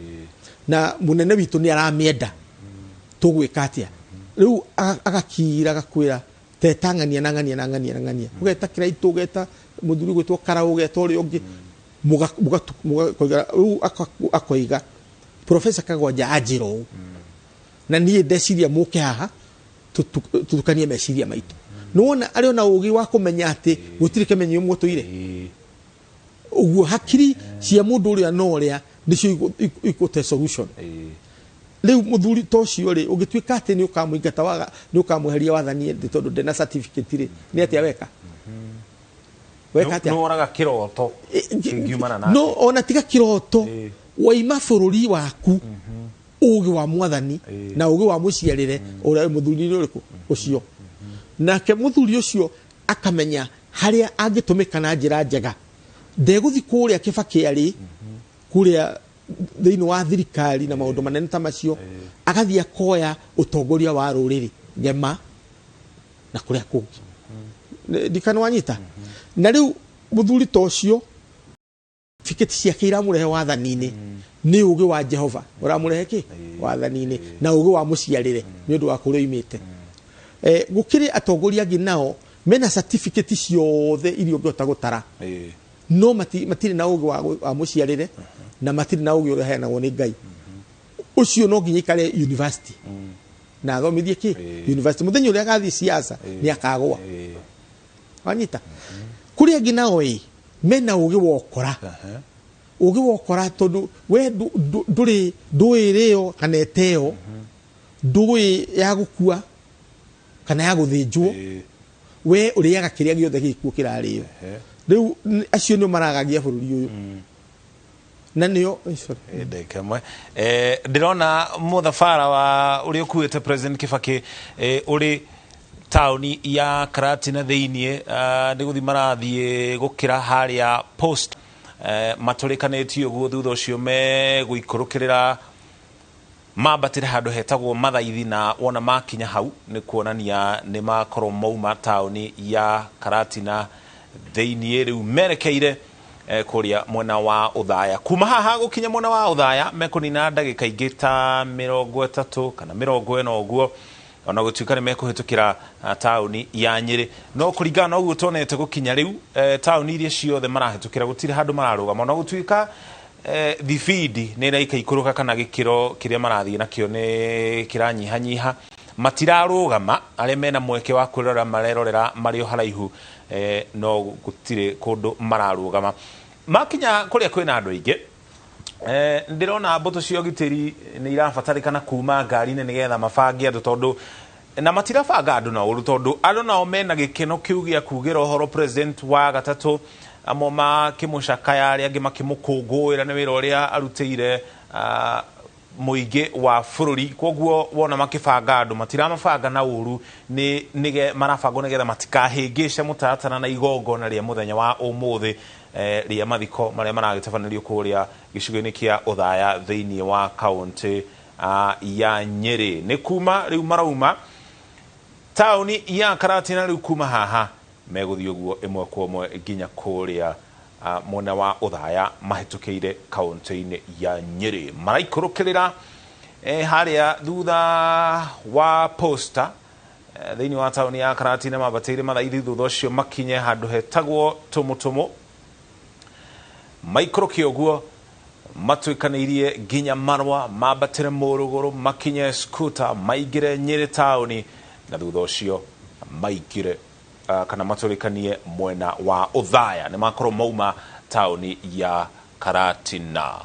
na mũnene witũ nĩ aramĩenda, tũgwĩka atĩa? Rĩu agakira agakwĩra teta ng'ania na ng'ania na ng'ania na ng'ania, ũgeta Kĩraitũ, ũgeta mũthuri gwĩtwo Karau, ũgeta ũrĩa ũngĩ, rĩu akoiga Professor Kagwanja anjĩra ũũ, na niĩ ndeciria mũke haha tũtukanie meciria maitũ. Nĩwona arĩ ona ũgĩ wa kũmenya atĩ gũtirĩ kĩmenyo mũtũire. Ũguo hakiri cia mũndũ ũrĩa na ũrĩa nĩcio ikũte solution. Rĩu mũthuri ta ũcio rĩ, ũngĩtuĩka atĩ nĩ ũkamũingata waga, nĩ ũkamweheria wathani ĩndĩ tondũ ndena certificate rĩ, nĩ atĩa weka? Weka atĩa? Nĩ woraga kĩroto kĩngiumana nake. No, ona tiga kĩroto, waima bũrũri waku ũgĩ wa mwathani na ũgĩ wa mũciarĩre ũrĩa mũthuri nĩ ũrĩkũ ũcio. Nake mũthuri ũcio akamenya harĩa angĩtũmĩka na njĩra njega. Ndegũthiĩ kũrĩa Kibaki arĩ, kũrĩa thĩinĩ wa thirikari na maũndũ manene ta macio, agathiĩ akoya ũtongoria wa rũrĩrĩ. Gema na kũrĩa kũngĩ. Ndikana wanyita. Na rĩu mũthuri ta ũcio certificate ciake iramũrehe wathani-inĩ nĩ ũgĩ wa Jehova ũramũrehe kĩ wathani-inĩ na ũgĩ wa mũciarĩre nĩ ũndũ wa kũrĩa oimĩte. Gũkĩrĩ atongoria angĩ nao mena certificate ciothe iria ũngĩhota gũtara, no matirĩ na ũgĩ wa mũciarĩre na matirĩ na ũgĩ ũrĩa ũheanagwo nĩ Ngai. Ũcio no nginya ikare university na athomithie kĩ university, mũthenya ũrĩa agathiĩ siasa nĩ akagwa. Wanyita. Kũrĩ angĩ nao ĩ mena ũgĩ wa ũkora, ũgĩ wa ũkora tondũ we ndũrĩ ndũĩ rĩo kana ĩteo, ndũĩ ya gũkua kana ya gũthĩnjwo, we ũrĩaga kĩrĩa gĩothe gĩkuo kĩrarĩo. Rĩu acio nĩo maragagia bũrũri ũyũ na nĩo sorry. Ndagĩka ĩmwe. Ndĩrona mũthabara wa ũrĩa ũkuĩte President Kibaki ũrĩ taũni ya Karatina thĩiniĩ, nĩ gũthiĩ marathiĩ gũkĩra harĩa post, matũrĩkanĩtie ũguo, thutha ũcio megũikũrũkĩrĩra mambatĩre handũ hetagwo Mathaithi, na wona makinya hau nĩ kuonania nĩ makorwo mauma taũni ya Karatina thĩiniĩ, rĩu merekeire kũrĩa mwena wa Othaya. Kuma haha gũkinya mwena wa Othaya mekũnina ndagĩka ingĩ ta 30 kana 40 ũguo, ona gũtuĩka nĩ mekũhĩtũkĩra taũni ya Nyĩrĩ, no kũringana na ũguo tuonete gũkinya rĩu, taũni iria ciothe marahĩtũkĩra gũtirĩ handũ mararũgama, ona gũtuĩka thibindi nĩ ĩraikaikũrũka kana gĩkĩro kĩrĩa marathiĩ nakĩo nĩ kĩranyihanyiha, matirarũgama. Arĩa mena mweke wa kwĩrorera marerorera marĩ o haraihu, no gũtirĩ kũndũ mararũgama. Makinya kũrĩa kwĩna andũ aingĩ, ndĩrona mbũtũ cia ũgitĩri nĩ irabatarĩkana kuma ngari-inĩ nĩgetha mabange andũ, tondũ na matirabanga andũ na ũru, tondũ andũ nao mena gĩkeno kĩu gĩa kugĩra ũhoro president wa gatatũ, amwe makĩmũcakaya, arĩa angĩ makĩmũkũngũĩra nĩ wĩra ũrĩa arutĩire mũingĩ wa bũrũri. Koguo wona makĩbanga andũ matiramabanga na ũru, nĩ marabangwo nĩgetha matikahĩngĩce mũtaratara na igongona rĩa mũthenya wa ũmũthĩ, rĩa mathiko marĩa maragĩtabanĩrio kũrĩa gĩcigo-inĩ kĩa Othaya thĩiniĩ wa kaũntĩ ya Nyĩrĩ. Nĩ kuma rĩu marauma taũni ya Karatina, rĩu kuma haha megũthiĩ ũguo ĩmwe kwa ĩmwe nginya kũrĩa mwena wa Othaya mahĩtũkĩire kaũntĩ-inĩ ya Nyĩrĩ. Maraikũrũkĩrĩra harĩa thutha wa posta thĩinĩ wa taũni ya Karatina, mambatĩire Mathaithi, thutha ũcio makinye handũ hetagwo Tũmũtũmũ, maikũrũke ũguo matuĩkanĩirie nginya Marwa, mambatĩre Mũrũgũrũ, makinye Skuta, maingĩre Nyĩrĩ taũni, na thutha ũcio maingĩre kana matũrĩkanie mwena wa Othaya. Nĩ makorwo mauma taũni ya Karatina.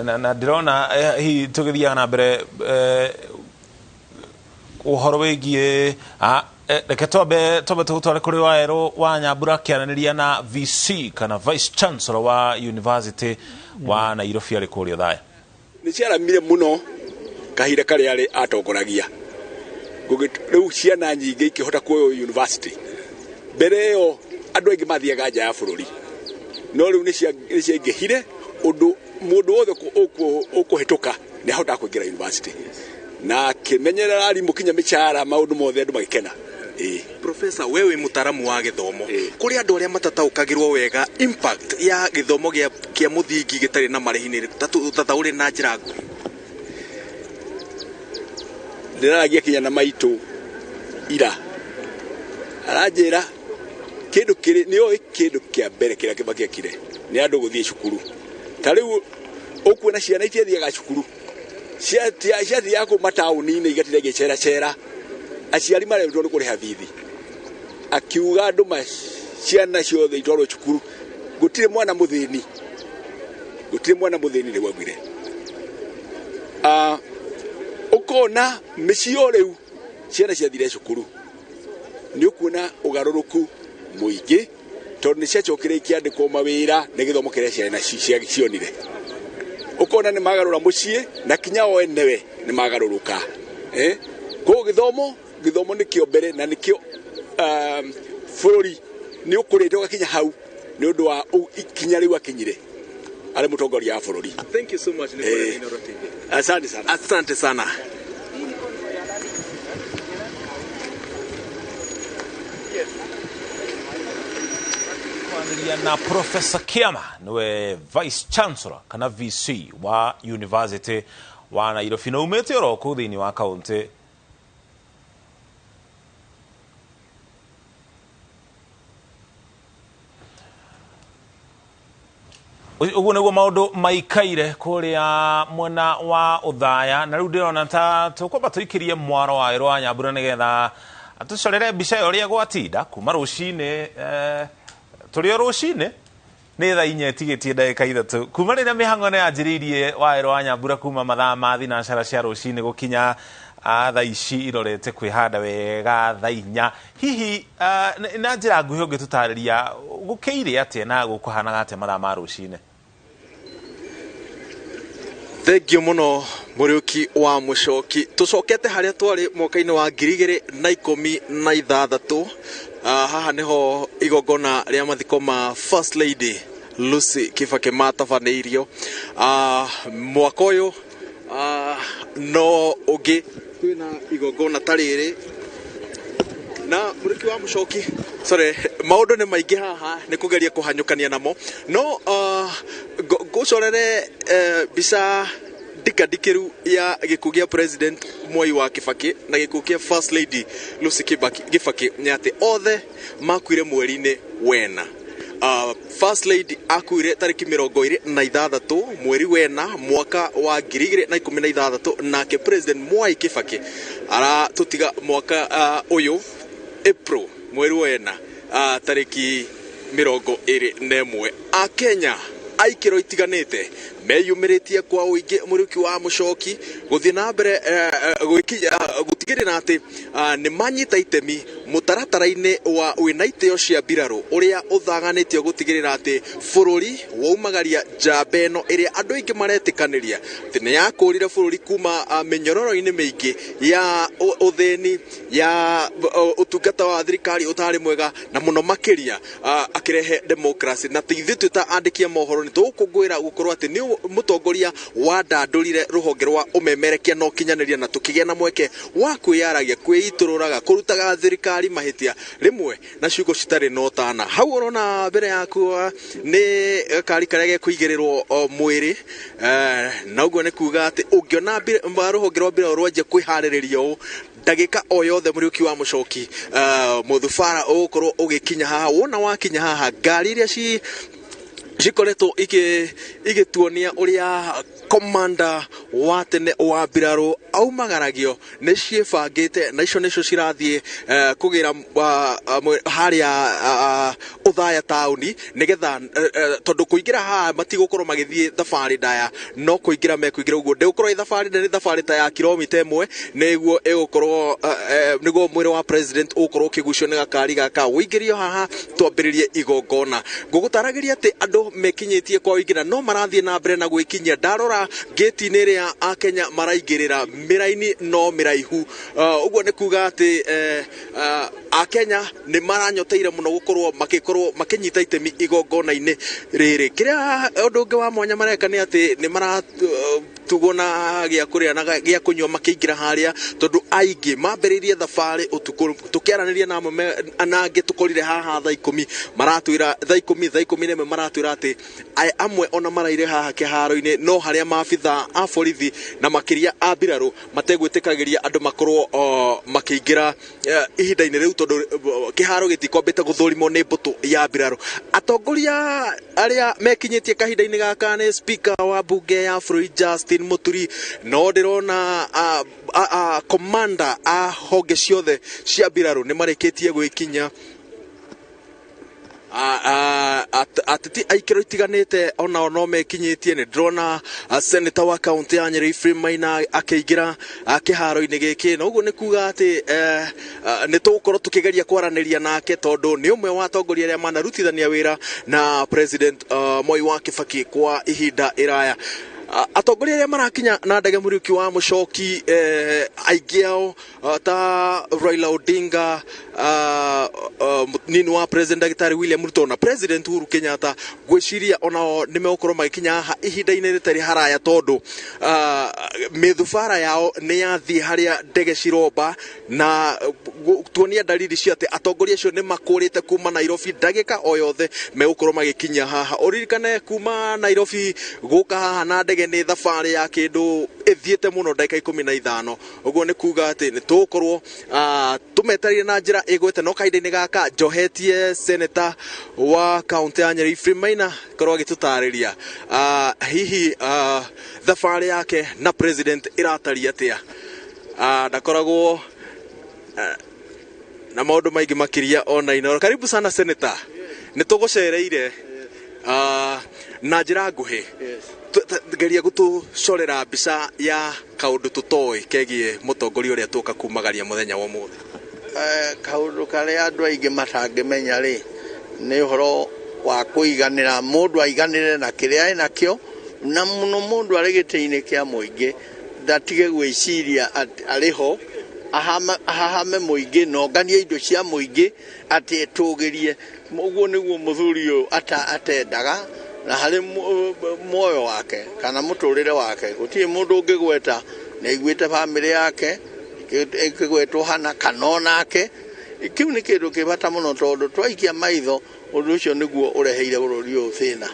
Na ndĩrona hihi tũgĩthiaga na mbere ũhoro wĩgiĩ, reke twambe tũgũtware kũrĩ Waerũ wa Nyambura akĩaranĩria na VC kana Vice Chancellor wa University wa Nairobi arĩ kũrĩa Othaya. Nĩ ciaramire mũno kahinda karĩa arĩ atongoragia, rĩu ciana nyingĩ ikĩhota kuoywo university. Mbere ĩyo andũ aingĩ mathiaga nja ya bũrũri, no rĩu nĩ ciaingĩhire ũndũ mũndũ wothe ũkũhĩtũka nĩ ahotaga kũingĩra university, na akĩmenyerera arimũ kinya mĩcara, maũndũ mothe andũ magĩkena. Professor, wewe mũtaaramu wa gĩthomo, kũrĩ andũ arĩa matataũkagĩrwo wega impact ya gĩthomo kĩa mũthingi gĩtarĩ na marĩhi nĩ tataũrĩ na njĩra nguhĩ? Ndĩraragia kinya na maitũ ira, aranjĩra kĩndũ kĩrĩ nĩoĩ kĩndũ kĩa mbere kĩrĩa Kibaki ekire nĩ andũ gũthiĩ cukuru. Ta rĩu ũkuona ciana itiathiaga cukuru, ciathiaga kũu mataũni-inĩ igatinda igĩceracera, aciari maremirwo nĩ kũrĩha bithi. Akiuga andũ ciana ciothe itwarwo cukuru, gũtirĩ mwana mũthĩni, gũtirĩ mwana mũthĩni rĩu augire. Ũkona mĩciĩ o rĩu ciana ciathire cukuru, nĩ ũkuona ũgarũrũku mũingĩ, tondũ nĩ ciacokire ikĩandĩkwo mawĩra nĩ gĩthomo kĩrĩa ciana cionire. Ũkona nĩ magarũra mũciĩ na kinya o enewe nĩ magarũrũka. Koguo gĩthomo nĩkĩo mbere na nĩkĩo bũrũri nĩ ũkũrĩte ũgakinya hau nĩ ũndũ wa ikinya rĩu akinyire. Arĩ mũtongoria wa bũrũri. Thank you so much nĩ Eh. Inooro TV. Asante sana. Asante sana. Kwaranĩria na Professor Kiama nĩwe Vice Chancellor kana VC wa University wa Nairobi na umĩte oro kũu thĩinĩ wa kaũntĩ Ũguo nĩguo maũndũ maikaire kũrĩa mwena wa Ũthaya. Na rĩu ndĩrona ta tũkwamba tũikĩrie mwaro wa Ĩrũ wa Nyambura nĩgetha atũcorere mbica ya ũrĩa gwatinda kuma rũcinĩ. Tũrĩ o rũcinĩ, nĩ thaa 4 ĩtigĩtie ndagĩka 3 kuma rĩrĩa mĩhang'o ĩno yanjĩrĩirie wa Ĩrũ wa Nyambura kuma mathaa ma thinacara cia rũcinĩ gũkinya thaa ici irorete kwĩhanda wega thaa 4. Hihi na njĩra nguhĩ ũngĩtũtarĩria gũkĩire atĩa na gũkũhanaga atĩa mathaa ma rũcinĩ? Thengiũ mũno Mũriũki wa Mũcoki. Tũcokete harĩa twarĩ mwaka-inĩ wa 2016. Haha nĩho igongona rĩa mathiko ma First Lady Lucy Kibaki matabanĩirio. Mwaka ũyũ no ũngĩ twĩna igongona ta rĩrĩ. Na Mũriũki wa Mũcoki, sorry, maũndũ nĩ maingĩ haha nĩ kũgeria kũhanyũkania namo. No ngũcorere mbica ndikandikĩru ya gĩkuũ gĩa President Mwai wa Kibaki na gĩkuũ kĩa First Lady Lucy Kibaki nĩ atĩ othe makuire mweri-inĩ wena. First Lady akuire tarĩki 26 mweri wena mwaka wa 2016, nake President Mwai Kibaki aratũtiga mwaka ũyũ April mweri wena tarĩki 21. Akenya aikĩro itiganĩte meyumĩrĩtie kwa ũingĩ Mũriũki wa Mũcoki gũthiĩ na mbere gũtigĩrĩra atĩ nĩ manyita itemi mũtaratara-inĩ wa wĩna itĩo cia mbirarũ ũrĩa ũthaganĩtio gũtigĩrĩra atĩ bũrũri waumagaria njamba ĩno ĩrĩa andũ aingĩ maretĩkanĩria atĩ nĩ yakũrire bũrũri kuma mĩnyororo-inĩ mĩingĩ ya ũthĩni, ya ũtungata wa thirikari ũtarĩ mwega, na mũno makĩria akĩrehe democracy. Na ithuĩ twĩ ta andĩki a mohoro nĩ tũgũkũngũĩra gũkorwo atĩ nĩ mũtongoria wandandũrire rũhonge rwa ũmemerekia na ũkinyanĩria, na tũkĩgĩa na mweke wa kwĩyaragia, kwĩitũrũraga, kũrutaga thirikari mahĩtia rĩmwe na ciugo citarĩ na ũtana. Hau ũrona mbere yaku nĩ gakari karĩa gekũigĩrĩrwo mwĩrĩ, na ũguo nĩ kuga atĩ ũngĩona rũhonge rwa mbirarũ rwanjia kwĩharĩrĩria ũũ ndagĩka o yothe Mũriũki wa Mũcoki, mũthubara ũgũkorwo ũgĩkinya haha. Wona wakinya haha, ngari iria cikoretwo igĩtuonia ũrĩa komanda wa tene wa mbirarũ aumagaragio nĩ ciĩbangĩte, na icio nĩcio cirathiĩ kũgĩra harĩa Ũthaya taũni, nĩgetha tondũ kũingĩra haha matigũkorwo magĩthiĩ thabarĩ ndaya, no kũingĩra mekũingĩra ũguo. Ndĩgũkorwo ĩ thabarĩ nene, thabarĩ ta ya kilomita 1 nĩguo ĩgũkorwo, nĩguo mwĩrĩ wa president ũgũkorwo ũkĩgucio nĩ gakari gaka ũingĩrio haha twambĩrĩrie igongona. Ngũgũtaragĩria atĩ andũ mekinyĩtie kwa ũingĩ na no marathiĩ na mbere na gwĩkinyia. Ndarora ngĩti-inĩ ĩrĩa Akenya maraingĩrĩra mĩraini no mĩraihu, ũguo nĩ kuga atĩ Akenya nĩ maranyoteire mũno gũkorwo makĩkorwo makĩnyita itemi igongona-inĩ rĩrĩ. Kĩrĩa ũndũ ũngĩ wa mwanya mareka nĩ atĩ nĩ maratugwo na gĩa kũrĩa na gĩa kũnyua makĩingĩra harĩa, tondũ aingĩ mambĩrĩirie thabarĩ ũtukũ. Tũkĩaranĩria na amwe na angĩ tũkorire haha thaa 10, maratwĩra thaa 10, thaa 11, maratwĩra atĩ amwe ona maraire haha kĩharo-inĩ, no harĩa maabitha a borithi na makĩria a mbirarũ mategwĩtĩkagĩria andũ makorwo makĩingĩra ihinda-inĩ rĩu, tondũ kĩharo gĩtikwambĩte gũthũrimwo nĩ mbũtũ ya mbirarũ. Atongoria arĩa mekinyĩtie kahinda-inĩ gaka nĩ speaker wa mbunge ya bũrũri Justin Muturi, no ndĩrona commander a honge ciothe cia mbirarũ nĩ marĩkĩtie gwĩkinya. Ateti aikĩro itiganĩte onao no mekinyĩtie. Nĩ ndĩrona senator wa kaunti ya Nyeri Ephraim Maina akĩingĩra kĩharo-inĩ gĩkĩ, na ũguo nĩ kuga atĩ nĩ tũgũkorwo tũkĩgeria kwaranĩria nake, tondũ nĩ ũmwe wa atongoria arĩa manarutithania wĩra na President Moi wa Kibaki kwa ihinda ĩraya. Atongoria arĩa marakinya na ndege Mũriũki wa Mũcoki, aingĩ ao ta Raila Odinga, Nini wa President Dagitari William Ruto na President Uhuru Kenyatta ngwĩciria onao nĩ megũkorwo magĩkinya haha ihinda-inĩ rĩtarĩ haraya tondũ mĩthubara yao nĩ yathiĩ harĩa ndege ciromba na tuonia dalili cia atĩ atongoria acio nĩ makũrĩte kuma Nairobi ndagĩka o yothe megũkorwo magĩkinya haha. Ũririkane kuma Nairobi gũka haha na ndege nĩ thabarĩ ya kĩndũ ĩthiĩte mũno ndagĩka 15. Ũguo nĩ kuga atĩ nĩ tũgũkorwo tũmetereire na njĩra ĩgwete no kahinda-inĩ gaka njohetie senator wa kaunti ya Nyeri Ephraim Maina korwo agĩtũtarĩria hihi thabarĩ yake na president ĩratariĩ atĩa. Ndakoragwo na maũndũ maingĩ makĩria ona Inooro. Karibu sana senator, nĩ tũgũcereire na njĩra nguhĩ. Geria gũtũcorera mbica ya kaũndũ tũtoĩ kegiĩ mũtongoria ũrĩa tũka kumagaria mũthenya wa ũmũthĩ. Kaũndũ karĩa andũ aingĩ matangĩmenya rĩ nĩ ũhoro wa kũiganĩra, mũndũ aiganĩre na kĩrĩa enakĩo, na mũno mũndũ arĩ gĩtĩ-inĩ kĩa mũingĩ ndatige gwĩciria arĩ ho ahahame mũingĩ na onganie indo cia mũingĩ atĩ etũgĩrie. Ũguo nĩguo mũthuri ũyũ atendaga na harĩ muoyo wake kana mũtũrĩre wake gũtirĩ mũndũ ũngĩgweta nĩ aiguĩte bamĩrĩ yake ĩkĩgwetwo hana kana onake. Kĩu nĩ kĩndũ kĩ bata mũno tondũ twaikia maitho ũndũ ũcio nĩguo ũreheire bũrũri ũyũ thĩna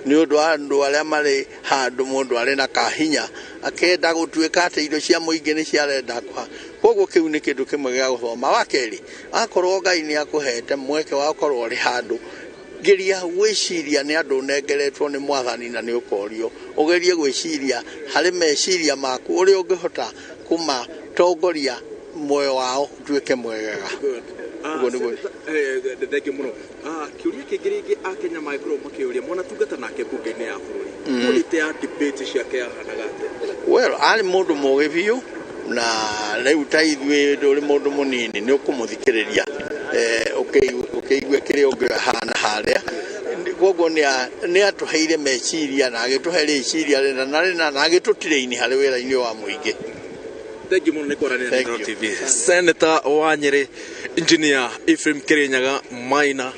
nĩ ũndũ wa andũ arĩa marĩ handũ mũndũ arĩ na kahinya akenda gũtuĩka atĩ indo cia mũingĩ nĩ ciarenda kwa. Koguo kĩu nĩ kĩndũ kĩmwe gĩa gũthoma. Wa kerĩ, akorwo Ngai nĩ akũhete mweke wa gũkorwo ũrĩ handũ, geria gwĩciria nĩ andũ ũnengeretwo nĩ mwathani na nĩ ũkorio. Ũgerie gwĩciria harĩ meciria maku ũrĩa ũngĩhota kũmatongoria muoyo wao ũtuĩke mwegega. Ũguo nĩguo. Thengiũ mũno. Kĩũria kĩngĩ rĩngĩ Akenya mangĩkorwo makĩũria, mwanatungata nake mbunge-inĩ ya bũrũri, quality ya debate ciake yahanaga atĩa? Well, arĩ mũndũ mũgĩ biũ na rĩu ta ithuĩ ndũrĩ mũndũ mũnini nĩ ũkũmũthikĩrĩria ũkĩigue kĩrĩa ũngĩhana harĩa. Koguo nĩ atũheire meciria na agĩtũhe rĩciria rĩna na rĩna na agĩtũtiraini harĩ wĩra-inĩ wa mũingĩ. Thengiũ mũno nĩ kwaranĩria na Inooro TV. Senator wa Nyeri Engineer Ephraim Kirinyaga Maina,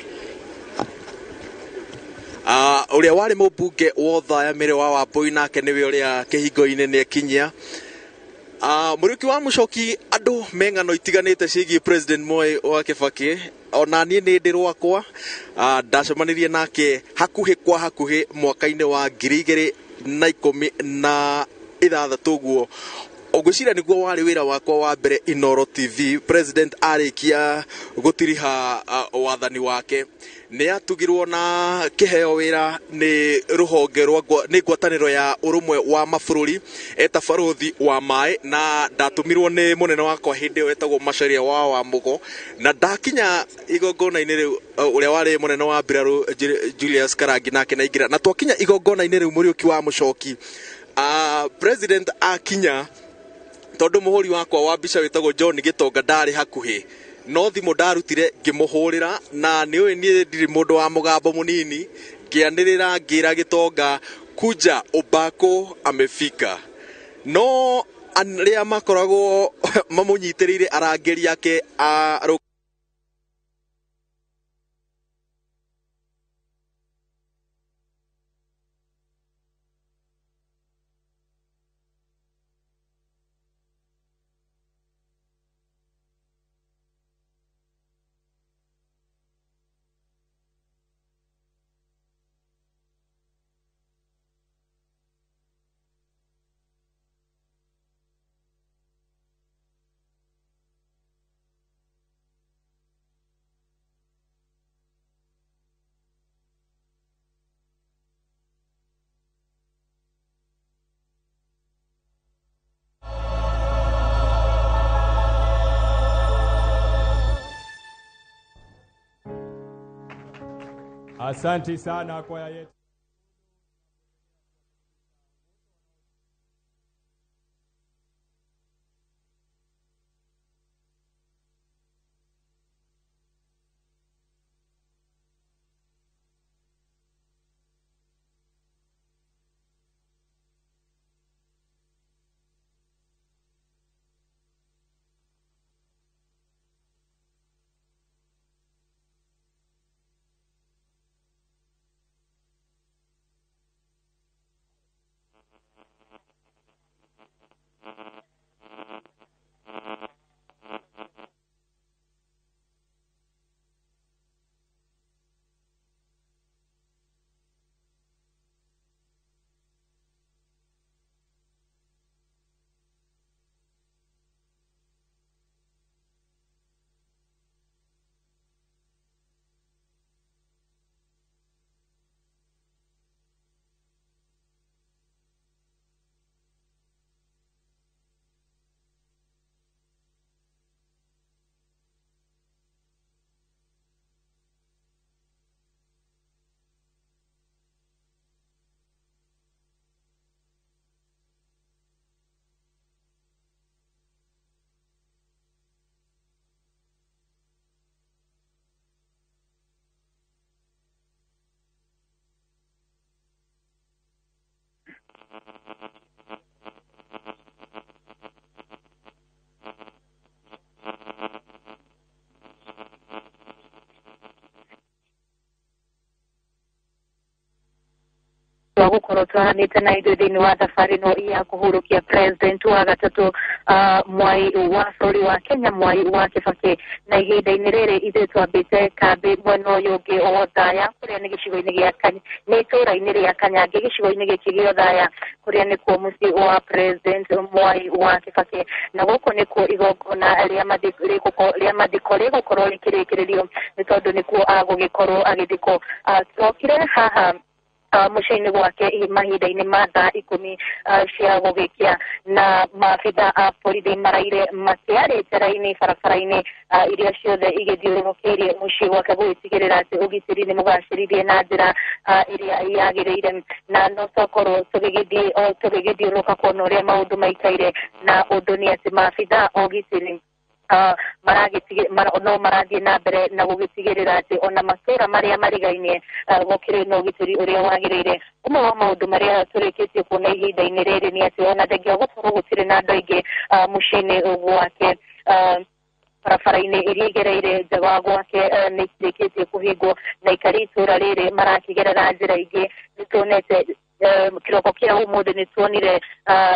ũrĩa warĩ mũmbunge wa Othaya Mĩrĩ wa Wambui nake nĩwe ũrĩa kĩhingo-inĩ nĩ ekinyia. Mũriũki wa Mũchoki, andũ me ng'ano itiganĩte ciĩgiĩ President Moi wa Kibaki. Ona niĩ nĩ ndĩ rwakwa, ndacemanirie nake hakuhĩ kwa hakuhĩ mwaka-inĩ wa 2016 ũguo. Ũngwĩciria nĩguo warĩ wĩra wakwa wa mbere Inooro TV. President arĩkia gũtiriha wathani wake nĩ atugirwo na kĩheo wĩra nĩ rũhonge rwa nĩ ngwatanĩro ya ũrũmwe wa mabũrũri eta barothi wa maĩ, na ndatũmirwo nĩ mũnene wakwa hĩndĩ ĩyo etagwo Macharia wa Wamũgo, na ndakinya igongona-inĩ rĩu ũrĩa warĩ mũnene wa mbirarũ Julius Karangi nake naingĩra, na twakinya igongona-inĩ rĩu Mũriũki wa Mũchoki, President akinya tondũ mũhũri wakwa wa mbica wĩtagwo John Gĩtonga ndarĩ hakuhĩ, no thimũ ndarutire ngĩmũhũrĩra, na nĩ ũĩ niĩ ndirĩ mũndũ wa mũgambo mũnini, ngĩanĩrĩra ngĩra Gĩtonga kuja Obako amefika. No arĩa makoragwo mamũnyitĩrĩire arangĩri ake a Asante sana kwaya yetu. Wa gukorwo twaranĩte na ithuĩ thĩinĩ wa thabarĩ ĩno ya kũhurũkia president wa gatatũ, Mwai wa bũrũri wa Kenya, Mwai wa Kibaki. Na ihinda-inĩ rĩrĩ ithuĩ twambĩte kambĩ mwena ũyũ ũngĩ wa Othaya, kũrĩa nĩ gĩcigo-inĩ gĩa nĩ itũũra-inĩ rĩa Kanyangi, gĩcigo-inĩ gĩkĩ gĩa Othaya, kũrĩa nĩkuo mũciĩ wa president Mwai wa Kibaki, na gũkũ nĩkuo igongona rĩa mathiko rĩgũkorwo rĩkĩrĩkĩrĩrio, nĩ tondũ nĩkuo agũgĩkorwo agĩthikwo. Twokire haha mũciĩ-inĩ gwake mahinda-inĩ ma thaa 10 cia gũgĩkĩa, na maabitha a borithi maraire makĩarĩte raini barabara-inĩ iria ciothe igĩthiũrũrũkĩirie mũciĩ gwake, gũgĩtigĩrĩra atĩ ũgitĩri nĩ mũgacĩrithie na njĩra ĩrĩa yagĩrĩire. Na no tokorwo tũgĩgĩthiĩ o tũgĩgĩthiũrũrũka kuona ũrĩa maũndũ maikaire, na ũndũ nĩ atĩ maabitha a ũgitĩri no marathiĩ na mbere na gũgĩtigĩrĩra atĩ ona matũũra marĩa marigainie gũkĩrĩ na ũgitĩri ũrĩa wagĩrĩire. Ũmwe wa maũndũ marĩa tũrĩkĩtie kuona ihinda-inĩ rĩrĩ nĩ atĩ ona thengia gũkorwo gũtirĩ na andũ aingĩ mũciĩ-inĩ gwake, barabara-inĩ iria igereire nja wa gwake nĩ cirĩkĩtie kũhingwo, na aikari itũũra rĩrĩ marakĩgerera njĩra ingĩ. Nĩ tuonete kĩroko kĩa ũmũthĩ nĩ tuonire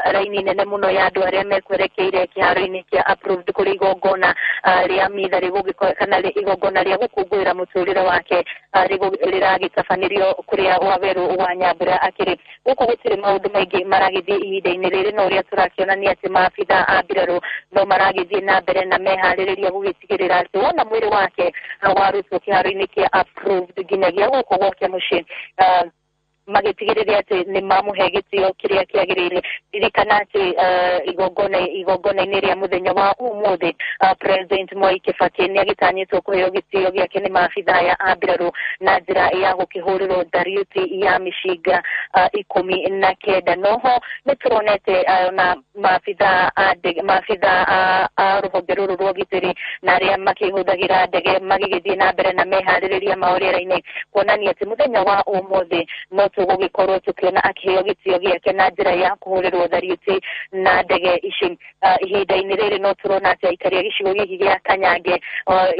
raini nene mũno ya andũ arĩa mekwerekeire kĩharo-inĩ kĩa Approved, kũrĩ igongona rĩa mitha rĩgũgĩkorwo kana igongona rĩa gũkũngũĩra mũtũrĩre wake rĩragĩtabanĩrio kũrĩa Wawerũ wa Nyambura akĩrĩ. Gũkũ gũtirĩ maũndũ maingĩ maragĩthiĩ ihinda-inĩ rĩrĩ, no ũrĩa tũrakĩona nĩ atĩ maabitha a mbirarũ no maragĩthiĩ na mbere na meharĩrĩria gũgĩtigĩrĩra atĩ wona mwĩrĩ wake warutwo kĩharo-inĩ kĩa Approved nginyagia gũkũ gwake mũciĩ, magĩtigĩrĩre atĩ nĩ mamũhe gĩtĩo kĩrĩa kĩagĩrĩire. Ririkana atĩ igongona-inĩ rĩa mũthenya wa ũmũthĩ, President Mwai Kibaki nĩ agĩtanyĩtwo kũheo gĩtĩo gĩake nĩ maabitha aya a mbirarũ na njĩra ya gũkĩhũrĩrwo thariuti ya mĩcinga 19. Noho nĩ tũronete na maabitha a rũhonge rũrũ rwa ũgitĩri na arĩa makĩhũthagĩra ndege magĩgĩthiĩ na mbere na meharĩrĩria mao rĩera-inĩ, kuonania atĩ mũthenya wa ũmũthĩ no tũgũgĩkorwo tũkĩona akĩheo gĩtĩo gĩake na njĩra ya kũhũrĩrwo thariuti na ndege ici. Ihinda-inĩ rĩrĩ no tũrona atĩ aikari a gĩcigo gĩkĩ gĩa Kanyange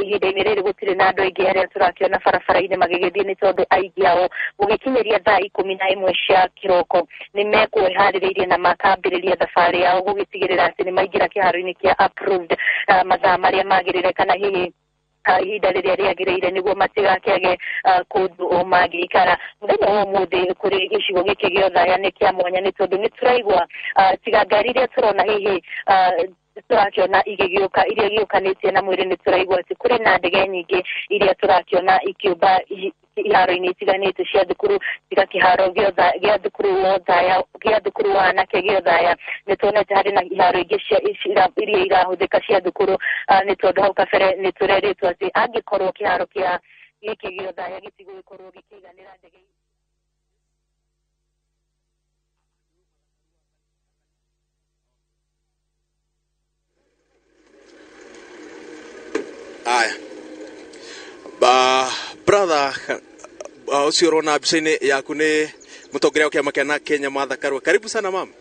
ihinda-inĩ rĩrĩ gũtirĩ na andũ aingĩ arĩa tũrakĩona barabara-inĩ magĩgĩthiĩ, nĩ tondũ aingĩ ao gũgĩkinyĩria thaa 11 cia kĩroko nĩ mekwĩharĩrĩirie na makambĩrĩria thabarĩ yao gũgĩtigĩrĩra atĩ nĩ maingĩra kĩharo-inĩ kĩa Approved mathaa marĩa magĩrĩire, kana hihi ihinda rĩrĩa rĩagĩrĩire, nĩguo matigakĩage kũndũ mangĩikara. Mũthenya wa ũmũthĩ kũrĩ gĩcigo gĩkĩ gĩa Othaya nĩ kĩa mwanya, nĩ tondũ nĩ tũraigua tiga ngari iria tũrona hihi tũrakĩona igĩgĩũka iria igĩũkanĩtie na mwĩrĩ, nĩ tũraigua atĩ kũrĩ na ndege nyingĩ iria tũrakĩona ikĩũmba iharo-inĩ itiganĩte cia thukuru, tiga kĩharo gĩa thukuru wa Othaya, gĩa thukuru wa anake gĩa Othaya. Nĩ tuonete harĩ na iharo ingĩ iria irahũthĩka cia thukuru, nĩ tondũ hau kabere nĩ tũrerĩtwo atĩ angĩkorwo kĩharo kĩa gĩkĩ gĩa Othaya gĩtigũgĩkorwo gĩkĩiganĩra ndege. Aya ba brother, ũcio ũrona mbica-inĩ yaku nĩ mũtongoria wa kĩama kĩa na Kenya Martha Karua. Karibu sana ma'am.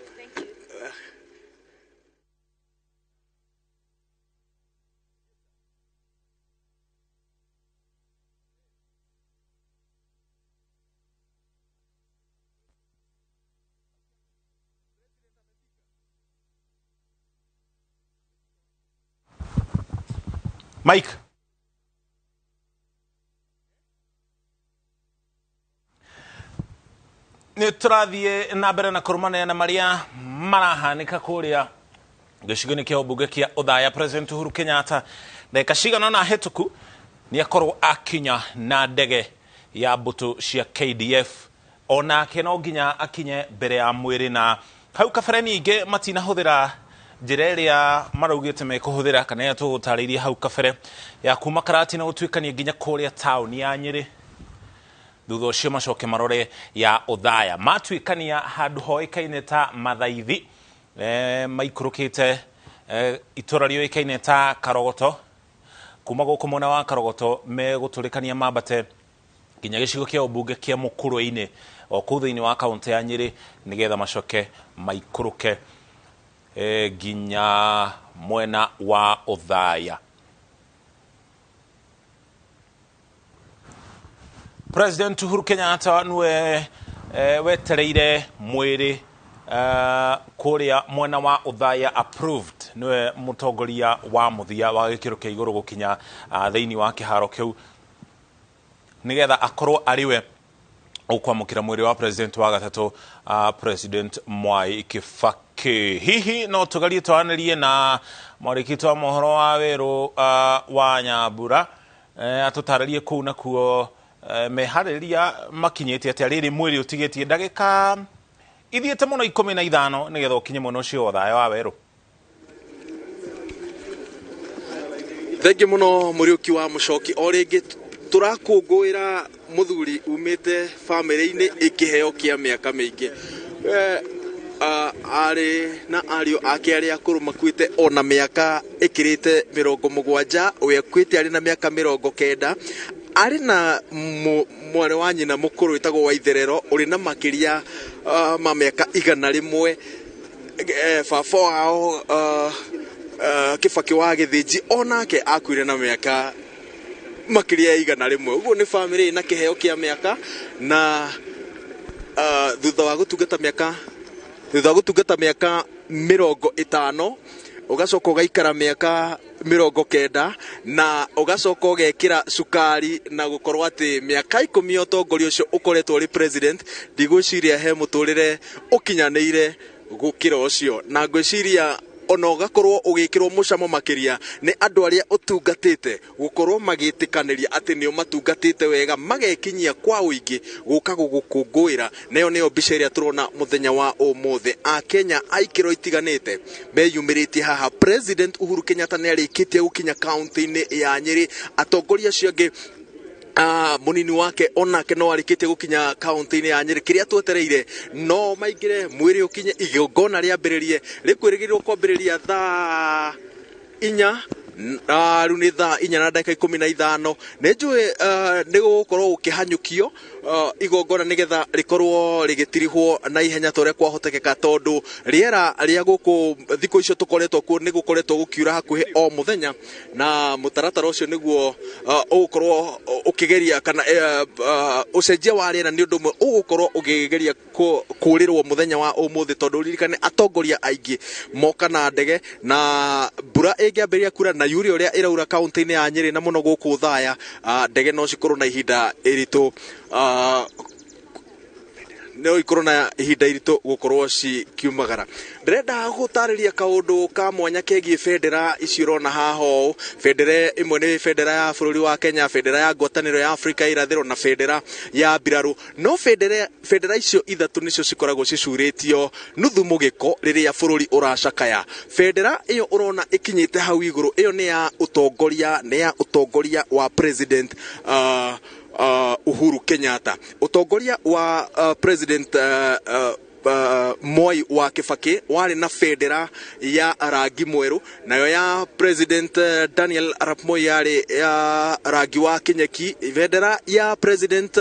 Mike. Nĩ tũrathiĩ na mbere na kũrũmanĩra na marĩa marahanĩka kũrĩa gĩcigo-inĩ kĩa ũmbunge kĩa Othaya. President Uhuru Kenyatta ndagĩka cigana ũna hĩtũku nĩ akorwo akinya na ndege ya mbũtũ cia KDF, onake no nginya akinye mbere ya mwĩrĩ, na hau kabere ningĩ matinahũthĩra njĩra ĩrĩa maraugĩte mekũhũthĩra kana ĩrĩa tũgũtarĩirie hau kabere ya kuma Karatina gũtuĩkania nginya kũrĩa taũni ya Nyĩrĩ, thutha ũcio macoke marore ya Othaya. Matuĩkania handũ hoĩkaine ta Mathaithi, maikũrũkĩte itũra rĩũĩkaine ta Karogoto, kuma gũkũ mwena wa Karogoto megũtũrĩkania mambate Nginya gĩcigo kĩa ũmbunge kĩa Mũkũrwe-inĩ o kũu thĩinĩ wa kaũntĩ ya Nyĩrĩ, nĩgetha macoke maikũrũke nginya mwena wa Othaya. President Uhuru Kenyatta nĩwe wetereire mwĩrĩ kũrĩa mwena wa Othaya approved, nĩwe mũtongoria wa mũthia wa gĩkĩro kĩa igũrũ gũkinya thĩinĩ wa kĩharo kĩu, nĩgetha akorwo arĩ we ũkwamũkĩra mwĩrĩ wa president wa gatatũ, President Mwai Kibaki. Hihi no tũgerie twaranĩrie na mwandĩki wa mohoro wa werũ wa Nyambura, atũtarĩrie kũu nakuo meharĩria makinyĩte atĩa, rĩrĩ mwĩrĩ ũtigĩtie ndagĩka ithiĩte mũno 15 nĩgetha ũkinye mwena ũcio wa Othaya wa werũ. Thengiũ mũno, Mũriũki wa Mũcoki. O rĩngĩ tũrakũngũĩra mũthuri umĩte bamĩrĩ-inĩ ĩkĩheo kĩa mĩaka mĩingĩ. Arĩ na ariũ ake arĩa akũrũ makuĩte ona mĩaka ĩkĩrĩte 70, we akuĩte arĩ na mĩaka 90. Arĩ na mwarĩ wa nyina mũkũrũ wĩtagwo Waitherero, ũrĩ na makĩria ma mĩaka 100. Baba wao Kĩbakĩ wa Gĩthĩnji onake akuire na mĩaka makĩria ya 100. Ũguo nĩ bamĩrĩ ĩna kĩheo kĩa mĩaka, na thutha wa gũtungata mĩaka 50, ũgacoka ũgaikara mĩaka 90, na ũgacoka ũgekĩra cukari na gũkorwo atĩ mĩaka 10 ya ũtongoria ũcio ũkoretwo ũrĩ president, ndigwĩciria he mũtũrĩre ũkinyanĩire gũkĩra ũcio. Na ngwĩciria ona ũgakorwo ũgĩkĩrwo mũcamo makĩria nĩ andũ arĩa ũtungatĩte gũkorwo magĩtĩkanĩria atĩ nĩo matungatĩte wega, magekinyia kwa ũingĩ gũka gũgũkũngũĩra. Nayo nĩyo mbica ĩrĩa tũrona mũthenya wa ũmũthĩ. Akenya a ikĩro itiganĩte meyumĩrĩtie haha. President Uhuru Kenyatta nĩ arĩkĩtie gũkinya kaunti-inĩ ya Nyĩrĩ. Atongoria acio angĩ, munini wake onake no arĩkĩtie gũkinya kaunti-inĩ ya Nyĩrĩ. Kĩrĩa twetereire no maingĩre, mwĩrĩ ũkinye, igongona rĩambĩrĩrie. Rĩkwĩrĩgĩrĩrwo kwambĩrĩria thaa 4. Rĩu nĩ thaa 4:15. Nĩ njũĩ nĩ gũgũkorwo gũkĩhanyũkio igongona nĩgetha rĩkorwo rĩgĩtirihwo na ihenya ta ũrĩa kwahotekeka, tondũ rĩera rĩa gũkũ thikũ icio tũkoretwo kuo nĩ gũkoretwo gũkiura hakuhĩ o mũthenya, na mũtaratara ũcio nĩguo ũgũkorwo ũkĩgeria kana ũcenjia wa rĩera nĩ ũndũ ũmwe ũgũkorwo ũkĩgeria kũrĩrwo mũthenya wa ũmũthĩ, tondũ ririkane atongoria aingĩ moka na ndege, na mbura ĩngĩambĩrĩria kura na yure ũrĩa ĩraura kaunti-inĩ ya Nyĩrĩ na mũno gũkũ Thaya, ndege no cikorwo na ihinda iritũ, no ikorwo na ihinda iritũ gũkorwo cikiumagara. Ndĩrenda gũtarĩria kaũndũ ka mwanya kegiĩ bendera ici ũrona haha ũũ. Bendera ĩmwe nĩ bendera ya bũrũri wa Kenya, bendera ya ngwatanĩro ya Afrika ya irathĩro na bendera ya mbirarũ. No bendera icio ithatũ nĩcio cikoragwo cicurĩtio nuthu mũgĩko rĩrĩa bũrũri ũracakaya. Bendera ĩyo ũrona ĩkinyĩte hau igũrũ, ĩyo nĩ ya ũtongoria wa President Uhuru Kenyatta. Ũtongoria wa President Moi wa Kibaki warĩ na bendera ya rangi mwerũ, nayo ya President Daniel Arap Moi yarĩ ya rangi wa kĩnyeki. Bendera ya President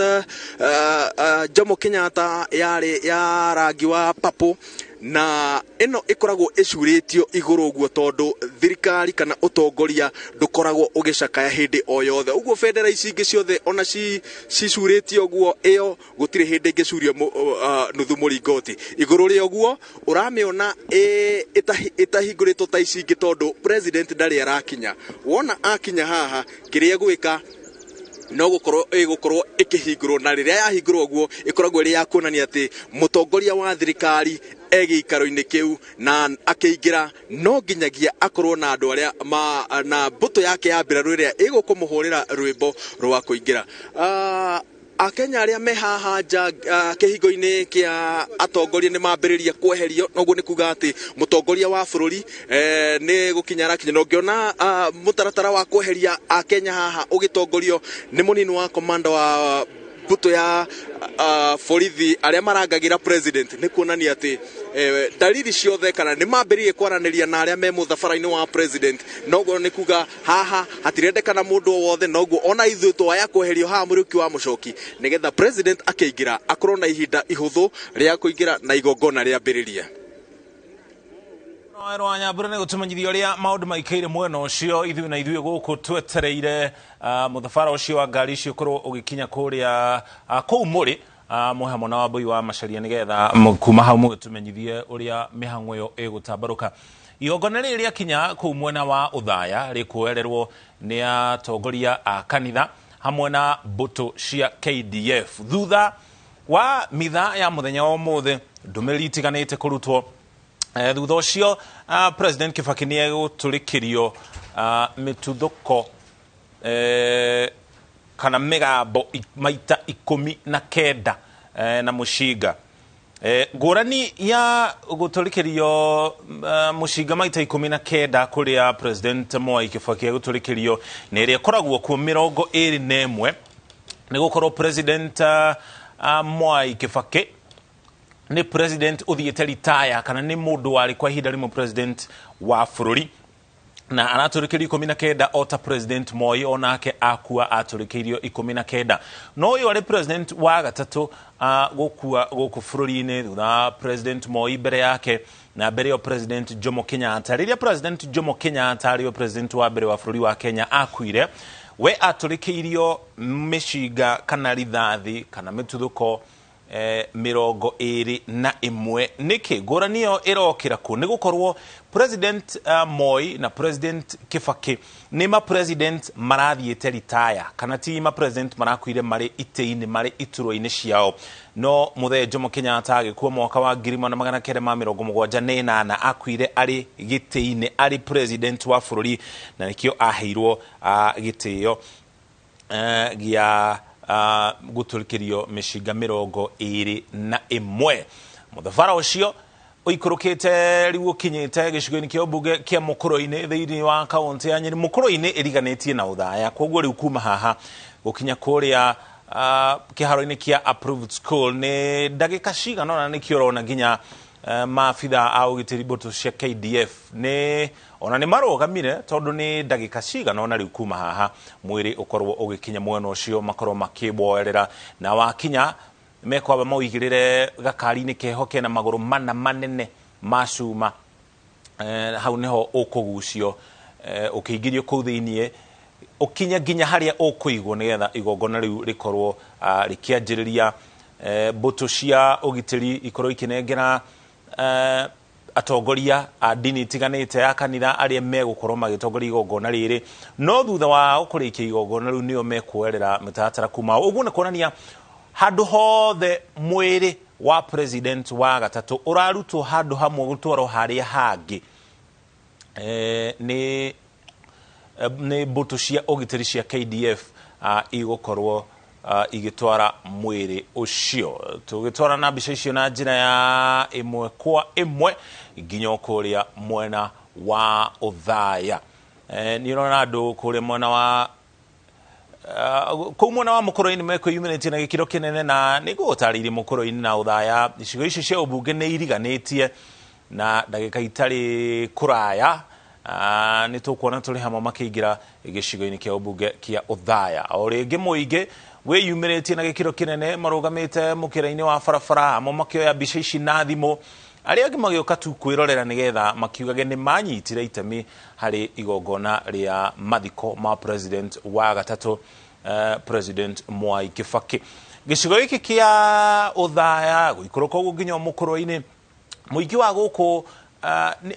Jomo Kenyatta yarĩ ya rangi wa purple, na ĩno ĩkoragwo ĩcurĩtio igũrũ ũguo tondũ thirikari kana ũtongoria ndũkoragwo ũgĩcakaya hĩndĩ o yothe. Ũguo bendera ici ingĩ ciothe ona cicurĩtio ũguo, ĩyo gũtirĩ hĩndĩ ĩngĩcurio nuthu mũringoti igũrũ rĩa ũguo. Ũramĩona ĩtahingũrĩtwo ta ici ingĩ tondũ president ndarĩ arakinya. Wona akinya haha, kĩrĩa egwĩka no gũkorwo ĩgũkorwo ĩkĩhingũrwo, na rĩrĩa yahingũrwo ũguo ĩkoragwo ĩrĩ ya kuonania atĩ mũtongoria wa thirikari e gĩikaro-inĩ kĩu, na akĩingĩra no nginyagia akorwo na andũ arĩa ma na mbũtũ yake ya mbirarũ ĩrĩa ĩgũkũmũhũrĩra rwĩmbo rwa kũingĩra. Akenya arĩa me haha nja kĩhingo-inĩ kĩa atongoria nĩ mambĩrĩria kweherio. Noguo nĩ kuga atĩ mũtongoria wa bũrũri nĩ gũkinya arakinya, na ũngĩona mũtaratara wa kweheria Akenya haha ũgĩtongorio nĩ mũnini wa komanda wa Mbũtũ ya borithi arĩa marangagĩra president, nĩ kuonania atĩ dalili ciothe kana nĩ mambĩrĩrie kwaranĩria na arĩa me mũthabara-inĩ wa president. Noguo nĩ kuga haha hatirendekana mũndũ o wothe, noguo ona ithuĩ twaya kweherio haha Mũrĩũki wa Mũcoki, nĩgetha president akĩingĩra akorwo na ihinda ihũthũ rĩa kũingĩra na igongona rĩambĩrĩrie. Noero Nyambura nĩ gũtũmenyithia ũrĩa maũndũ maikaire mwena ũcio. Ithuĩ na ithuĩ gũkũ twetereire mũthabara ũcio wa ngari icio ũkorwo ũgĩkinya kũrĩa kũu mũrĩ mwĩ hamwe na Wambui wa Macaria, nĩgetha kuma hau mũgĩtũmenyithie ũrĩa mĩhang'o ĩyo ĩgũtambarũka. Igongona rĩrĩ rĩakinya kũu mwena wa Ũthaya, rĩkuoererwo nĩ atongoria a kanitha hamwe na mbũtũ cia KDF. Thutha wa mitha ya mũthenya wa ũmũthĩ, ndũmĩrĩri itiganĩte kũrutwo. Thutha ũcio President Kibaki nĩ egũtũrĩkĩrio mĩtuthũko kana mĩgambo maita 19 na mũcinga. Ngũrani ya gũtũrĩkĩrio mũcinga maita 19 kũrĩa President Mwai Kibaki egũtũrĩkĩrio nĩ ĩrĩa ĩkoragwo kuo 21, nĩ gũkorwo President Mwai Kibaki nĩ president ũthiĩte ritaya, kana nĩ mũndũ warĩ kwa ihinda rĩmwe president wa bũrũri, na aratũrĩkĩrio 19 o ta President Moi onake akua atũrĩkĩirio 19. No ũyũ arĩ president wa gatatũ gũkua gũkũ bũrũri-inĩ, thutha wa President Moi mbere yake na mbere ĩyo President Jomo Kenyatta. Rĩrĩa President Jomo Kenyatta arĩo president wa mbere wa bũrũri wa Kenya akuire, we atũrĩkĩirio mĩcinga kana rithathi kana mĩtuthũko 21. Nĩkĩ ngũrani ĩyo ĩrokĩra kũ? Nĩ gũkorwo President Moi na President Kibaki nĩ ma president marathiĩte ritaya, kana ti ma president marakuire marĩ itĩ-inĩ, marĩ iturwa-inĩ ciao. No mũthee Jomo Kenyatta agĩkua mwaka wa 1978 akuire arĩ gĩtĩ-inĩ, arĩ president wa bũrũri, na nĩkĩo aheirwo gĩtĩo gĩa gũtũrĩkĩrio mĩcinga 21. Mũthabara ũcio ũikũrũkĩte rĩu ũkinyĩte gĩcigo-inĩ kĩa ũmbunge kĩa Mũkũrũ-inĩ thĩinĩ wa kaũntĩ ya Nyĩrĩ. Mũkũrũ-inĩ ĩriganĩtie na Ũthaya, koguo rĩu kuma haha gũkinya kũrĩa kĩharo-inĩ kĩa Approved School nĩ ndagĩka cigana ũna. Nĩkĩo ũrona nginya maabitha a ũgitĩri, mbũtũ cia KDF, nĩ ona nĩ marũgamire, tondũ nĩ ndagĩka cigana ũna rĩu kuma haha mwĩrĩ ũkorwo ũgĩkinya mwena ũcio, makorwo makĩwoerera, na wakinya mekwamba maũigĩrĩre gakari-inĩ keho kena magũrũ mana manene ma cuma. Hau nĩho ũkũgucio ũkĩingĩrio kũu thĩiniĩ, ũkinye nginya harĩa ũkũigwo, nĩgetha igongona rĩu rĩkorwo rĩkĩanjĩrĩria. Mbũtũ cia ũgitĩri ikorwo ikĩnengera atongoria a ndini itiganĩte ya kanitha arĩa megũkorwo magĩtongoria igongona rĩrĩ, no thutha wa kũrĩkia igongona rĩu nĩo mekuoerera mĩtaratara kuma ũguo. Nĩ kuonania handũ hothe mwĩrĩ wa president wa gatatũ ũrarutwo handũ hamwe gũtwarwo harĩa hangĩ nĩ mbũtũ cia ũgitĩri cia KDF igũkorwo igĩtwara mwĩrĩ ũcio. Tũgĩtwara na mbica icio na njĩra ya ĩmwe kwa ĩmwe nginya kũrĩa mwena wa Ũthaya. Nĩ ũrona andũ kũrĩa mwena wa kũu mwena wa Mũkũrũ-inĩ mekwĩyumĩrĩtie na gĩkĩro kĩnene, na nĩ ngũgũtarĩirie Mũkũrũ-inĩ na Ũthaya icigo icio cia ũmbunge nĩ iriganĩtie, na ndagĩka itarĩ kũraya nĩ tũkuona tũrĩ hamwe makĩingĩra gĩcigo-inĩ kĩa ũmbunge kĩa Ũthaya. O rĩngĩ mũingĩ wĩyumĩrĩtie na gĩkĩro kĩnene, marũgamĩte mũkĩra-inĩ wa barabara, amwe makĩoya mbica ici na thimũ, arĩa angĩ magĩũka tu kwĩrorera, nĩgetha makiugage nĩ manyitire itemi harĩ igongona rĩa mathiko ma president wa gatatũ, President Mwai Kibaki. Gĩcigo gĩkĩ kĩa Ũthaya gũikũrũka ũguo nginya Mũkũrũ-inĩ, mũingĩ wa gũkũ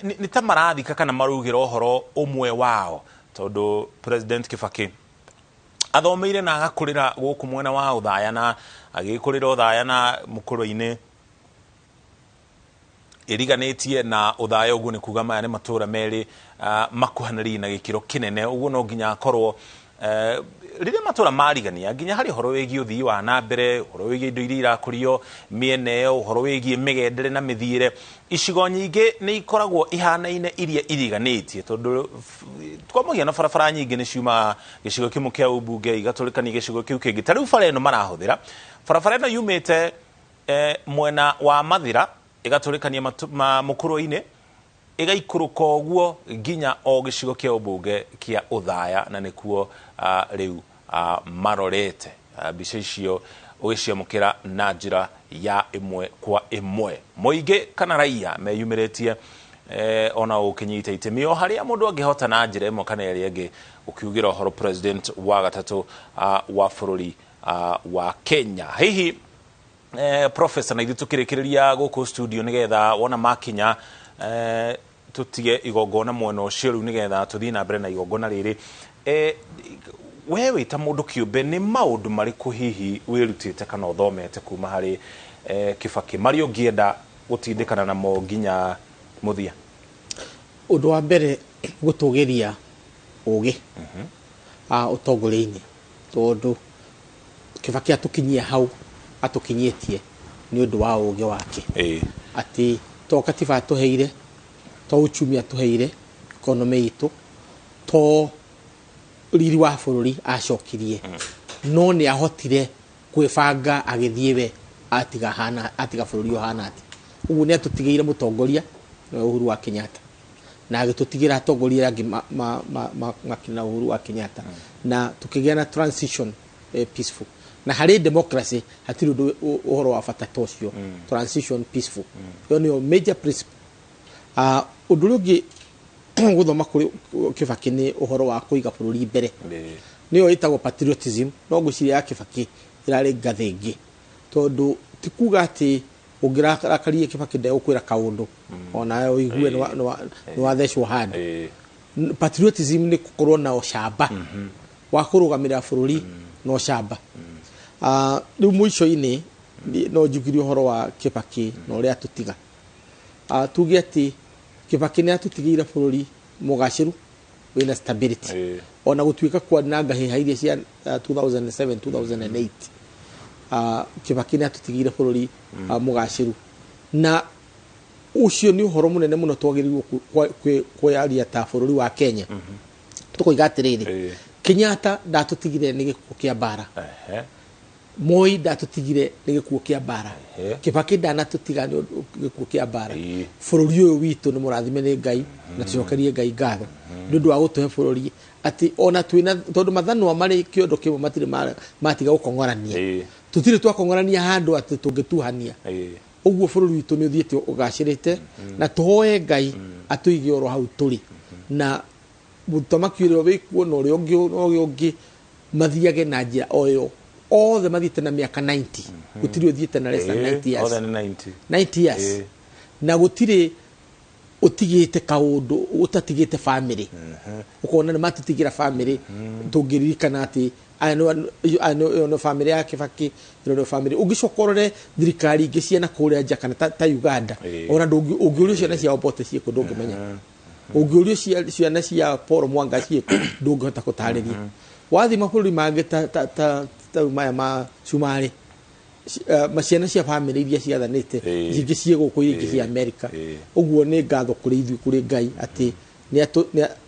nĩ ta marathika kana maraugĩra ũhoro ũmwe wao, tondũ President Kibaki athomeire na agakũrĩra gũkũ mwena wa Ũthaya, na agĩkũrĩra Ũthaya na Mũkũrũ-inĩ ĩriganĩtie na Ũthaya. Ũguo nĩ kuga maya nĩ matũra merĩ makuhanĩrĩirie na gĩkĩro kĩnene. Ũguo no nginya akorwo Rĩrĩa matũra marigania nginya harĩ ũhoro wĩgiĩ ũthii wa na mbere, ũhoro wĩgiĩ indo iria irakũrio mĩena ĩyo, ũhoro wĩgiĩ mĩgendere na mĩthiĩre, icigo nyingĩ nĩ ikoragwo ihanaine iria iriganĩtie, tondũ kwa mũhiano barabara nyingĩ nĩ ciumaga gĩcigo kĩmwe kĩa ũmbunge igatũrĩkania gĩcigo kĩu kĩngĩ. Ta rĩu bara ĩno marahũthĩra, barabara ĩno yumĩte mwena wa Mathĩra ĩgatũrĩkania mũkũrũ-inĩ ĩgaikũrũka ũguo nginya o gĩcigo kĩa ũmbunge kĩa Othaya, na nĩkuo rĩu marorete. Mbica icio ũgĩciamũkĩra na njĩra ya ĩmwe kwa ĩmwe. Mũingĩ kana raia meyumĩrĩtie ona ũkĩnyita itemi o harĩa mũndũ angĩhota na njĩra ĩmwe kana ĩrĩa ĩngĩ ũkiugĩra ũhoro president wa gatatũ wa bũrũri wa Kenya. Hihi professor, na ithuĩ tũkĩrĩkĩrĩria gũkũ studio nĩgetha wona makinya tũtige igongona mwena ũcio rĩu nĩgetha tũthiĩ na mbere na igongona rĩrĩ, we wĩ ta mũndũ kĩũmbe nĩ maũndũ marĩkũ hihi wĩrutĩte kana ũthomete kuma harĩ Kibaki marĩa ũngĩenda gũtindĩkana namo nginya mũthia? Ũndũ wa mbere gũtũgĩria ũgĩ ũtongoria-inĩ, tondũ Kibaki atũkinyia hau atũkinyĩtie nĩ ũndũ wa ũgĩ wake. Atĩ to katiba atũheire, to uchumi atũheire, economy itũ, to riri wa bũrũri acokirie, no nĩ ahotire kwĩbanga agĩthiĩ we atiga hana, atiga bũrũri ũhana atĩa. Ũguo nĩ atũtigĩire mũtongoria nĩwe Uhuru wa Kenyatta, na agĩtũtigĩra atongoria angĩ makina Uhuru wa Kenyatta, na tũkĩgĩa na transition peaceful. Na harĩ democracy hatirĩ ũndũ ũhoro wa bata ta ũcio, transition peaceful, ĩyo nĩyo major principle. Ũndũ ũrĩa ũngĩ gũthoma kũrĩ Kibaki nĩ ũhoro wa kũiga bũrũri mbere, nĩyo ĩtagwo patriotism. No ngwĩciria ya Kibaki ĩrarĩ ngathĩ ĩngĩ, tondũ ti kuga atĩ ũngĩrakaria Kibaki ndegũkwĩra kaũndũ onawe ũigue nĩ wathecwo handũ. Patriotism nĩ gũkorwo na ũcamba wa kũrũgamĩrĩra bũrũri na ũcamba. Rĩu mũico-inĩ no njugire ũhoro wa Kibaki na ũrĩa atũtiga. Tuge atĩ Kibaki nĩ atũtigĩire bũrũri mũgacĩru wĩna stability, ona gũtuĩka kwarĩ na ngahĩha iria cia 2007 2008. Kibaki nĩ atũtigĩire bũrũri mũgacĩru, na ũcio nĩ ũhoro mũnene mũno twagĩrĩirwo kwaria ta bũrũri wa Kenya. Tũkoiga atĩrĩrĩ, Kenyatta ndatũtigire nĩ gĩkuũ kĩa mbara, Moi ndatũtigire nĩ gĩkuũ kĩa mbara, Kibaki ndanatũtiga nĩ gĩkuũ kĩa mbara. Bũrũri ũyũ witũ nĩ mũrathime nĩ Ngai, na tũcokerie Ngai ngatho nĩ ũndũ wa gũtũhe bũrũri atĩ ona twĩna, tondũ mathanwa marĩ kĩondo kĩmwe matirĩ matiga gũkong'orania, tũtirĩ twakong'orania handũ atĩ tũngĩtuhania. Ũguo bũrũri witũ nĩ ũthiĩte ũgacĩrĩte, na tũhoe Ngai atũige oro hau tũrĩ, na mũthamaki ũrĩa wĩkuo na ũrĩa ũngĩ mathiage na njĩra o ĩyo. Othe mathiĩte na mĩaka 90, gũtirĩ ũthiĩte na less than 90 years. 90 years, na gũtirĩ ũtigĩte kaũndũ ũtatigĩte family. Ũkona nĩ matũtigĩra family, tũngĩririkana atĩ aya nĩ family ya Kibaki, ĩno nĩ family. Ũngĩcoka ũrore thirikari ingĩ cia na kũrĩa nja kana ta Uganda, ona ũngĩũrio ciana cia Obote ciĩkũ ndũngĩmenya, ũngĩũrio ciana cia Paul Mwanga ciĩkũ ndũngĩhota gũtarĩria. Wathiĩ mabũrũri mangĩ ta maya ma Cumarĩ, ciana cia family iria ciathanĩte ingĩ ciĩ gũkũ, ingĩ cia Amerika. Ũguo nĩ ngatho kũrĩ ithuĩ kũrĩ Ngai atĩ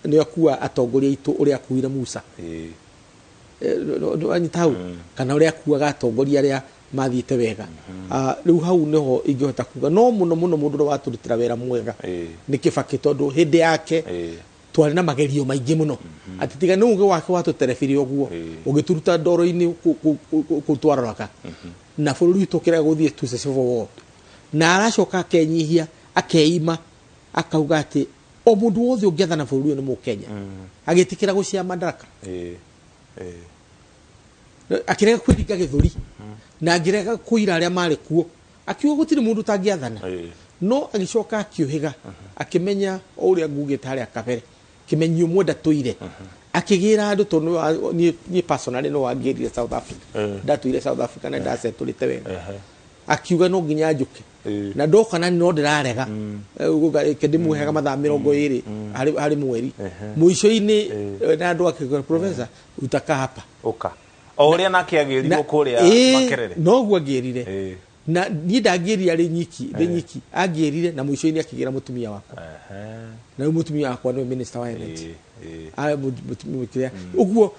nĩ akua atongoria aitũ ũrĩa akuire Musa, anyita hau, kana ũrĩa akuaga atongoria arĩa mathiĩte wega. Rĩu hau nĩho ingĩhota kuga no mũno mũno mũndũ ũrĩa watũrutĩra wĩra mwega nĩ Kibaki, tondũ hĩndĩ yake twarĩ na magerio maingĩ mũno, atĩ tiga nĩ ũgĩ wake watũterebire ũguo ũgĩtũruta ndoro-inĩ kũu twaroraga, na bũrũri witũ ũkĩrega gũthiĩ to civil war, na aracoka akenyihia akeima akauga atĩ o mũndũ wothe ũngĩathana bũrũri ũyũ nĩ Mũkenya, agĩtĩkĩra gũcia madaraka, akĩrega kwĩringa gĩthũri, na angĩrega kũira arĩa marĩ kuo, akiuga gũtirĩ mũndũ ũtangĩathana. No agĩcoka akĩũhĩga, akĩmenya o ũrĩa ngugĩte harĩa kabere, kĩmenyio mwenda tũire, akĩgĩra andũ, tondũ niĩ personally no wangĩrire South Africa, ndatũire South Africa na ndacetũrĩte wega. Akiuga no nginya njuke na ndoka na no ndirarega ke ndimuheaga mathaa 20 harĩ mweri mũico-inĩ na andũ ake professor utakaa hapa uka o ũrĩa nake agĩrirwo kũrĩa Makerere noguo angĩrire na niĩ ndangĩrire arĩ nyiki ndĩ nyiki angĩrire na mũico-inĩ akĩgĩra mũtumia wakwa na rĩu mũtumia wakwa nĩwe minister wa energy ũguo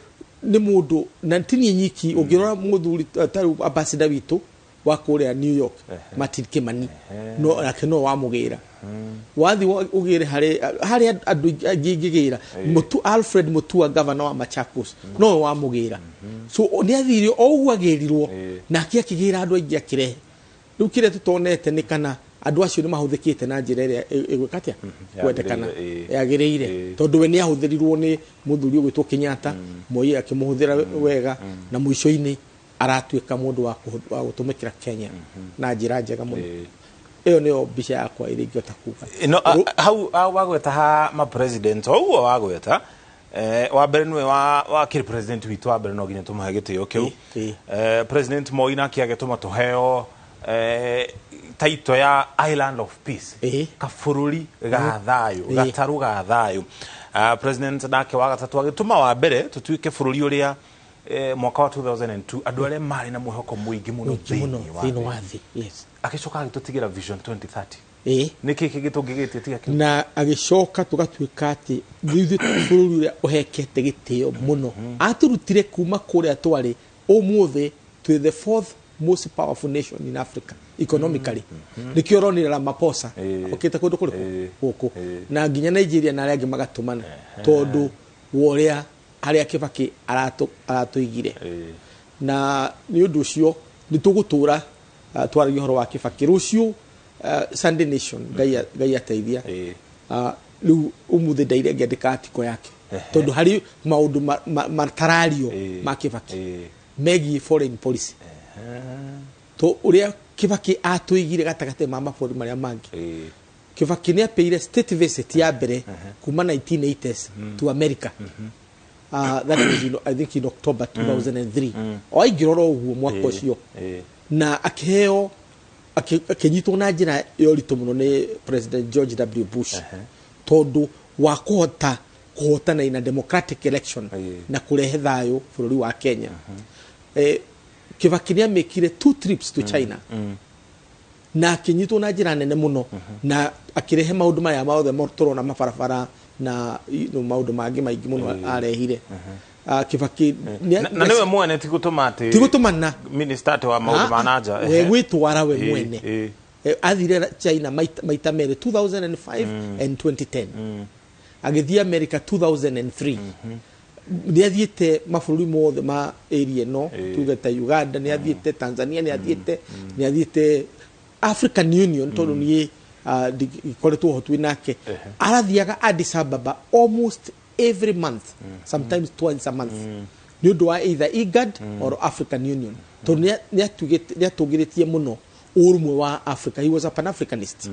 nĩ mũndũ na ti niĩ nyiki ũngĩrora mũthuri ta rĩu ambassador witũ wa kũrĩa New York Martin Kimani no nake no wamũgĩra wathi ũgĩre harĩ andũ angĩ ingĩgĩra Alfred Mutua governor wa Machakos no wamũgĩra so nĩ athire o ũguo agĩrirwo nake akĩgĩra andũ aingĩ akĩrehe rĩu kĩrĩa tũtonete nĩ kana andũ acio nĩ mahũthĩkĩte na njĩra ĩrĩa ĩgwĩka atĩa kwendekana yagĩrĩire tondũ we nĩ ahũthĩrirwo nĩ mũthuri ũgwĩtwo Kenyatta Moi akĩmũhũthĩra wega na mũico-inĩ aratuĩka mũndũ wa gũtũmĩkĩra Kenya na njĩra njega mũno. Ĩyo nĩyo mbica yakwa ĩrĩa ingĩhota kuga. No hau wagweta ha ma president ũguo wagweta wa mbere nĩwe wa kĩrĩ president witũ wa mbere no nginya tũmũhe gĩtĩo kĩu. President Moi nake agĩtũma tũheo title ya Island of Peace, kabũrũri ga thayũ, gatarũ ga thayũ. President nake wa gatatũ agĩtũma wa mbere tũtuĩke bũrũri ũrĩa mwaka wa 2002 andũ arĩa marĩ na mwĩhoko mũingĩ mũno thĩinĩ wa thĩ. Yes. Agĩcoka agĩtũtigĩra Vision 2030. Nĩkĩ kĩngĩ tũngĩgĩtie tiga kĩu? Na agĩcoka tũgatuĩka atĩ ithuĩ bũrũri ũrĩa ũhekete gĩtĩo mũno. Atũrutire kuma kũrĩa twarĩ ũmũthĩ twĩ the fourth most powerful nation in Africa economically. Nĩkĩo ũronire Ramaphosa okĩte kũndũ kũrĩkũ gũkũ na nginya Nigeria na arĩa angĩ magatũmana tondũ wa ũrĩa harĩa Kibaki aratũigire. Na nĩ ũndũ ũcio nĩ tũgũtũra twaragia ũhoro wa Kibaki rũciũ Sunday Nation Ngai ateithia rĩu ũmũthĩ ndaire ngĩandĩka article yake tondũ harĩ maũndũ matarario ma Kibaki megiĩ foreign policy to ũrĩa Kibaki atũigire gatagatĩ ma mabũrũri marĩa mangĩ. Kibaki nĩ apeire state visit ya mbere kuma 1980s to America. That was in, I think in October 2003. O aingĩrora ũguo mwaka ũcio na akĩheo akĩnyitwo na njĩra ya ũritũ mũno nĩ President George W Bush tondũ wa kũhota kũhotana in a democratic election na kũrehe thayũ bũrũri wa Kenya. Kibaki nĩ amĩkire 2 trips to China na akĩnyitwo na njĩra nene mũno na akĩrehe maũndũ maya mothe tũrona mabarabara na maũndũ mangĩ maingĩ mũno arehire. Kibaki na niwe mwene ti gũtũma atĩ ti gũtũmana minister wa maũndũ ma nanja we gwĩtwara we mwene. Athire China maita merĩ 2005 and 2010. Agĩthiĩ America 2003. Nĩ athiĩte mabũrũri mothe ma area ĩno tuge ta Uganda, nĩ athiĩte Tanzania, nĩ athiĩte African Union tondũ niĩ ndikoretwo ho twĩ nake. Arathiaga Addis Ababa almost every month, sometimes twice a month, nĩ ũndũ wa either IGAD or African Union tondũ nĩ atũgĩrĩtie mũno ũrũmwe wa Africa. He was a Pan-Africanist.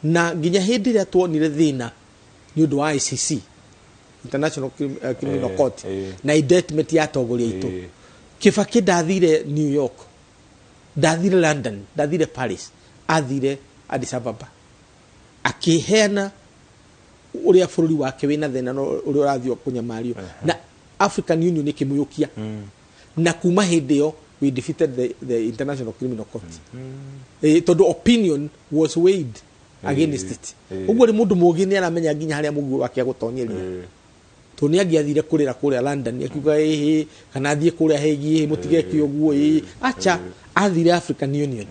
Na nginya hĩndĩ ĩrĩa tuonire thĩna nĩ ũndũ wa ICC, International Criminal Court, na indictment ya atongoria aitũ, Kibaki ndathire New York, ndathire London, ndathire Paris, athire Addis Ababa akĩheana ũrĩa bũrũri wake wĩna thĩna na ũrĩa ũrathiĩ kũnyamario na African Union ĩkĩmũyũkia. Na kuma hĩndĩ ĩyo we defeated the International Criminal Court. Tondũ opinion was weighed against it. Ũguo nĩ mũndũ mũũgĩ nĩ aramenya nginya harĩa mũguo wake agũtonyeria. Tondũ nĩ angĩathire kũrĩra kũrĩa London akiuga ĩhĩ kana athiĩ kũrĩa Hague mũtigeke ũguo ĩ acha. Athire African Union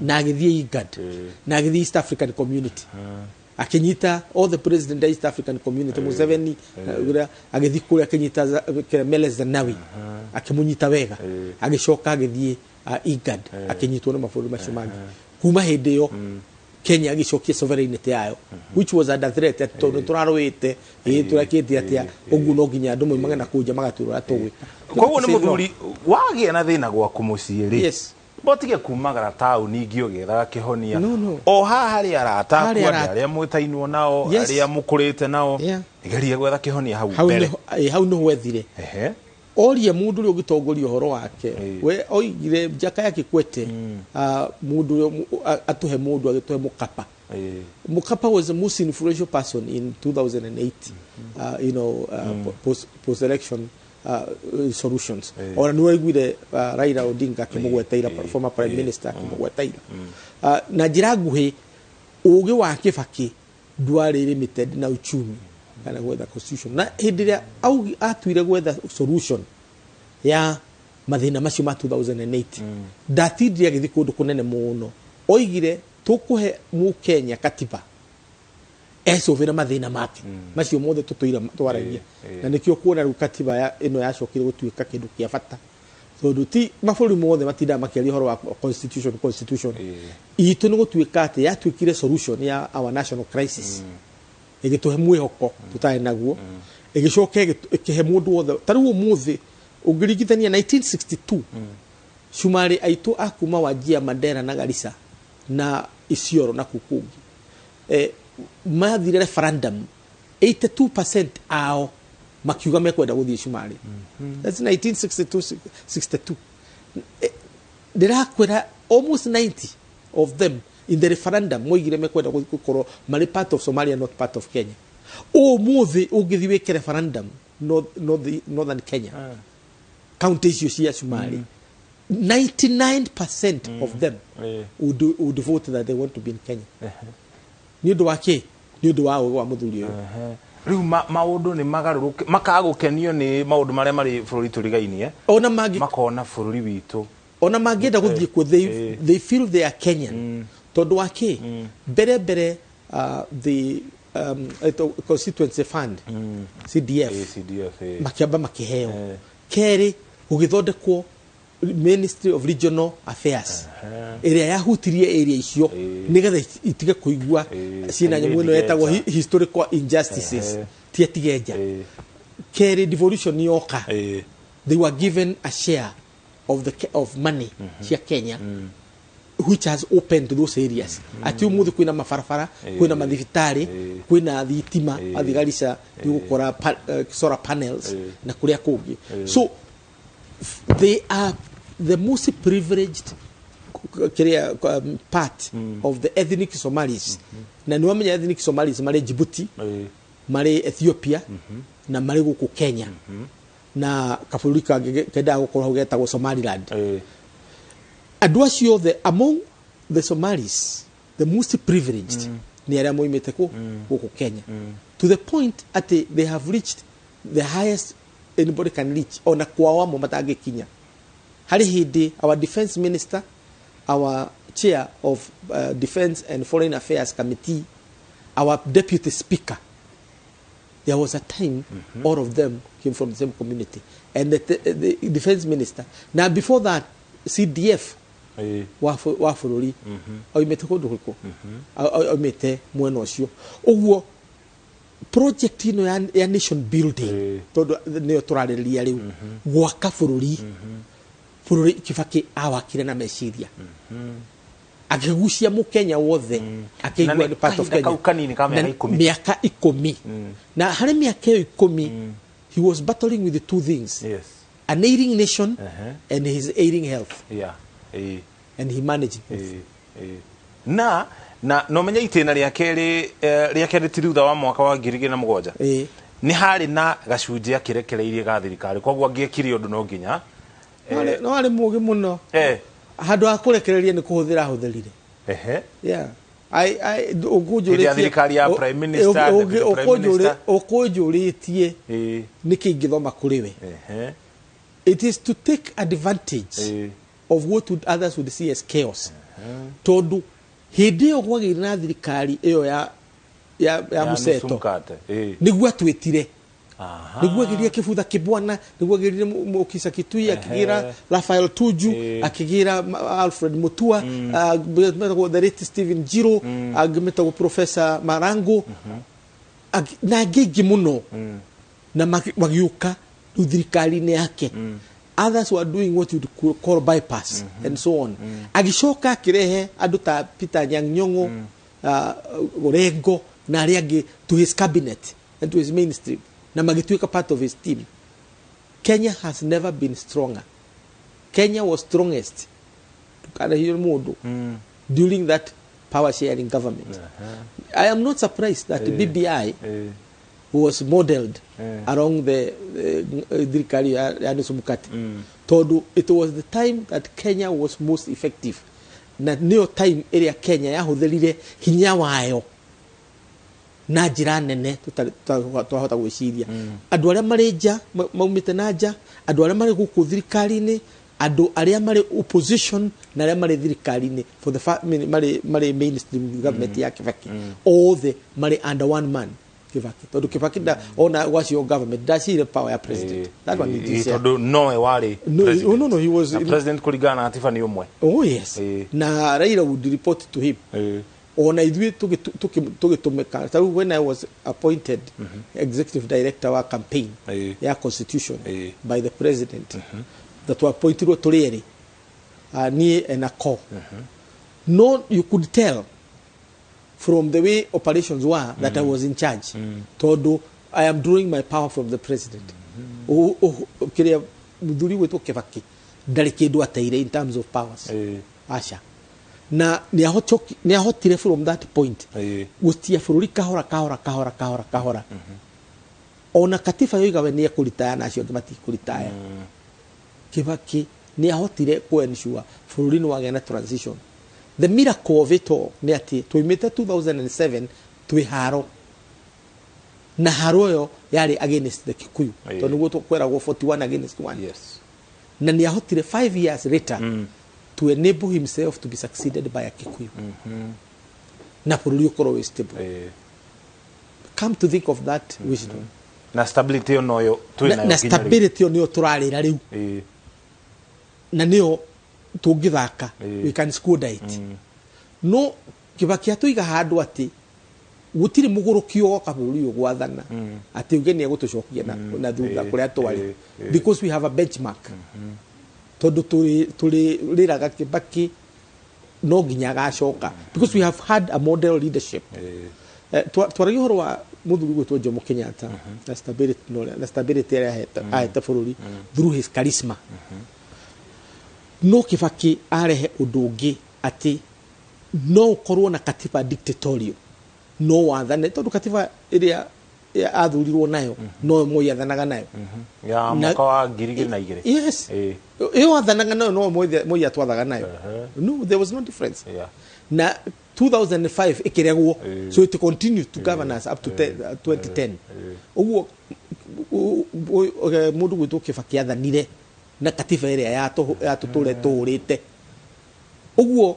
na agĩthiĩ IGAD na agĩthiĩ East African Community akinyita all the president of East African Community Museveni agĩthiĩ kũrĩa akinyita Meles Zenawi akĩmũnyita wega agĩcoka agĩthiĩ IGAD akinyitwo nĩ mabũrũri macio mangĩ. Kuma hĩndĩ ĩyo Kenya agĩcokia sovereignty yayo which was under threat tondũ tũrarũĩte tũrekĩte atĩa ũguo no nginya andũ moimage na kũu nja magatwĩra ũrĩa tũgwĩka. Koguo nĩ mũthuri wagĩa na thĩna gwaku mũciĩ rĩ, yes, botige kumagara taũni ingĩ ũgĩethaga kĩhonia o haha harĩ arata aku arĩa mwĩtainwo nao arĩa mũkũrĩte nao, geria gwetha kĩhonia hau mbere. Hau nĩho wethire. Oria mundu uri ugitongoria uhoro wake we oigire Jakaya Kikwete, mundu atuhe mundu agituhe Mkapa. Mkapa was the most influential person in 2008, post election solutions. Ona nĩ waiguire Raila Odinga akĩmũgweta, former prime minister akĩmũgweta ira. Na njĩra nguhĩ, ũgĩ wa Kibaki ndwarĩ limited na uchumi kana gwetha constitution. Na hĩndĩ ĩrĩa atuire gwetha solution ya mathĩna macio ma 2008, ndatindire agĩthiĩ kũndũ kũnene mũno. Oigire tũkũhe mũkenya katiba ecũvĩre mathĩna make macio mothe tũtũire twaragia, na nĩkĩo kuona rĩu katiba ĩno yacokire gũtuĩka kĩndũ kĩa bata, tondũ ti mabũrũri mothe matindaga makĩaria ũhoro wa constitution. Itũ nĩ gũtuĩka atĩ yatuĩkire solution ya our national crisis, ĩgĩtũhe mwĩhoko tũtarĩ naguo, ĩgĩcoka ĩkĩhe mũndũ wothe. Ta rĩu ũmũthĩ ũngĩringithania 1962, Cumarĩ aitũ a kuma Wajir, Mandera na Garissa na Isiolo na kũu kũngĩ, mathire referendum, 82% ao makiuga mekwenda gũthiĩ Cumarĩ. That's 1962. 62 ndĩrakwĩra, almost 90 of them in the referendum moigire mekwenda gũkorwo marĩ part of Somalia, not part of Kenya. Ũmũthĩ ũngĩthiĩ wĩke referendum northern Kenya, county icio cia Cumarĩ, 99% of them would vote that they want to be in Kenya. Nĩ ũndũ wa kĩ? Nĩ ũndũ wa ũgĩ wa mũthuri ũyũ. Rĩu maũndũ nĩ magarũrũke, makaga gũkenio nĩ maũndũ marĩa marĩ bũrũri tũrigainie, ona mangĩ makona bũrũri witũ. Ona mangĩenda gũthiĩ kuo, they feel they are Kenyan. Tondũ wa kĩ? Mbere the constituency fund, CDF, CDF, makĩamba makĩheo. Kerĩ, gũgĩthondekwo Ministry of Regional Affairs ĩrĩa yahutirie area icio nĩgetha itige kũigua ciĩna nyamũ ĩno yetagwo historical injustices, ti atigenja. Kerĩ, devolution yoka, they were given a share of money cia Kenya, which has opened those areas, ati umuthi kwina mabarabara, kwina mathibitarĩ, kwina thitima, wathi Garissa nĩ ũgũkora solar panels na kũrĩa kũngĩ. So they are the most privileged kĩrĩa part of the ethnic Somalis. Na nĩ wamenya ethnic Somalis marĩ Djibouti, marĩ Ethiopia, na marĩ gũkũ Kenya, na kabũrũri kangĩ kendaga gũkorwo hau getagwo Somaliland. Andũ acio othe, among the Somalis, the most privileged nĩ arĩa moimĩte kũ gũkũ Kenya, to the point atĩ they have reached the highest anybody can reach, ona kwao amwe matangĩkinya. Harĩ hĩndĩ our defense minister, our chair of defense and foreign affairs committee, our deputy speaker, there was a time all of them came from the same community, and the defense minister. Now before that, CDF wa bũrũri oimĩte kũndũ kũrĩkũ? Oimĩte mwena ũcio. Ũguo project ĩno ya nation building, tondũ nĩyo tũrarĩrĩria rĩu, gwaka bũrũri, bũrũri Kibaki awakire na meciria, akĩgucia mũkenya wothe akĩigua nĩ part of Kenya. Kau kanini ka mĩaka 10. Mĩaka 10. Na harĩ mĩaka ĩyo 10, he was battling with the two things, an ailing nation and his ailing health. And he managed both. Na no menya itĩna rĩa kerĩ, rĩa kerĩ ti thutha wa mwaka wa 2007, nĩ harĩ na gacunjĩ akĩrekereirie ga thirikari, koguo angĩekire ũndũ no nginya no arĩ mũgĩ mũno. Handũ ha kũrekereria nĩ kũhũthĩra ahũthĩrire. Yeah. Hĩndĩ thirikari ya prime minister, deputy prime minister. Ũkũnjũrĩtie nĩkĩ ingĩthoma kũrĩ we. It is to take advantage of what others would see as chaos. Tondũ hĩndĩ ĩyo kwagĩire na thirikari ĩyo ya mũseto, nĩguo atwĩtire, nĩguo agĩrire Kĩbutha Kĩbwana, nĩguo agĩrire Mukisa Kitui, akĩgĩra Raphael Tuju, akĩgĩra Alfred Mutua, metagwo the late Stephen Jiro, angĩ metagwo Professor Marango, na angĩ aingĩ mũno, na magĩũka rĩu thirikari-inĩ yake. Others were doing what you'd call bypass and so on. Agĩcoka akĩrehe andũ ta Peter Anyang' Nyong'o, Orengo na arĩa angĩ to his cabinet and to his mainstream, na magĩtuĩka part of his team. Kenya has never been stronger. Kenya was strongest, ndũkanahinyĩrĩrie mũndũ, during that power sharing government. I am not surprised that BBI was modeled along the thirikari ya nusu mkate, tondũ it was the time that Kenya was most effective, na nĩyo time ĩrĩa Kenya yahũthĩrire hinya wayo na njĩra nene twahota gwĩciria. Andũ arĩa marĩ nja, maumĩte na nja, andũ arĩa marĩ gũkũ thirikari-inĩ, andũ arĩa marĩ opposition na arĩa marĩ thirikari-inĩ, for the marĩ mainstream government ya Kibaki, othe marĩ under one man, Kibaki, tondũ Kibaki nda ona wacio government ndacire power ya president. That one is Tondũ nowe warĩ No, president. No, he was Na president kũringana na katiba nĩ ũmwe. Oh yes, na Raila would report to him. Ona ithuĩ tũgĩtũmĩka, ta rĩu when I was appointed executive director wa campaign ya constitution by the president, that twaappointirwo tũrĩ erĩ, niĩ and a co, no, you could tell from the way operations were that I was in charge, tondũ I am drawing my power from the president. Kĩrĩa mũthuri gwĩtwo Kibaki ndarĩ kĩndũ ateire in terms of powers, aca, na nĩ ahotire from that point gũtia bũrũri kahora kahora kahora kahora kahora. Ona katiba yoiga we nĩ ekũritaya na acio angĩ matikũritaya. Kibaki nĩ ahotire kũ-ensure bũrũri nĩ wagĩa na transition. The miracle of it all nĩ atĩ twaumĩte 2007 twĩ haro, na haro ĩyo yarĩ against the Kikuyu, tondũ nĩguo kweragwo 41 against 1. Na nĩ ahotire 5 years later to enable himself to be succeeded by a Kikuyu na bũrũri ũkorwo wĩ stable. Come to think of that wisdom Na stability ĩyo noyo twĩ na, nayo na nginya rĩu. Stability ĩyo nĩyo tũrarĩra rĩu, na nĩyo tũngĩthaka. We can squander it. No Kibaki atũiga handũ atĩ gũtirĩ mũgũrũki ũgoka bũrũri ũyũ gwathana atĩ uge nĩ egũtũcokia na thutha kũrĩa twarĩ, because we have a benchmark, tondũ tũrĩ rĩraga Kibaki no nginya agacoka, because we have had a model leadership. Twaragia ũhoro wa mũthuri gwĩtwo Jomo Kenyatta na stability, na stability ĩrĩa ahete bũrũri through his charisma. No Kibaki arehe ũndũ ũngĩ, atĩ no ũkorwo na katiba dictatorial no wathane, tondũ katiba ĩrĩa athurirwo nayo no Moi athanaga nayo. Ya mwaka wa 2002. Yes, ĩyo athanaga nayo no Moi atwathaga nayo. No, there was no difference. Na 2005 ĩkĩregwo, so it continued to govern us up to 2010. Ũguo mũndũ gwĩtwo Kibaki athanire na katiba ĩrĩa yatũtũre tũhũrĩte. Ũguo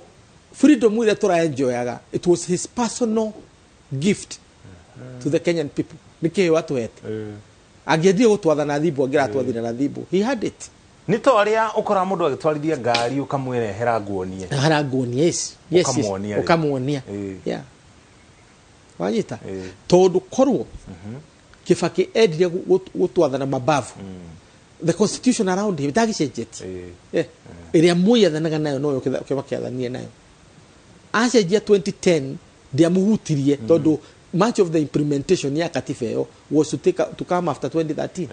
freedom ĩrĩa tũraenjoyaga, it was his personal gift to the Kenyan people. Nĩ kĩheo atũhete. Angĩendire gũtwatha na thimbo, angĩratwathire na thimbo. He had it. Nĩ ta ũrĩa ũkoraga mũndũ agĩtwarithia ngari ũkamwĩra, "Ehera nguonie." Hara nguonie, yes. Ũkamuonia rĩ. Ũkamuonia, yeah, wanyita, tondũ korwo Kibaki endire gũtwathana mabavu, the constitution around him ndagĩcenjetie. Ĩrĩa Moi athanaga nayo noyo Kibaki athanire nayo. Acenjia 2010 ndiamũhutirie, tondũ much of the implementation ya katiba ĩyo was to come after 2013.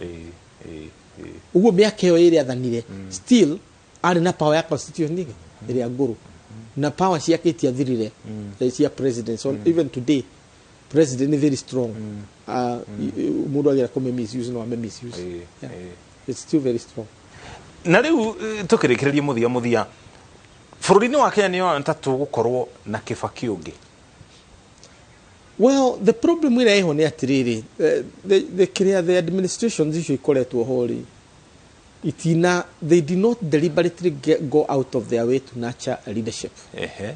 Ũguo mĩaka ĩyo ĩrĩa athanire, still arĩ na power ya constitution ĩrĩa ĩrĩa ngũrũ, na power ciake itiathirire cia president. So even today president ni very strong. Mũndũ agera kũmĩ misuse no ame misuse. Yeah. It's still very strong. Na rĩu tũkĩrĩkĩrĩria mũthia mũthia, bũrũri-inĩ wa Kenya nĩ ta tũgũkorwo na Kibaki ũngĩ? Well, the problem ĩrĩa ĩho nĩ atĩrĩrĩ, the kĩrĩa the administrations icio ikoretwo ho rĩ, itina, they did not deliberately go out of their way to nurture a leadership. Ehe.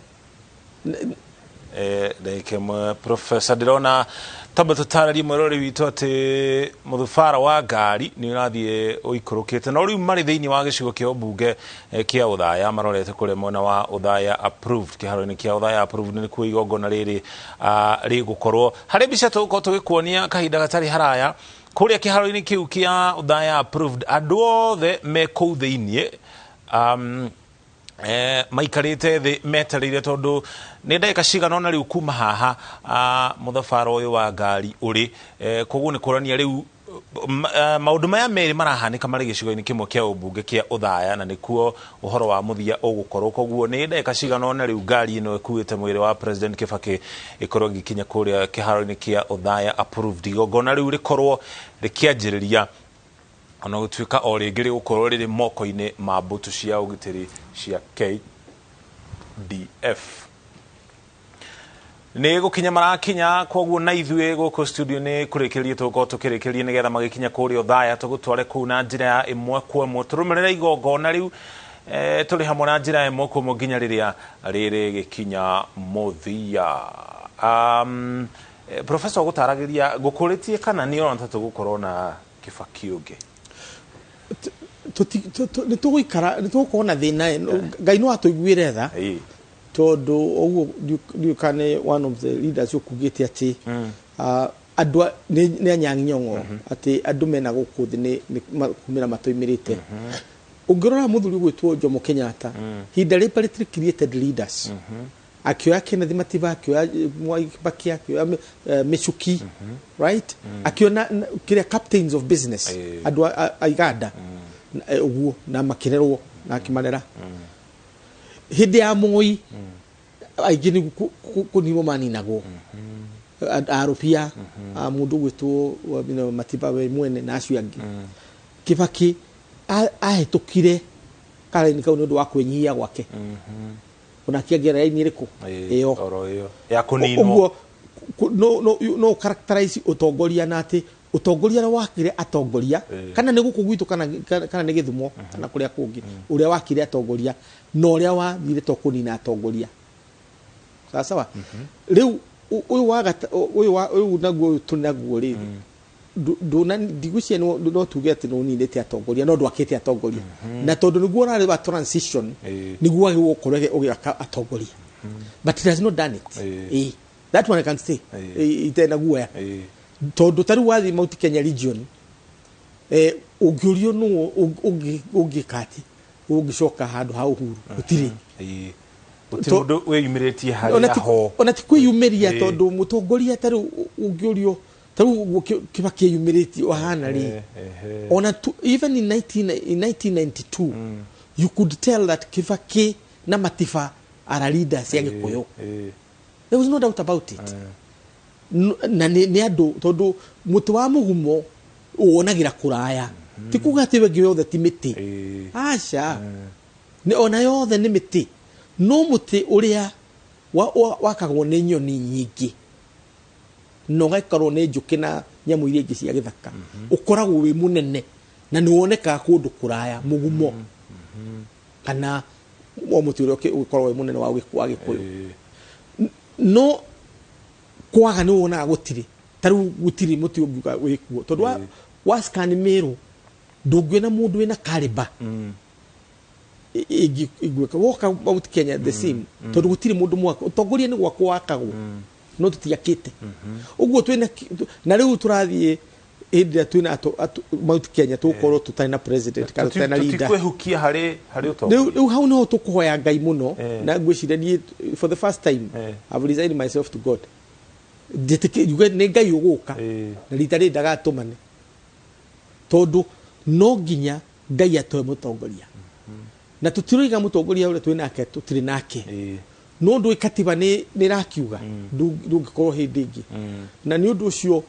Ndagĩka ĩmwe, professor, ndĩrona tamba tũtarĩrie mwĩrori witũ atĩ mũthabara wa ngari nĩ ũrathiĩ ũikũrũkĩte, no rĩu marĩ thĩinĩ wa gĩcigo kĩa ũmbunge kĩa Ũthaya, marorete kũrĩa mwena wa Ũthaya Approved, kĩharo-inĩ kĩa Ũthaya Approved nĩkuo igongona rĩrĩ rĩgũkorwo. Harĩ mbica tũgũkorwo tũgĩkuonia kahinda gatarĩ haraya kũrĩa kĩharo-inĩ kĩu kĩa Ũthaya Approved, andũ othe me kũu thĩiniĩ maikarĩte thĩ metereire, tondũ nĩ ndagĩka cigana ũna rĩu kuma haha mũthabara ũyũ wa ngari ũrĩ, koguo nĩ kuonania rĩu Maũndũ maya merĩ marahanĩka marĩ gĩcigo-inĩ kĩmwe kĩa ũmbunge kĩa Othaya, na nĩkuo ũhoro wa mũthia ũgũkorwo. Koguo nĩ ndagĩka cigana ũna rĩu ngari ĩno ĩkuĩte mwĩrĩ wa President Kibaki ĩkorwo ĩgĩkinya kũrĩa kĩharo-inĩ kĩa Othaya Approved, igongona rĩu rĩkorwo rĩkĩanjĩrĩria, ona gũtuĩka o rĩngĩ rĩgũkorwo rĩrĩ moko-inĩ ma mbũtũ cia ũgitĩri cia KDF. Nĩ gũkinya marakinya, koguo na ithuĩ gũkũ studio nĩ kũrĩkĩrĩria tũgũkorwo tũkĩrĩkĩrĩria, nĩgetha magĩkinya kũrĩa Othaya tũgũtware kũu na njĩra ya ĩmwe kwa ĩmwe, tũrũmĩrĩre igongona rĩu tũrĩ hamwe na njĩra ya ĩmwe kwa ĩmwe nginya rĩrĩa rĩrĩgĩkinya mũthia. Professor, gũtaragĩria ngũkũrĩtie kana nĩ ũrona ta tũgũkorwo na Kibaki ũngĩ? Nĩ tũgũikara, nĩ tũgũkorwo na thĩna. Ngai no atũiguĩre tha, tondũ ũguo ndiũĩ kana nĩ one of the leaders ũkugĩte atĩ andũ nĩ Anyang' Nyong'o, atĩ andũ mena gũkũ thĩ nĩ kumĩra matoimĩrĩte. Ũngĩrora mũthuri ũgwĩtwo Jomo Kenyatta, he deliberately created leaders, akĩoya Kenneth Matiba, akĩoya Mwai Kibaki, akĩoya Michuki, right, akĩona kĩrĩa captains of business, andũ a iganda ũguo, na makĩrerwo na akĩmarera. Hĩndĩ ya Moi aingĩ nĩ kũninwo maninagwo, Arũbia, mũndũ ũgwĩtwo Matiba we mwene na acio angĩ. Kibaki ahĩtũkire karaini kau nĩ ũndũ wa kwĩnyihia gwake, ona akĩangĩra raini ĩrĩkũ ĩyo. Oro ĩyo ya kũninwo. Ũguo no characterize ũtongoria na atĩ ũtongoria ũrĩa wakire atongoria, kana nĩ gũkũ gwitũ kana nĩ Gĩthumo kana kũrĩa kũngĩ, ũrĩa wakire atongoria na ũrĩa wathire to kũnina atongoria. Sawa sawa. Rĩu ũyũ wa ũyũ wa ũyũ naguo, ũyũ tũrĩ naguo rĩ, ndũna ndigwĩciria no tuge atĩ nĩ ũninĩte atongoria, no ndwakĩte atongoria, na tondũ nĩguo ũrarĩ wa transition, nĩguo wagĩrĩirwo gũkorwo ũgĩaka atongoria, but it has not done it. That one I can say itarĩ na guoya, tondũ ta rĩu wathiĩ Mount Kenya region, ũngĩũrio nũ ũngĩka atĩ ũngĩcoka handũ ha Uhuru, gũtirĩ. Gũtirĩ mũndũ wĩyumĩrĩtie harĩa ho. Ona ti kwĩyumĩria, tondũ mũtongoria ta rĩu ũngĩũrio, ta rĩu ũguo Kibaki eyumĩrĩtie ũhana rĩ, ona tu, even in 1992 you could tell that Kibaki na Matiba are leaders ya Gĩkũyũ. There was no doubt about it. Na nĩ andũ, tondũ mũtĩ wa mũgumo wonagĩra kũraya. Ti kuga atĩ ĩngĩ yothe ti mĩtĩ, aca, nĩ ona yothe nĩ mĩtĩ, no mũtĩ ũrĩa wakagwo nĩ nyoni nyingĩ na ũgakorwo nĩ njũkĩ na nyamũ iria ingĩ cia gĩthaka ũkoragwo wĩ mũnene na nĩ wonekaga kũndũ kũraya, mũgumo kana o mũtĩ ũrĩa ũkoragwo wĩ mũnene wa Gĩkũyũ. No kwaga nĩ wonaga gũtirĩ, ta rĩu gũtirĩ mũtĩ ũngiuga wĩkuo, tondũ wa scan Meru ndũngĩona mũndũ wĩna caliber ĩngĩka woka Mount Kenya the same, tondũ gũtirĩ mũndũ mwaka ũtongoria nĩ gwakwo wakagwo, no tũtiakĩte ũguo twĩna. Na rĩu tũrathiĩ hĩndĩ ĩrĩa twĩna Mount Kenya tũgũkorwo tũtarĩ na president kana tũtarĩ na leader. Tũtikwĩhukia harĩ ũtongoria. Rĩu hau niho tũkũhoya Ngai mũno, na ngwĩciria niĩ for the first time I've resigned myself to God. Njĩtĩkĩ njuge nĩ Ngai ũgũka na rita rĩrĩ ndagatũmane, tondũ no nginya Ngai atũhe mũtongoria, na tũtiroiga mũtongoria ũrĩa twĩ nake tũtirĩ nake, no ndũĩ katiba nĩ ĩrakiuga ndũngĩkorwo hĩndĩ ĩngĩ, na nĩ ũndũ ũcio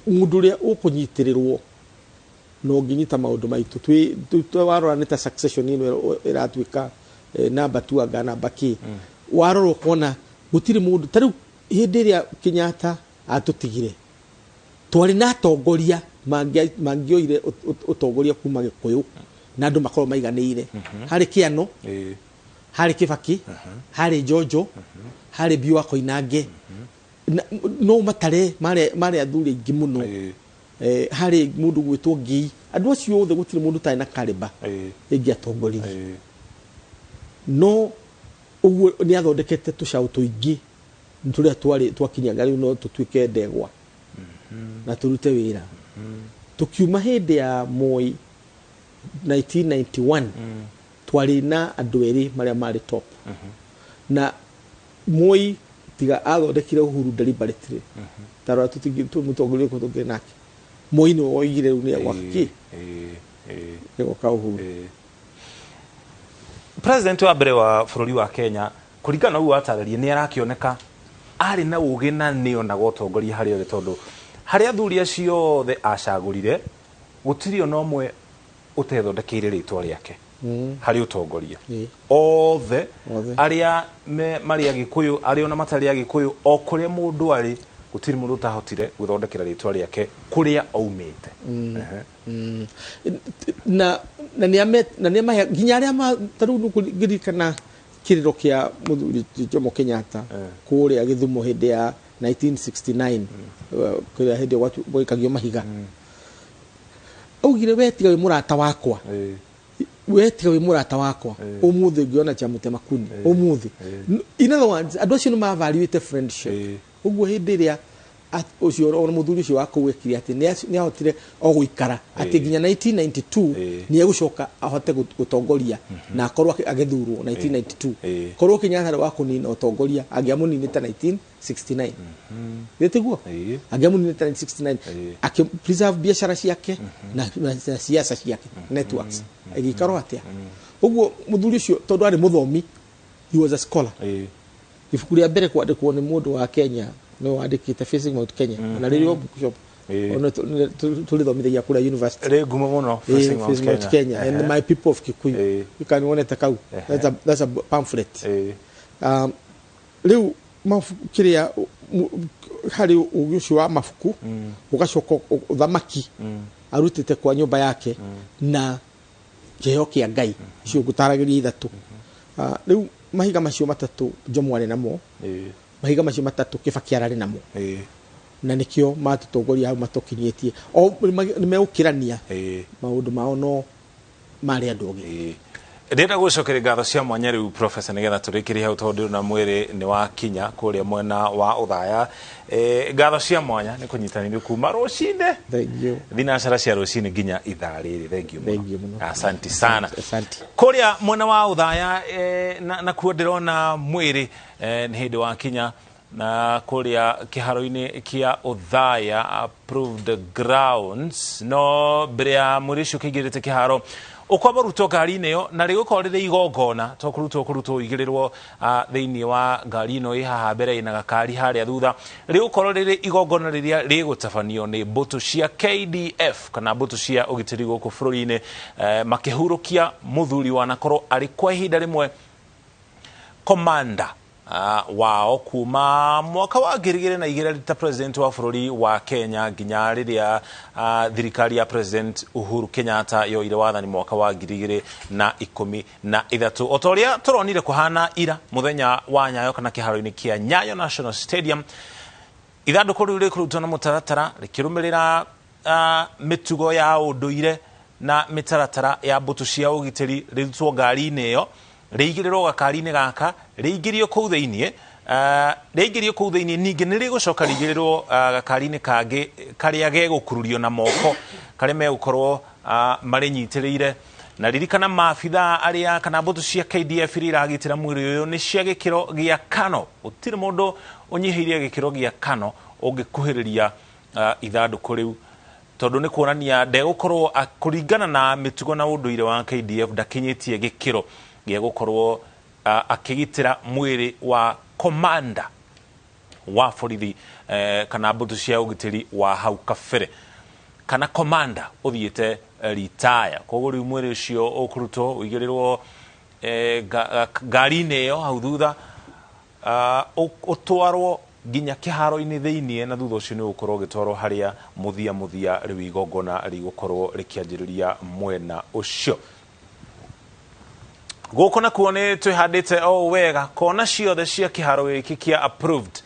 mũndũ ũrĩa ũkũnyitĩrĩrwo no ũngĩnyita maũndũ maitũ warora nĩ ta succession ĩno ĩratuĩka namba tu anga namba kĩ, warora ũkona gũtirĩ mũndũ. Ta rĩu hĩndĩ ĩrĩa Kenyatta atũtigire, twarĩ na atongoria mangĩoire ũtongoria kuma Gĩkũyũ na andũ makorwo maiganĩire. Harĩ Kĩano, harĩ Kibaki, harĩ Njonjo, harĩ Biũ wa Koinange, no matare marĩ athuri aingĩ mũno. Harĩ mũndũ gwĩtwo Ngei. Andũ acio othe gũtirĩ mũndũ ũtarĩ na caliber ĩngĩatongoririe, no ũguo nĩ athondekete tũcaũ tũingĩ tũrĩa twarĩ twakinyaga rĩu no tũtuĩke ndegwa na tũrute wĩra. Tũkiuma hĩndĩ ya Moi 1991, twarĩ na andũ erĩ marĩa marĩ top, na Moi tiga athondekire Uhuru deliberately. Tarora, tũtingĩ mũtongoria ũrĩkũ tũngĩ nake? Moi nĩwe woigire rĩu nĩ egwaka kĩ, egwaka Uhuru. President wa mbere wa bũrũri wa Kenya, kũringana na ũguo watarĩria, nĩ arakĩoneka arĩ na ũgĩ na nĩonaga ũtongoria harĩ othe, tondũ harĩ athuri acio othe acagũrire, gũtirĩ ona ũmwe ũtethondekeire rĩtwa rĩake harĩ ũtongoria. Othe arĩa marĩ Agĩkũyũ, arĩa ona matarĩ Agĩkũyũ, o kũrĩa mũndũ arĩ, gũtirĩ mũndũ ũtahotire gwĩthondekera rĩtwa rĩake kũrĩa aumĩte. Na na nĩ na nĩ amahe nginya arĩa ta rĩu nĩngũririkana kĩrĩro kĩa mũthuri Jomo Kenyatta kũrĩa Gĩthumo hĩndĩ ya 1969, kũrĩa hĩndĩ ĩyo gwaikagio mahiga. Augire, "We tiga wĩ mũrata wakwa, we tiga wĩ mũrata wakwa, ũmũthĩ ngĩona cha mũtemakuni ũmũthĩ." In other words, andũ acio nĩ mavaluĩte friendship. Ũguo hĩndĩ ĩrĩa ũcio ona mũthuri ũcio wa kũu ekire atĩ nĩ ahotire o gũikara atĩ nginya 1992 nĩ egũcoka ahote gũtongoria na akorwo agĩthurwo 1992. Korwo Kenyatta arĩ wa kũnina ũtongoria, angĩamũninĩte 1969. Githĩ tiguo? Angĩamũninĩte 1969, akĩ preserve biacara ciake na siasa ciake, networks ĩgĩikarwo atĩa. Ũguo mũthuri ũcio, tondũ arĩ mũthomi, he was a scholar. Ibuku rĩa mbere kwandĩkwo nĩ mũndũ wa Kenya nĩ wandĩkĩte Facing Mount Kenya, na rĩrĩ bookshop ona tũrĩthomithagia kũrĩa university. Rĩ ngumo mũno. Facing Mount Kenya and My People of Kikuyu. You can wonete kau, that's a pamphlet. Rĩu mabuku kĩrĩa harĩ ũgĩ ũcio wa mabuku, ũgacoka ũthamaki arutĩte kwa nyũmba yake na kĩheo kĩa Ngai, icio ngũtaragĩria ithatũ. Rĩu mahiga macio matatũ Jomo arĩ namo, mahiga macio matatũ Kibaki ararĩ namo, na nĩkĩo matũtongoria hau matũkinyĩtie o nĩ megũkĩrania maũndũ mao, no marĩ andũ ogĩ. Ndĩrenda gũcokeria ngatho cia mwanya rĩu, professor, nĩgetha tũrĩkĩrie hau, tondũ na mwĩrĩ nĩ wakinya kũrĩa mwena wa Ũthaya. Ngatho cia mwanya nĩ kũnyitanĩrio kuma rũcinĩ thinacara cia rũcinĩ nginya ithaa rĩrĩ. Thank you mũno, asanti sana. Asante. Kũrĩa mwena wa Ũthaya nakuo ndĩrona mwĩrĩ nĩ hĩndĩ wakinya na kũrĩa kĩharo-inĩ kĩa Ũthaya approved grounds. No mbere ya mwĩrĩ ũcio ũkĩingĩrĩte kĩharo, ũkwamba rutwo ngari-inĩ ĩyo, na rĩgũkorwo rĩrĩ igongona to kũrutwo igĩrĩrwo thĩinĩ wa ngari ĩno ĩ haha mbere ĩna gakari harĩa thutha. Rĩgũkorwo rĩrĩ igongona rĩrĩa rĩgũtabanio nĩ mbũtũ cia KDF kana mbũtũ cia ũgitĩri gũkũ bũrũri-inĩ, makĩhurũkia mũthuri wanakorwo arĩ kwa ihinda rĩmwe komanda wao kuma mwaka wa 2002 ta president wa bũrũri wa Kenya nginya rĩrĩa thirikari ya President Uhuru Kenyatta yoire wathani mwaka wa 2013, o ta ũrĩa tũronire kũhana ira mũthenya wa Nyayo kana kĩharo-inĩ kĩa Nyayo National Stadium. Ithandũkũ rĩu rĩkũrutwo na mũtaratara rĩkĩrũmĩrĩra mĩtugo ya ũndũire na mĩtaratara ya mbũtũ cia ũgitĩri, rĩrutwo ngari-inĩ ĩyo, rĩigĩrĩrwo gakari-inĩ gaka, rĩingĩrio kũu thĩiniĩ. Rĩingĩrio kũu thĩiniĩ, ningĩ nĩ rĩgũcoka rĩigĩrĩrwo gakari-inĩ kangĩ karĩa gegũkururio na moko, karĩa megũkorwo marĩnyitĩrĩire. Na ririkana, maabitha arĩa kana mbũtũ cia KDF iria iragitĩra mwĩrĩ ũyũ nĩ cia gĩkĩro gĩa kano. Gũtirĩ mũndũ ũnyihĩirie gĩkĩro gĩa kano ũngĩkuhĩrĩria ithandũkũ rĩu, tondũ nĩ kuonania ndegũkorwo kũringana na mĩtugo na ũndũire wa KDF, ndakinyĩtie gĩkĩro gĩa gũkorwo akĩgitĩra mwĩrĩ wa komanda wa borithi kana mbũtũ cia ũgitĩri wa hau kabere kana komanda ũthiĩte ritaya. Koguo rĩu mwĩrĩ ũcio ũkũrutwo ũigĩrĩrwo ngari-inĩ ĩyo hau thutha, ũtwarwo nginya kĩharo-inĩ thĩiniĩ, na thutha ũcio nĩ ũgũkorwo ũgĩtwarwo harĩa mũthia mũthia rĩu igongona rĩgũkorwo rĩkĩanjĩrĩria mwena ũcio. Gũkũ nakuo nĩ twĩhandĩte o wega kona ciothe cia kĩharo gĩkĩ kĩa approved.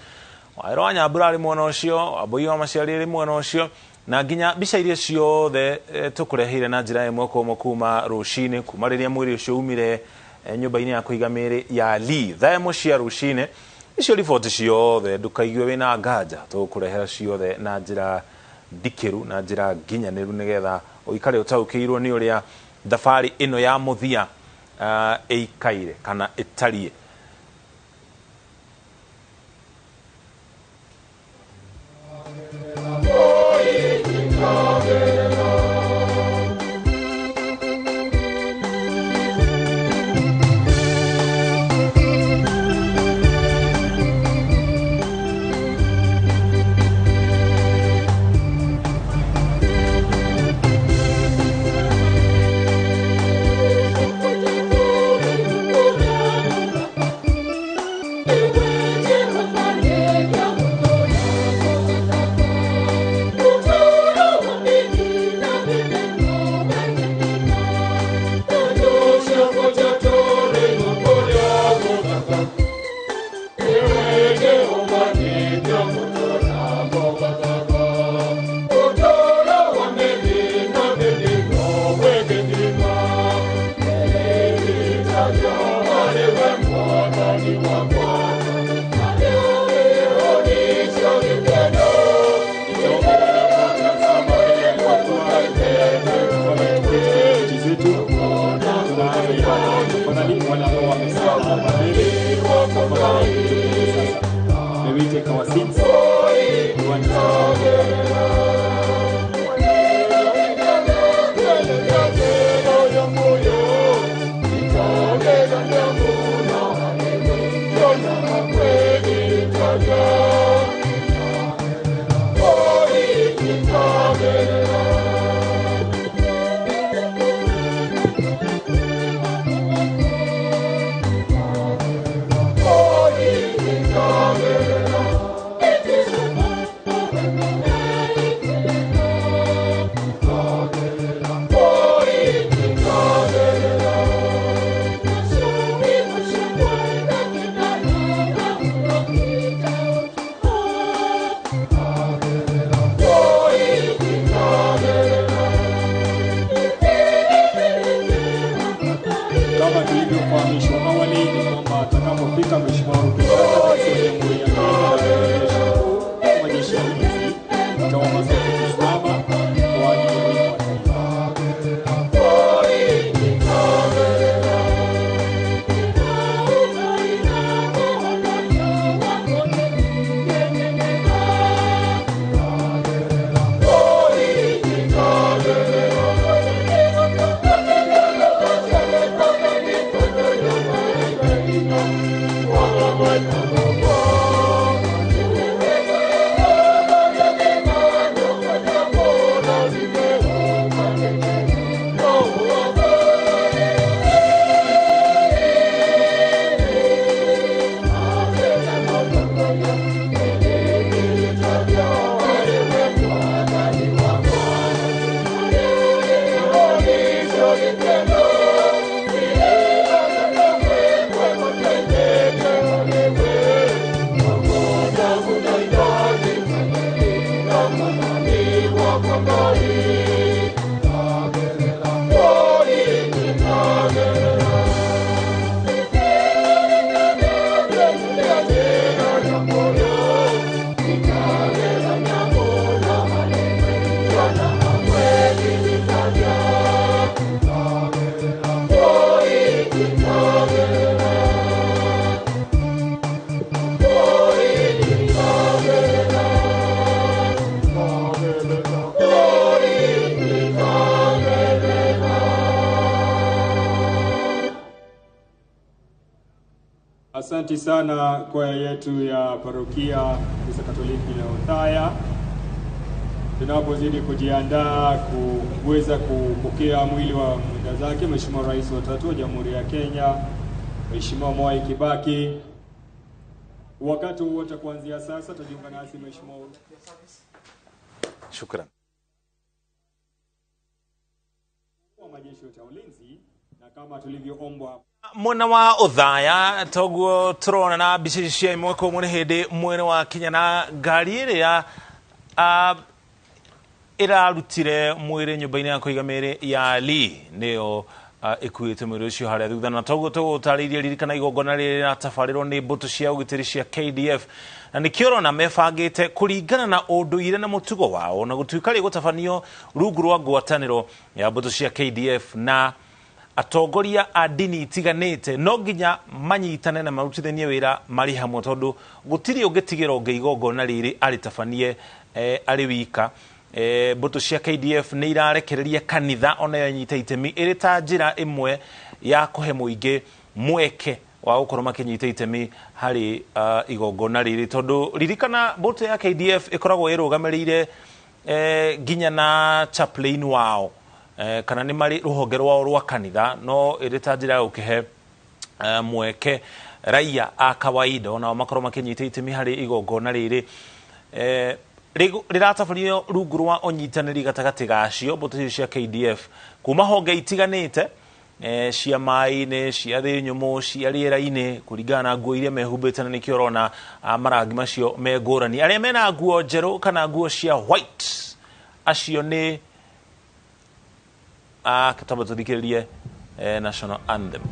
Waĩro wa Nyambura arĩ mwena ũcio, Wambui wa Maciari arĩ mwena ũcio, na nginya mbica iria ciothe tũkũreheire na njĩra ĩmwe kwa ĩmwe kuma rũcinĩ, kuma rĩrĩa mwĩrĩ ũcio umire nyũmba-inĩ ya kũiga mĩĩrĩ ya Lee thaa 1 cia rũcinĩ. Icio riboti ciothe, ndũkaigue wĩna nganja, tũgũkũrehera ciothe na njĩra ndikĩru na njĩra nginyanĩru, nĩgetha ũikare ũtaũkĩirwo nĩ ũrĩa thabarĩ ĩno ya mũthia ĩikaire kana ĩtariĩ. May we take our seats. We want to Kama tulivyofahamishwa awali ni kwamba atakapofika Mheshimiwa Uhuru Kenyatta, Rais wa Jamhuri ya Kenya na Amiri Jeshi Mkuu wa Majeshi ya Ulinzi, tutaomba sote kusimama kwa ajili ya wimbo wa taifa. Asante sana kwaya yetu ya parokia Kanisa Katoliki la Othaya. Tunapozidi kujiandaa kuweza kupokea mwili wa mwenda zake Mheshimiwa Rais wa tatu wa Jamhuri ya Kenya, Mheshimiwa Mwai Kibaki. Wakati wote kuanzia sasa tajiunga nasi Mheshimiwa. Shukran. Wa majeshi ya ulinzi na kama tulivyoombwa Mwena wa Othaya toguo turona na mbica cia imwe kwa imwe nĩ hĩndĩ mwene wa kinya na ngari ĩrĩa ĩrarutire mwĩrĩ nyũmba-inĩ ya kũiga mĩĩrĩ ya Lee nĩyo ĩkuĩte mwĩrĩ ũcio harĩa thutha. Na toguo tũgũtarĩirie, ririkana igongona rĩrĩ rĩratabarĩrwo nĩ mbũtũ cia ũgitĩri cia KDF na nĩkĩo ũrona mebangĩte kũringana na ũndũire na mũtugo wao, na gũtuĩka rĩgũtabanio rungu rwa ngwatanĩro ya mbũtũ cia KDF na atongoria a ndini itiganĩte, no nginya manyitane na marutithanie wĩra marĩ hamwe, tondũ gũtirĩ ũngĩtigĩra ũngĩ igongona rĩrĩ arĩtabanie arĩ wika. Mbũtũ cia KDF nĩ irarekereria kanitha onayo ĩnyite itemi ĩrĩ ta njĩra ĩmwe ya kũhe mũingĩ mweke wa gũkorwo makĩnyita itemi harĩ igongona rĩrĩ, tondũ ririkana mbũtũ ya KDF ĩkoragwo ĩrũgamĩrĩire nginya na chaplain wao, kana nĩ marĩ rũhonge rwao rwa kanitha, no ĩrĩ ta njĩra ya gũkĩhe mweke raia a kawaida onao makorwo makĩnyita itemi harĩ igongona rĩrĩ. Rĩratabanio rungu rwa ũnyitanĩri gatagatĩ gacio mbũtũ icio cia KDF kuma honge itiganĩte, cia maĩ-inĩ, cia thĩ nyũmũ, cia rĩera-inĩ, kũringana na nguo iria mehumbĩte, na nĩkĩo ũrona marangi macio me ngũrani. Arĩa mena nguo njerũ kana nguo cia white acio nĩ tamba tũthikĩrĩrie national anthem.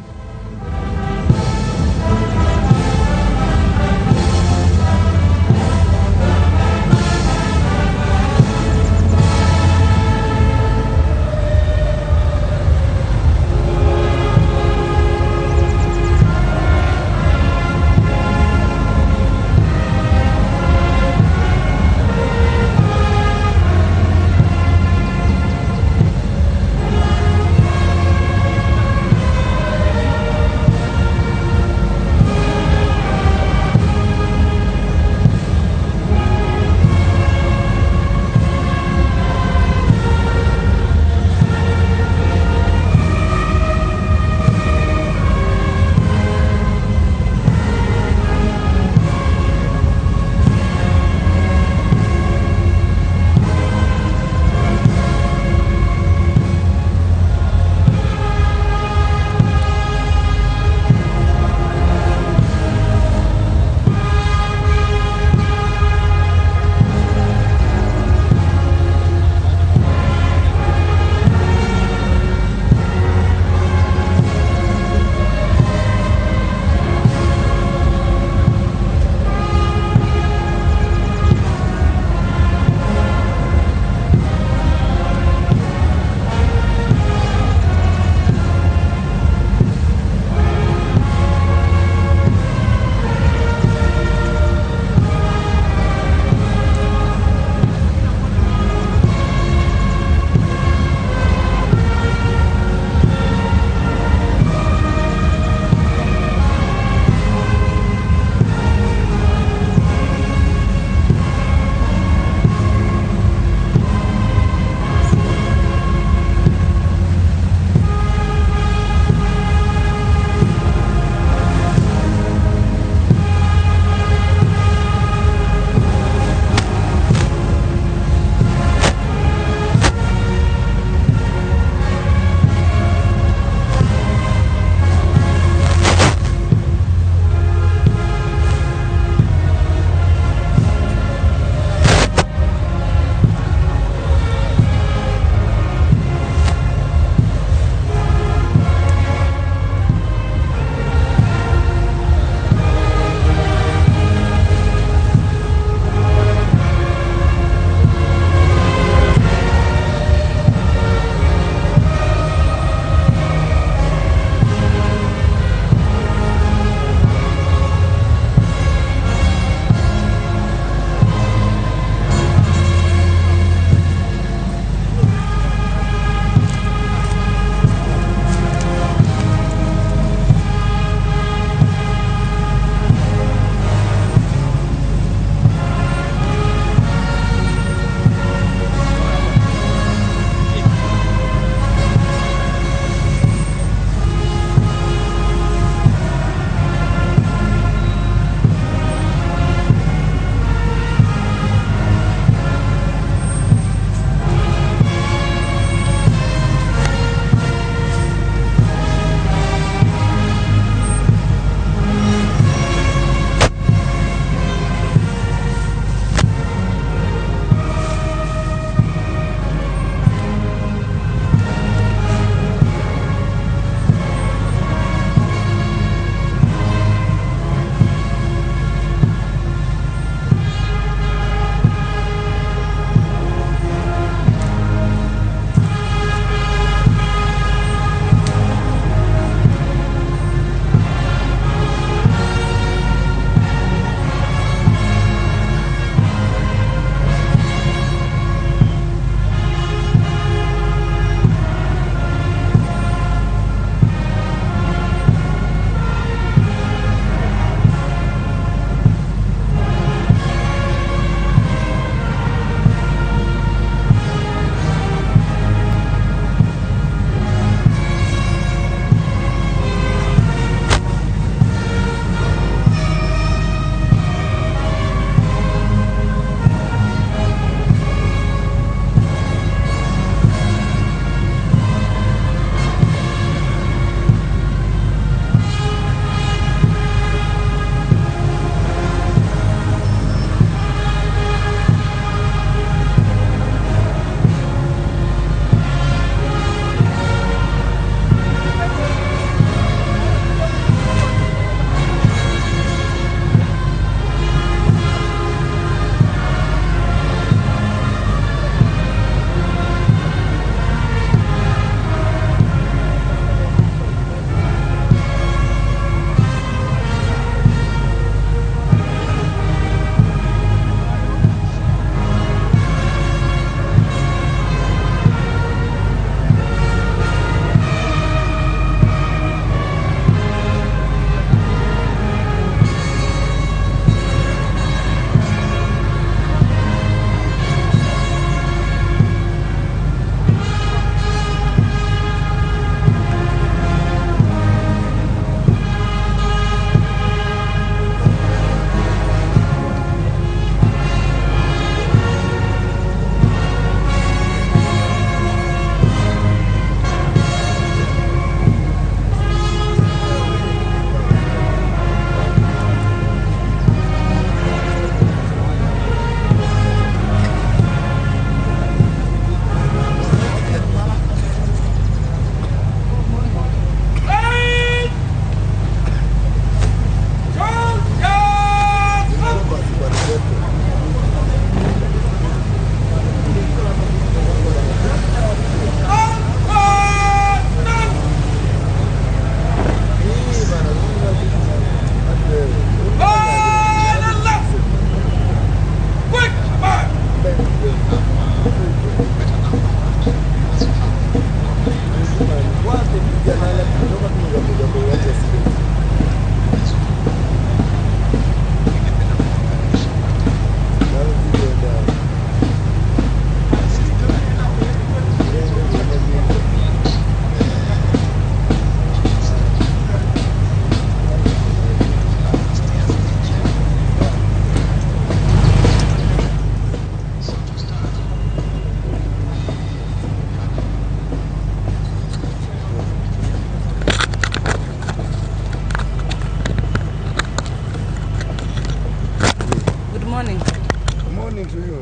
Morning. Good morning to you.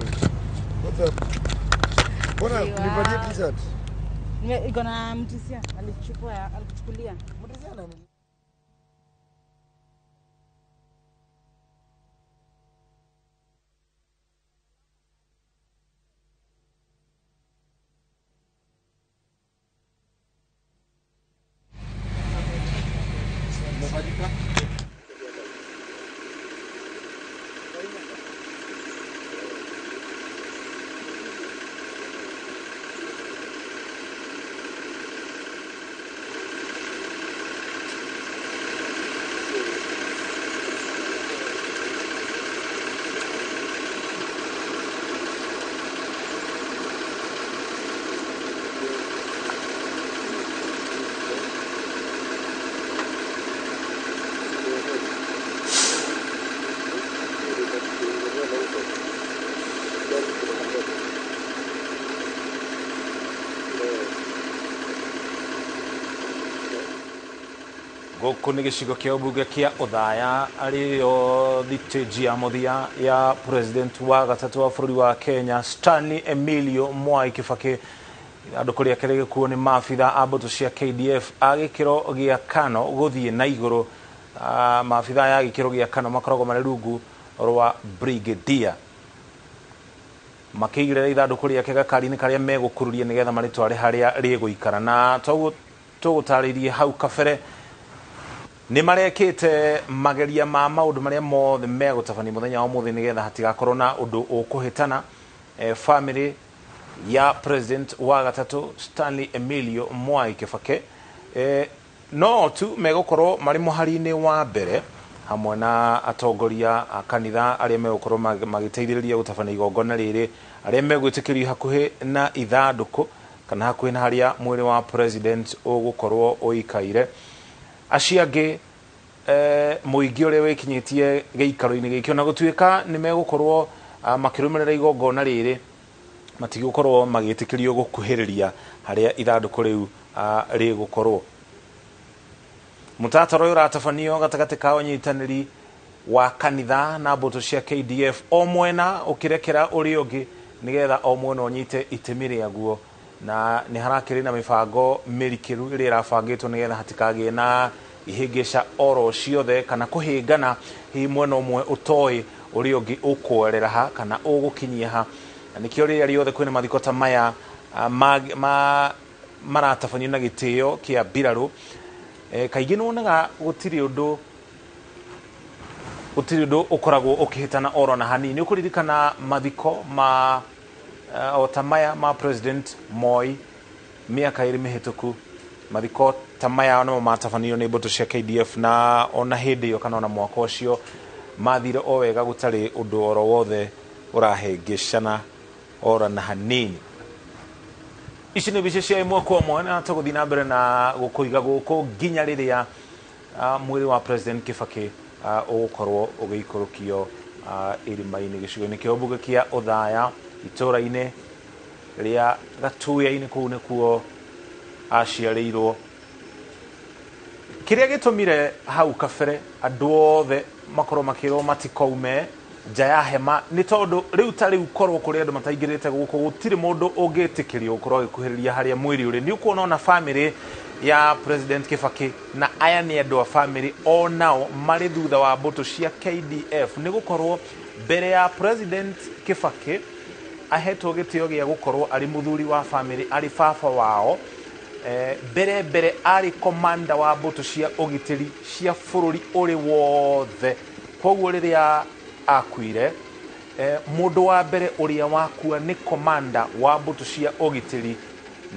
What's up? Mbona nipatie t-shirt? Iko na mtisia alichukua, alikuchukulia. Mtisia nani? Gũkũ nĩ gĩcigo kĩa ũmbunge kĩa Othaya arĩyo thitĩnji ya mũthia ya president wa gatatũ wa bũrũri wa Kenya Stanley Emilio Mwai Kibaki. Ithandũkũ rĩake rĩgĩkuo nĩ maabitha a mbũtũ cia KDF a gĩkĩro gĩa kano gũthiĩ na igũrũ. Maabitha aya a gĩkĩro gĩa kano makoragwo marĩ rungu rwa brigadier, makĩigĩrĩra ithandũkũ rĩake gakari-inĩ karĩa megũkururia nĩgetha marĩtware harĩa rĩgũikara. Na tũgũtarĩirie hau kabere nĩ marekĩte mageria ma maũndũ marĩa mothe megũtabania mũthenya wa ũmũthĩ nĩgetha hatigakorwo na ũndũ ũkũhĩtana. Family ya president wa gatatũ Stanley Emilio Mwai Kibaki no tu megũkorwo marĩ mũhari-inĩ wa mbere hamwe na atongoria a kanitha arĩa megũkorwo magĩteithĩrĩria gũtabania igongona rĩrĩ, arĩa megwĩtĩkĩrio hakuhĩ na ithandũkũ kana hakuhĩ na harĩa mwĩrĩ wa president ũgũkorwo ũikaire. Acio angĩ mũingĩ ũrĩa wĩkinyĩtie gĩikaro-inĩ gĩkĩ ona gũtuĩka nĩ megũkorwo makĩrũmĩrĩra igongona rĩrĩ, matigũkorwo magĩtĩkĩrio gũkuhĩrĩria harĩa ithandũkũ rĩu rĩgũkorwo. Mũtaratara ũyũ ũratabanio gatagatĩ ka ũnyitanĩri wa kanitha na mbũtũ cia KDF, o mwena ũkĩrekera ũrĩa ũngĩ nĩgetha o mwena ũnyite itemi rĩaguo, na nĩ harakĩrĩ na mĩbango mĩrikĩru ĩrĩa ĩrabangĩtwo nĩgetha hatikagĩe na ihĩngĩca oro ciothe kana kũhĩngana, hihi mwena ũmwe ũtoĩ ũrĩa ũngĩ ũkũerera ha kana ũgũkinyia ha. Na nĩkĩo rĩrĩa rĩothe kwĩna mathiko ta maya maratabanio na gĩtĩo kĩa mbirarũ, kaingĩ nĩwonaga gũtirĩ ũndũ ũkoragwo ũkĩhĩtana oro na hanini. Ũkũririkana mathiko ma o ta maya ma president Moi mĩaka ĩrĩ mĩhĩtũku, mathiko ta maya nĩmo matabanio nĩ mbũtũ cia KDF, na ona hĩndĩ ĩyo kana ona mwaka ũcio mathire o wega gũtarĩ ũndũ oro wothe ũrahĩngĩcana ora na hanini. Ici nĩ mbica cia ĩmwe kwa ĩmwe na tũgũthiĩ na mbere na gũkũiga gũkũ nginya rĩrĩa mwĩrĩ wa president Kibaki ũgũkorwo ũgĩikũrũkio irima-inĩ gĩcigo-inĩ kĩa ũmbunge kĩa Othaya itũũra-inĩ rĩa Gatuya-inĩ, kũu nĩkuo aciarĩirwo. Kĩrĩa gĩtũmire hau kabere andũ othe makorwo makĩrwo matikaume nja ya hema nĩ tondũ rĩu ta rĩu korwo kũrĩ andũ mataingĩrĩte gũkũ gũtirĩ mũndũ ũngĩtĩkĩrio gũkorwo agĩkuhĩrĩria harĩa mwĩrĩ ũrĩ. Nĩ ũkuona ona family ya president Kibaki na aya nĩ andũ a family o nao marĩ thutha wa mbũtũ cia KDF, nĩ gũkorwo mbere ya president Kibaki ahetwo gĩtĩo gĩa gũkorwo arĩ mũthuri wa family, arĩ baba wao, mbere arĩ komanda wa mbũtũ cia ũgitĩri cia bũrũri ũrĩ wothe. Koguo rĩrĩa akuire, mũndũ wa mbere ũrĩa wakua nĩ komanda wa mbũtũ cia ũgitĩri,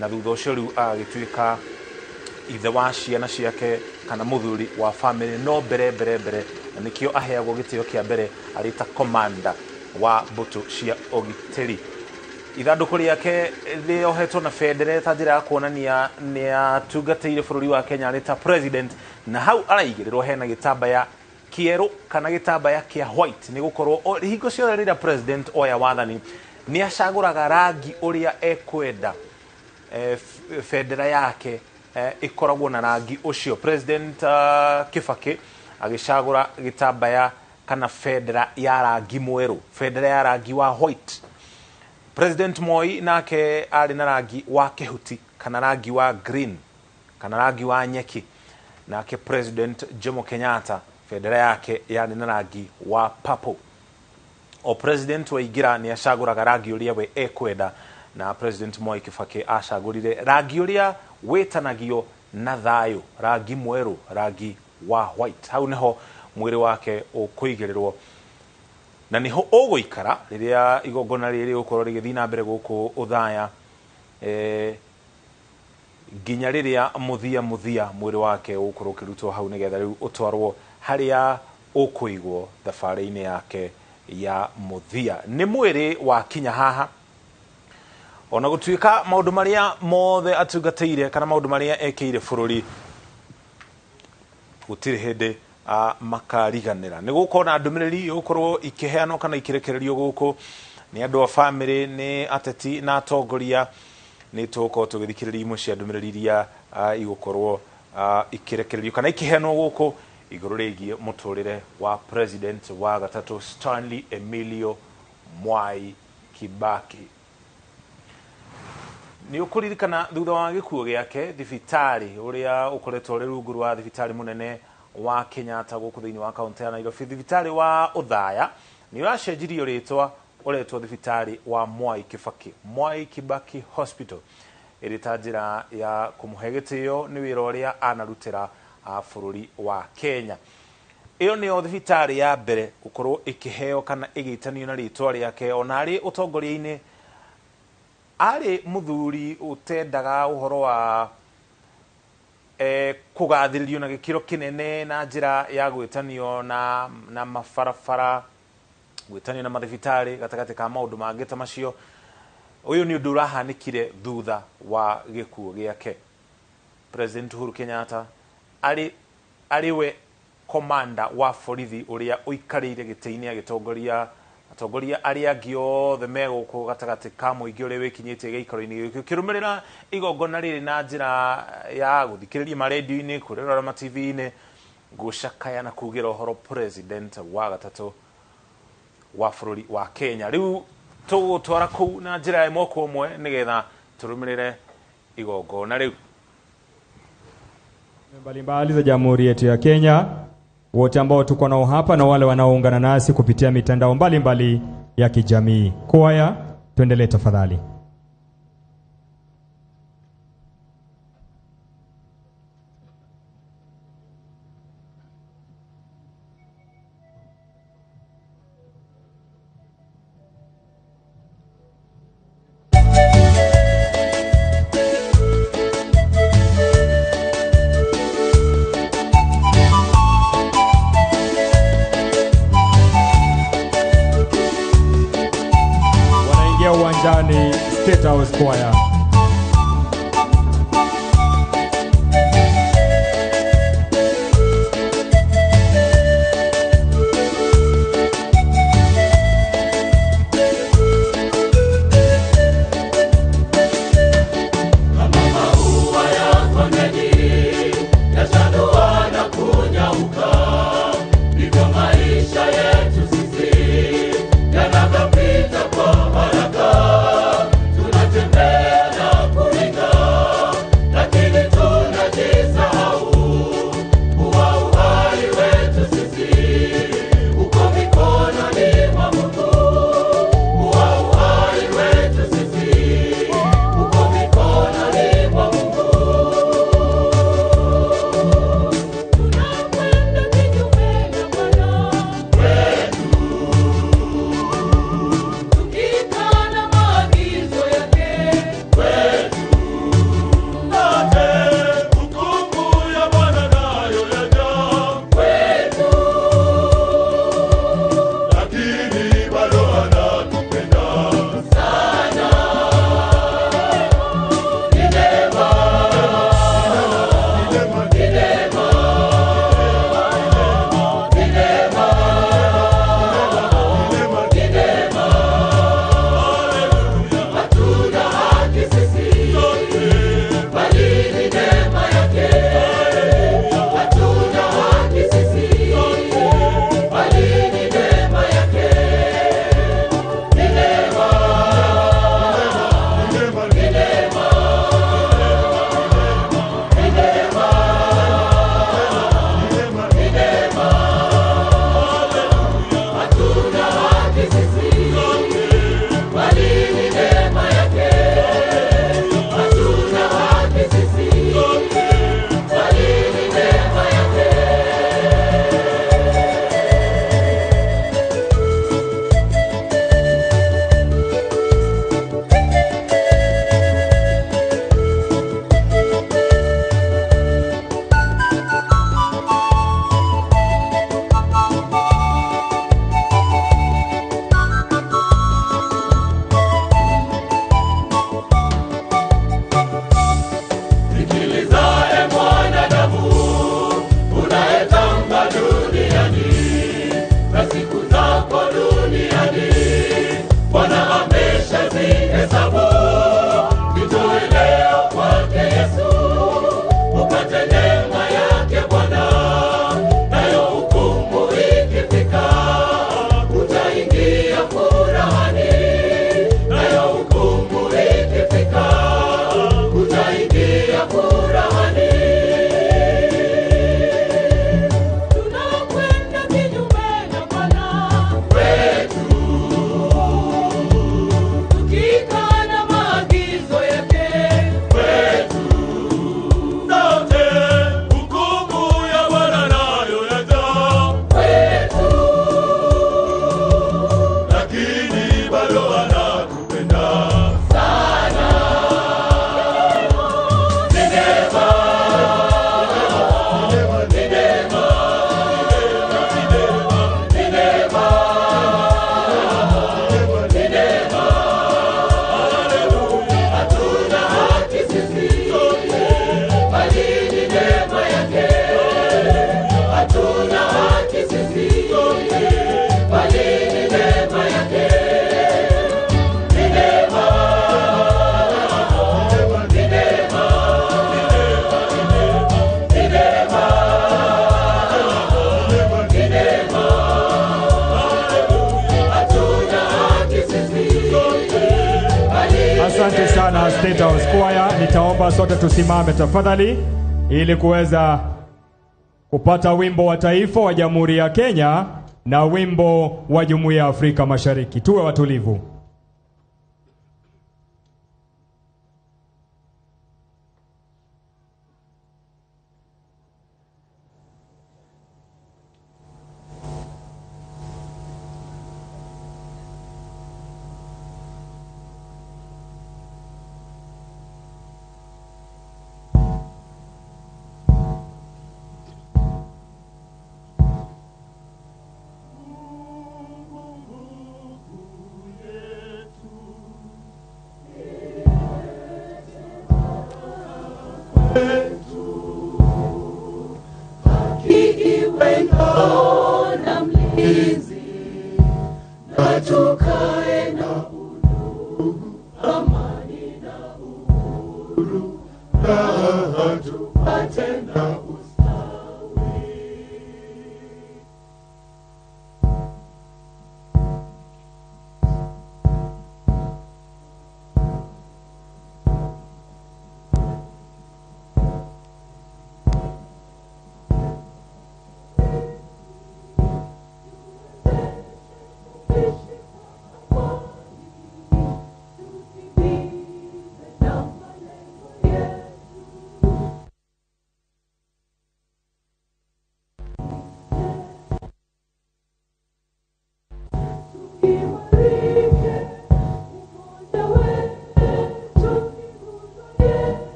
na thutha ũcio rĩu agagĩtuĩka ithe wa ciana ciake kana mũthuri wa family, no mbere na nĩkĩo aheagwo gĩtĩo kĩa mbere arĩ ta komanda wa mbũtũ cia ũgitĩri. Ithandũkũ rĩake rĩohetwo na bendera ta njĩra ya kuonania nĩ atungatĩire bũrũri wa Kenya arĩ ta president, na hau araigĩrĩrwo hena gĩtambaya kĩerũ kana gĩtambaya kĩa white, nĩ gũkorwo hingo ciothe rĩrĩa president oya wathani nĩ acagũraga rangi ũrĩa ekwenda bendera yake ĩkoragwo na rangi ũcio. President Kibaki agĩcagũra gĩtambaya kana bendera ya rangi mwerũ, bendera ya rangi wa white. President Moi nake arĩ na rangi wa kĩhuti kana rangi wa green kana rangi wa nyeki. Nake President Jomo Kenyatta bendera yake yarĩ na rangi wa purple. O president waingĩra nĩ acagũraga rangi ũrĩa we ekwenda, na President Mwai Kibaki acagũrire rangi ũrĩa wĩtanagio na thayũ, rangi mwerũ, rangi wa white. Hau nĩho mwĩrĩ wake ũkũigĩrĩrwo na nĩho ũgũikara rĩrĩa igongona rĩrĩ rĩgũkorwo rĩgĩthiĩ na mbere gũkũ Othaya, nginya rĩrĩa mũthia mwĩrĩ wake ũgũkorwo ũkĩrutwo hau nĩgetha rĩu ũtwarwo harĩa ũkũigwo thabarĩ-inĩ yake ya mũthia. Nĩ mwĩrĩ wakinya haha, ona gũtuĩka maũndũ marĩa mothe atungatĩire kana maũndũ marĩa ekĩire bũrũri gũtirĩ hĩndĩ makariganĩra. Nĩ gũkorwo na ndũmĩrĩri ĩgũkorwo ikĩheanwo kana ikĩrekererio gũkũ nĩ andũ a bamĩrĩ, nĩ ateti na atongoria. Nĩ tũgũkorwo tũgĩthikĩrĩria imwe cia ndũmĩrĩri iria igũkorwo ikĩrekererio kana ikĩheanwo gũkũ igũrũ rĩgiĩ mũtũrĩre wa President wa gatatũ Stanley Emilio Mwai Kibaki. Nĩ ũkũririkana thutha wa gĩkuũ gĩake thibitarĩ ũrĩa ũkoretwo ũrĩ rungu rwa thibitarĩ mũnene wa Kenyatta gũkũ thĩinĩ wa kaũntĩ ya Nairobi, thibitarĩ wa Othaya nĩ ũracenjirio rĩtwa ũretwo thibitarĩ wa Mwai Kibaki, Mwai Kibaki Hospital, ĩrĩ ta njĩra ya kũmũhe gĩtĩo nĩ wĩra ũrĩa anarutĩra bũrũri wa Kenya. Ĩyo nĩyo thibitarĩ ya mbere gũkorwo ĩkĩheo kana ĩgĩtanio na rĩtwa rĩake. Ona arĩ ũtongoria-inĩ arĩ mũthuri ũtendaga ũhoro wa kũgathĩrĩrio na gĩkĩro kĩnene na njĩra ya gwĩtanio na mabarabara, gwĩtanio na mathibitarĩ gatagatĩ ka maũndũ mangĩ ta macio. Ũyũ nĩ ũndũ ũrahanĩkire thutha wa gĩkuũ gĩake. President Uhuru Kenyatta arĩ we komanda wa borithi ũrĩa ũikarĩire gĩtĩ-inĩ agĩtongoria atongoria arĩa angĩ othe me gũkũ gatagatĩ ka mũingĩ ũrĩa wĩkinyĩtie gĩikaro-inĩ gĩkĩ, ũkĩrũmĩrĩra igongona rĩrĩ na njĩra ya gũthikĩrĩria marendio-inĩ, kũrĩrora ma TV-inĩ, gũcakaya na kugĩra ũhoro President wa gatatũ wa bũrũri wa Kenya. Rĩu tũgũtwara kũu na njĩra ya ĩmwe kwa ĩmwe nĩgetha tũrũmĩrĩre igongona rĩu. Mbalimbali za Jamhuri yetu ya Kenya, wote ambao tuko nao hapa na wale wanaoungana nasi kupitia mitandao mbalimbali ya kijamii. Kwaya, tuendelee tafadhali. Uwanjani State House Choir. Tunatembea. sana State House Choir. Nitaomba sote tusimame tafadhali ili kuweza kupata wimbo wa taifa wa Jamhuri ya Kenya na wimbo wa Jumuiya ya Afrika Mashariki. Tuwe watulivu.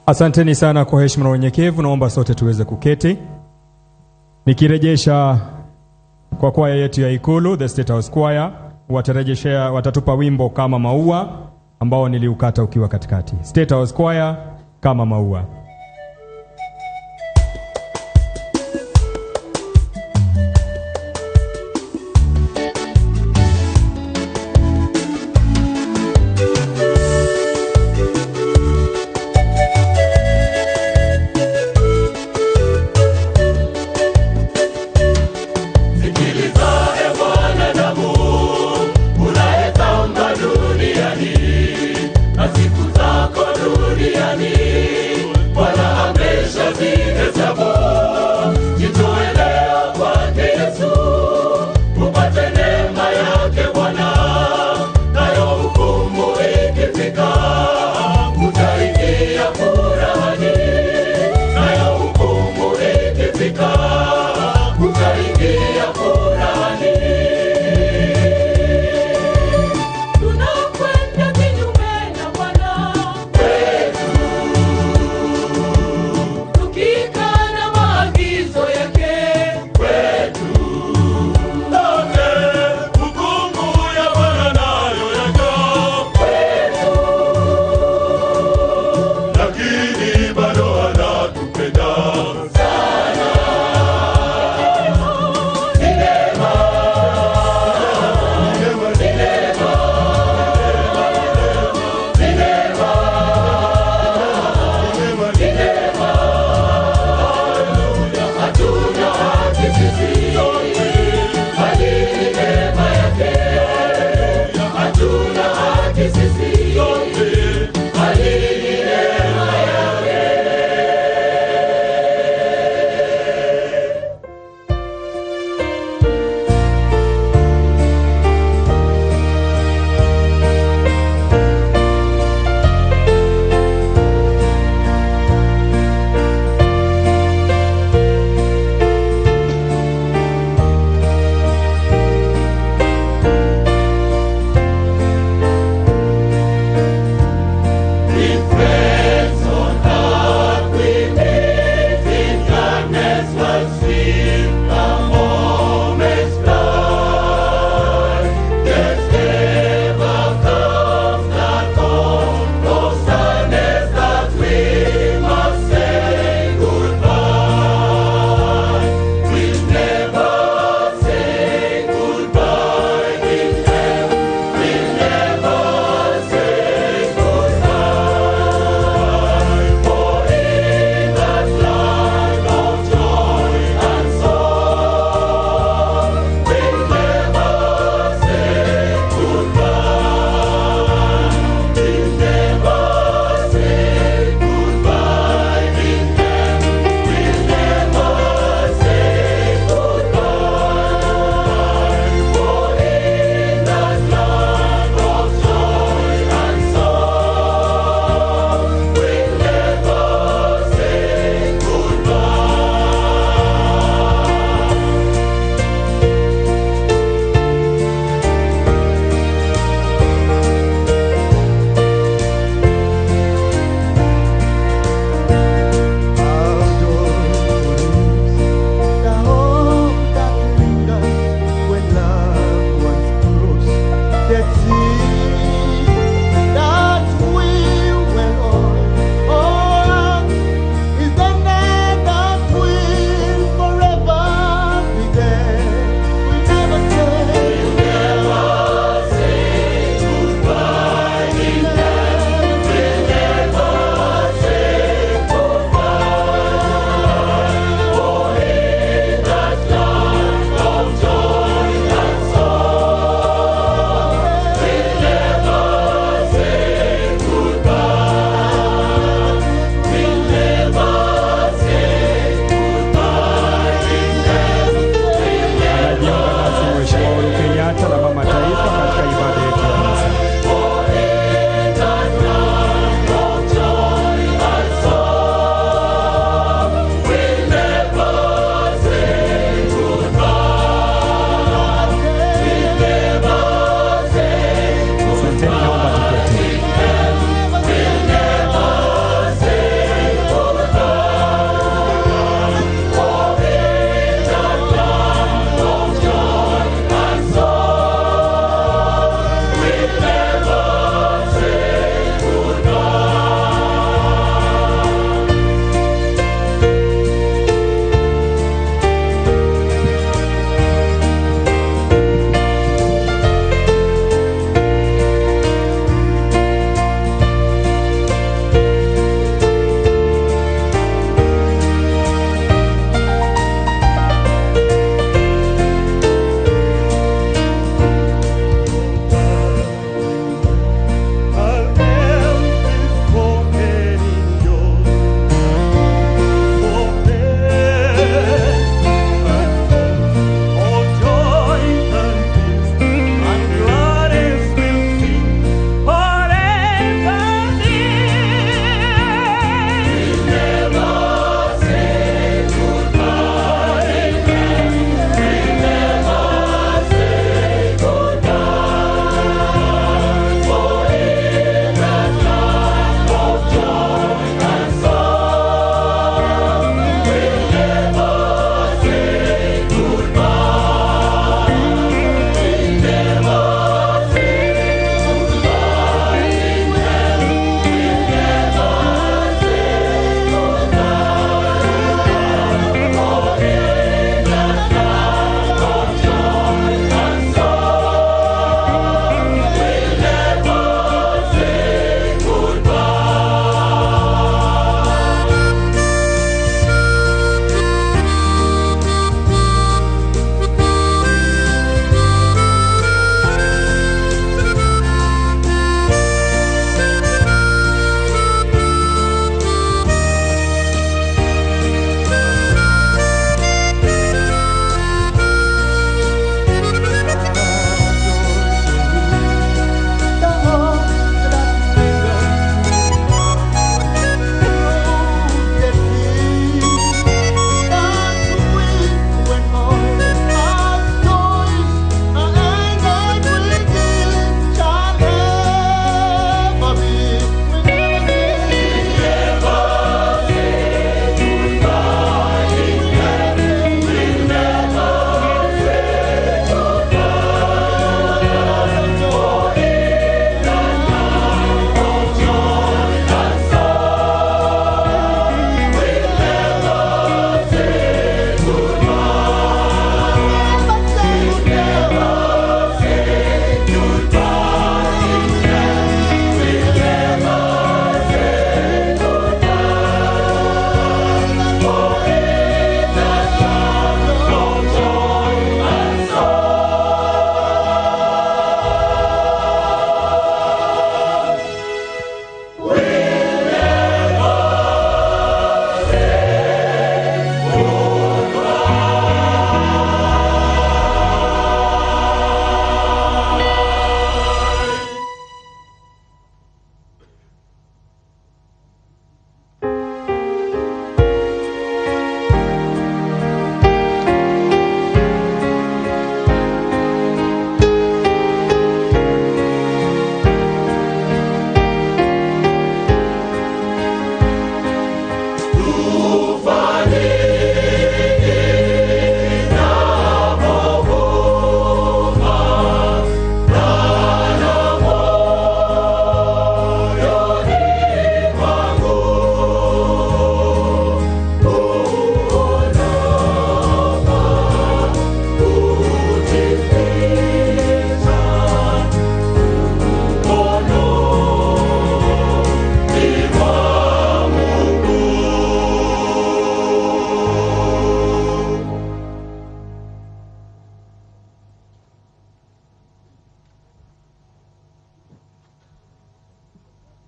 Asanteni sana kwa heshima na unyenyekevu, naomba sote tuweze kuketi. Nikirejesha kwa kwaya yetu ya Ikulu, the State House Choir, watarejeshea, watatupa wimbo Kama Maua ambao niliukata ukiwa katikati. State House Choir, Kama Maua. Duniani na siku zako duniani.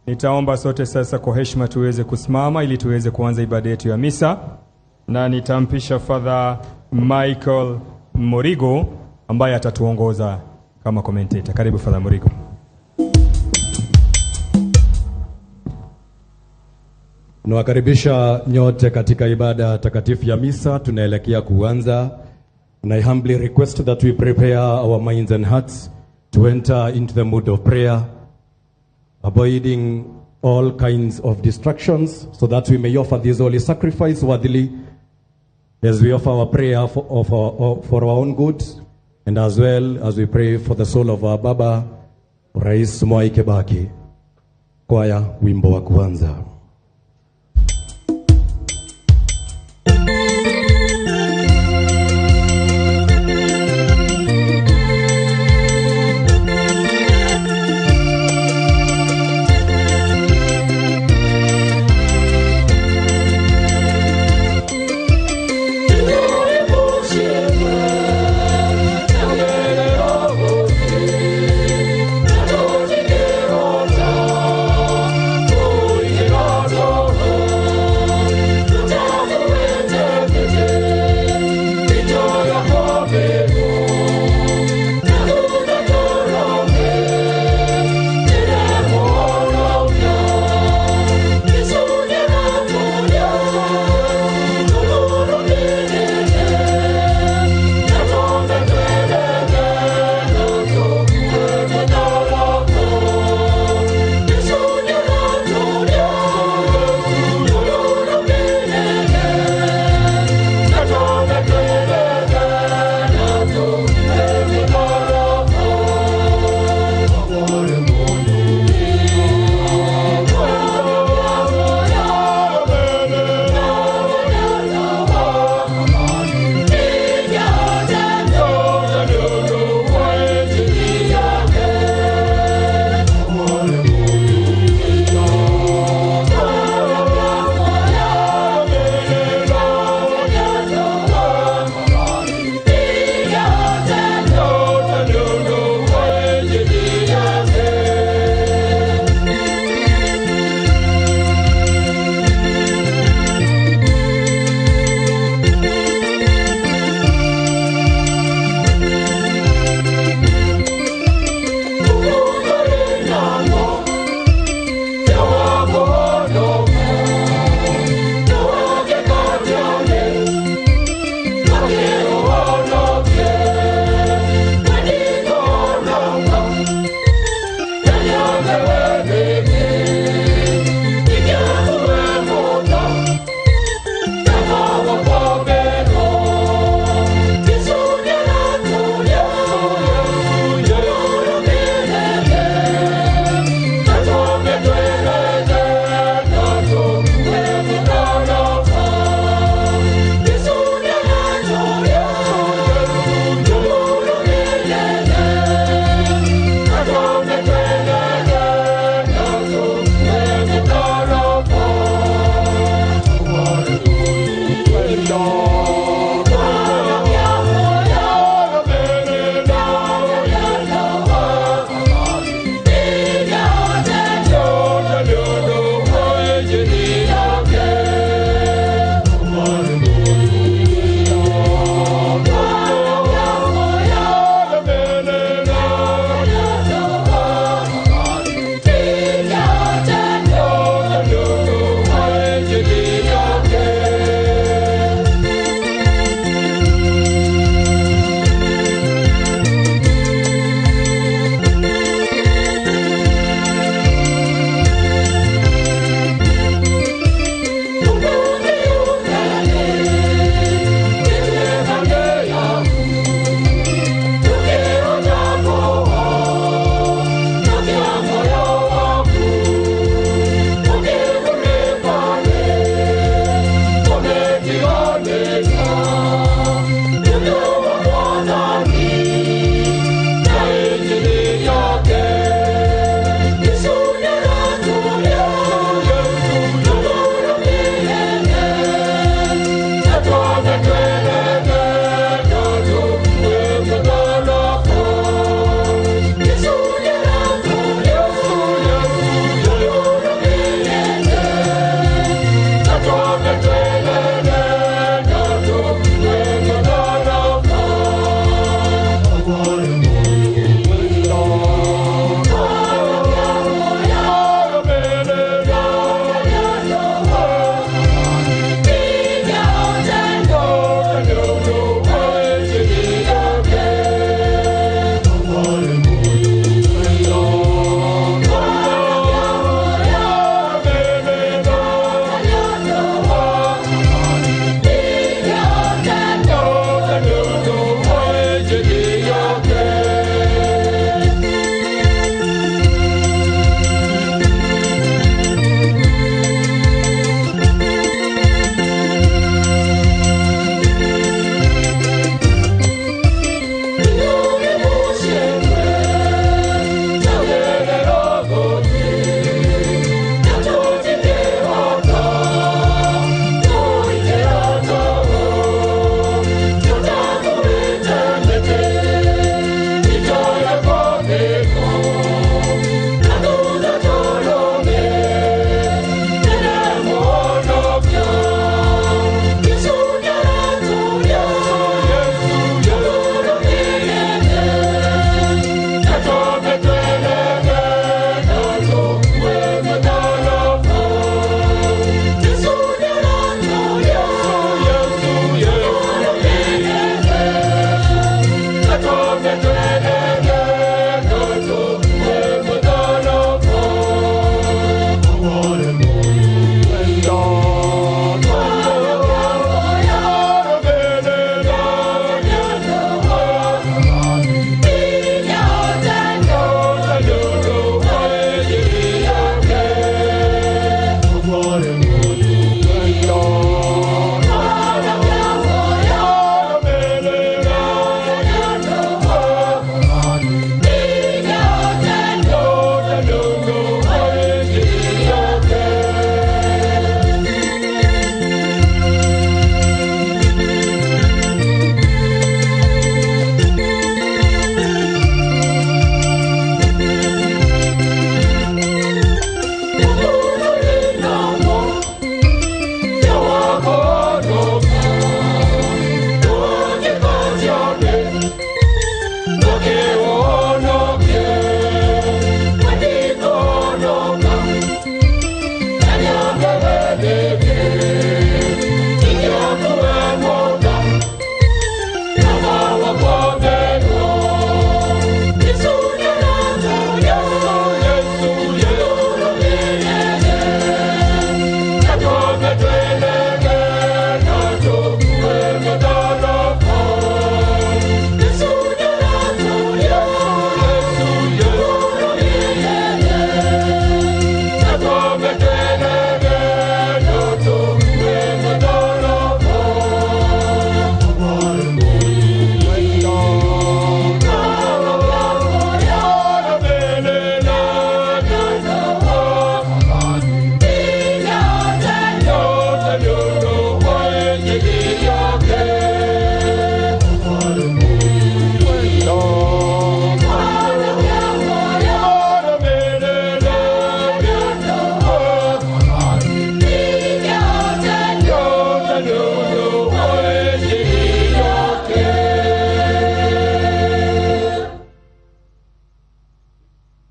Nitaomba sote sasa kwa heshima tuweze kusimama ili tuweze kuanza ibada yetu ya misa, na nitampisha Father Michael Morigo ambaye atatuongoza kama commentator. Karibu Father Morigo. Nawakaribisha nyote katika ibada takatifu ya misa. Tunaelekea kuanza, and I humbly request that we prepare our minds and hearts to enter into the mood of prayer, avoiding all kinds of distractions, so that we may offer this holy sacrifice worthily as we offer our prayer for our own good, and as well as we pray for the soul of our Baba, Rais Mwai Kibaki. Kwaya, wimbo wa kuanza. Oh,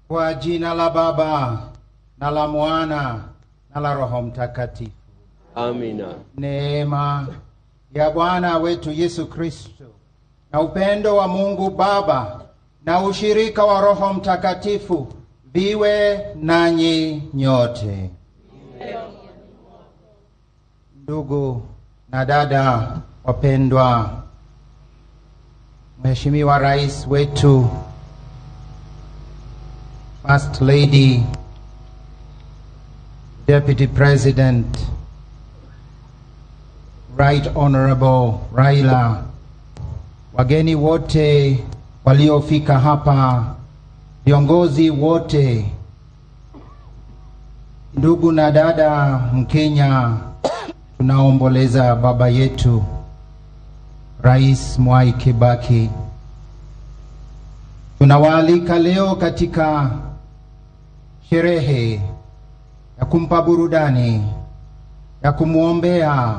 Kwa jina la Baba na la Mwana na la Roho Mtakatifu. Amina. Neema ya Bwana wetu Yesu Kristo na upendo wa Mungu Baba na ushirika wa Roho Mtakatifu viwe nanyi nyote. Ndugu na dada wapendwa, Mheshimiwa Rais wetu, First Lady, Deputy President, Right Honorable Raila, wageni wote waliofika hapa, viongozi wote, ndugu na dada Mkenya, tunaomboleza baba yetu Rais Mwai Kibaki. Tunawaalika leo katika sherehe ya kumpa burudani, ya kumwombea,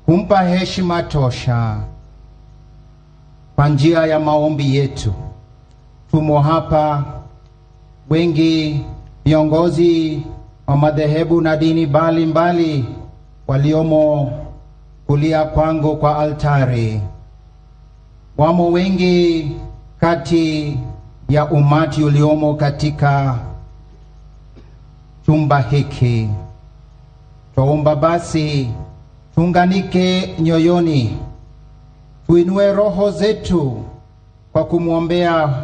kumpa heshima tosha kwa njia ya maombi yetu. Tumo hapa wengi viongozi wa madhehebu na dini mbalimbali waliomo kulia kwangu kwa altari. Wamo wengi kati ya umati uliomo katika chumba hiki. Twaomba basi tuunganike nyoyoni, tuinue roho zetu kwa kumwombea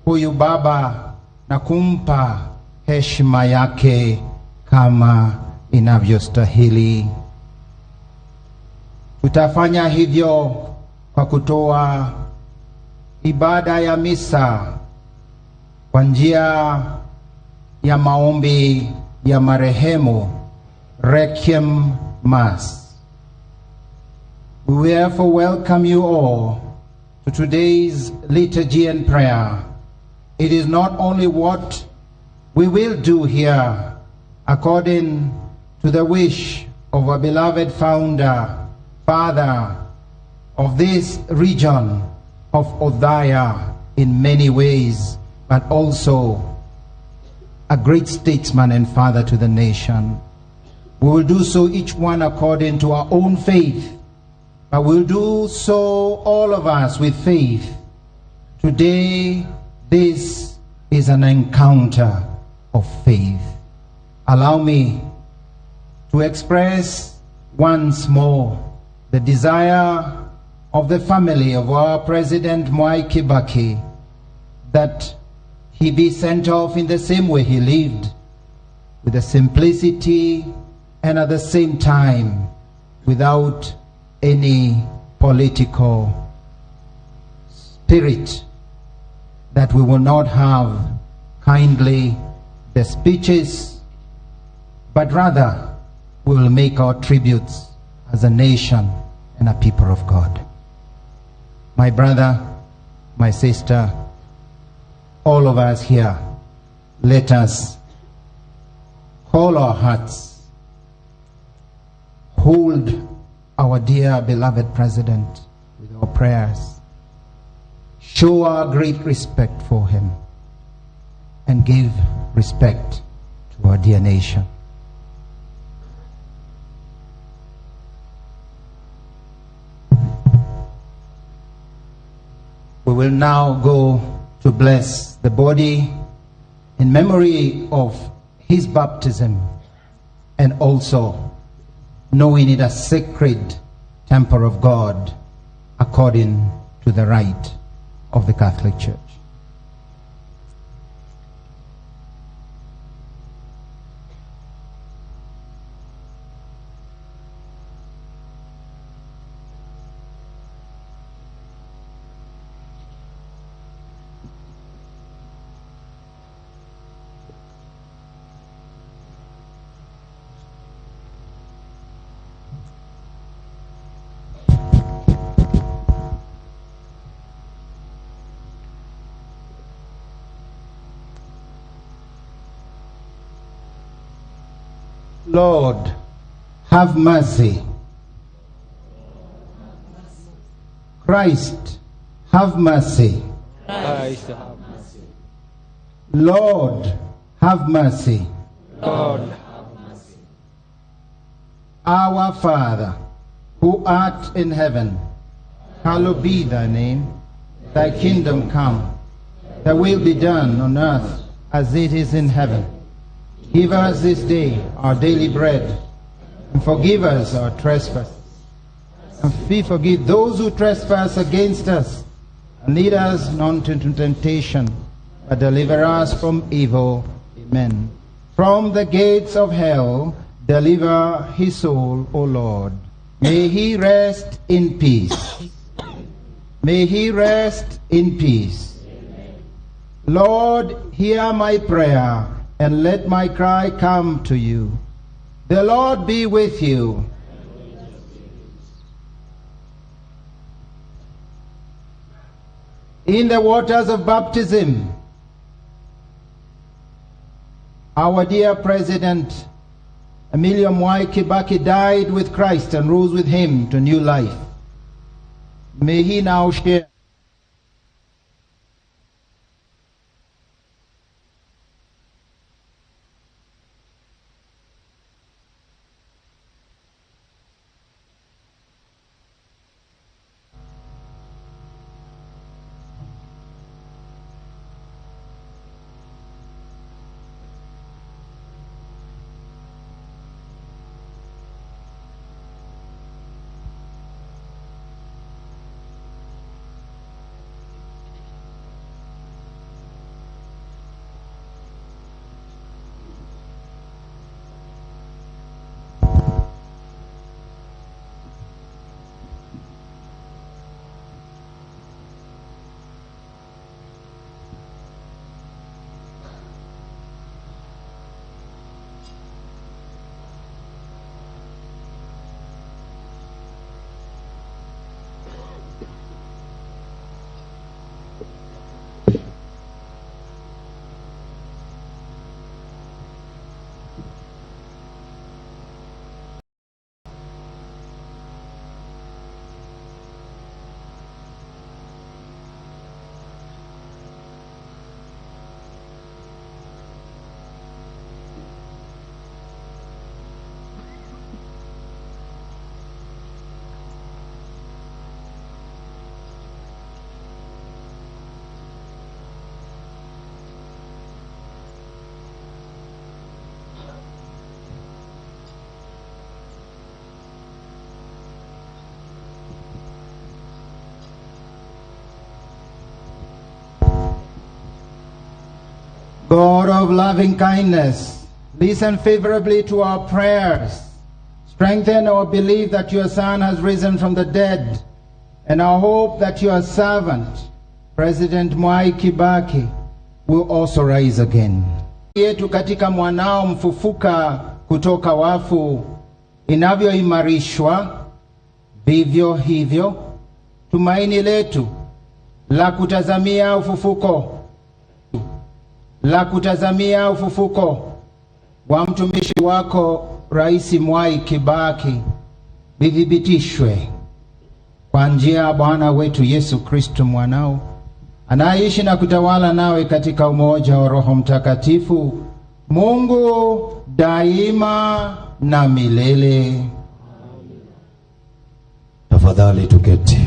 huyu baba na kumpa heshima yake kama inavyostahili. Tutafanya hivyo kwa kutoa ibada ya misa kwa njia ya maombi ya marehemu, Requiem Mass. We therefore welcome you all to today's liturgy and prayer. It is not only what we will do here according to the wish of our beloved founder, father of this region of Othaya in many ways, but also a great statesman and father to the nation. We will do so each one according to our own faith, but we'll do so all of us with faith. Today, this is an encounter of faith. Allow me to express once more the desire of the family of our President Mwai Kibaki that he be sent off in the same way he lived, with the simplicity and at the same time without any political spirit, that we will not have kindly the speeches, but rather we will make our tributes as a nation and a people of God. My brother, my sister, all of us here, let us call our hearts, hold our dear beloved president with our prayers, show our great respect for him, and give respect to our dear nation. We will now go to bless the body in memory of his baptism, and also knowing it a sacred temple of God according to the rite of the Catholic Church. Lord, have mercy. Christ, have mercy. Christ, have mercy. Lord, have mercy. Lord, have mercy. Our Father, who art in heaven, hallowed be thy name. Thy kingdom come, thy will be done on earth as it is in heaven. Give us this day our daily bread, and forgive us our trespasses, and we forgive those who trespass against us. And lead us not into temptation, but deliver us from evil. Amen. From the gates of hell, deliver his soul, O Lord. May he rest in peace. May he rest in peace. Amen. Lord, hear my prayer, and let my cry come to you. The Lord be with you. In the waters of baptism, our dear President Emilio Mwai Kibaki died with Christ and rose with him to new life. May he now share God of loving kindness, listen favorably to our prayers. Strengthen our belief that your Son has risen from the dead, and our hope that your servant, President Mwai Kibaki, will also rise again. Yetu katika mwanao mfufuka kutoka wafu inavyoimarishwa, vivyo hivyo tumaini letu la kutazamia ufufuko wa mtumishi wako Rais Mwai Kibaki lithibitishwe kwa njia ya Bwana wetu Yesu Kristo mwanao, anaishi na kutawala nawe katika umoja wa Roho Mtakatifu, Mungu daima na milele. Tafadhali tuketi.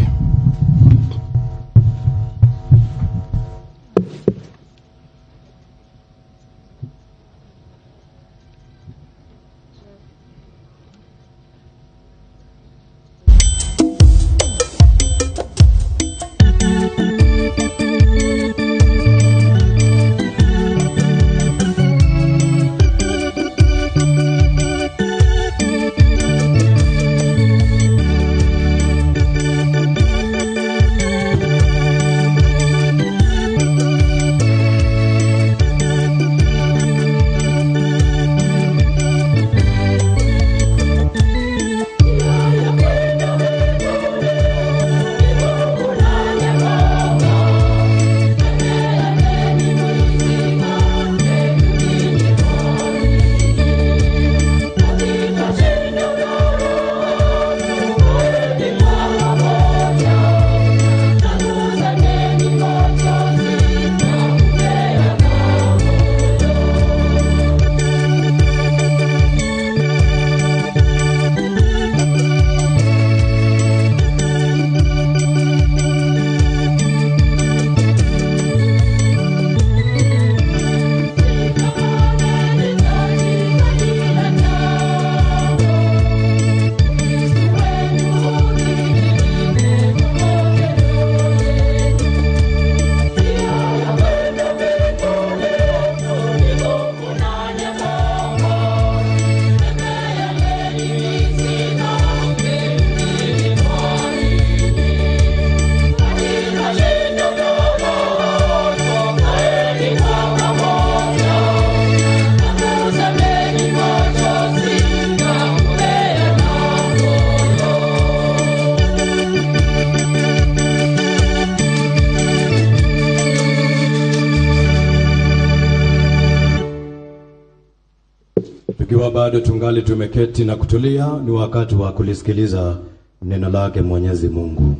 Tukiwa bado tungali tumeketi na kutulia, ni wakati wa kulisikiliza neno lake Mwenyezi Mungu.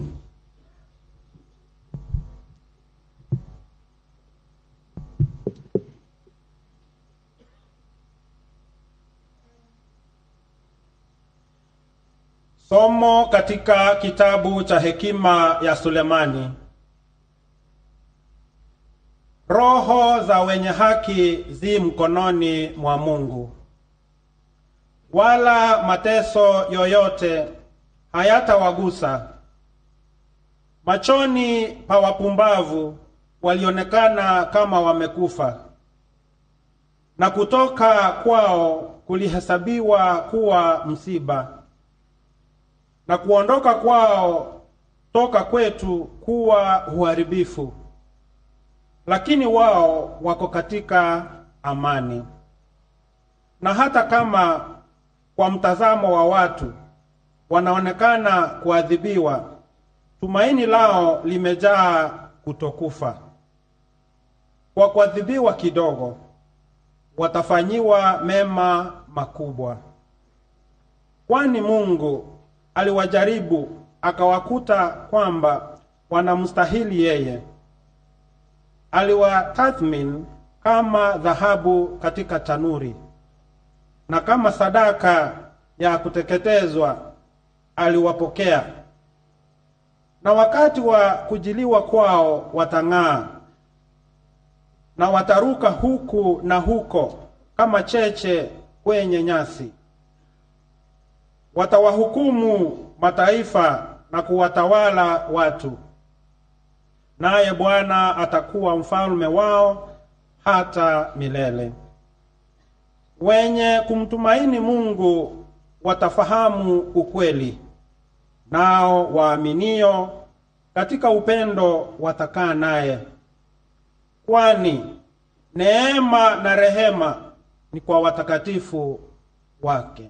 Somo katika kitabu cha hekima ya Sulemani. Roho za wenye haki zi mkononi mwa Mungu, wala mateso yoyote hayatawagusa. Machoni pa wapumbavu walionekana kama wamekufa, na kutoka kwao kulihesabiwa kuwa msiba, na kuondoka kwao toka kwetu kuwa uharibifu. Lakini wao wako katika amani. Na hata kama kwa mtazamo wa watu wanaonekana kuadhibiwa, tumaini lao limejaa kutokufa. Kwa kuadhibiwa kidogo, watafanyiwa mema makubwa. Kwani Mungu aliwajaribu akawakuta kwamba wanamstahili yeye. Aliwatathmini kama dhahabu katika tanuri, na kama sadaka ya kuteketezwa aliwapokea. Na wakati wa kujiliwa kwao watang'aa, na wataruka huku na huko kama cheche kwenye nyasi. Watawahukumu mataifa na kuwatawala watu, naye Bwana atakuwa mfalme wao hata milele. Wenye kumtumaini Mungu watafahamu ukweli, nao waaminio katika upendo watakaa naye. Kwani neema na rehema ni kwa watakatifu wake.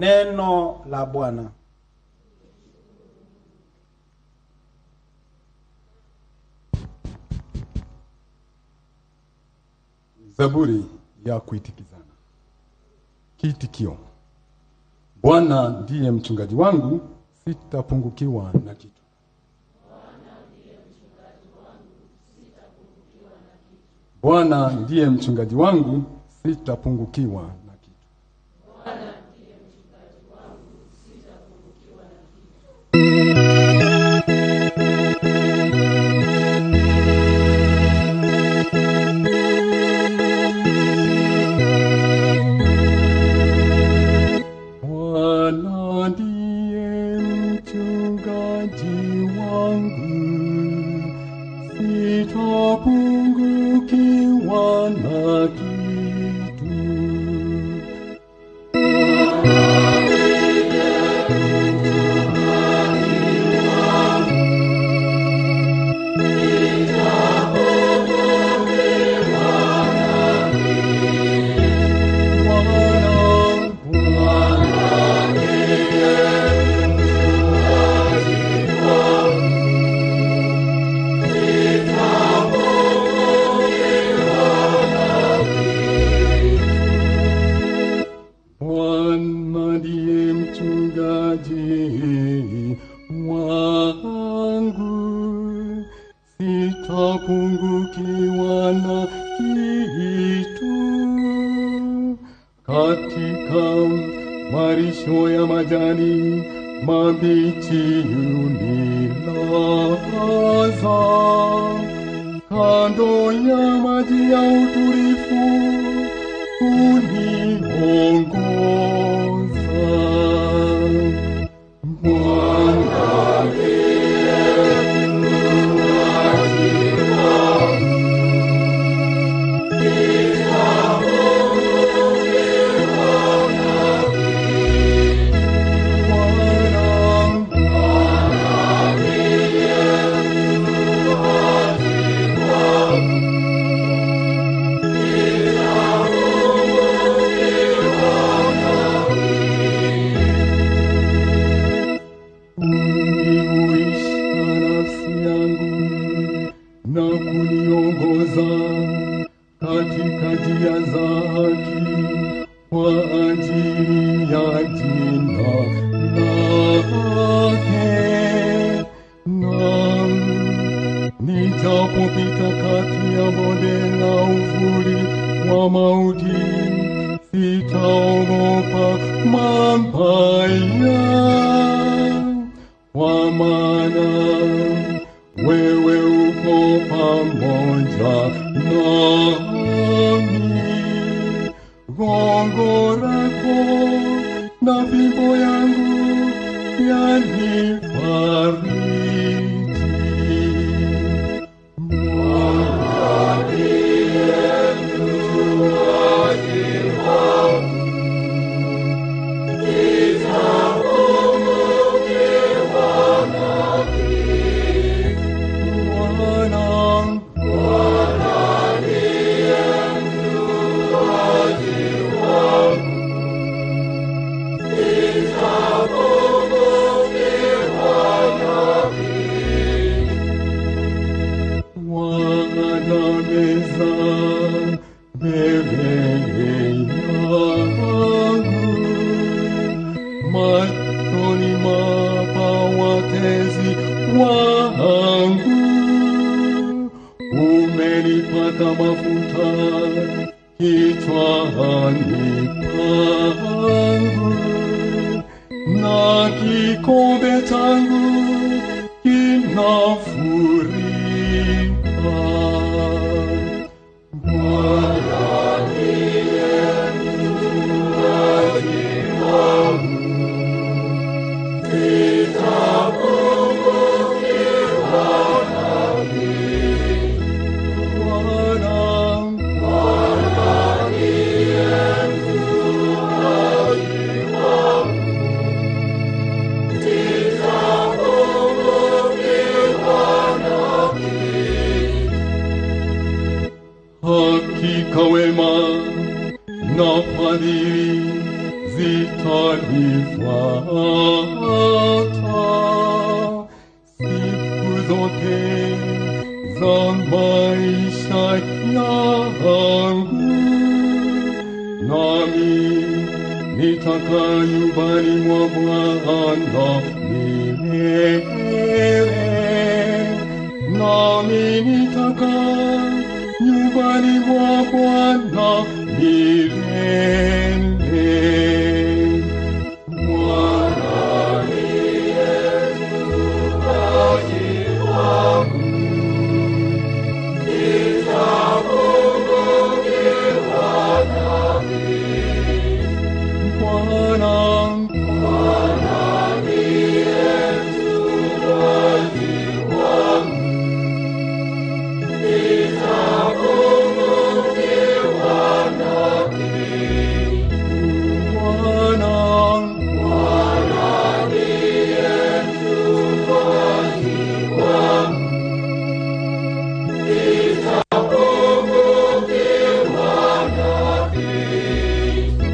Neno la Bwana. Zaburi ya kuitikizana. Kiitikio: Bwana ndiye mchungaji wangu, sitapungukiwa na kitu. Bwana ndiye mchungaji wangu, sitapungukiwa na kitu. Bwana ndiye mchungaji wangu, sitapungukiwa na kitu. Bwana ndiye mchungaji wangu, sitapungukiwa na kitu. Katika malisho ya majani mabichi unilaza, kando ya maji ya utulivu uniongoza. Bwana ndiye mchungaji wangu, sitapungukiwa na kitu. Bwana ndiye mchungaji wangu, sitapungukiwa na kitu. Unihuisha nafsi yangu na kuniongoza katika njia za haki kwa ajili ya jina lake. Naam, nijapopita kati ya bonde la uvuli wa mauti, sitaogopa mabaya, kwa maana wewe uko pamoja nami. Gongo lako na fimbo yangu yanifariji. Bwana ndiye mchungaji wangu, sitapungukiwa na kitu. Bwana ndiye mchungaji wangu, sitapungukiwa na kitu. Bwana meza mbele yangu machoni mwa watesi wangu, umenipaka mafuta kichwani pangu, na kikombe changu kinafurika. Bwana ndiye mchungaji wangu, sitapungukiwa na kitu. Bwana ndiye mchungaji wangu, sitapungukiwa na kitu. Hakika wema na fadhili zitanifuata siku zote za maisha yangu, nami nitakaa nyumbani mwa Bwana milele, nami nitakaa nyumbani mwa Bwana milele. Bwana ndiye mchungaji wangu, sitapungukiwa na kitu. Bwana ndiye mchungaji wangu, sitapungukiwa na kitu. Bwana ndiye mchungaji wangu, sitapungukiwa na kitu.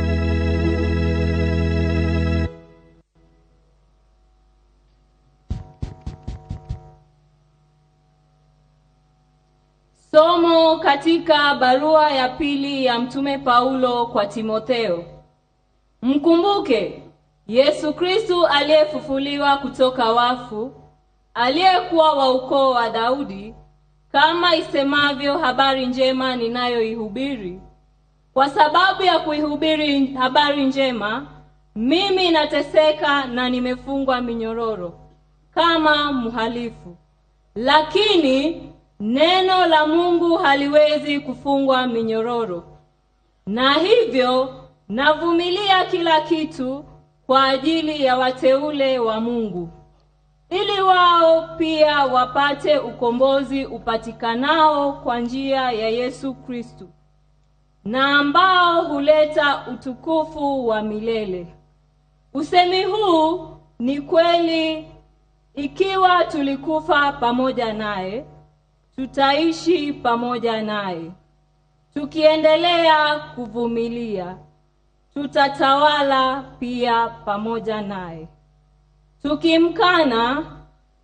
Somo katika barua ya pili ya Mtume Paulo kwa Timotheo. Mkumbuke Yesu Kristu aliyefufuliwa kutoka wafu, aliyekuwa wa ukoo wa Daudi, kama isemavyo habari njema ninayoihubiri. Kwa sababu ya kuihubiri habari njema, mimi nateseka na nimefungwa minyororo kama mhalifu. Lakini neno la Mungu haliwezi kufungwa minyororo. Na hivyo navumilia kila kitu kwa ajili ya wateule wa Mungu, ili wao pia wapate ukombozi upatikanao kwa njia ya Yesu Kristu, na ambao huleta utukufu wa milele. Usemi huu ni kweli: ikiwa tulikufa pamoja naye, tutaishi pamoja naye. Tukiendelea kuvumilia, tutatawala pia pamoja naye. Tukimkana,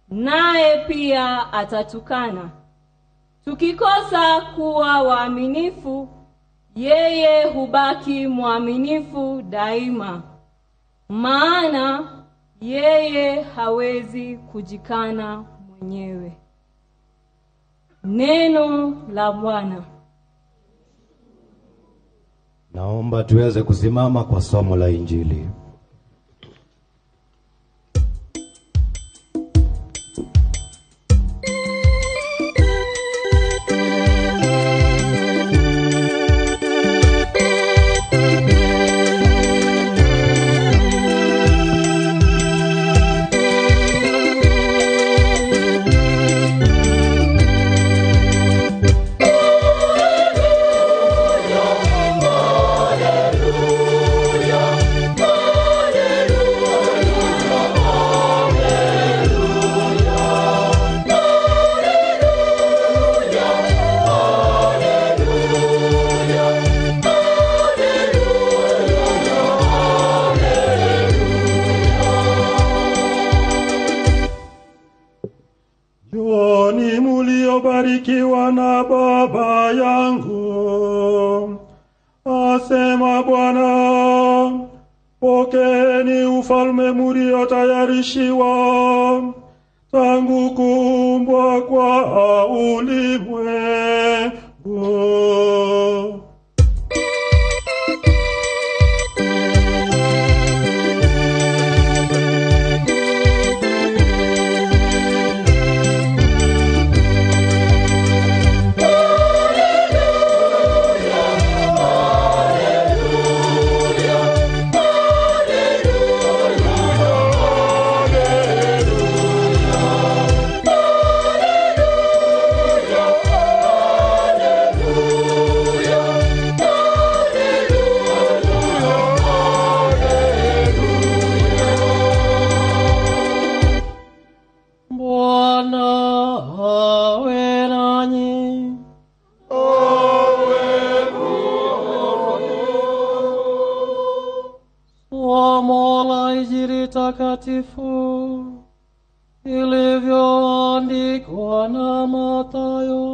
naye pia atatukana. Tukikosa kuwa waaminifu, yeye hubaki mwaminifu daima, maana yeye hawezi kujikana mwenyewe. Neno la Bwana. Naomba tuweze kusimama kwa somo la Injili. Njooni muliobarikiwa na Baba yangu, asema Bwana, pokeeni ufalme muliotayarishiwa tangu kuumbwa kwa ulimwengu. Bwana awe nanyi. Somo la Injili takatifu ilivyoandikwa na Mathayo.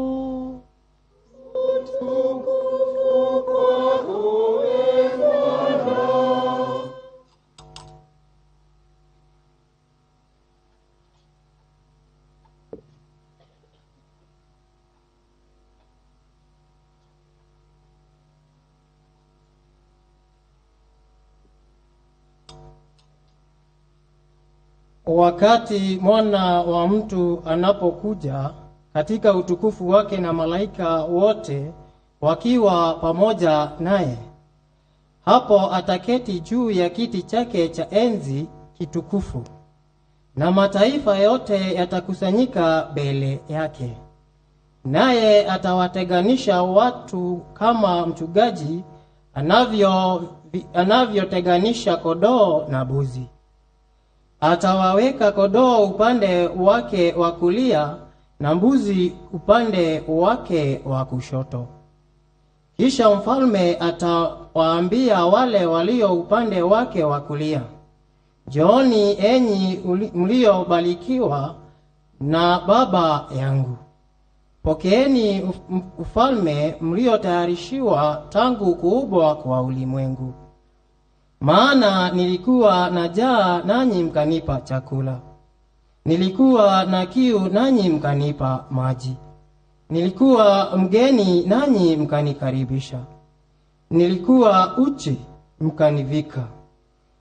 Wakati Mwana wa mtu anapokuja katika utukufu wake na malaika wote wakiwa pamoja naye, hapo ataketi juu ya kiti chake cha enzi kitukufu, na mataifa yote yatakusanyika mbele yake. Naye atawatenganisha watu kama mchungaji anavyotenganisha kondoo na mbuzi. Atawaweka kondoo upande wake wa kulia na mbuzi upande wake wa kushoto. Kisha mfalme atawaambia wale walio upande wake wa kulia, Njooni enyi mliobarikiwa na Baba yangu, pokeeni ufalme mliotayarishiwa tangu kuumbwa kwa ulimwengu. Maana nilikuwa na njaa nanyi mkanipa chakula, nilikuwa na kiu nanyi mkanipa maji, nilikuwa mgeni nanyi mkanikaribisha, nilikuwa uchi mkanivika,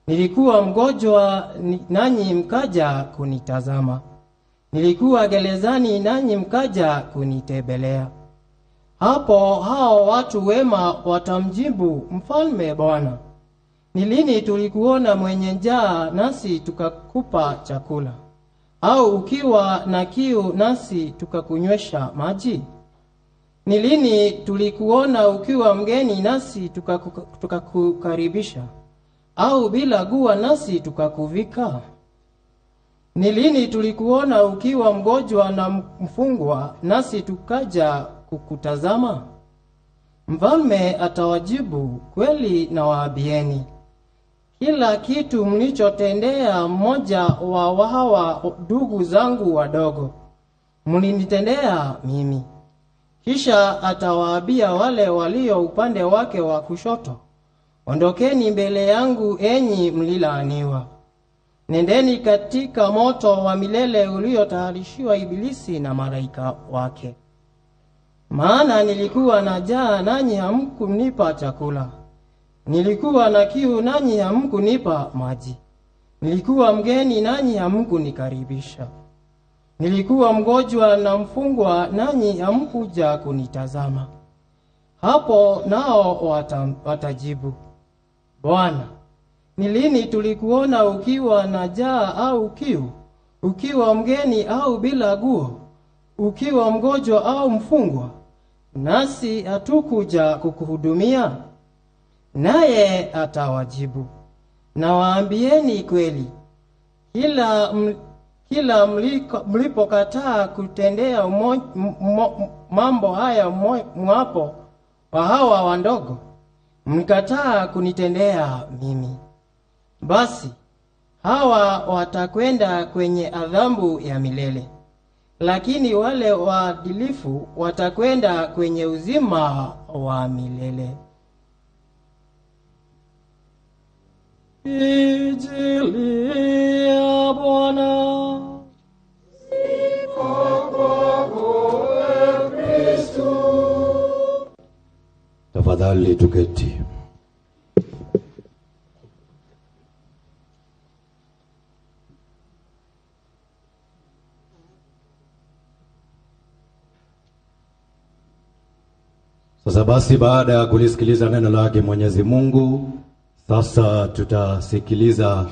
nilikuwa mgonjwa nanyi mkaja kunitazama, nilikuwa gerezani nanyi mkaja kunitembelea. Hapo hao watu wema watamjibu mfalme, Bwana, ni lini tulikuona mwenye njaa nasi tukakupa chakula, au ukiwa na kiu nasi tukakunywesha maji? Ni lini tulikuona ukiwa mgeni nasi tukakukaribisha, au bila nguo nasi tukakuvika? Ni lini tulikuona ukiwa mgonjwa na mfungwa nasi tukaja kukutazama? Mfalme atawajibu, kweli nawaambieni, kila kitu mlichotendea mmoja wa hawa ndugu zangu wadogo, mlinitendea mimi. Kisha atawaambia wale walio upande wake wa kushoto, ondokeni mbele yangu enyi mlilaaniwa, nendeni katika moto wa milele uliotayarishiwa Ibilisi na malaika wake. Maana nilikuwa na njaa nanyi hamkunipa chakula, nilikuwa na kiu nanyi hamkunipa maji, nilikuwa mgeni nanyi hamkunikaribisha, nilikuwa mgonjwa na mfungwa nanyi hamkuja kunitazama. Hapo nao watajibu, Bwana, ni lini tulikuona ukiwa na njaa au kiu, ukiwa mgeni au bila guo, ukiwa mgonjwa au mfungwa, nasi hatukuja kukuhudumia? Naye atawajibu, nawaambieni kweli, kila mlipokataa kutendea mambo haya mwapo wa hawa wandogo, mkataa kunitendea mimi. Basi hawa watakwenda kwenye adhabu ya milele, lakini wale waadilifu watakwenda kwenye uzima wa milele. Injili ya Bwana. Sifa kwako, e Kristo. Tafadhali tuketi. Sasa basi, baada ya kulisikiliza neno lake Mwenyezi Mungu, sasa tutasikiliza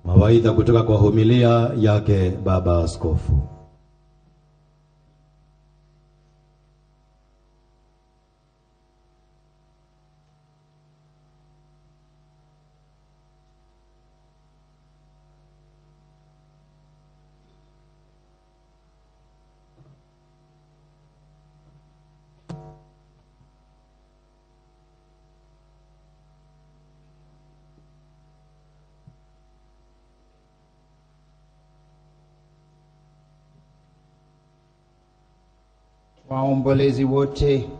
mawaidha kutoka kwa homilia yake Baba Askofu. Waombolezi wote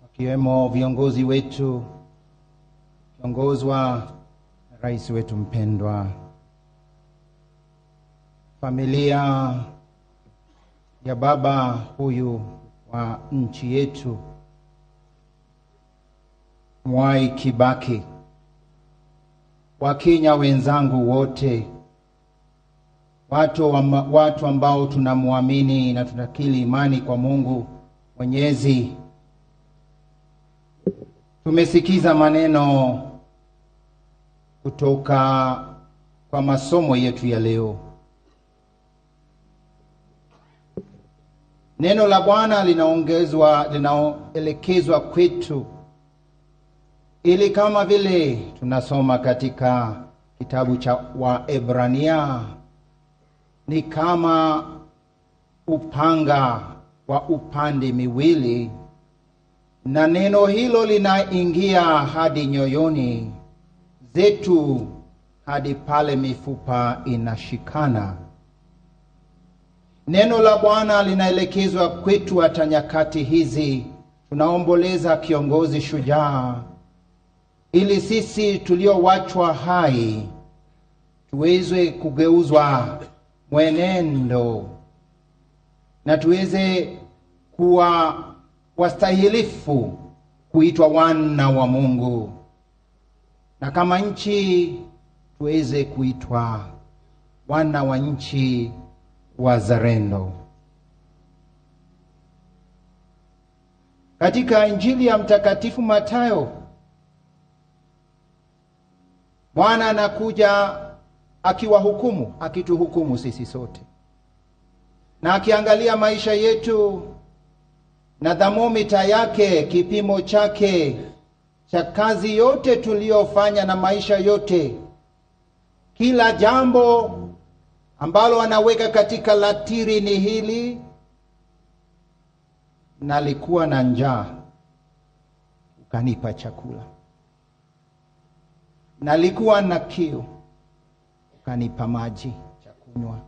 wakiwemo viongozi wetu, kiongozwa na rais wetu mpendwa, familia ya baba huyu wa nchi yetu Mwai Kibaki, Wakenya wenzangu wote, watu ambao tunamuamini na tunakili imani kwa Mungu Mwenyezi. Tumesikiza maneno kutoka kwa masomo yetu ya leo. Neno la Bwana linaelekezwa kwetu ili kama vile tunasoma katika kitabu cha Waebrania, ni kama upanga wa upande miwili, na neno hilo linaingia hadi nyoyoni zetu, hadi pale mifupa inashikana. Neno la Bwana linaelekezwa kwetu hata nyakati hizi. Tunaomboleza kiongozi shujaa, ili sisi tuliowachwa hai tuweze kugeuzwa mwenendo na tuweze kuwa wastahilifu kuitwa wana wa Mungu, na kama nchi tuweze kuitwa wana wa nchi wazalendo. Katika Injili ya Mtakatifu Mathayo, Bwana anakuja akiwahukumu, akituhukumu sisi sote, na akiangalia maisha yetu na thermomita yake, kipimo chake cha kazi yote tuliyofanya na maisha yote, kila jambo ambalo anaweka katika latiri ni hili: nalikuwa na njaa, ukanipa chakula; nalikuwa na kiu, ukanipa maji cha kunywa;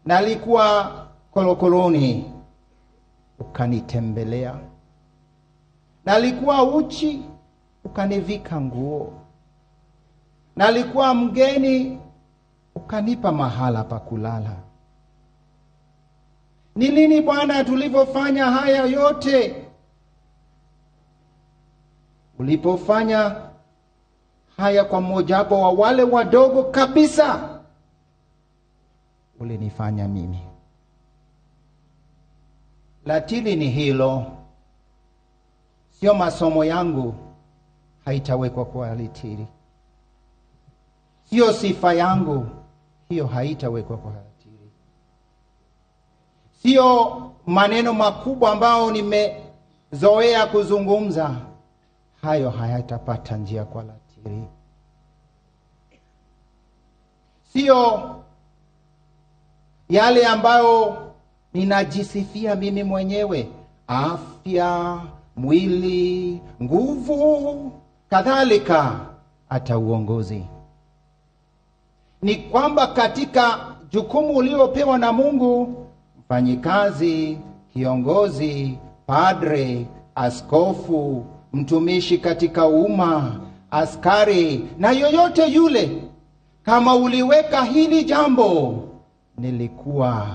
nalikuwa korokoroni, ukanitembelea. Nalikuwa uchi, ukanivika nguo. Nalikuwa mgeni, ukanipa mahala pa kulala. Ni lini Bwana tulivyofanya haya yote? Ulipofanya haya kwa mmojawapo wa wale wadogo kabisa, ulinifanya mimi. Latili ni hilo, sio masomo yangu haitawekwa kwa latili, sio sifa yangu hiyo haitawekwa kwa latili, sio maneno makubwa ambayo nimezoea kuzungumza, hayo hayatapata njia kwa latili, sio yale ambayo ninajisifia mimi mwenyewe, afya, mwili, nguvu, kadhalika hata uongozi. Ni kwamba katika jukumu uliopewa na Mungu, mfanyikazi, kiongozi, padre, askofu, mtumishi katika umma, askari na yoyote yule, kama uliweka hili jambo, nilikuwa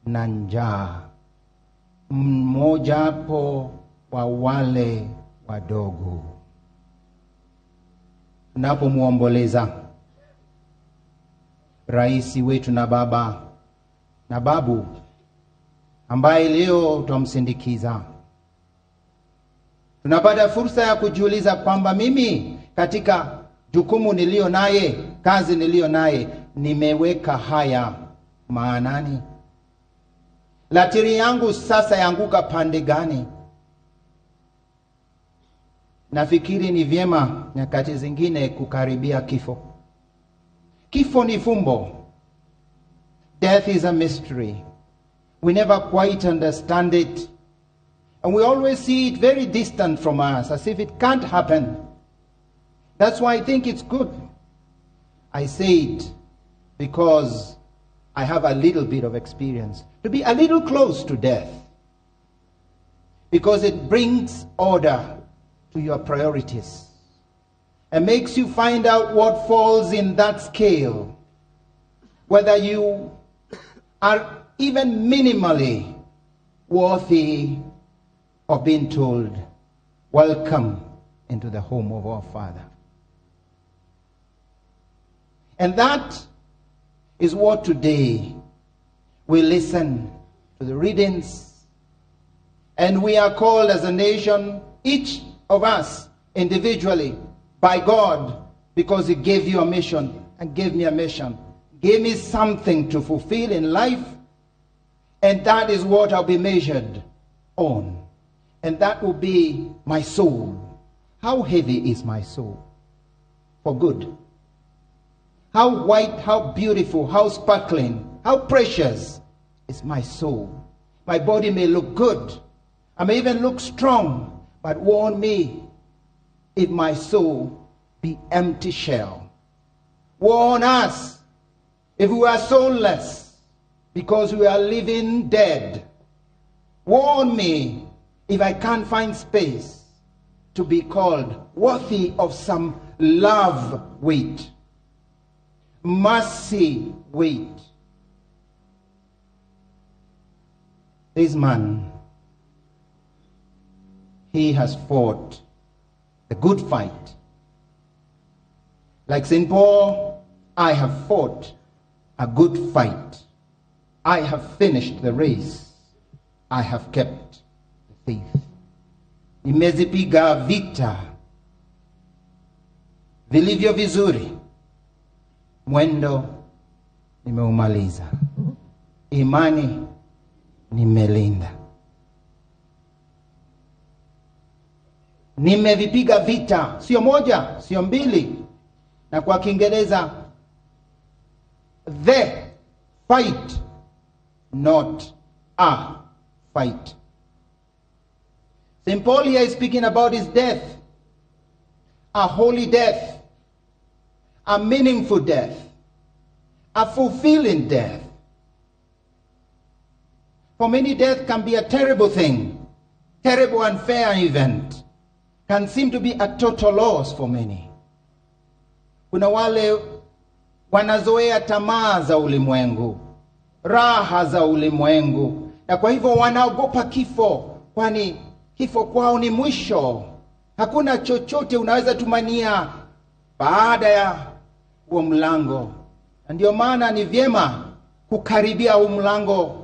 na njaa, mmojawapo wa wale wadogo. Tunapomuomboleza rais wetu na baba na babu ambaye leo twamsindikiza, tunapata fursa ya kujiuliza kwamba mimi katika jukumu nilio naye, kazi nilio naye, nimeweka haya maanani? Latiri yangu sasa yanguka pande gani? Nafikiri ni vyema nyakati zingine kukaribia kifo. Kifo ni fumbo. Death is a mystery. We never quite understand it. And we always see it very distant from us, as if it can't happen. That's why I think it's good. I say it because I have a little bit of experience, to be a little close to death, because it brings order to your priorities and makes you find out what falls in that scale, whether you are even minimally worthy of being told, welcome into the home of our Father. And that is what today we listen to the readings, and we are called as a nation, each of us individually, by God, because He gave you a mission and gave me a mission, gave me something to fulfill in life, and that is what I'll be measured on. And that will be my soul. How heavy is my soul? For good. How white, how beautiful, how sparkling, how precious is my soul. My body may look good. I may even look strong, but warn me if my soul be empty shell. Warn us if we are soulless, because we are living dead. Warn me if I can't find space to be called worthy of some love weight, mercy weight. This man, he has fought the good fight. Like St. Paul, I have fought a good fight. I have finished the race. I have kept the faith. Nimezipiga vita vilivyo vizuri, mwendo nimeumaliza, imani nimelinda. Nimevipiga vita, sio moja, sio mbili, na kwa Kiingereza the fight, not a fight. St. Paul here is speaking about his death, a holy death, a meaningful death, a fulfilling death. For many, death can be a terrible thing, terrible, unfair event, can seem to be a total loss for many. Kuna wale wanazoea tamaa za ulimwengu, raha za ulimwengu, na kwa hivyo wanaogopa kifo, kwani kifo kwao ni mwisho. Hakuna chochote unaweza tumania baada ya huo mlango, na ndio maana ni vyema kukaribia huu mlango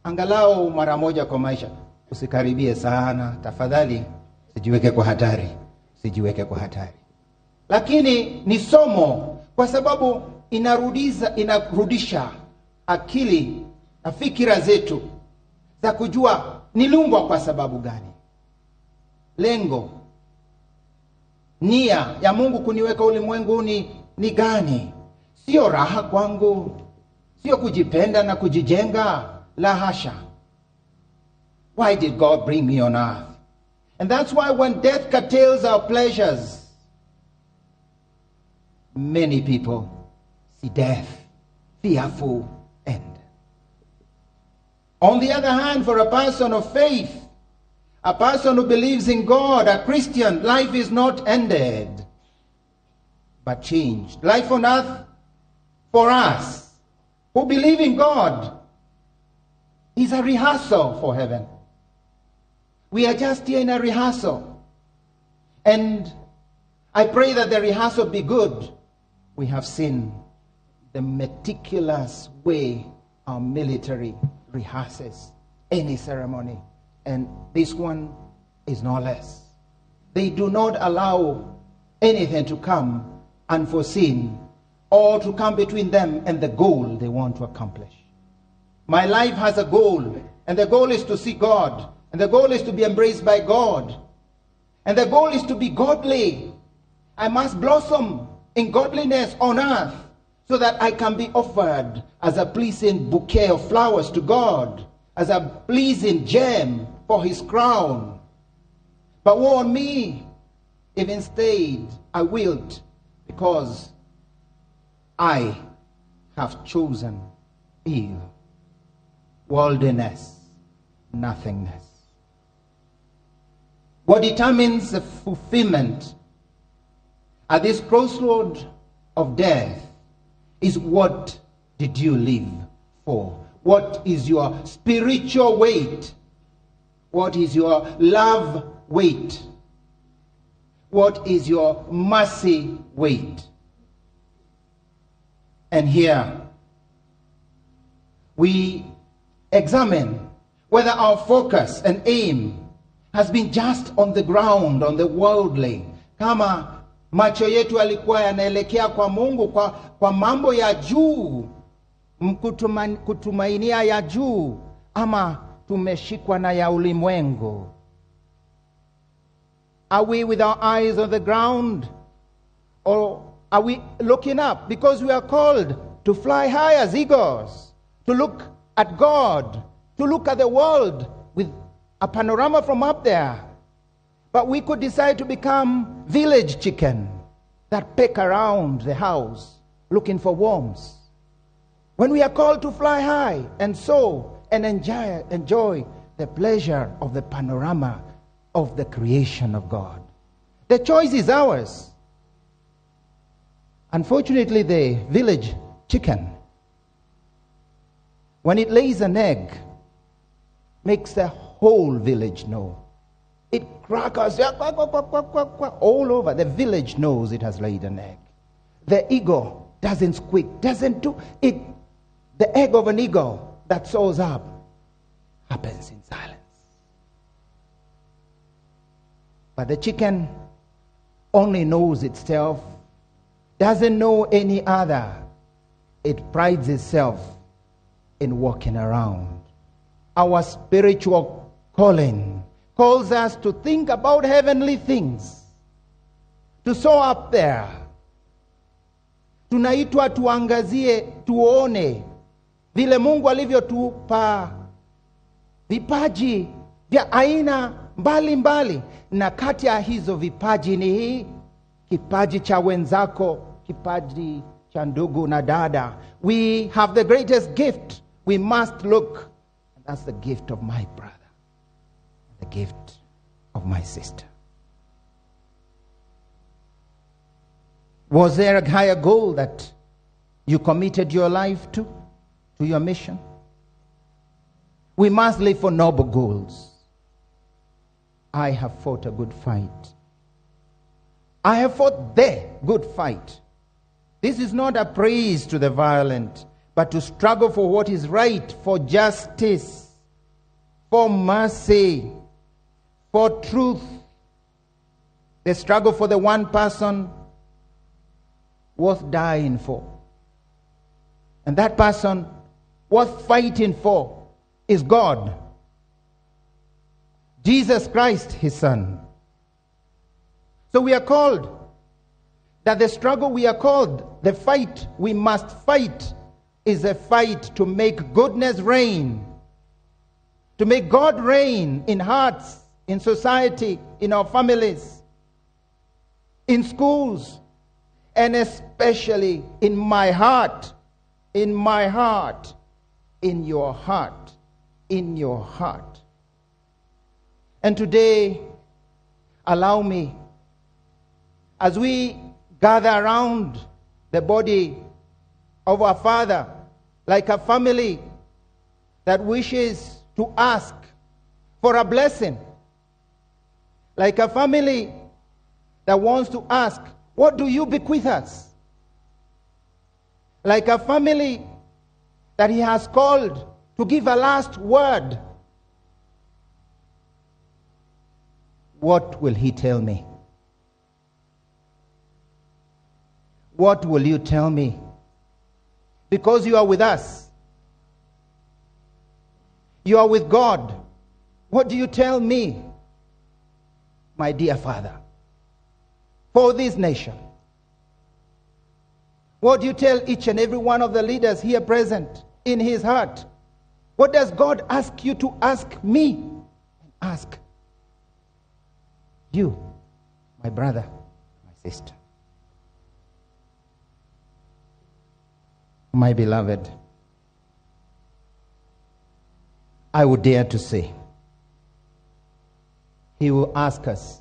angalau mara moja kwa maisha. Usikaribie sana tafadhali, usijiweke kwa hatari, usijiweke kwa hatari. Lakini ni somo, kwa sababu inarudisha akili na fikira zetu za kujua niliumbwa kwa sababu gani. Lengo, nia ya Mungu kuniweka ulimwenguni ni gani? Sio raha kwangu, sio kujipenda na kujijenga, la hasha. Why did God bring me on earth? And that's why when death curtails our pleasures, many people see death, fearful end. On the other hand, for a person of faith, a person who believes in God, a Christian, life is not ended, but changed. Life on earth, for us who believe in God, is a rehearsal for heaven. We are just here in a rehearsal. And I pray that the rehearsal be good. We have seen the meticulous way our military rehearses any ceremony, and this one is no less. They do not allow anything to come unforeseen or to come between them and the goal they want to accomplish. My life has a goal, and the goal is to see God, and the goal is to be embraced by God, and the goal is to be godly. I must blossom in godliness on earth so that I can be offered as a pleasing bouquet of flowers to God, as a pleasing gem for his crown. But woe on me if instead I wilt, because I have chosen evil, worldliness, nothingness. What determines the fulfillment at this crossroad of death is what did you live for? What is your spiritual weight? What is your love weight? What is your mercy weight? And here we examine whether our focus and aim has been just on the ground, on the worldly. Kama macho yetu yalikuwa yanaelekea kwa Mungu, kwa mambo ya juu, kutumainia ya juu, ama tumeshikwa na ya ulimwengu. Are we with our eyes on the ground, or are we looking up? Because we are called to fly high as eagles, to look at God, to look at the world with a panorama from up there. But we could decide to become village chicken that peck around the house looking for worms. When we are called to fly high and soar and enjoy the pleasure of the panorama of the creation of God. The choice is ours. Unfortunately, the village chicken, when it lays an egg, makes the whole village know. It crackles all over. The village knows it has laid an egg. The eagle doesn't squeak, doesn't do it. The egg of an eagle that soars up happens in silence. But the chicken only knows itself, doesn't know any other. It prides itself in walking around. Our spiritual calling calls us to think about heavenly things, to soar up there. Tunaitwa tuangazie, tuone vile Mungu alivyotupa vipaji vya aina mbali mbali, na kati ya hizo vipaji ni hii kipaji cha wenzako, kipaji cha ndugu na dada. We have the greatest gift. We must look That's the gift of my brother, the gift of my sister. Was there a higher goal that you committed your life to your mission? We must live for noble goals. I have fought a good fight. I have fought the good fight. This is not a praise to the violent, but to struggle for what is right, for justice, for mercy, for truth. The struggle for the one person worth dying for. And that person worth fighting for is God. Jesus Christ, his Son. So we are called that the struggle we are called, the fight we must fight, is a fight to make goodness reign, to make God reign in hearts, in society, in our families, in schools, and especially in my heart, in my heart, in your heart, in your heart. And today, allow me, as we gather around the body of our Father, like a family that wishes to ask for a blessing, like a family that wants to ask, what do you bequeath us? Like a family that he has called to give a last word. What will he tell me? What will you tell me? Because you are with us. You are with God. What do you tell me, my dear Father, for this nation? What do you tell each and every one of the leaders here present in his heart? What does God ask you to ask me? And ask you, my brother, my sister. My beloved, I would dare to say, he will ask us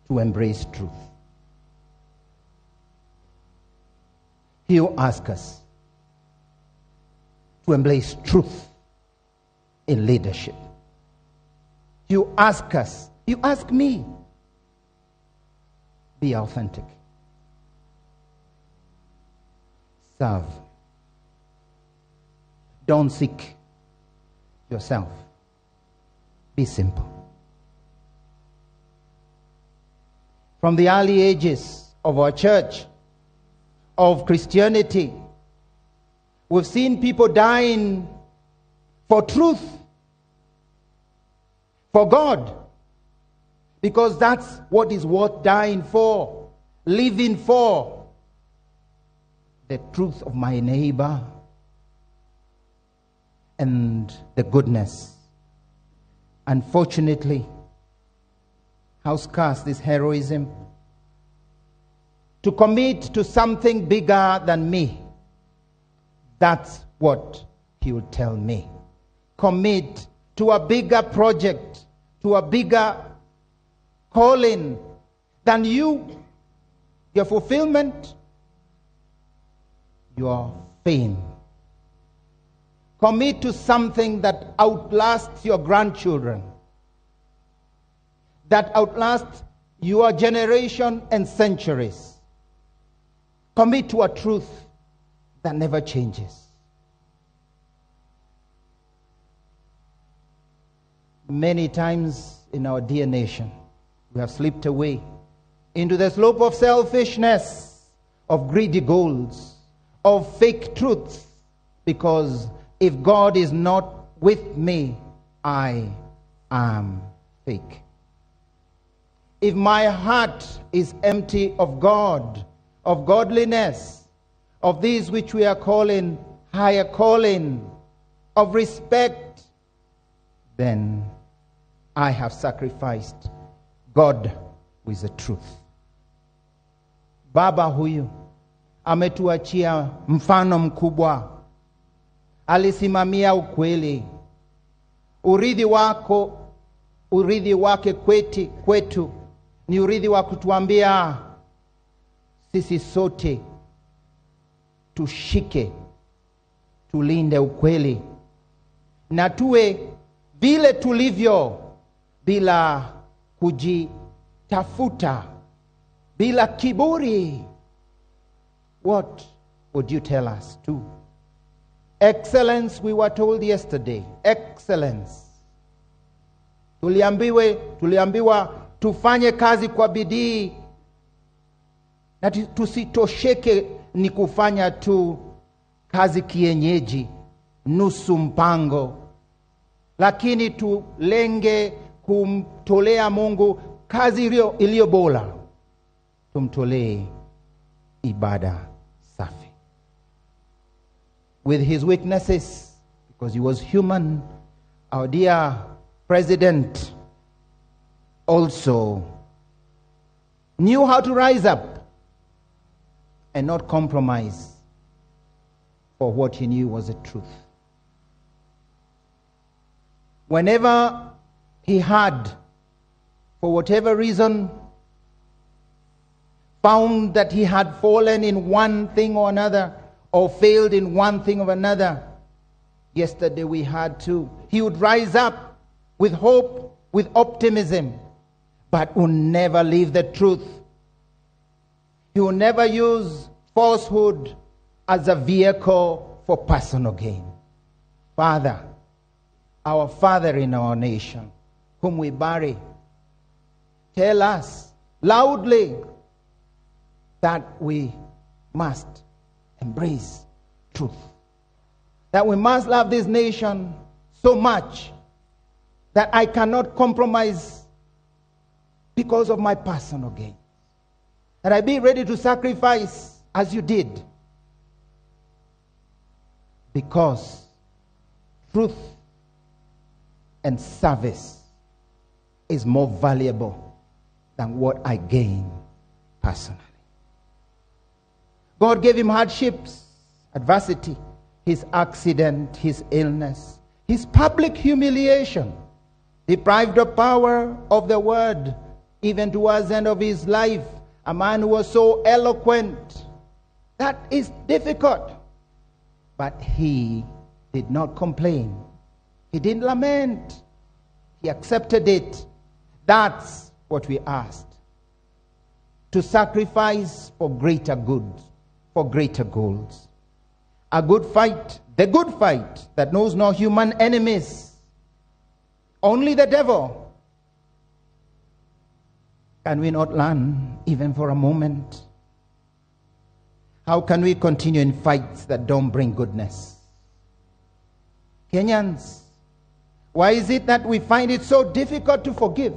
to embrace truth. He will ask us to embrace truth in leadership. You ask us, you ask me, be authentic. Serve. Don't seek yourself. Be simple. From the early ages of our church, of Christianity, we've seen people dying for truth, for God, because that's what is worth dying for, living for. The truth of my neighbor and the goodness. Unfortunately, how scarce this heroism to commit to something bigger than me. That's what he will tell me. Commit to a bigger project, to a bigger calling than you, your fulfillment, your fame. Commit to something that outlasts your grandchildren, that outlasts your generation and centuries. Commit to a truth that never changes. Many times in our dear nation, we have slipped away into the slope of selfishness, of greedy goals, of fake truths, because if God is not with me, I am fake. If my heart is empty of God, of godliness, of these which we are calling higher calling, of respect, then I have sacrificed God with the truth. Baba huyu ametuachia mfano mkubwa. Alisimamia ukweli. Urithi wako, urithi wake kwetu ni urithi wa kutuambia sisi sote tushike, tulinde ukweli na tuwe vile tulivyo bila kujitafuta, bila kiburi. What would you tell us too? Excellence, we were told yesterday. Excellence. Tuliambiwa tufanye kazi kwa bidii na tusitosheke ni kufanya tu kazi kienyeji, nusu mpango, lakini tulenge kumtolea Mungu kazi iliyo bora. Tumtolee ibada safi. With his weaknesses, because he was human, our dear president also knew how to rise up and not compromise for what he knew was the truth. Whenever he had, for whatever reason, found that he had fallen in one thing or another, or failed in one thing or another, yesterday we had to, he would rise up with hope, with optimism, but would never leave the truth. He will never use falsehood as a vehicle for personal gain. Father, our Father in our nation, whom we bury, tell us loudly that we must embrace truth, that we must love this nation so much that I cannot compromise because of my personal gain, that I be ready to sacrifice as you did, because truth and service is more valuable than what I gain personally. God gave him hardships, adversity, his accident, his illness, his public humiliation, deprived of power of the word, even towards the end of his life, a man who was so eloquent. That is difficult. But he did not complain. He didn't lament. He accepted it. That's what we asked. To sacrifice for greater good, for greater goals. A good fight, the good fight that knows no human enemies, only the devil. Can we not learn even for a moment? How can we continue in fights that don't bring goodness? Kenyans, why is it that we find it so difficult to forgive?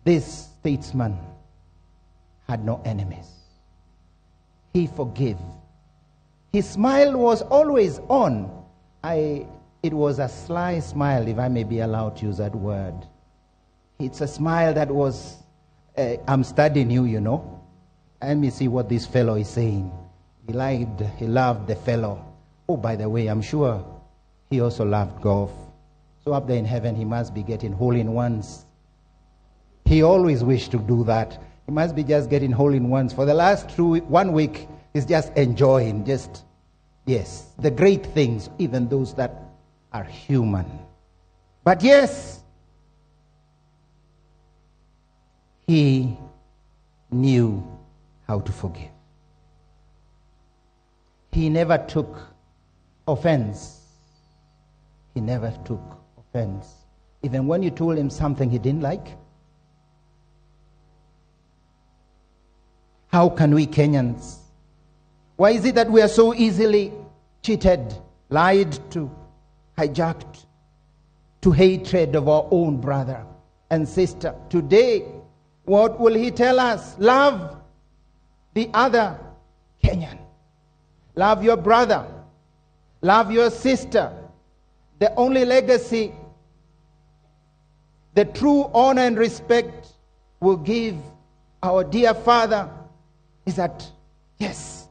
This statesman had no enemies. He forgave. His smile was always on. It was a sly smile, if I may be allowed to use that word. It's a smile that was, I'm studying you, you know. Let me see what this fellow is saying. He loved the fellow. Oh, by the way, I'm sure he also loved golf. So up there in heaven, he must be getting hole-in-ones. He always wished to do that. He must be just getting hole-in-ones. For the last 1 week, he's just enjoying, just, yes, the great things, even those that are human. But yes, he knew how to forgive. He never took offense. He never took offense. Even when you told him something he didn't like. How can we Kenyans? Why is it that we are so easily cheated, lied to, hijacked to hatred of our own brother and sister? Today, what will he tell us? Love the other Kenyan. Love your brother. Love your sister. The only legacy, the true honor and respect will give our dear father is that, yes,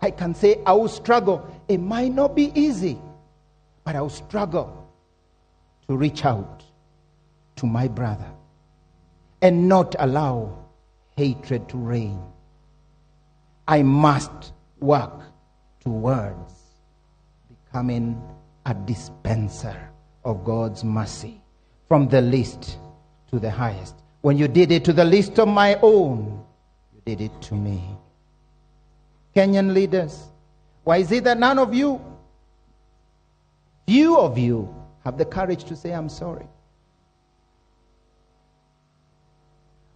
I can say I will struggle. It might not be easy, but I will struggle to reach out to my brother and not allow hatred to reign. I must work towards becoming a dispenser of God's mercy from the least to the highest. When you did it to the least of my own, you did it to me. Kenyan leaders, why is it that none of you, few of you, have the courage to say, I'm sorry?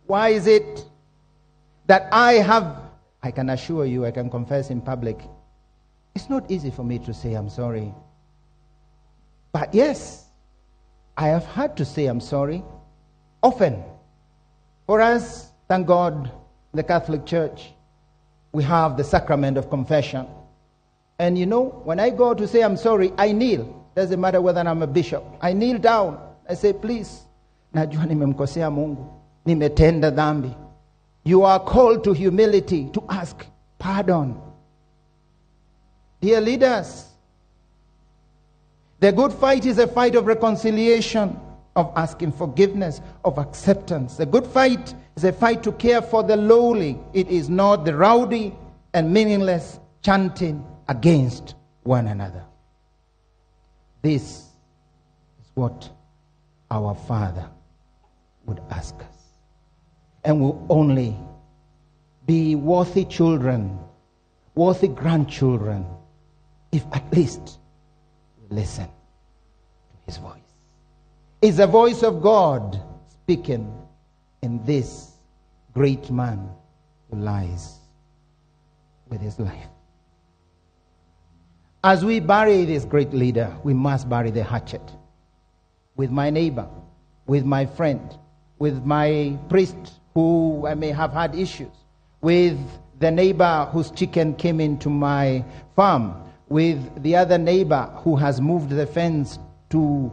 Why is it that I can assure you, I can confess in public, it's not easy for me to say I'm sorry. But yes, I have had to say I'm sorry often. For us, thank God, the Catholic Church, we have the sacrament of confession. And you know, when I go to say I'm sorry, I kneel. Doesn't matter whether I'm a bishop. I kneel down. I say, please, najua nimemkosea Mungu, nimetenda dhambi. You are called to humility, to ask pardon. Dear leaders, the good fight is a fight of reconciliation, of asking forgiveness, of acceptance. The good fight is a fight to care for the lowly. It is not the rowdy and meaningless chanting against one another. This is what our Father would ask us. And will only be worthy children, worthy grandchildren, if at least we listen to His voice. It's the voice of God speaking in this great man who lies with his life. As we bury this great leader, we must bury the hatchet with my neighbor, with my friend, with my priest who I may have had issues, with the neighbor whose chicken came into my farm, with the other neighbor who has moved the fence to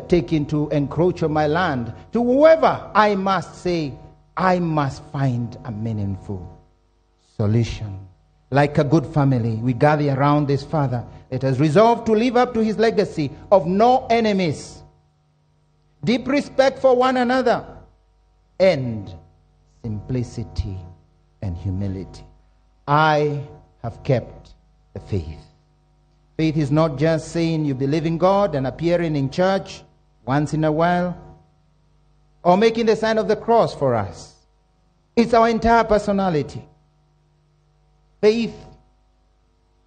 take into encroach on my land, to whoever, I must say, I must find a meaningful solution. Like a good family, we gather around this father. Let us resolve to live up to his legacy of no enemies, deep respect for one another, and simplicity and humility. I have kept the faith. Faith is not just saying you believe in God and appearing in church once in a while, or making the sign of the cross for us. It's our entire personality. Faith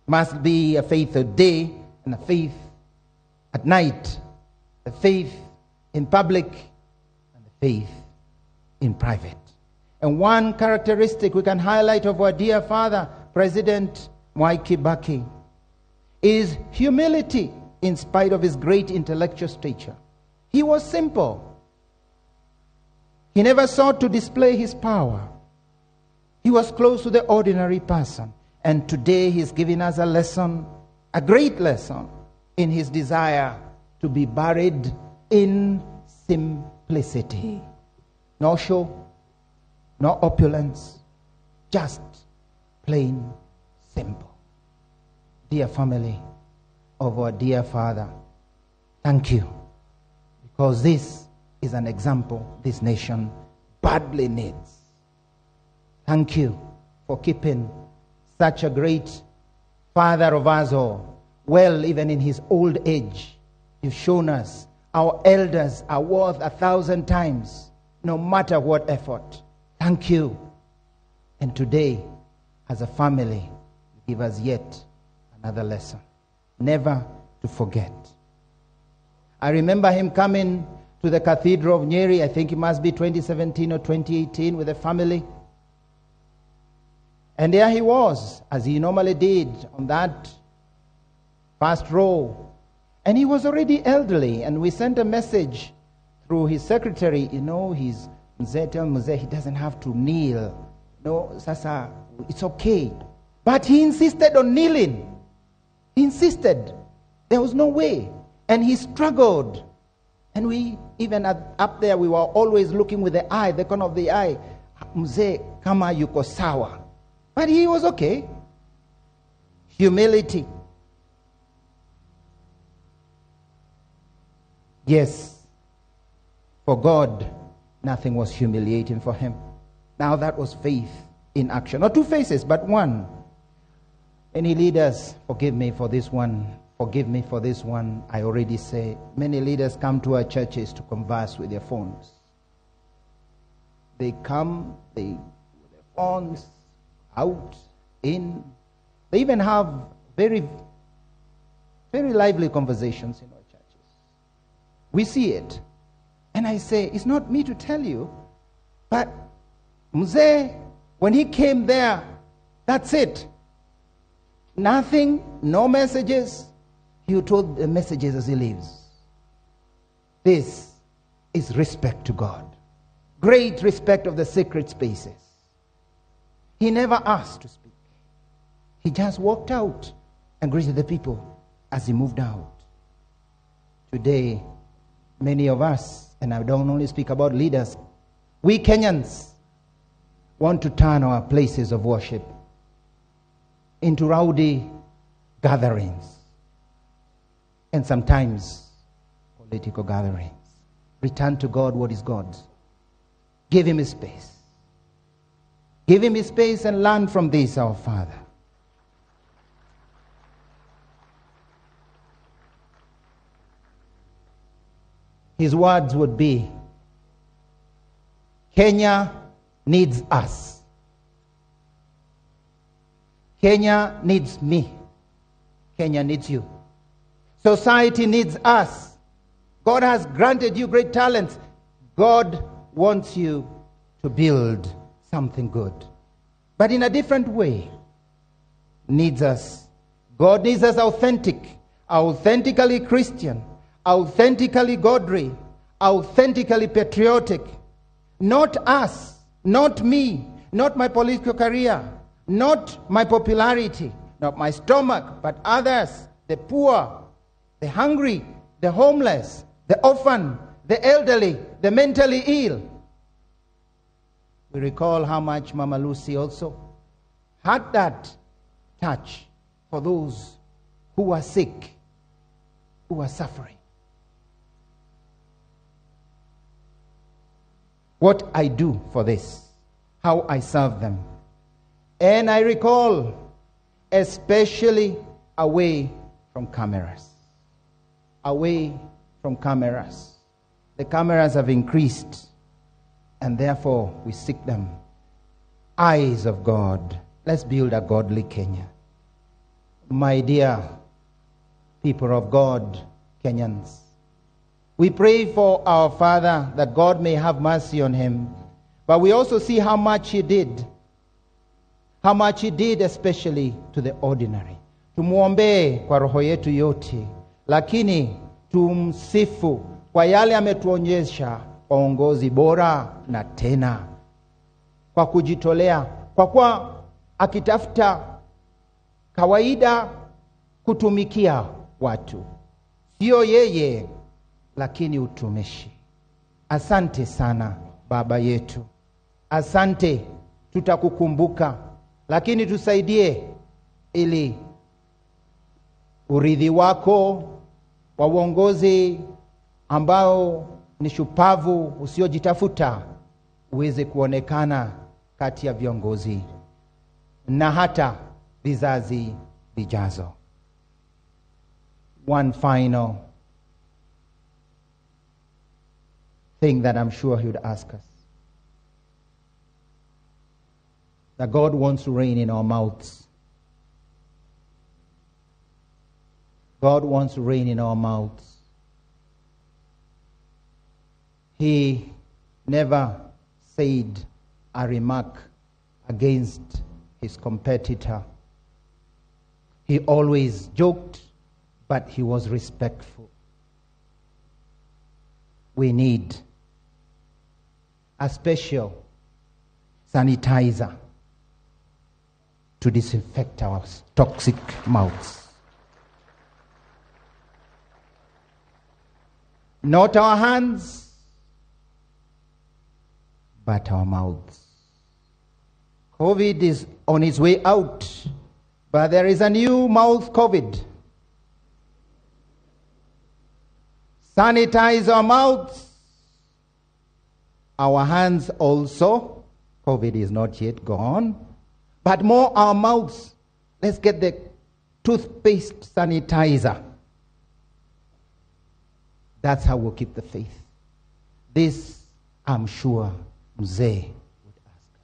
must be a faith at day and a faith at night, a faith in public and a faith in private. And one characteristic we can highlight of our dear father, President Mwai Kibaki, is humility in spite of his great intellectual stature. He was simple. He never sought to display his power. He was close to the ordinary person. And today he's giving us a lesson, a great lesson, in his desire to be buried in simplicity. No show, no opulence, just plain simple. Dear family of our dear father, thank you, because this is an example this nation badly needs. Thank you for keeping such a great father of us all well, even in his old age. You've shown us our elders are worth 1,000 times, no matter what effort. Thank you. And today, as a family, you give us yet another lesson, never to forget. I remember him coming to the Cathedral of Nyeri, I think it must be 2017 or 2018, with the family. And there he was, as he normally did, on that first row. And he was already elderly, and we sent a message through his secretary, you know, he's Mzee, tell Mzee he doesn't have to kneel. No, sasa, it's okay. But he insisted on kneeling. He insisted. There was no way. And he struggled. And we, even up there, we were always looking with the eye, the corner of the eye. Mzee, kama yuko sawa. But he was okay. Humility. Yes, for God, nothing was humiliating for him. Now that was faith in action. Not two faces, but one. Many leaders, forgive me for this one, forgive me for this one, I already say, many leaders come to our churches to converse with their phones. They come, they with their phones, out, in. They even have very, very lively conversations in our churches. We see it. And I say, it's not me to tell you, but Mzee, when he came there, that's it. Nothing, no messages. He told the messages as he leaves. This is respect to God. Great respect of the sacred spaces. He never asked to speak. He just walked out and greeted the people as he moved out. Today, many of us, and I don't only speak about leaders, we Kenyans want to turn our places of worship into rowdy gatherings and sometimes political gatherings. Return to God what is God's. Give him his space. Give him his space and learn from this, our Father. His words would be, Kenya needs us. Kenya needs me. Kenya needs you. Society needs us. God has granted you great talents. God wants you to build something good, but in a different way. Needs us. God needs us authentic, authentically Christian, authentically godly, authentically patriotic. Not us, not me, not my political career, not my popularity, not my stomach, but others, the poor, the hungry, the homeless, the orphan, the elderly, the mentally ill. We recall how much Mama Lucy also had that touch for those who are sick, who are suffering. What I do for this, how I serve them. And I recall, especially away from cameras. Away from cameras. The cameras have increased, and therefore we seek them. Eyes of God. Let's build a godly Kenya. My dear people of God, Kenyans, we pray for our father that God may have mercy on him. But we also see how much he did. How much he did especially to the ordinary. Tumuombee kwa roho yetu yote, lakini tumsifu kwa yale ametuonyesha kwa uongozi bora na tena kwa kujitolea, kwa kuwa akitafuta kawaida kutumikia watu, sio yeye lakini utumishi. Asante sana baba yetu, asante, tutakukumbuka, lakini tusaidie ili urithi wako wa uongozi ambao ni shupavu usiojitafuta uweze kuonekana kati ya viongozi na hata vizazi vijazo. One final thing that I'm sure he would ask us. That God wants to reign in our mouths. God wants to reign in our mouths. He never said a remark against his competitor. He always joked, but he was respectful. We need a special sanitizer to disinfect our toxic mouths. Not our hands, but our mouths. COVID is on its way out, But there is a new mouth COVID. Sanitize our mouths, our hands also. COVID is not yet gone. But more our mouths. Let's get the toothpaste sanitizer. That's how we'll keep the faith. This, I'm sure, Mzee would ask us.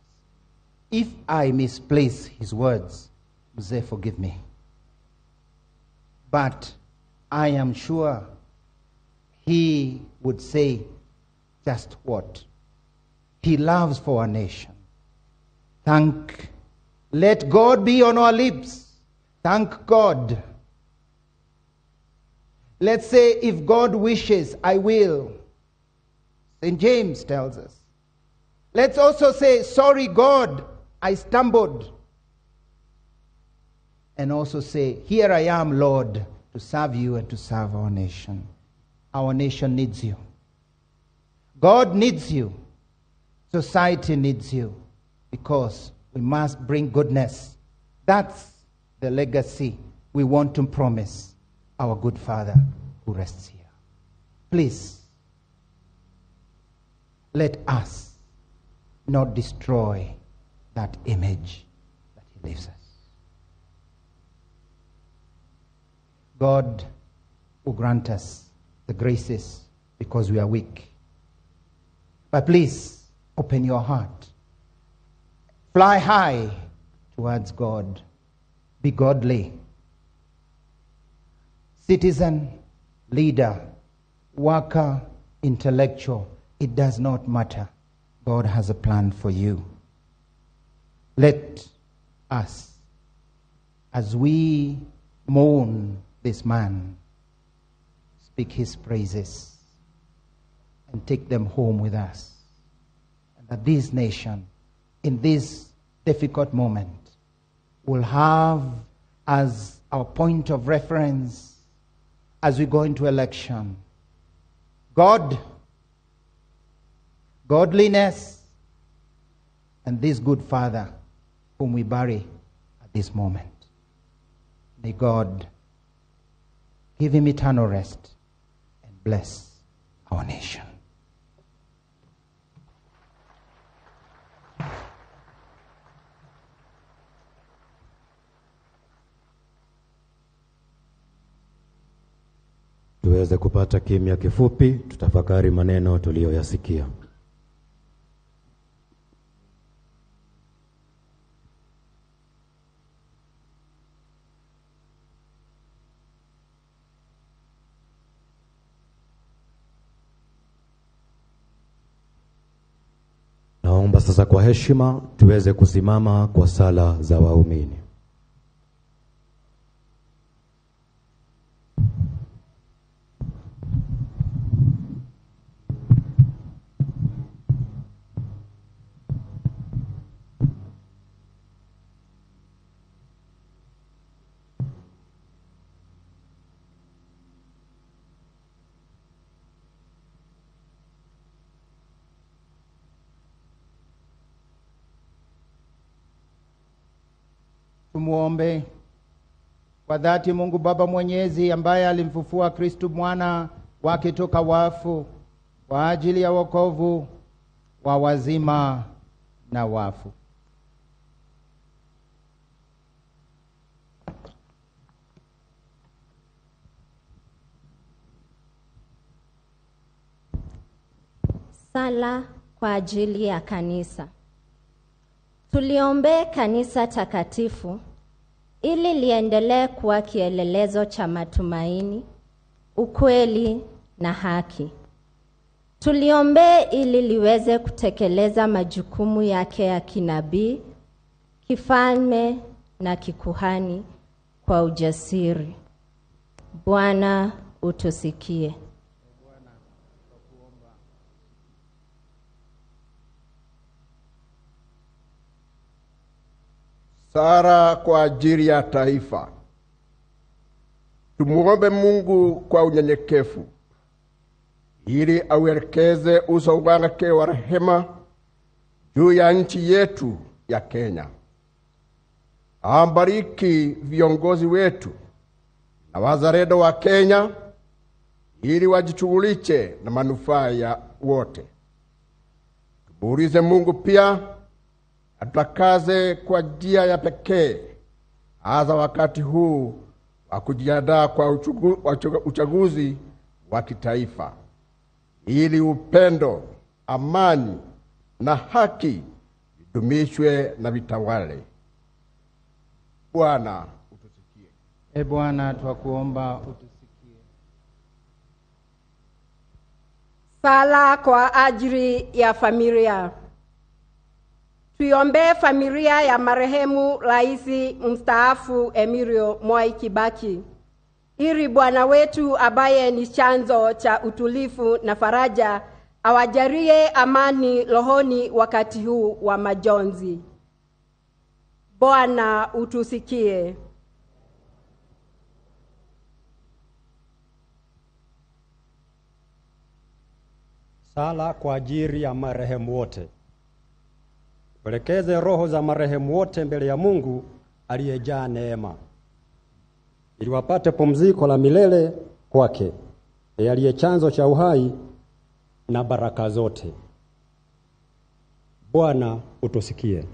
If I misplace his words, Mzee, forgive me. But I am sure he would say just what he loves for our nation. Let God be on our lips. Thank God. Let's say, if God wishes, I will. St. James tells us. Let's also say, sorry, God, I stumbled. And also say, here I am, Lord, to serve you and to serve our nation. Our nation needs you. God needs you. Society needs you. Because we must bring goodness. That's the legacy we want to promise our good Father who rests here. Please, let us not destroy that image that he leaves us. God will grant us the graces because we are weak. But please, open your heart. Fly high towards God. Be godly. Citizen, leader, worker, intellectual, it does not matter. God has a plan for you. Let us, as we mourn this man, speak his praises and take them home with us. And that this nation, in this difficult moment, will have as our point of reference as we go into election, God, godliness, and this good Father whom we bury at this moment. May God give him eternal rest and bless our nation. Tuweze kupata kimya kifupi, tutafakari maneno tuliyoyasikia. Naomba sasa kwa heshima tuweze kusimama kwa sala za waumini. Tumuombe. Kwa dhati Mungu Baba Mwenyezi, ambaye alimfufua Kristu mwana wake toka wafu kwa ajili ya wokovu wa wazima na wafu. Sala kwa ajili ya kanisa. Tuliombee kanisa takatifu ili liendelee kuwa kielelezo cha matumaini, ukweli na haki. Tuliombee ili liweze kutekeleza majukumu yake ya kinabii, kifalme na kikuhani kwa ujasiri. Bwana utusikie. Sala kwa ajili ya taifa. Tumuombe Mungu kwa unyenyekevu ili auelekeze uso wake wa rehema juu ya nchi yetu ya Kenya. Awabariki viongozi wetu na wazalendo wa Kenya ili wajishughulishe na manufaa ya wote. Tumuulize Mungu pia atutakaze kwa njia ya pekee, hasa wakati huu wa kujiandaa kwa uchaguzi wa kitaifa, ili upendo, amani na haki vidumishwe na vitawale. Bwana utusikie. E Bwana, twakuomba utusikie. Sala kwa ajili ya familia. Tuiombee familia ya marehemu Rais mstaafu Emilio Mwai Kibaki, ili Bwana wetu ambaye ni chanzo cha utulivu na faraja awajalie amani rohoni wakati huu wa majonzi. Bwana utusikie. Sala kwa ajili ya marehemu wote. Pelekeze roho za marehemu wote mbele ya Mungu aliyejaa neema, ili wapate pumziko la milele kwake, yeye aliye chanzo cha uhai na baraka zote. Bwana utusikie.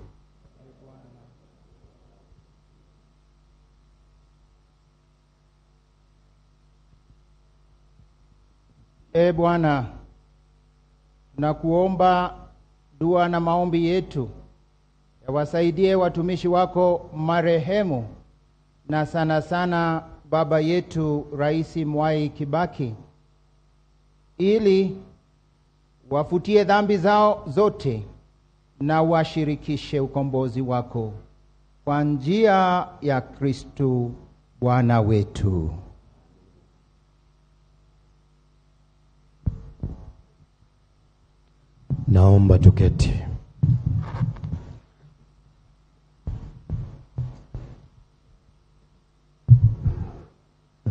E Bwana, tunakuomba dua na maombi yetu yawasaidie watumishi wako marehemu, na sana sana baba yetu Rais Mwai Kibaki, ili wafutie dhambi zao zote na washirikishe ukombozi wako kwa njia ya Kristu Bwana wetu. Naomba tuketi.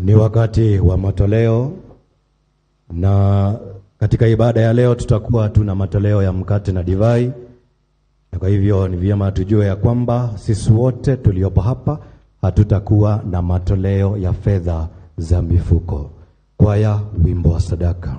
Ni wakati wa matoleo, na katika ibada ya leo tutakuwa tuna matoleo ya mkate na divai. Na kwa hivyo ni vyema tujue ya kwamba sisi wote tuliopo hapa hatutakuwa na matoleo ya fedha za mifuko. Kwaya, wimbo wa sadaka.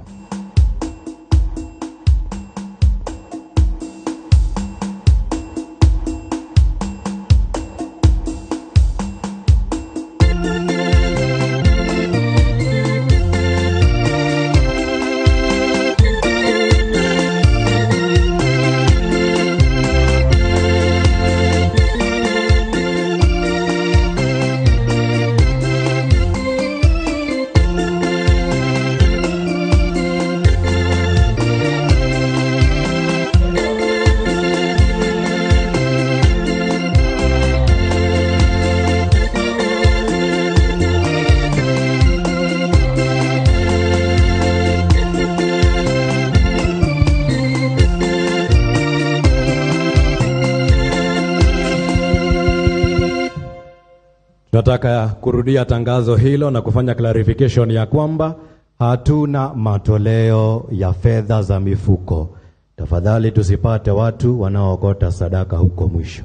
Nataka kurudia tangazo hilo na kufanya clarification ya kwamba hatuna matoleo ya fedha za mifuko. Tafadhali tusipate watu wanaookota sadaka huko mwisho.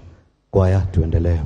Kwaya, tuendelee.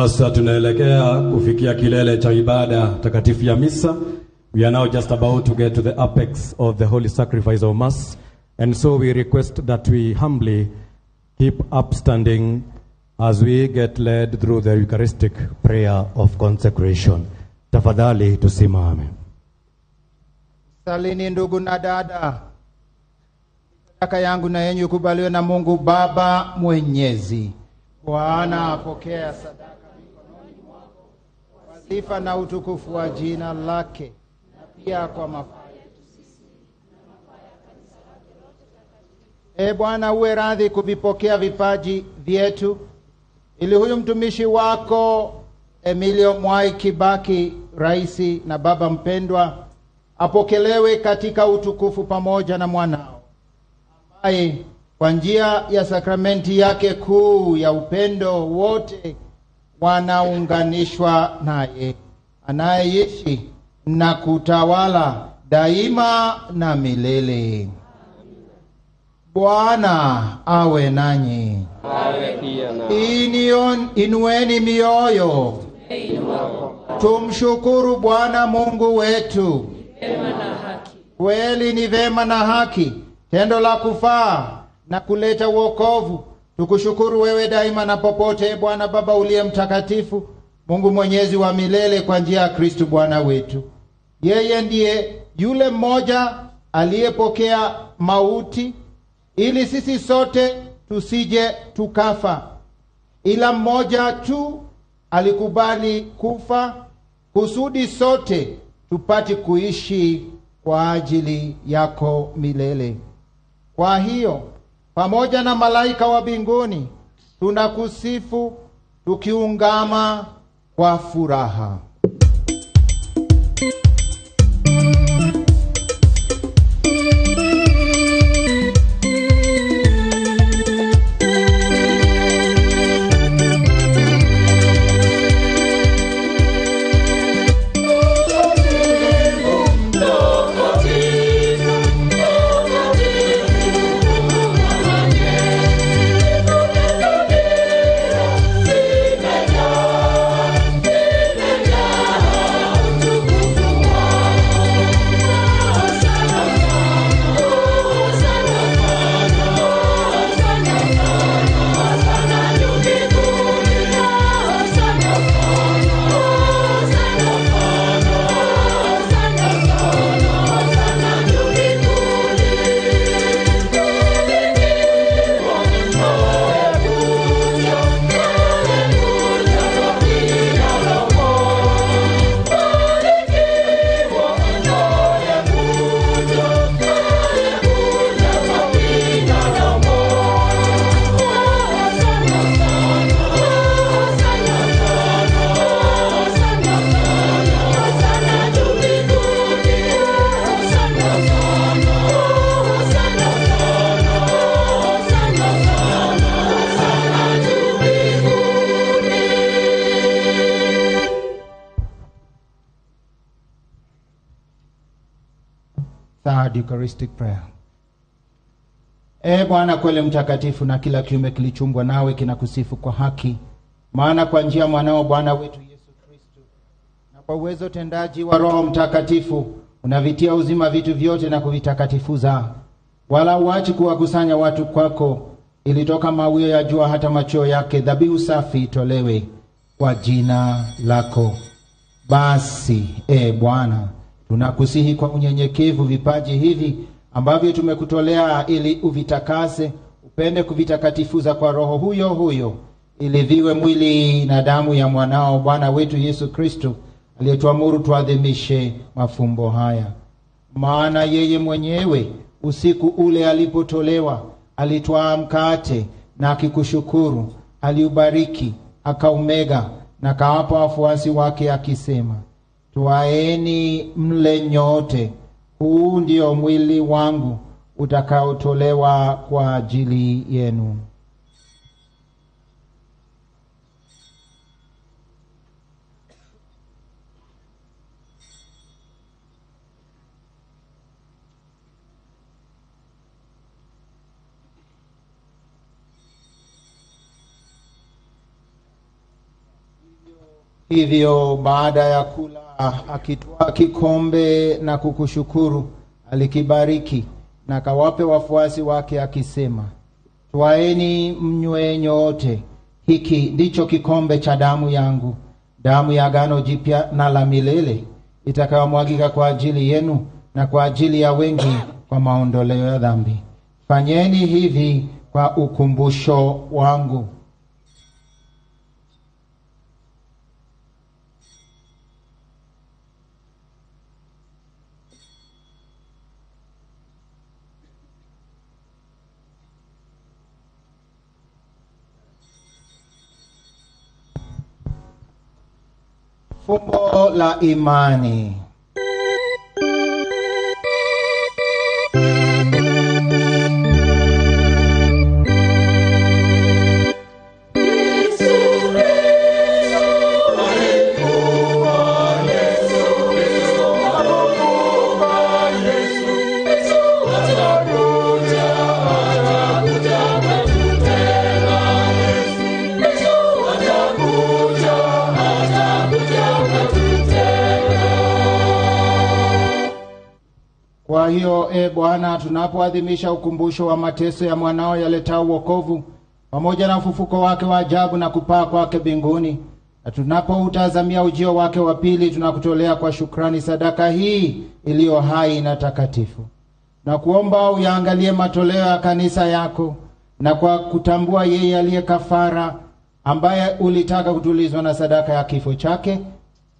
Sasa tunaelekea kufikia kilele cha ibada takatifu ya misa. We are now just about to get to the apex of the holy sacrifice of Mass. And so we request that we humbly keep upstanding as we get led through the Eucharistic prayer of consecration. Tafadhali tusimame. Salini ndugu na dada, sadaka yangu na yenyu ikubaliwe na Mungu Baba Mwenyezi. Bwana apokea sadaka mikononi mwako kwa sifa na utukufu wa jina lake, na pia kwa mafaa yetu sisi na mafaa ya kanisa lake lote takatifu. E Bwana, uwe radhi kuvipokea vipaji vyetu, ili huyu mtumishi wako Emilio Mwai Kibaki, raisi na baba mpendwa, apokelewe katika utukufu pamoja na mwanao, ambaye kwa njia ya sakramenti yake kuu ya upendo wote wanaunganishwa naye, anayeishi na kutawala daima na milele. Bwana awe nanyi. Awe pia nawe. Inueni mioyo. Tumshukuru Bwana Mungu wetu. Kweli ni vema na haki, tendo la kufaa na kuleta wokovu. Tukushukuru wewe daima na popote, Bwana Baba uliye mtakatifu, Mungu mwenyezi wa milele, kwa njia ya Kristo Bwana wetu. Yeye ndiye yule mmoja aliyepokea mauti ili sisi sote tusije tukafa, ila mmoja tu alikubali kufa kusudi sote tupate kuishi kwa ajili yako milele. Kwa hiyo pamoja na malaika wa mbinguni tunakusifu tukiungama kwa furaha. Third Eucharistic prayer. E Bwana kweli mtakatifu, na kila kiumbe kilichumbwa nawe kinakusifu kwa haki, maana kwa njia mwanao Bwana wetu Yesu Kristo na kwa uwezo tendaji wa Roho Mtakatifu unavitia uzima vitu vyote na kuvitakatifuza, wala uachi kuwakusanya watu kwako, ili toka mawio ya jua hata machweo yake dhabihu safi itolewe kwa jina lako. Basi e Bwana, tunakusihi kwa unyenyekevu vipaji hivi ambavyo tumekutolea ili uvitakase, upende kuvitakatifuza kwa Roho huyo huyo, ili viwe mwili na damu ya mwanao Bwana wetu Yesu Kristo, aliyetuamuru tuadhimishe mafumbo haya. Maana yeye mwenyewe usiku ule alipotolewa, alitwaa mkate na akikushukuru, aliubariki, akaumega na akawapa wafuasi wake akisema, twaeni mle nyote, huu ndio mwili wangu utakaotolewa kwa ajili yenu. Hivyo baada ya kula, akitwaa kikombe na kukushukuru, alikibariki na akawape wafuasi wake akisema, twaeni mnywe nyote, hiki ndicho kikombe cha damu yangu, damu ya agano jipya na la milele, itakayomwagika kwa ajili yenu na kwa ajili ya wengi kwa maondoleo ya dhambi. Fanyeni hivi kwa ukumbusho wangu. Fumbo la imani. Kwa hiyo, e Bwana, tunapoadhimisha ukumbusho wa mateso ya mwanao yaletao wokovu pamoja na ufufuko wake wa ajabu na kupaa kwake mbinguni, na tunapoutazamia ujio wake wa pili, tunakutolea kwa shukrani sadaka hii iliyo hai na takatifu, na kuomba uyaangalie matoleo ya kanisa yako, na kwa kutambua yeye aliye kafara ambaye ulitaka kutulizwa na sadaka ya kifo chake,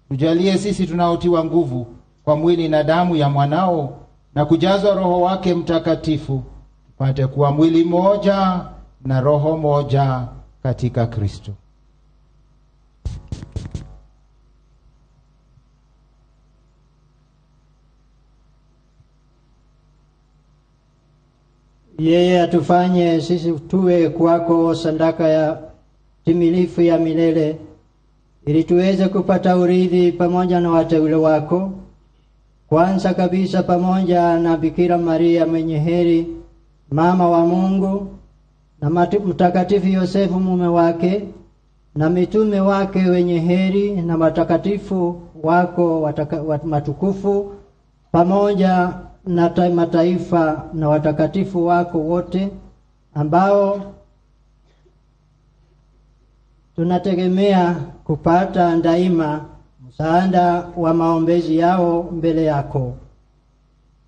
tujalie sisi tunaotiwa nguvu kwa mwili na damu ya mwanao na kujazwa Roho wake Mtakatifu, tupate kuwa mwili moja na roho moja katika Kristo. Yeye atufanye sisi tuwe kwako sadaka ya timilifu ya milele, ili tuweze kupata urithi pamoja na wateule wako, kwanza kabisa pamoja na Bikira Maria mwenye heri, mama wa Mungu, na Mtakatifu Yosefu mume wake, na mitume wake wenye heri, na watakatifu wako matukufu, pamoja na mataifa na watakatifu wako wote, ambao tunategemea kupata daima msaada wa maombezi yao mbele yako.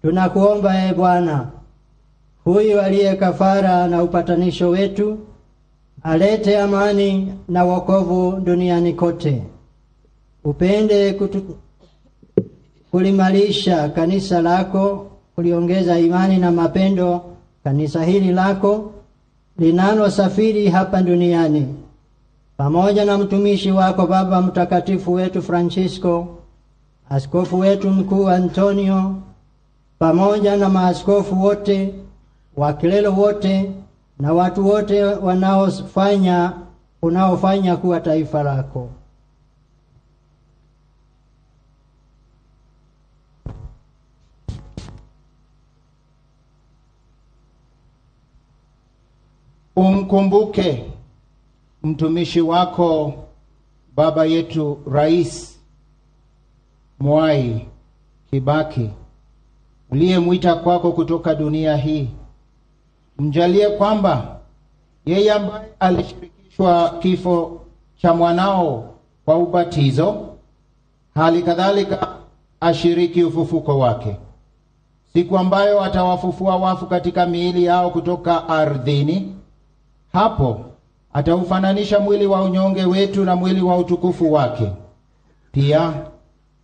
Tunakuomba e Bwana, huyu aliye kafara na upatanisho wetu, alete amani na wokovu duniani kote. Upende kulimalisha kanisa lako, kuliongeza imani na mapendo kanisa hili lako linalosafiri hapa duniani, pamoja na mtumishi wako Baba Mtakatifu wetu Francisco, askofu wetu mkuu Antonio, pamoja na maaskofu wote, wakilelo wote, na watu wote unaofanya kuwa taifa lako. Umkumbuke mtumishi wako baba yetu Rais Mwai Kibaki, uliyemwita kwako kutoka dunia hii. Mjalie kwamba yeye ambaye alishirikishwa kifo cha mwanao kwa ubatizo, hali kadhalika ashiriki ufufuko wake, siku ambayo atawafufua wafu katika miili yao kutoka ardhini. Hapo ataufananisha mwili wa unyonge wetu na mwili wa utukufu wake. Pia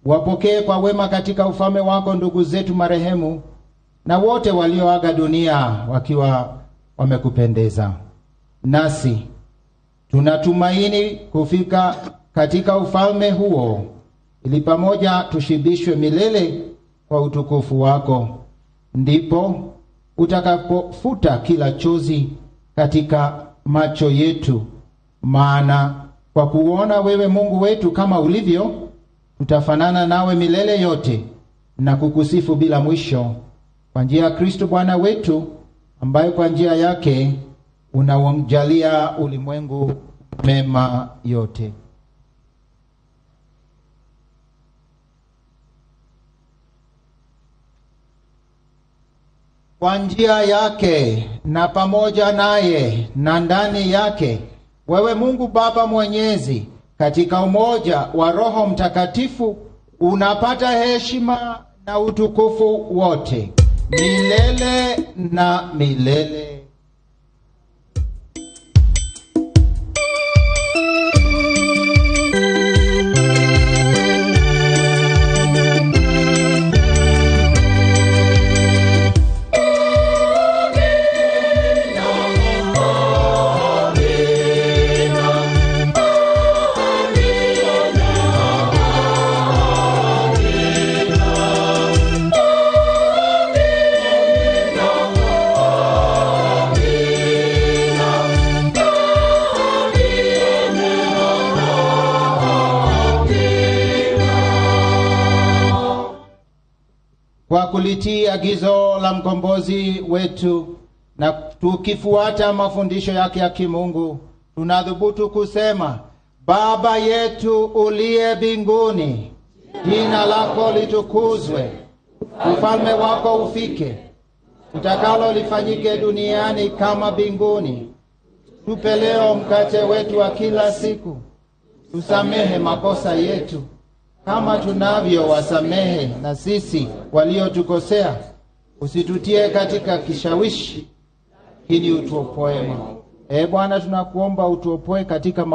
wapokee kwa wema katika ufalme wako ndugu zetu marehemu na wote walioaga dunia wakiwa wamekupendeza. Nasi tunatumaini kufika katika ufalme huo, ili pamoja tushibishwe milele kwa utukufu wako. Ndipo utakapofuta kila chozi katika macho yetu, maana kwa kuona wewe Mungu wetu kama ulivyo, tutafanana nawe milele yote na kukusifu bila mwisho, kwa njia ya Kristo Bwana wetu, ambaye kwa njia yake unaujalia ulimwengu mema yote. Kwa njia yake na pamoja naye na ndani yake, wewe Mungu Baba Mwenyezi, katika umoja wa Roho Mtakatifu unapata heshima na utukufu wote milele na milele. Kwa kulitii agizo la mkombozi wetu na tukifuata mafundisho yake ya kimungu, tunadhubutu kusema: Baba yetu uliye mbinguni, jina lako litukuzwe, ufalme wako ufike, utakalo lifanyike duniani kama mbinguni. Tupe leo mkate wetu wa kila siku, tusamehe makosa yetu kama tunavyowasamehe na sisi waliotukosea, usitutie katika kishawishi, lakini utuopoe. Ee Bwana, tunakuomba utuopoe katika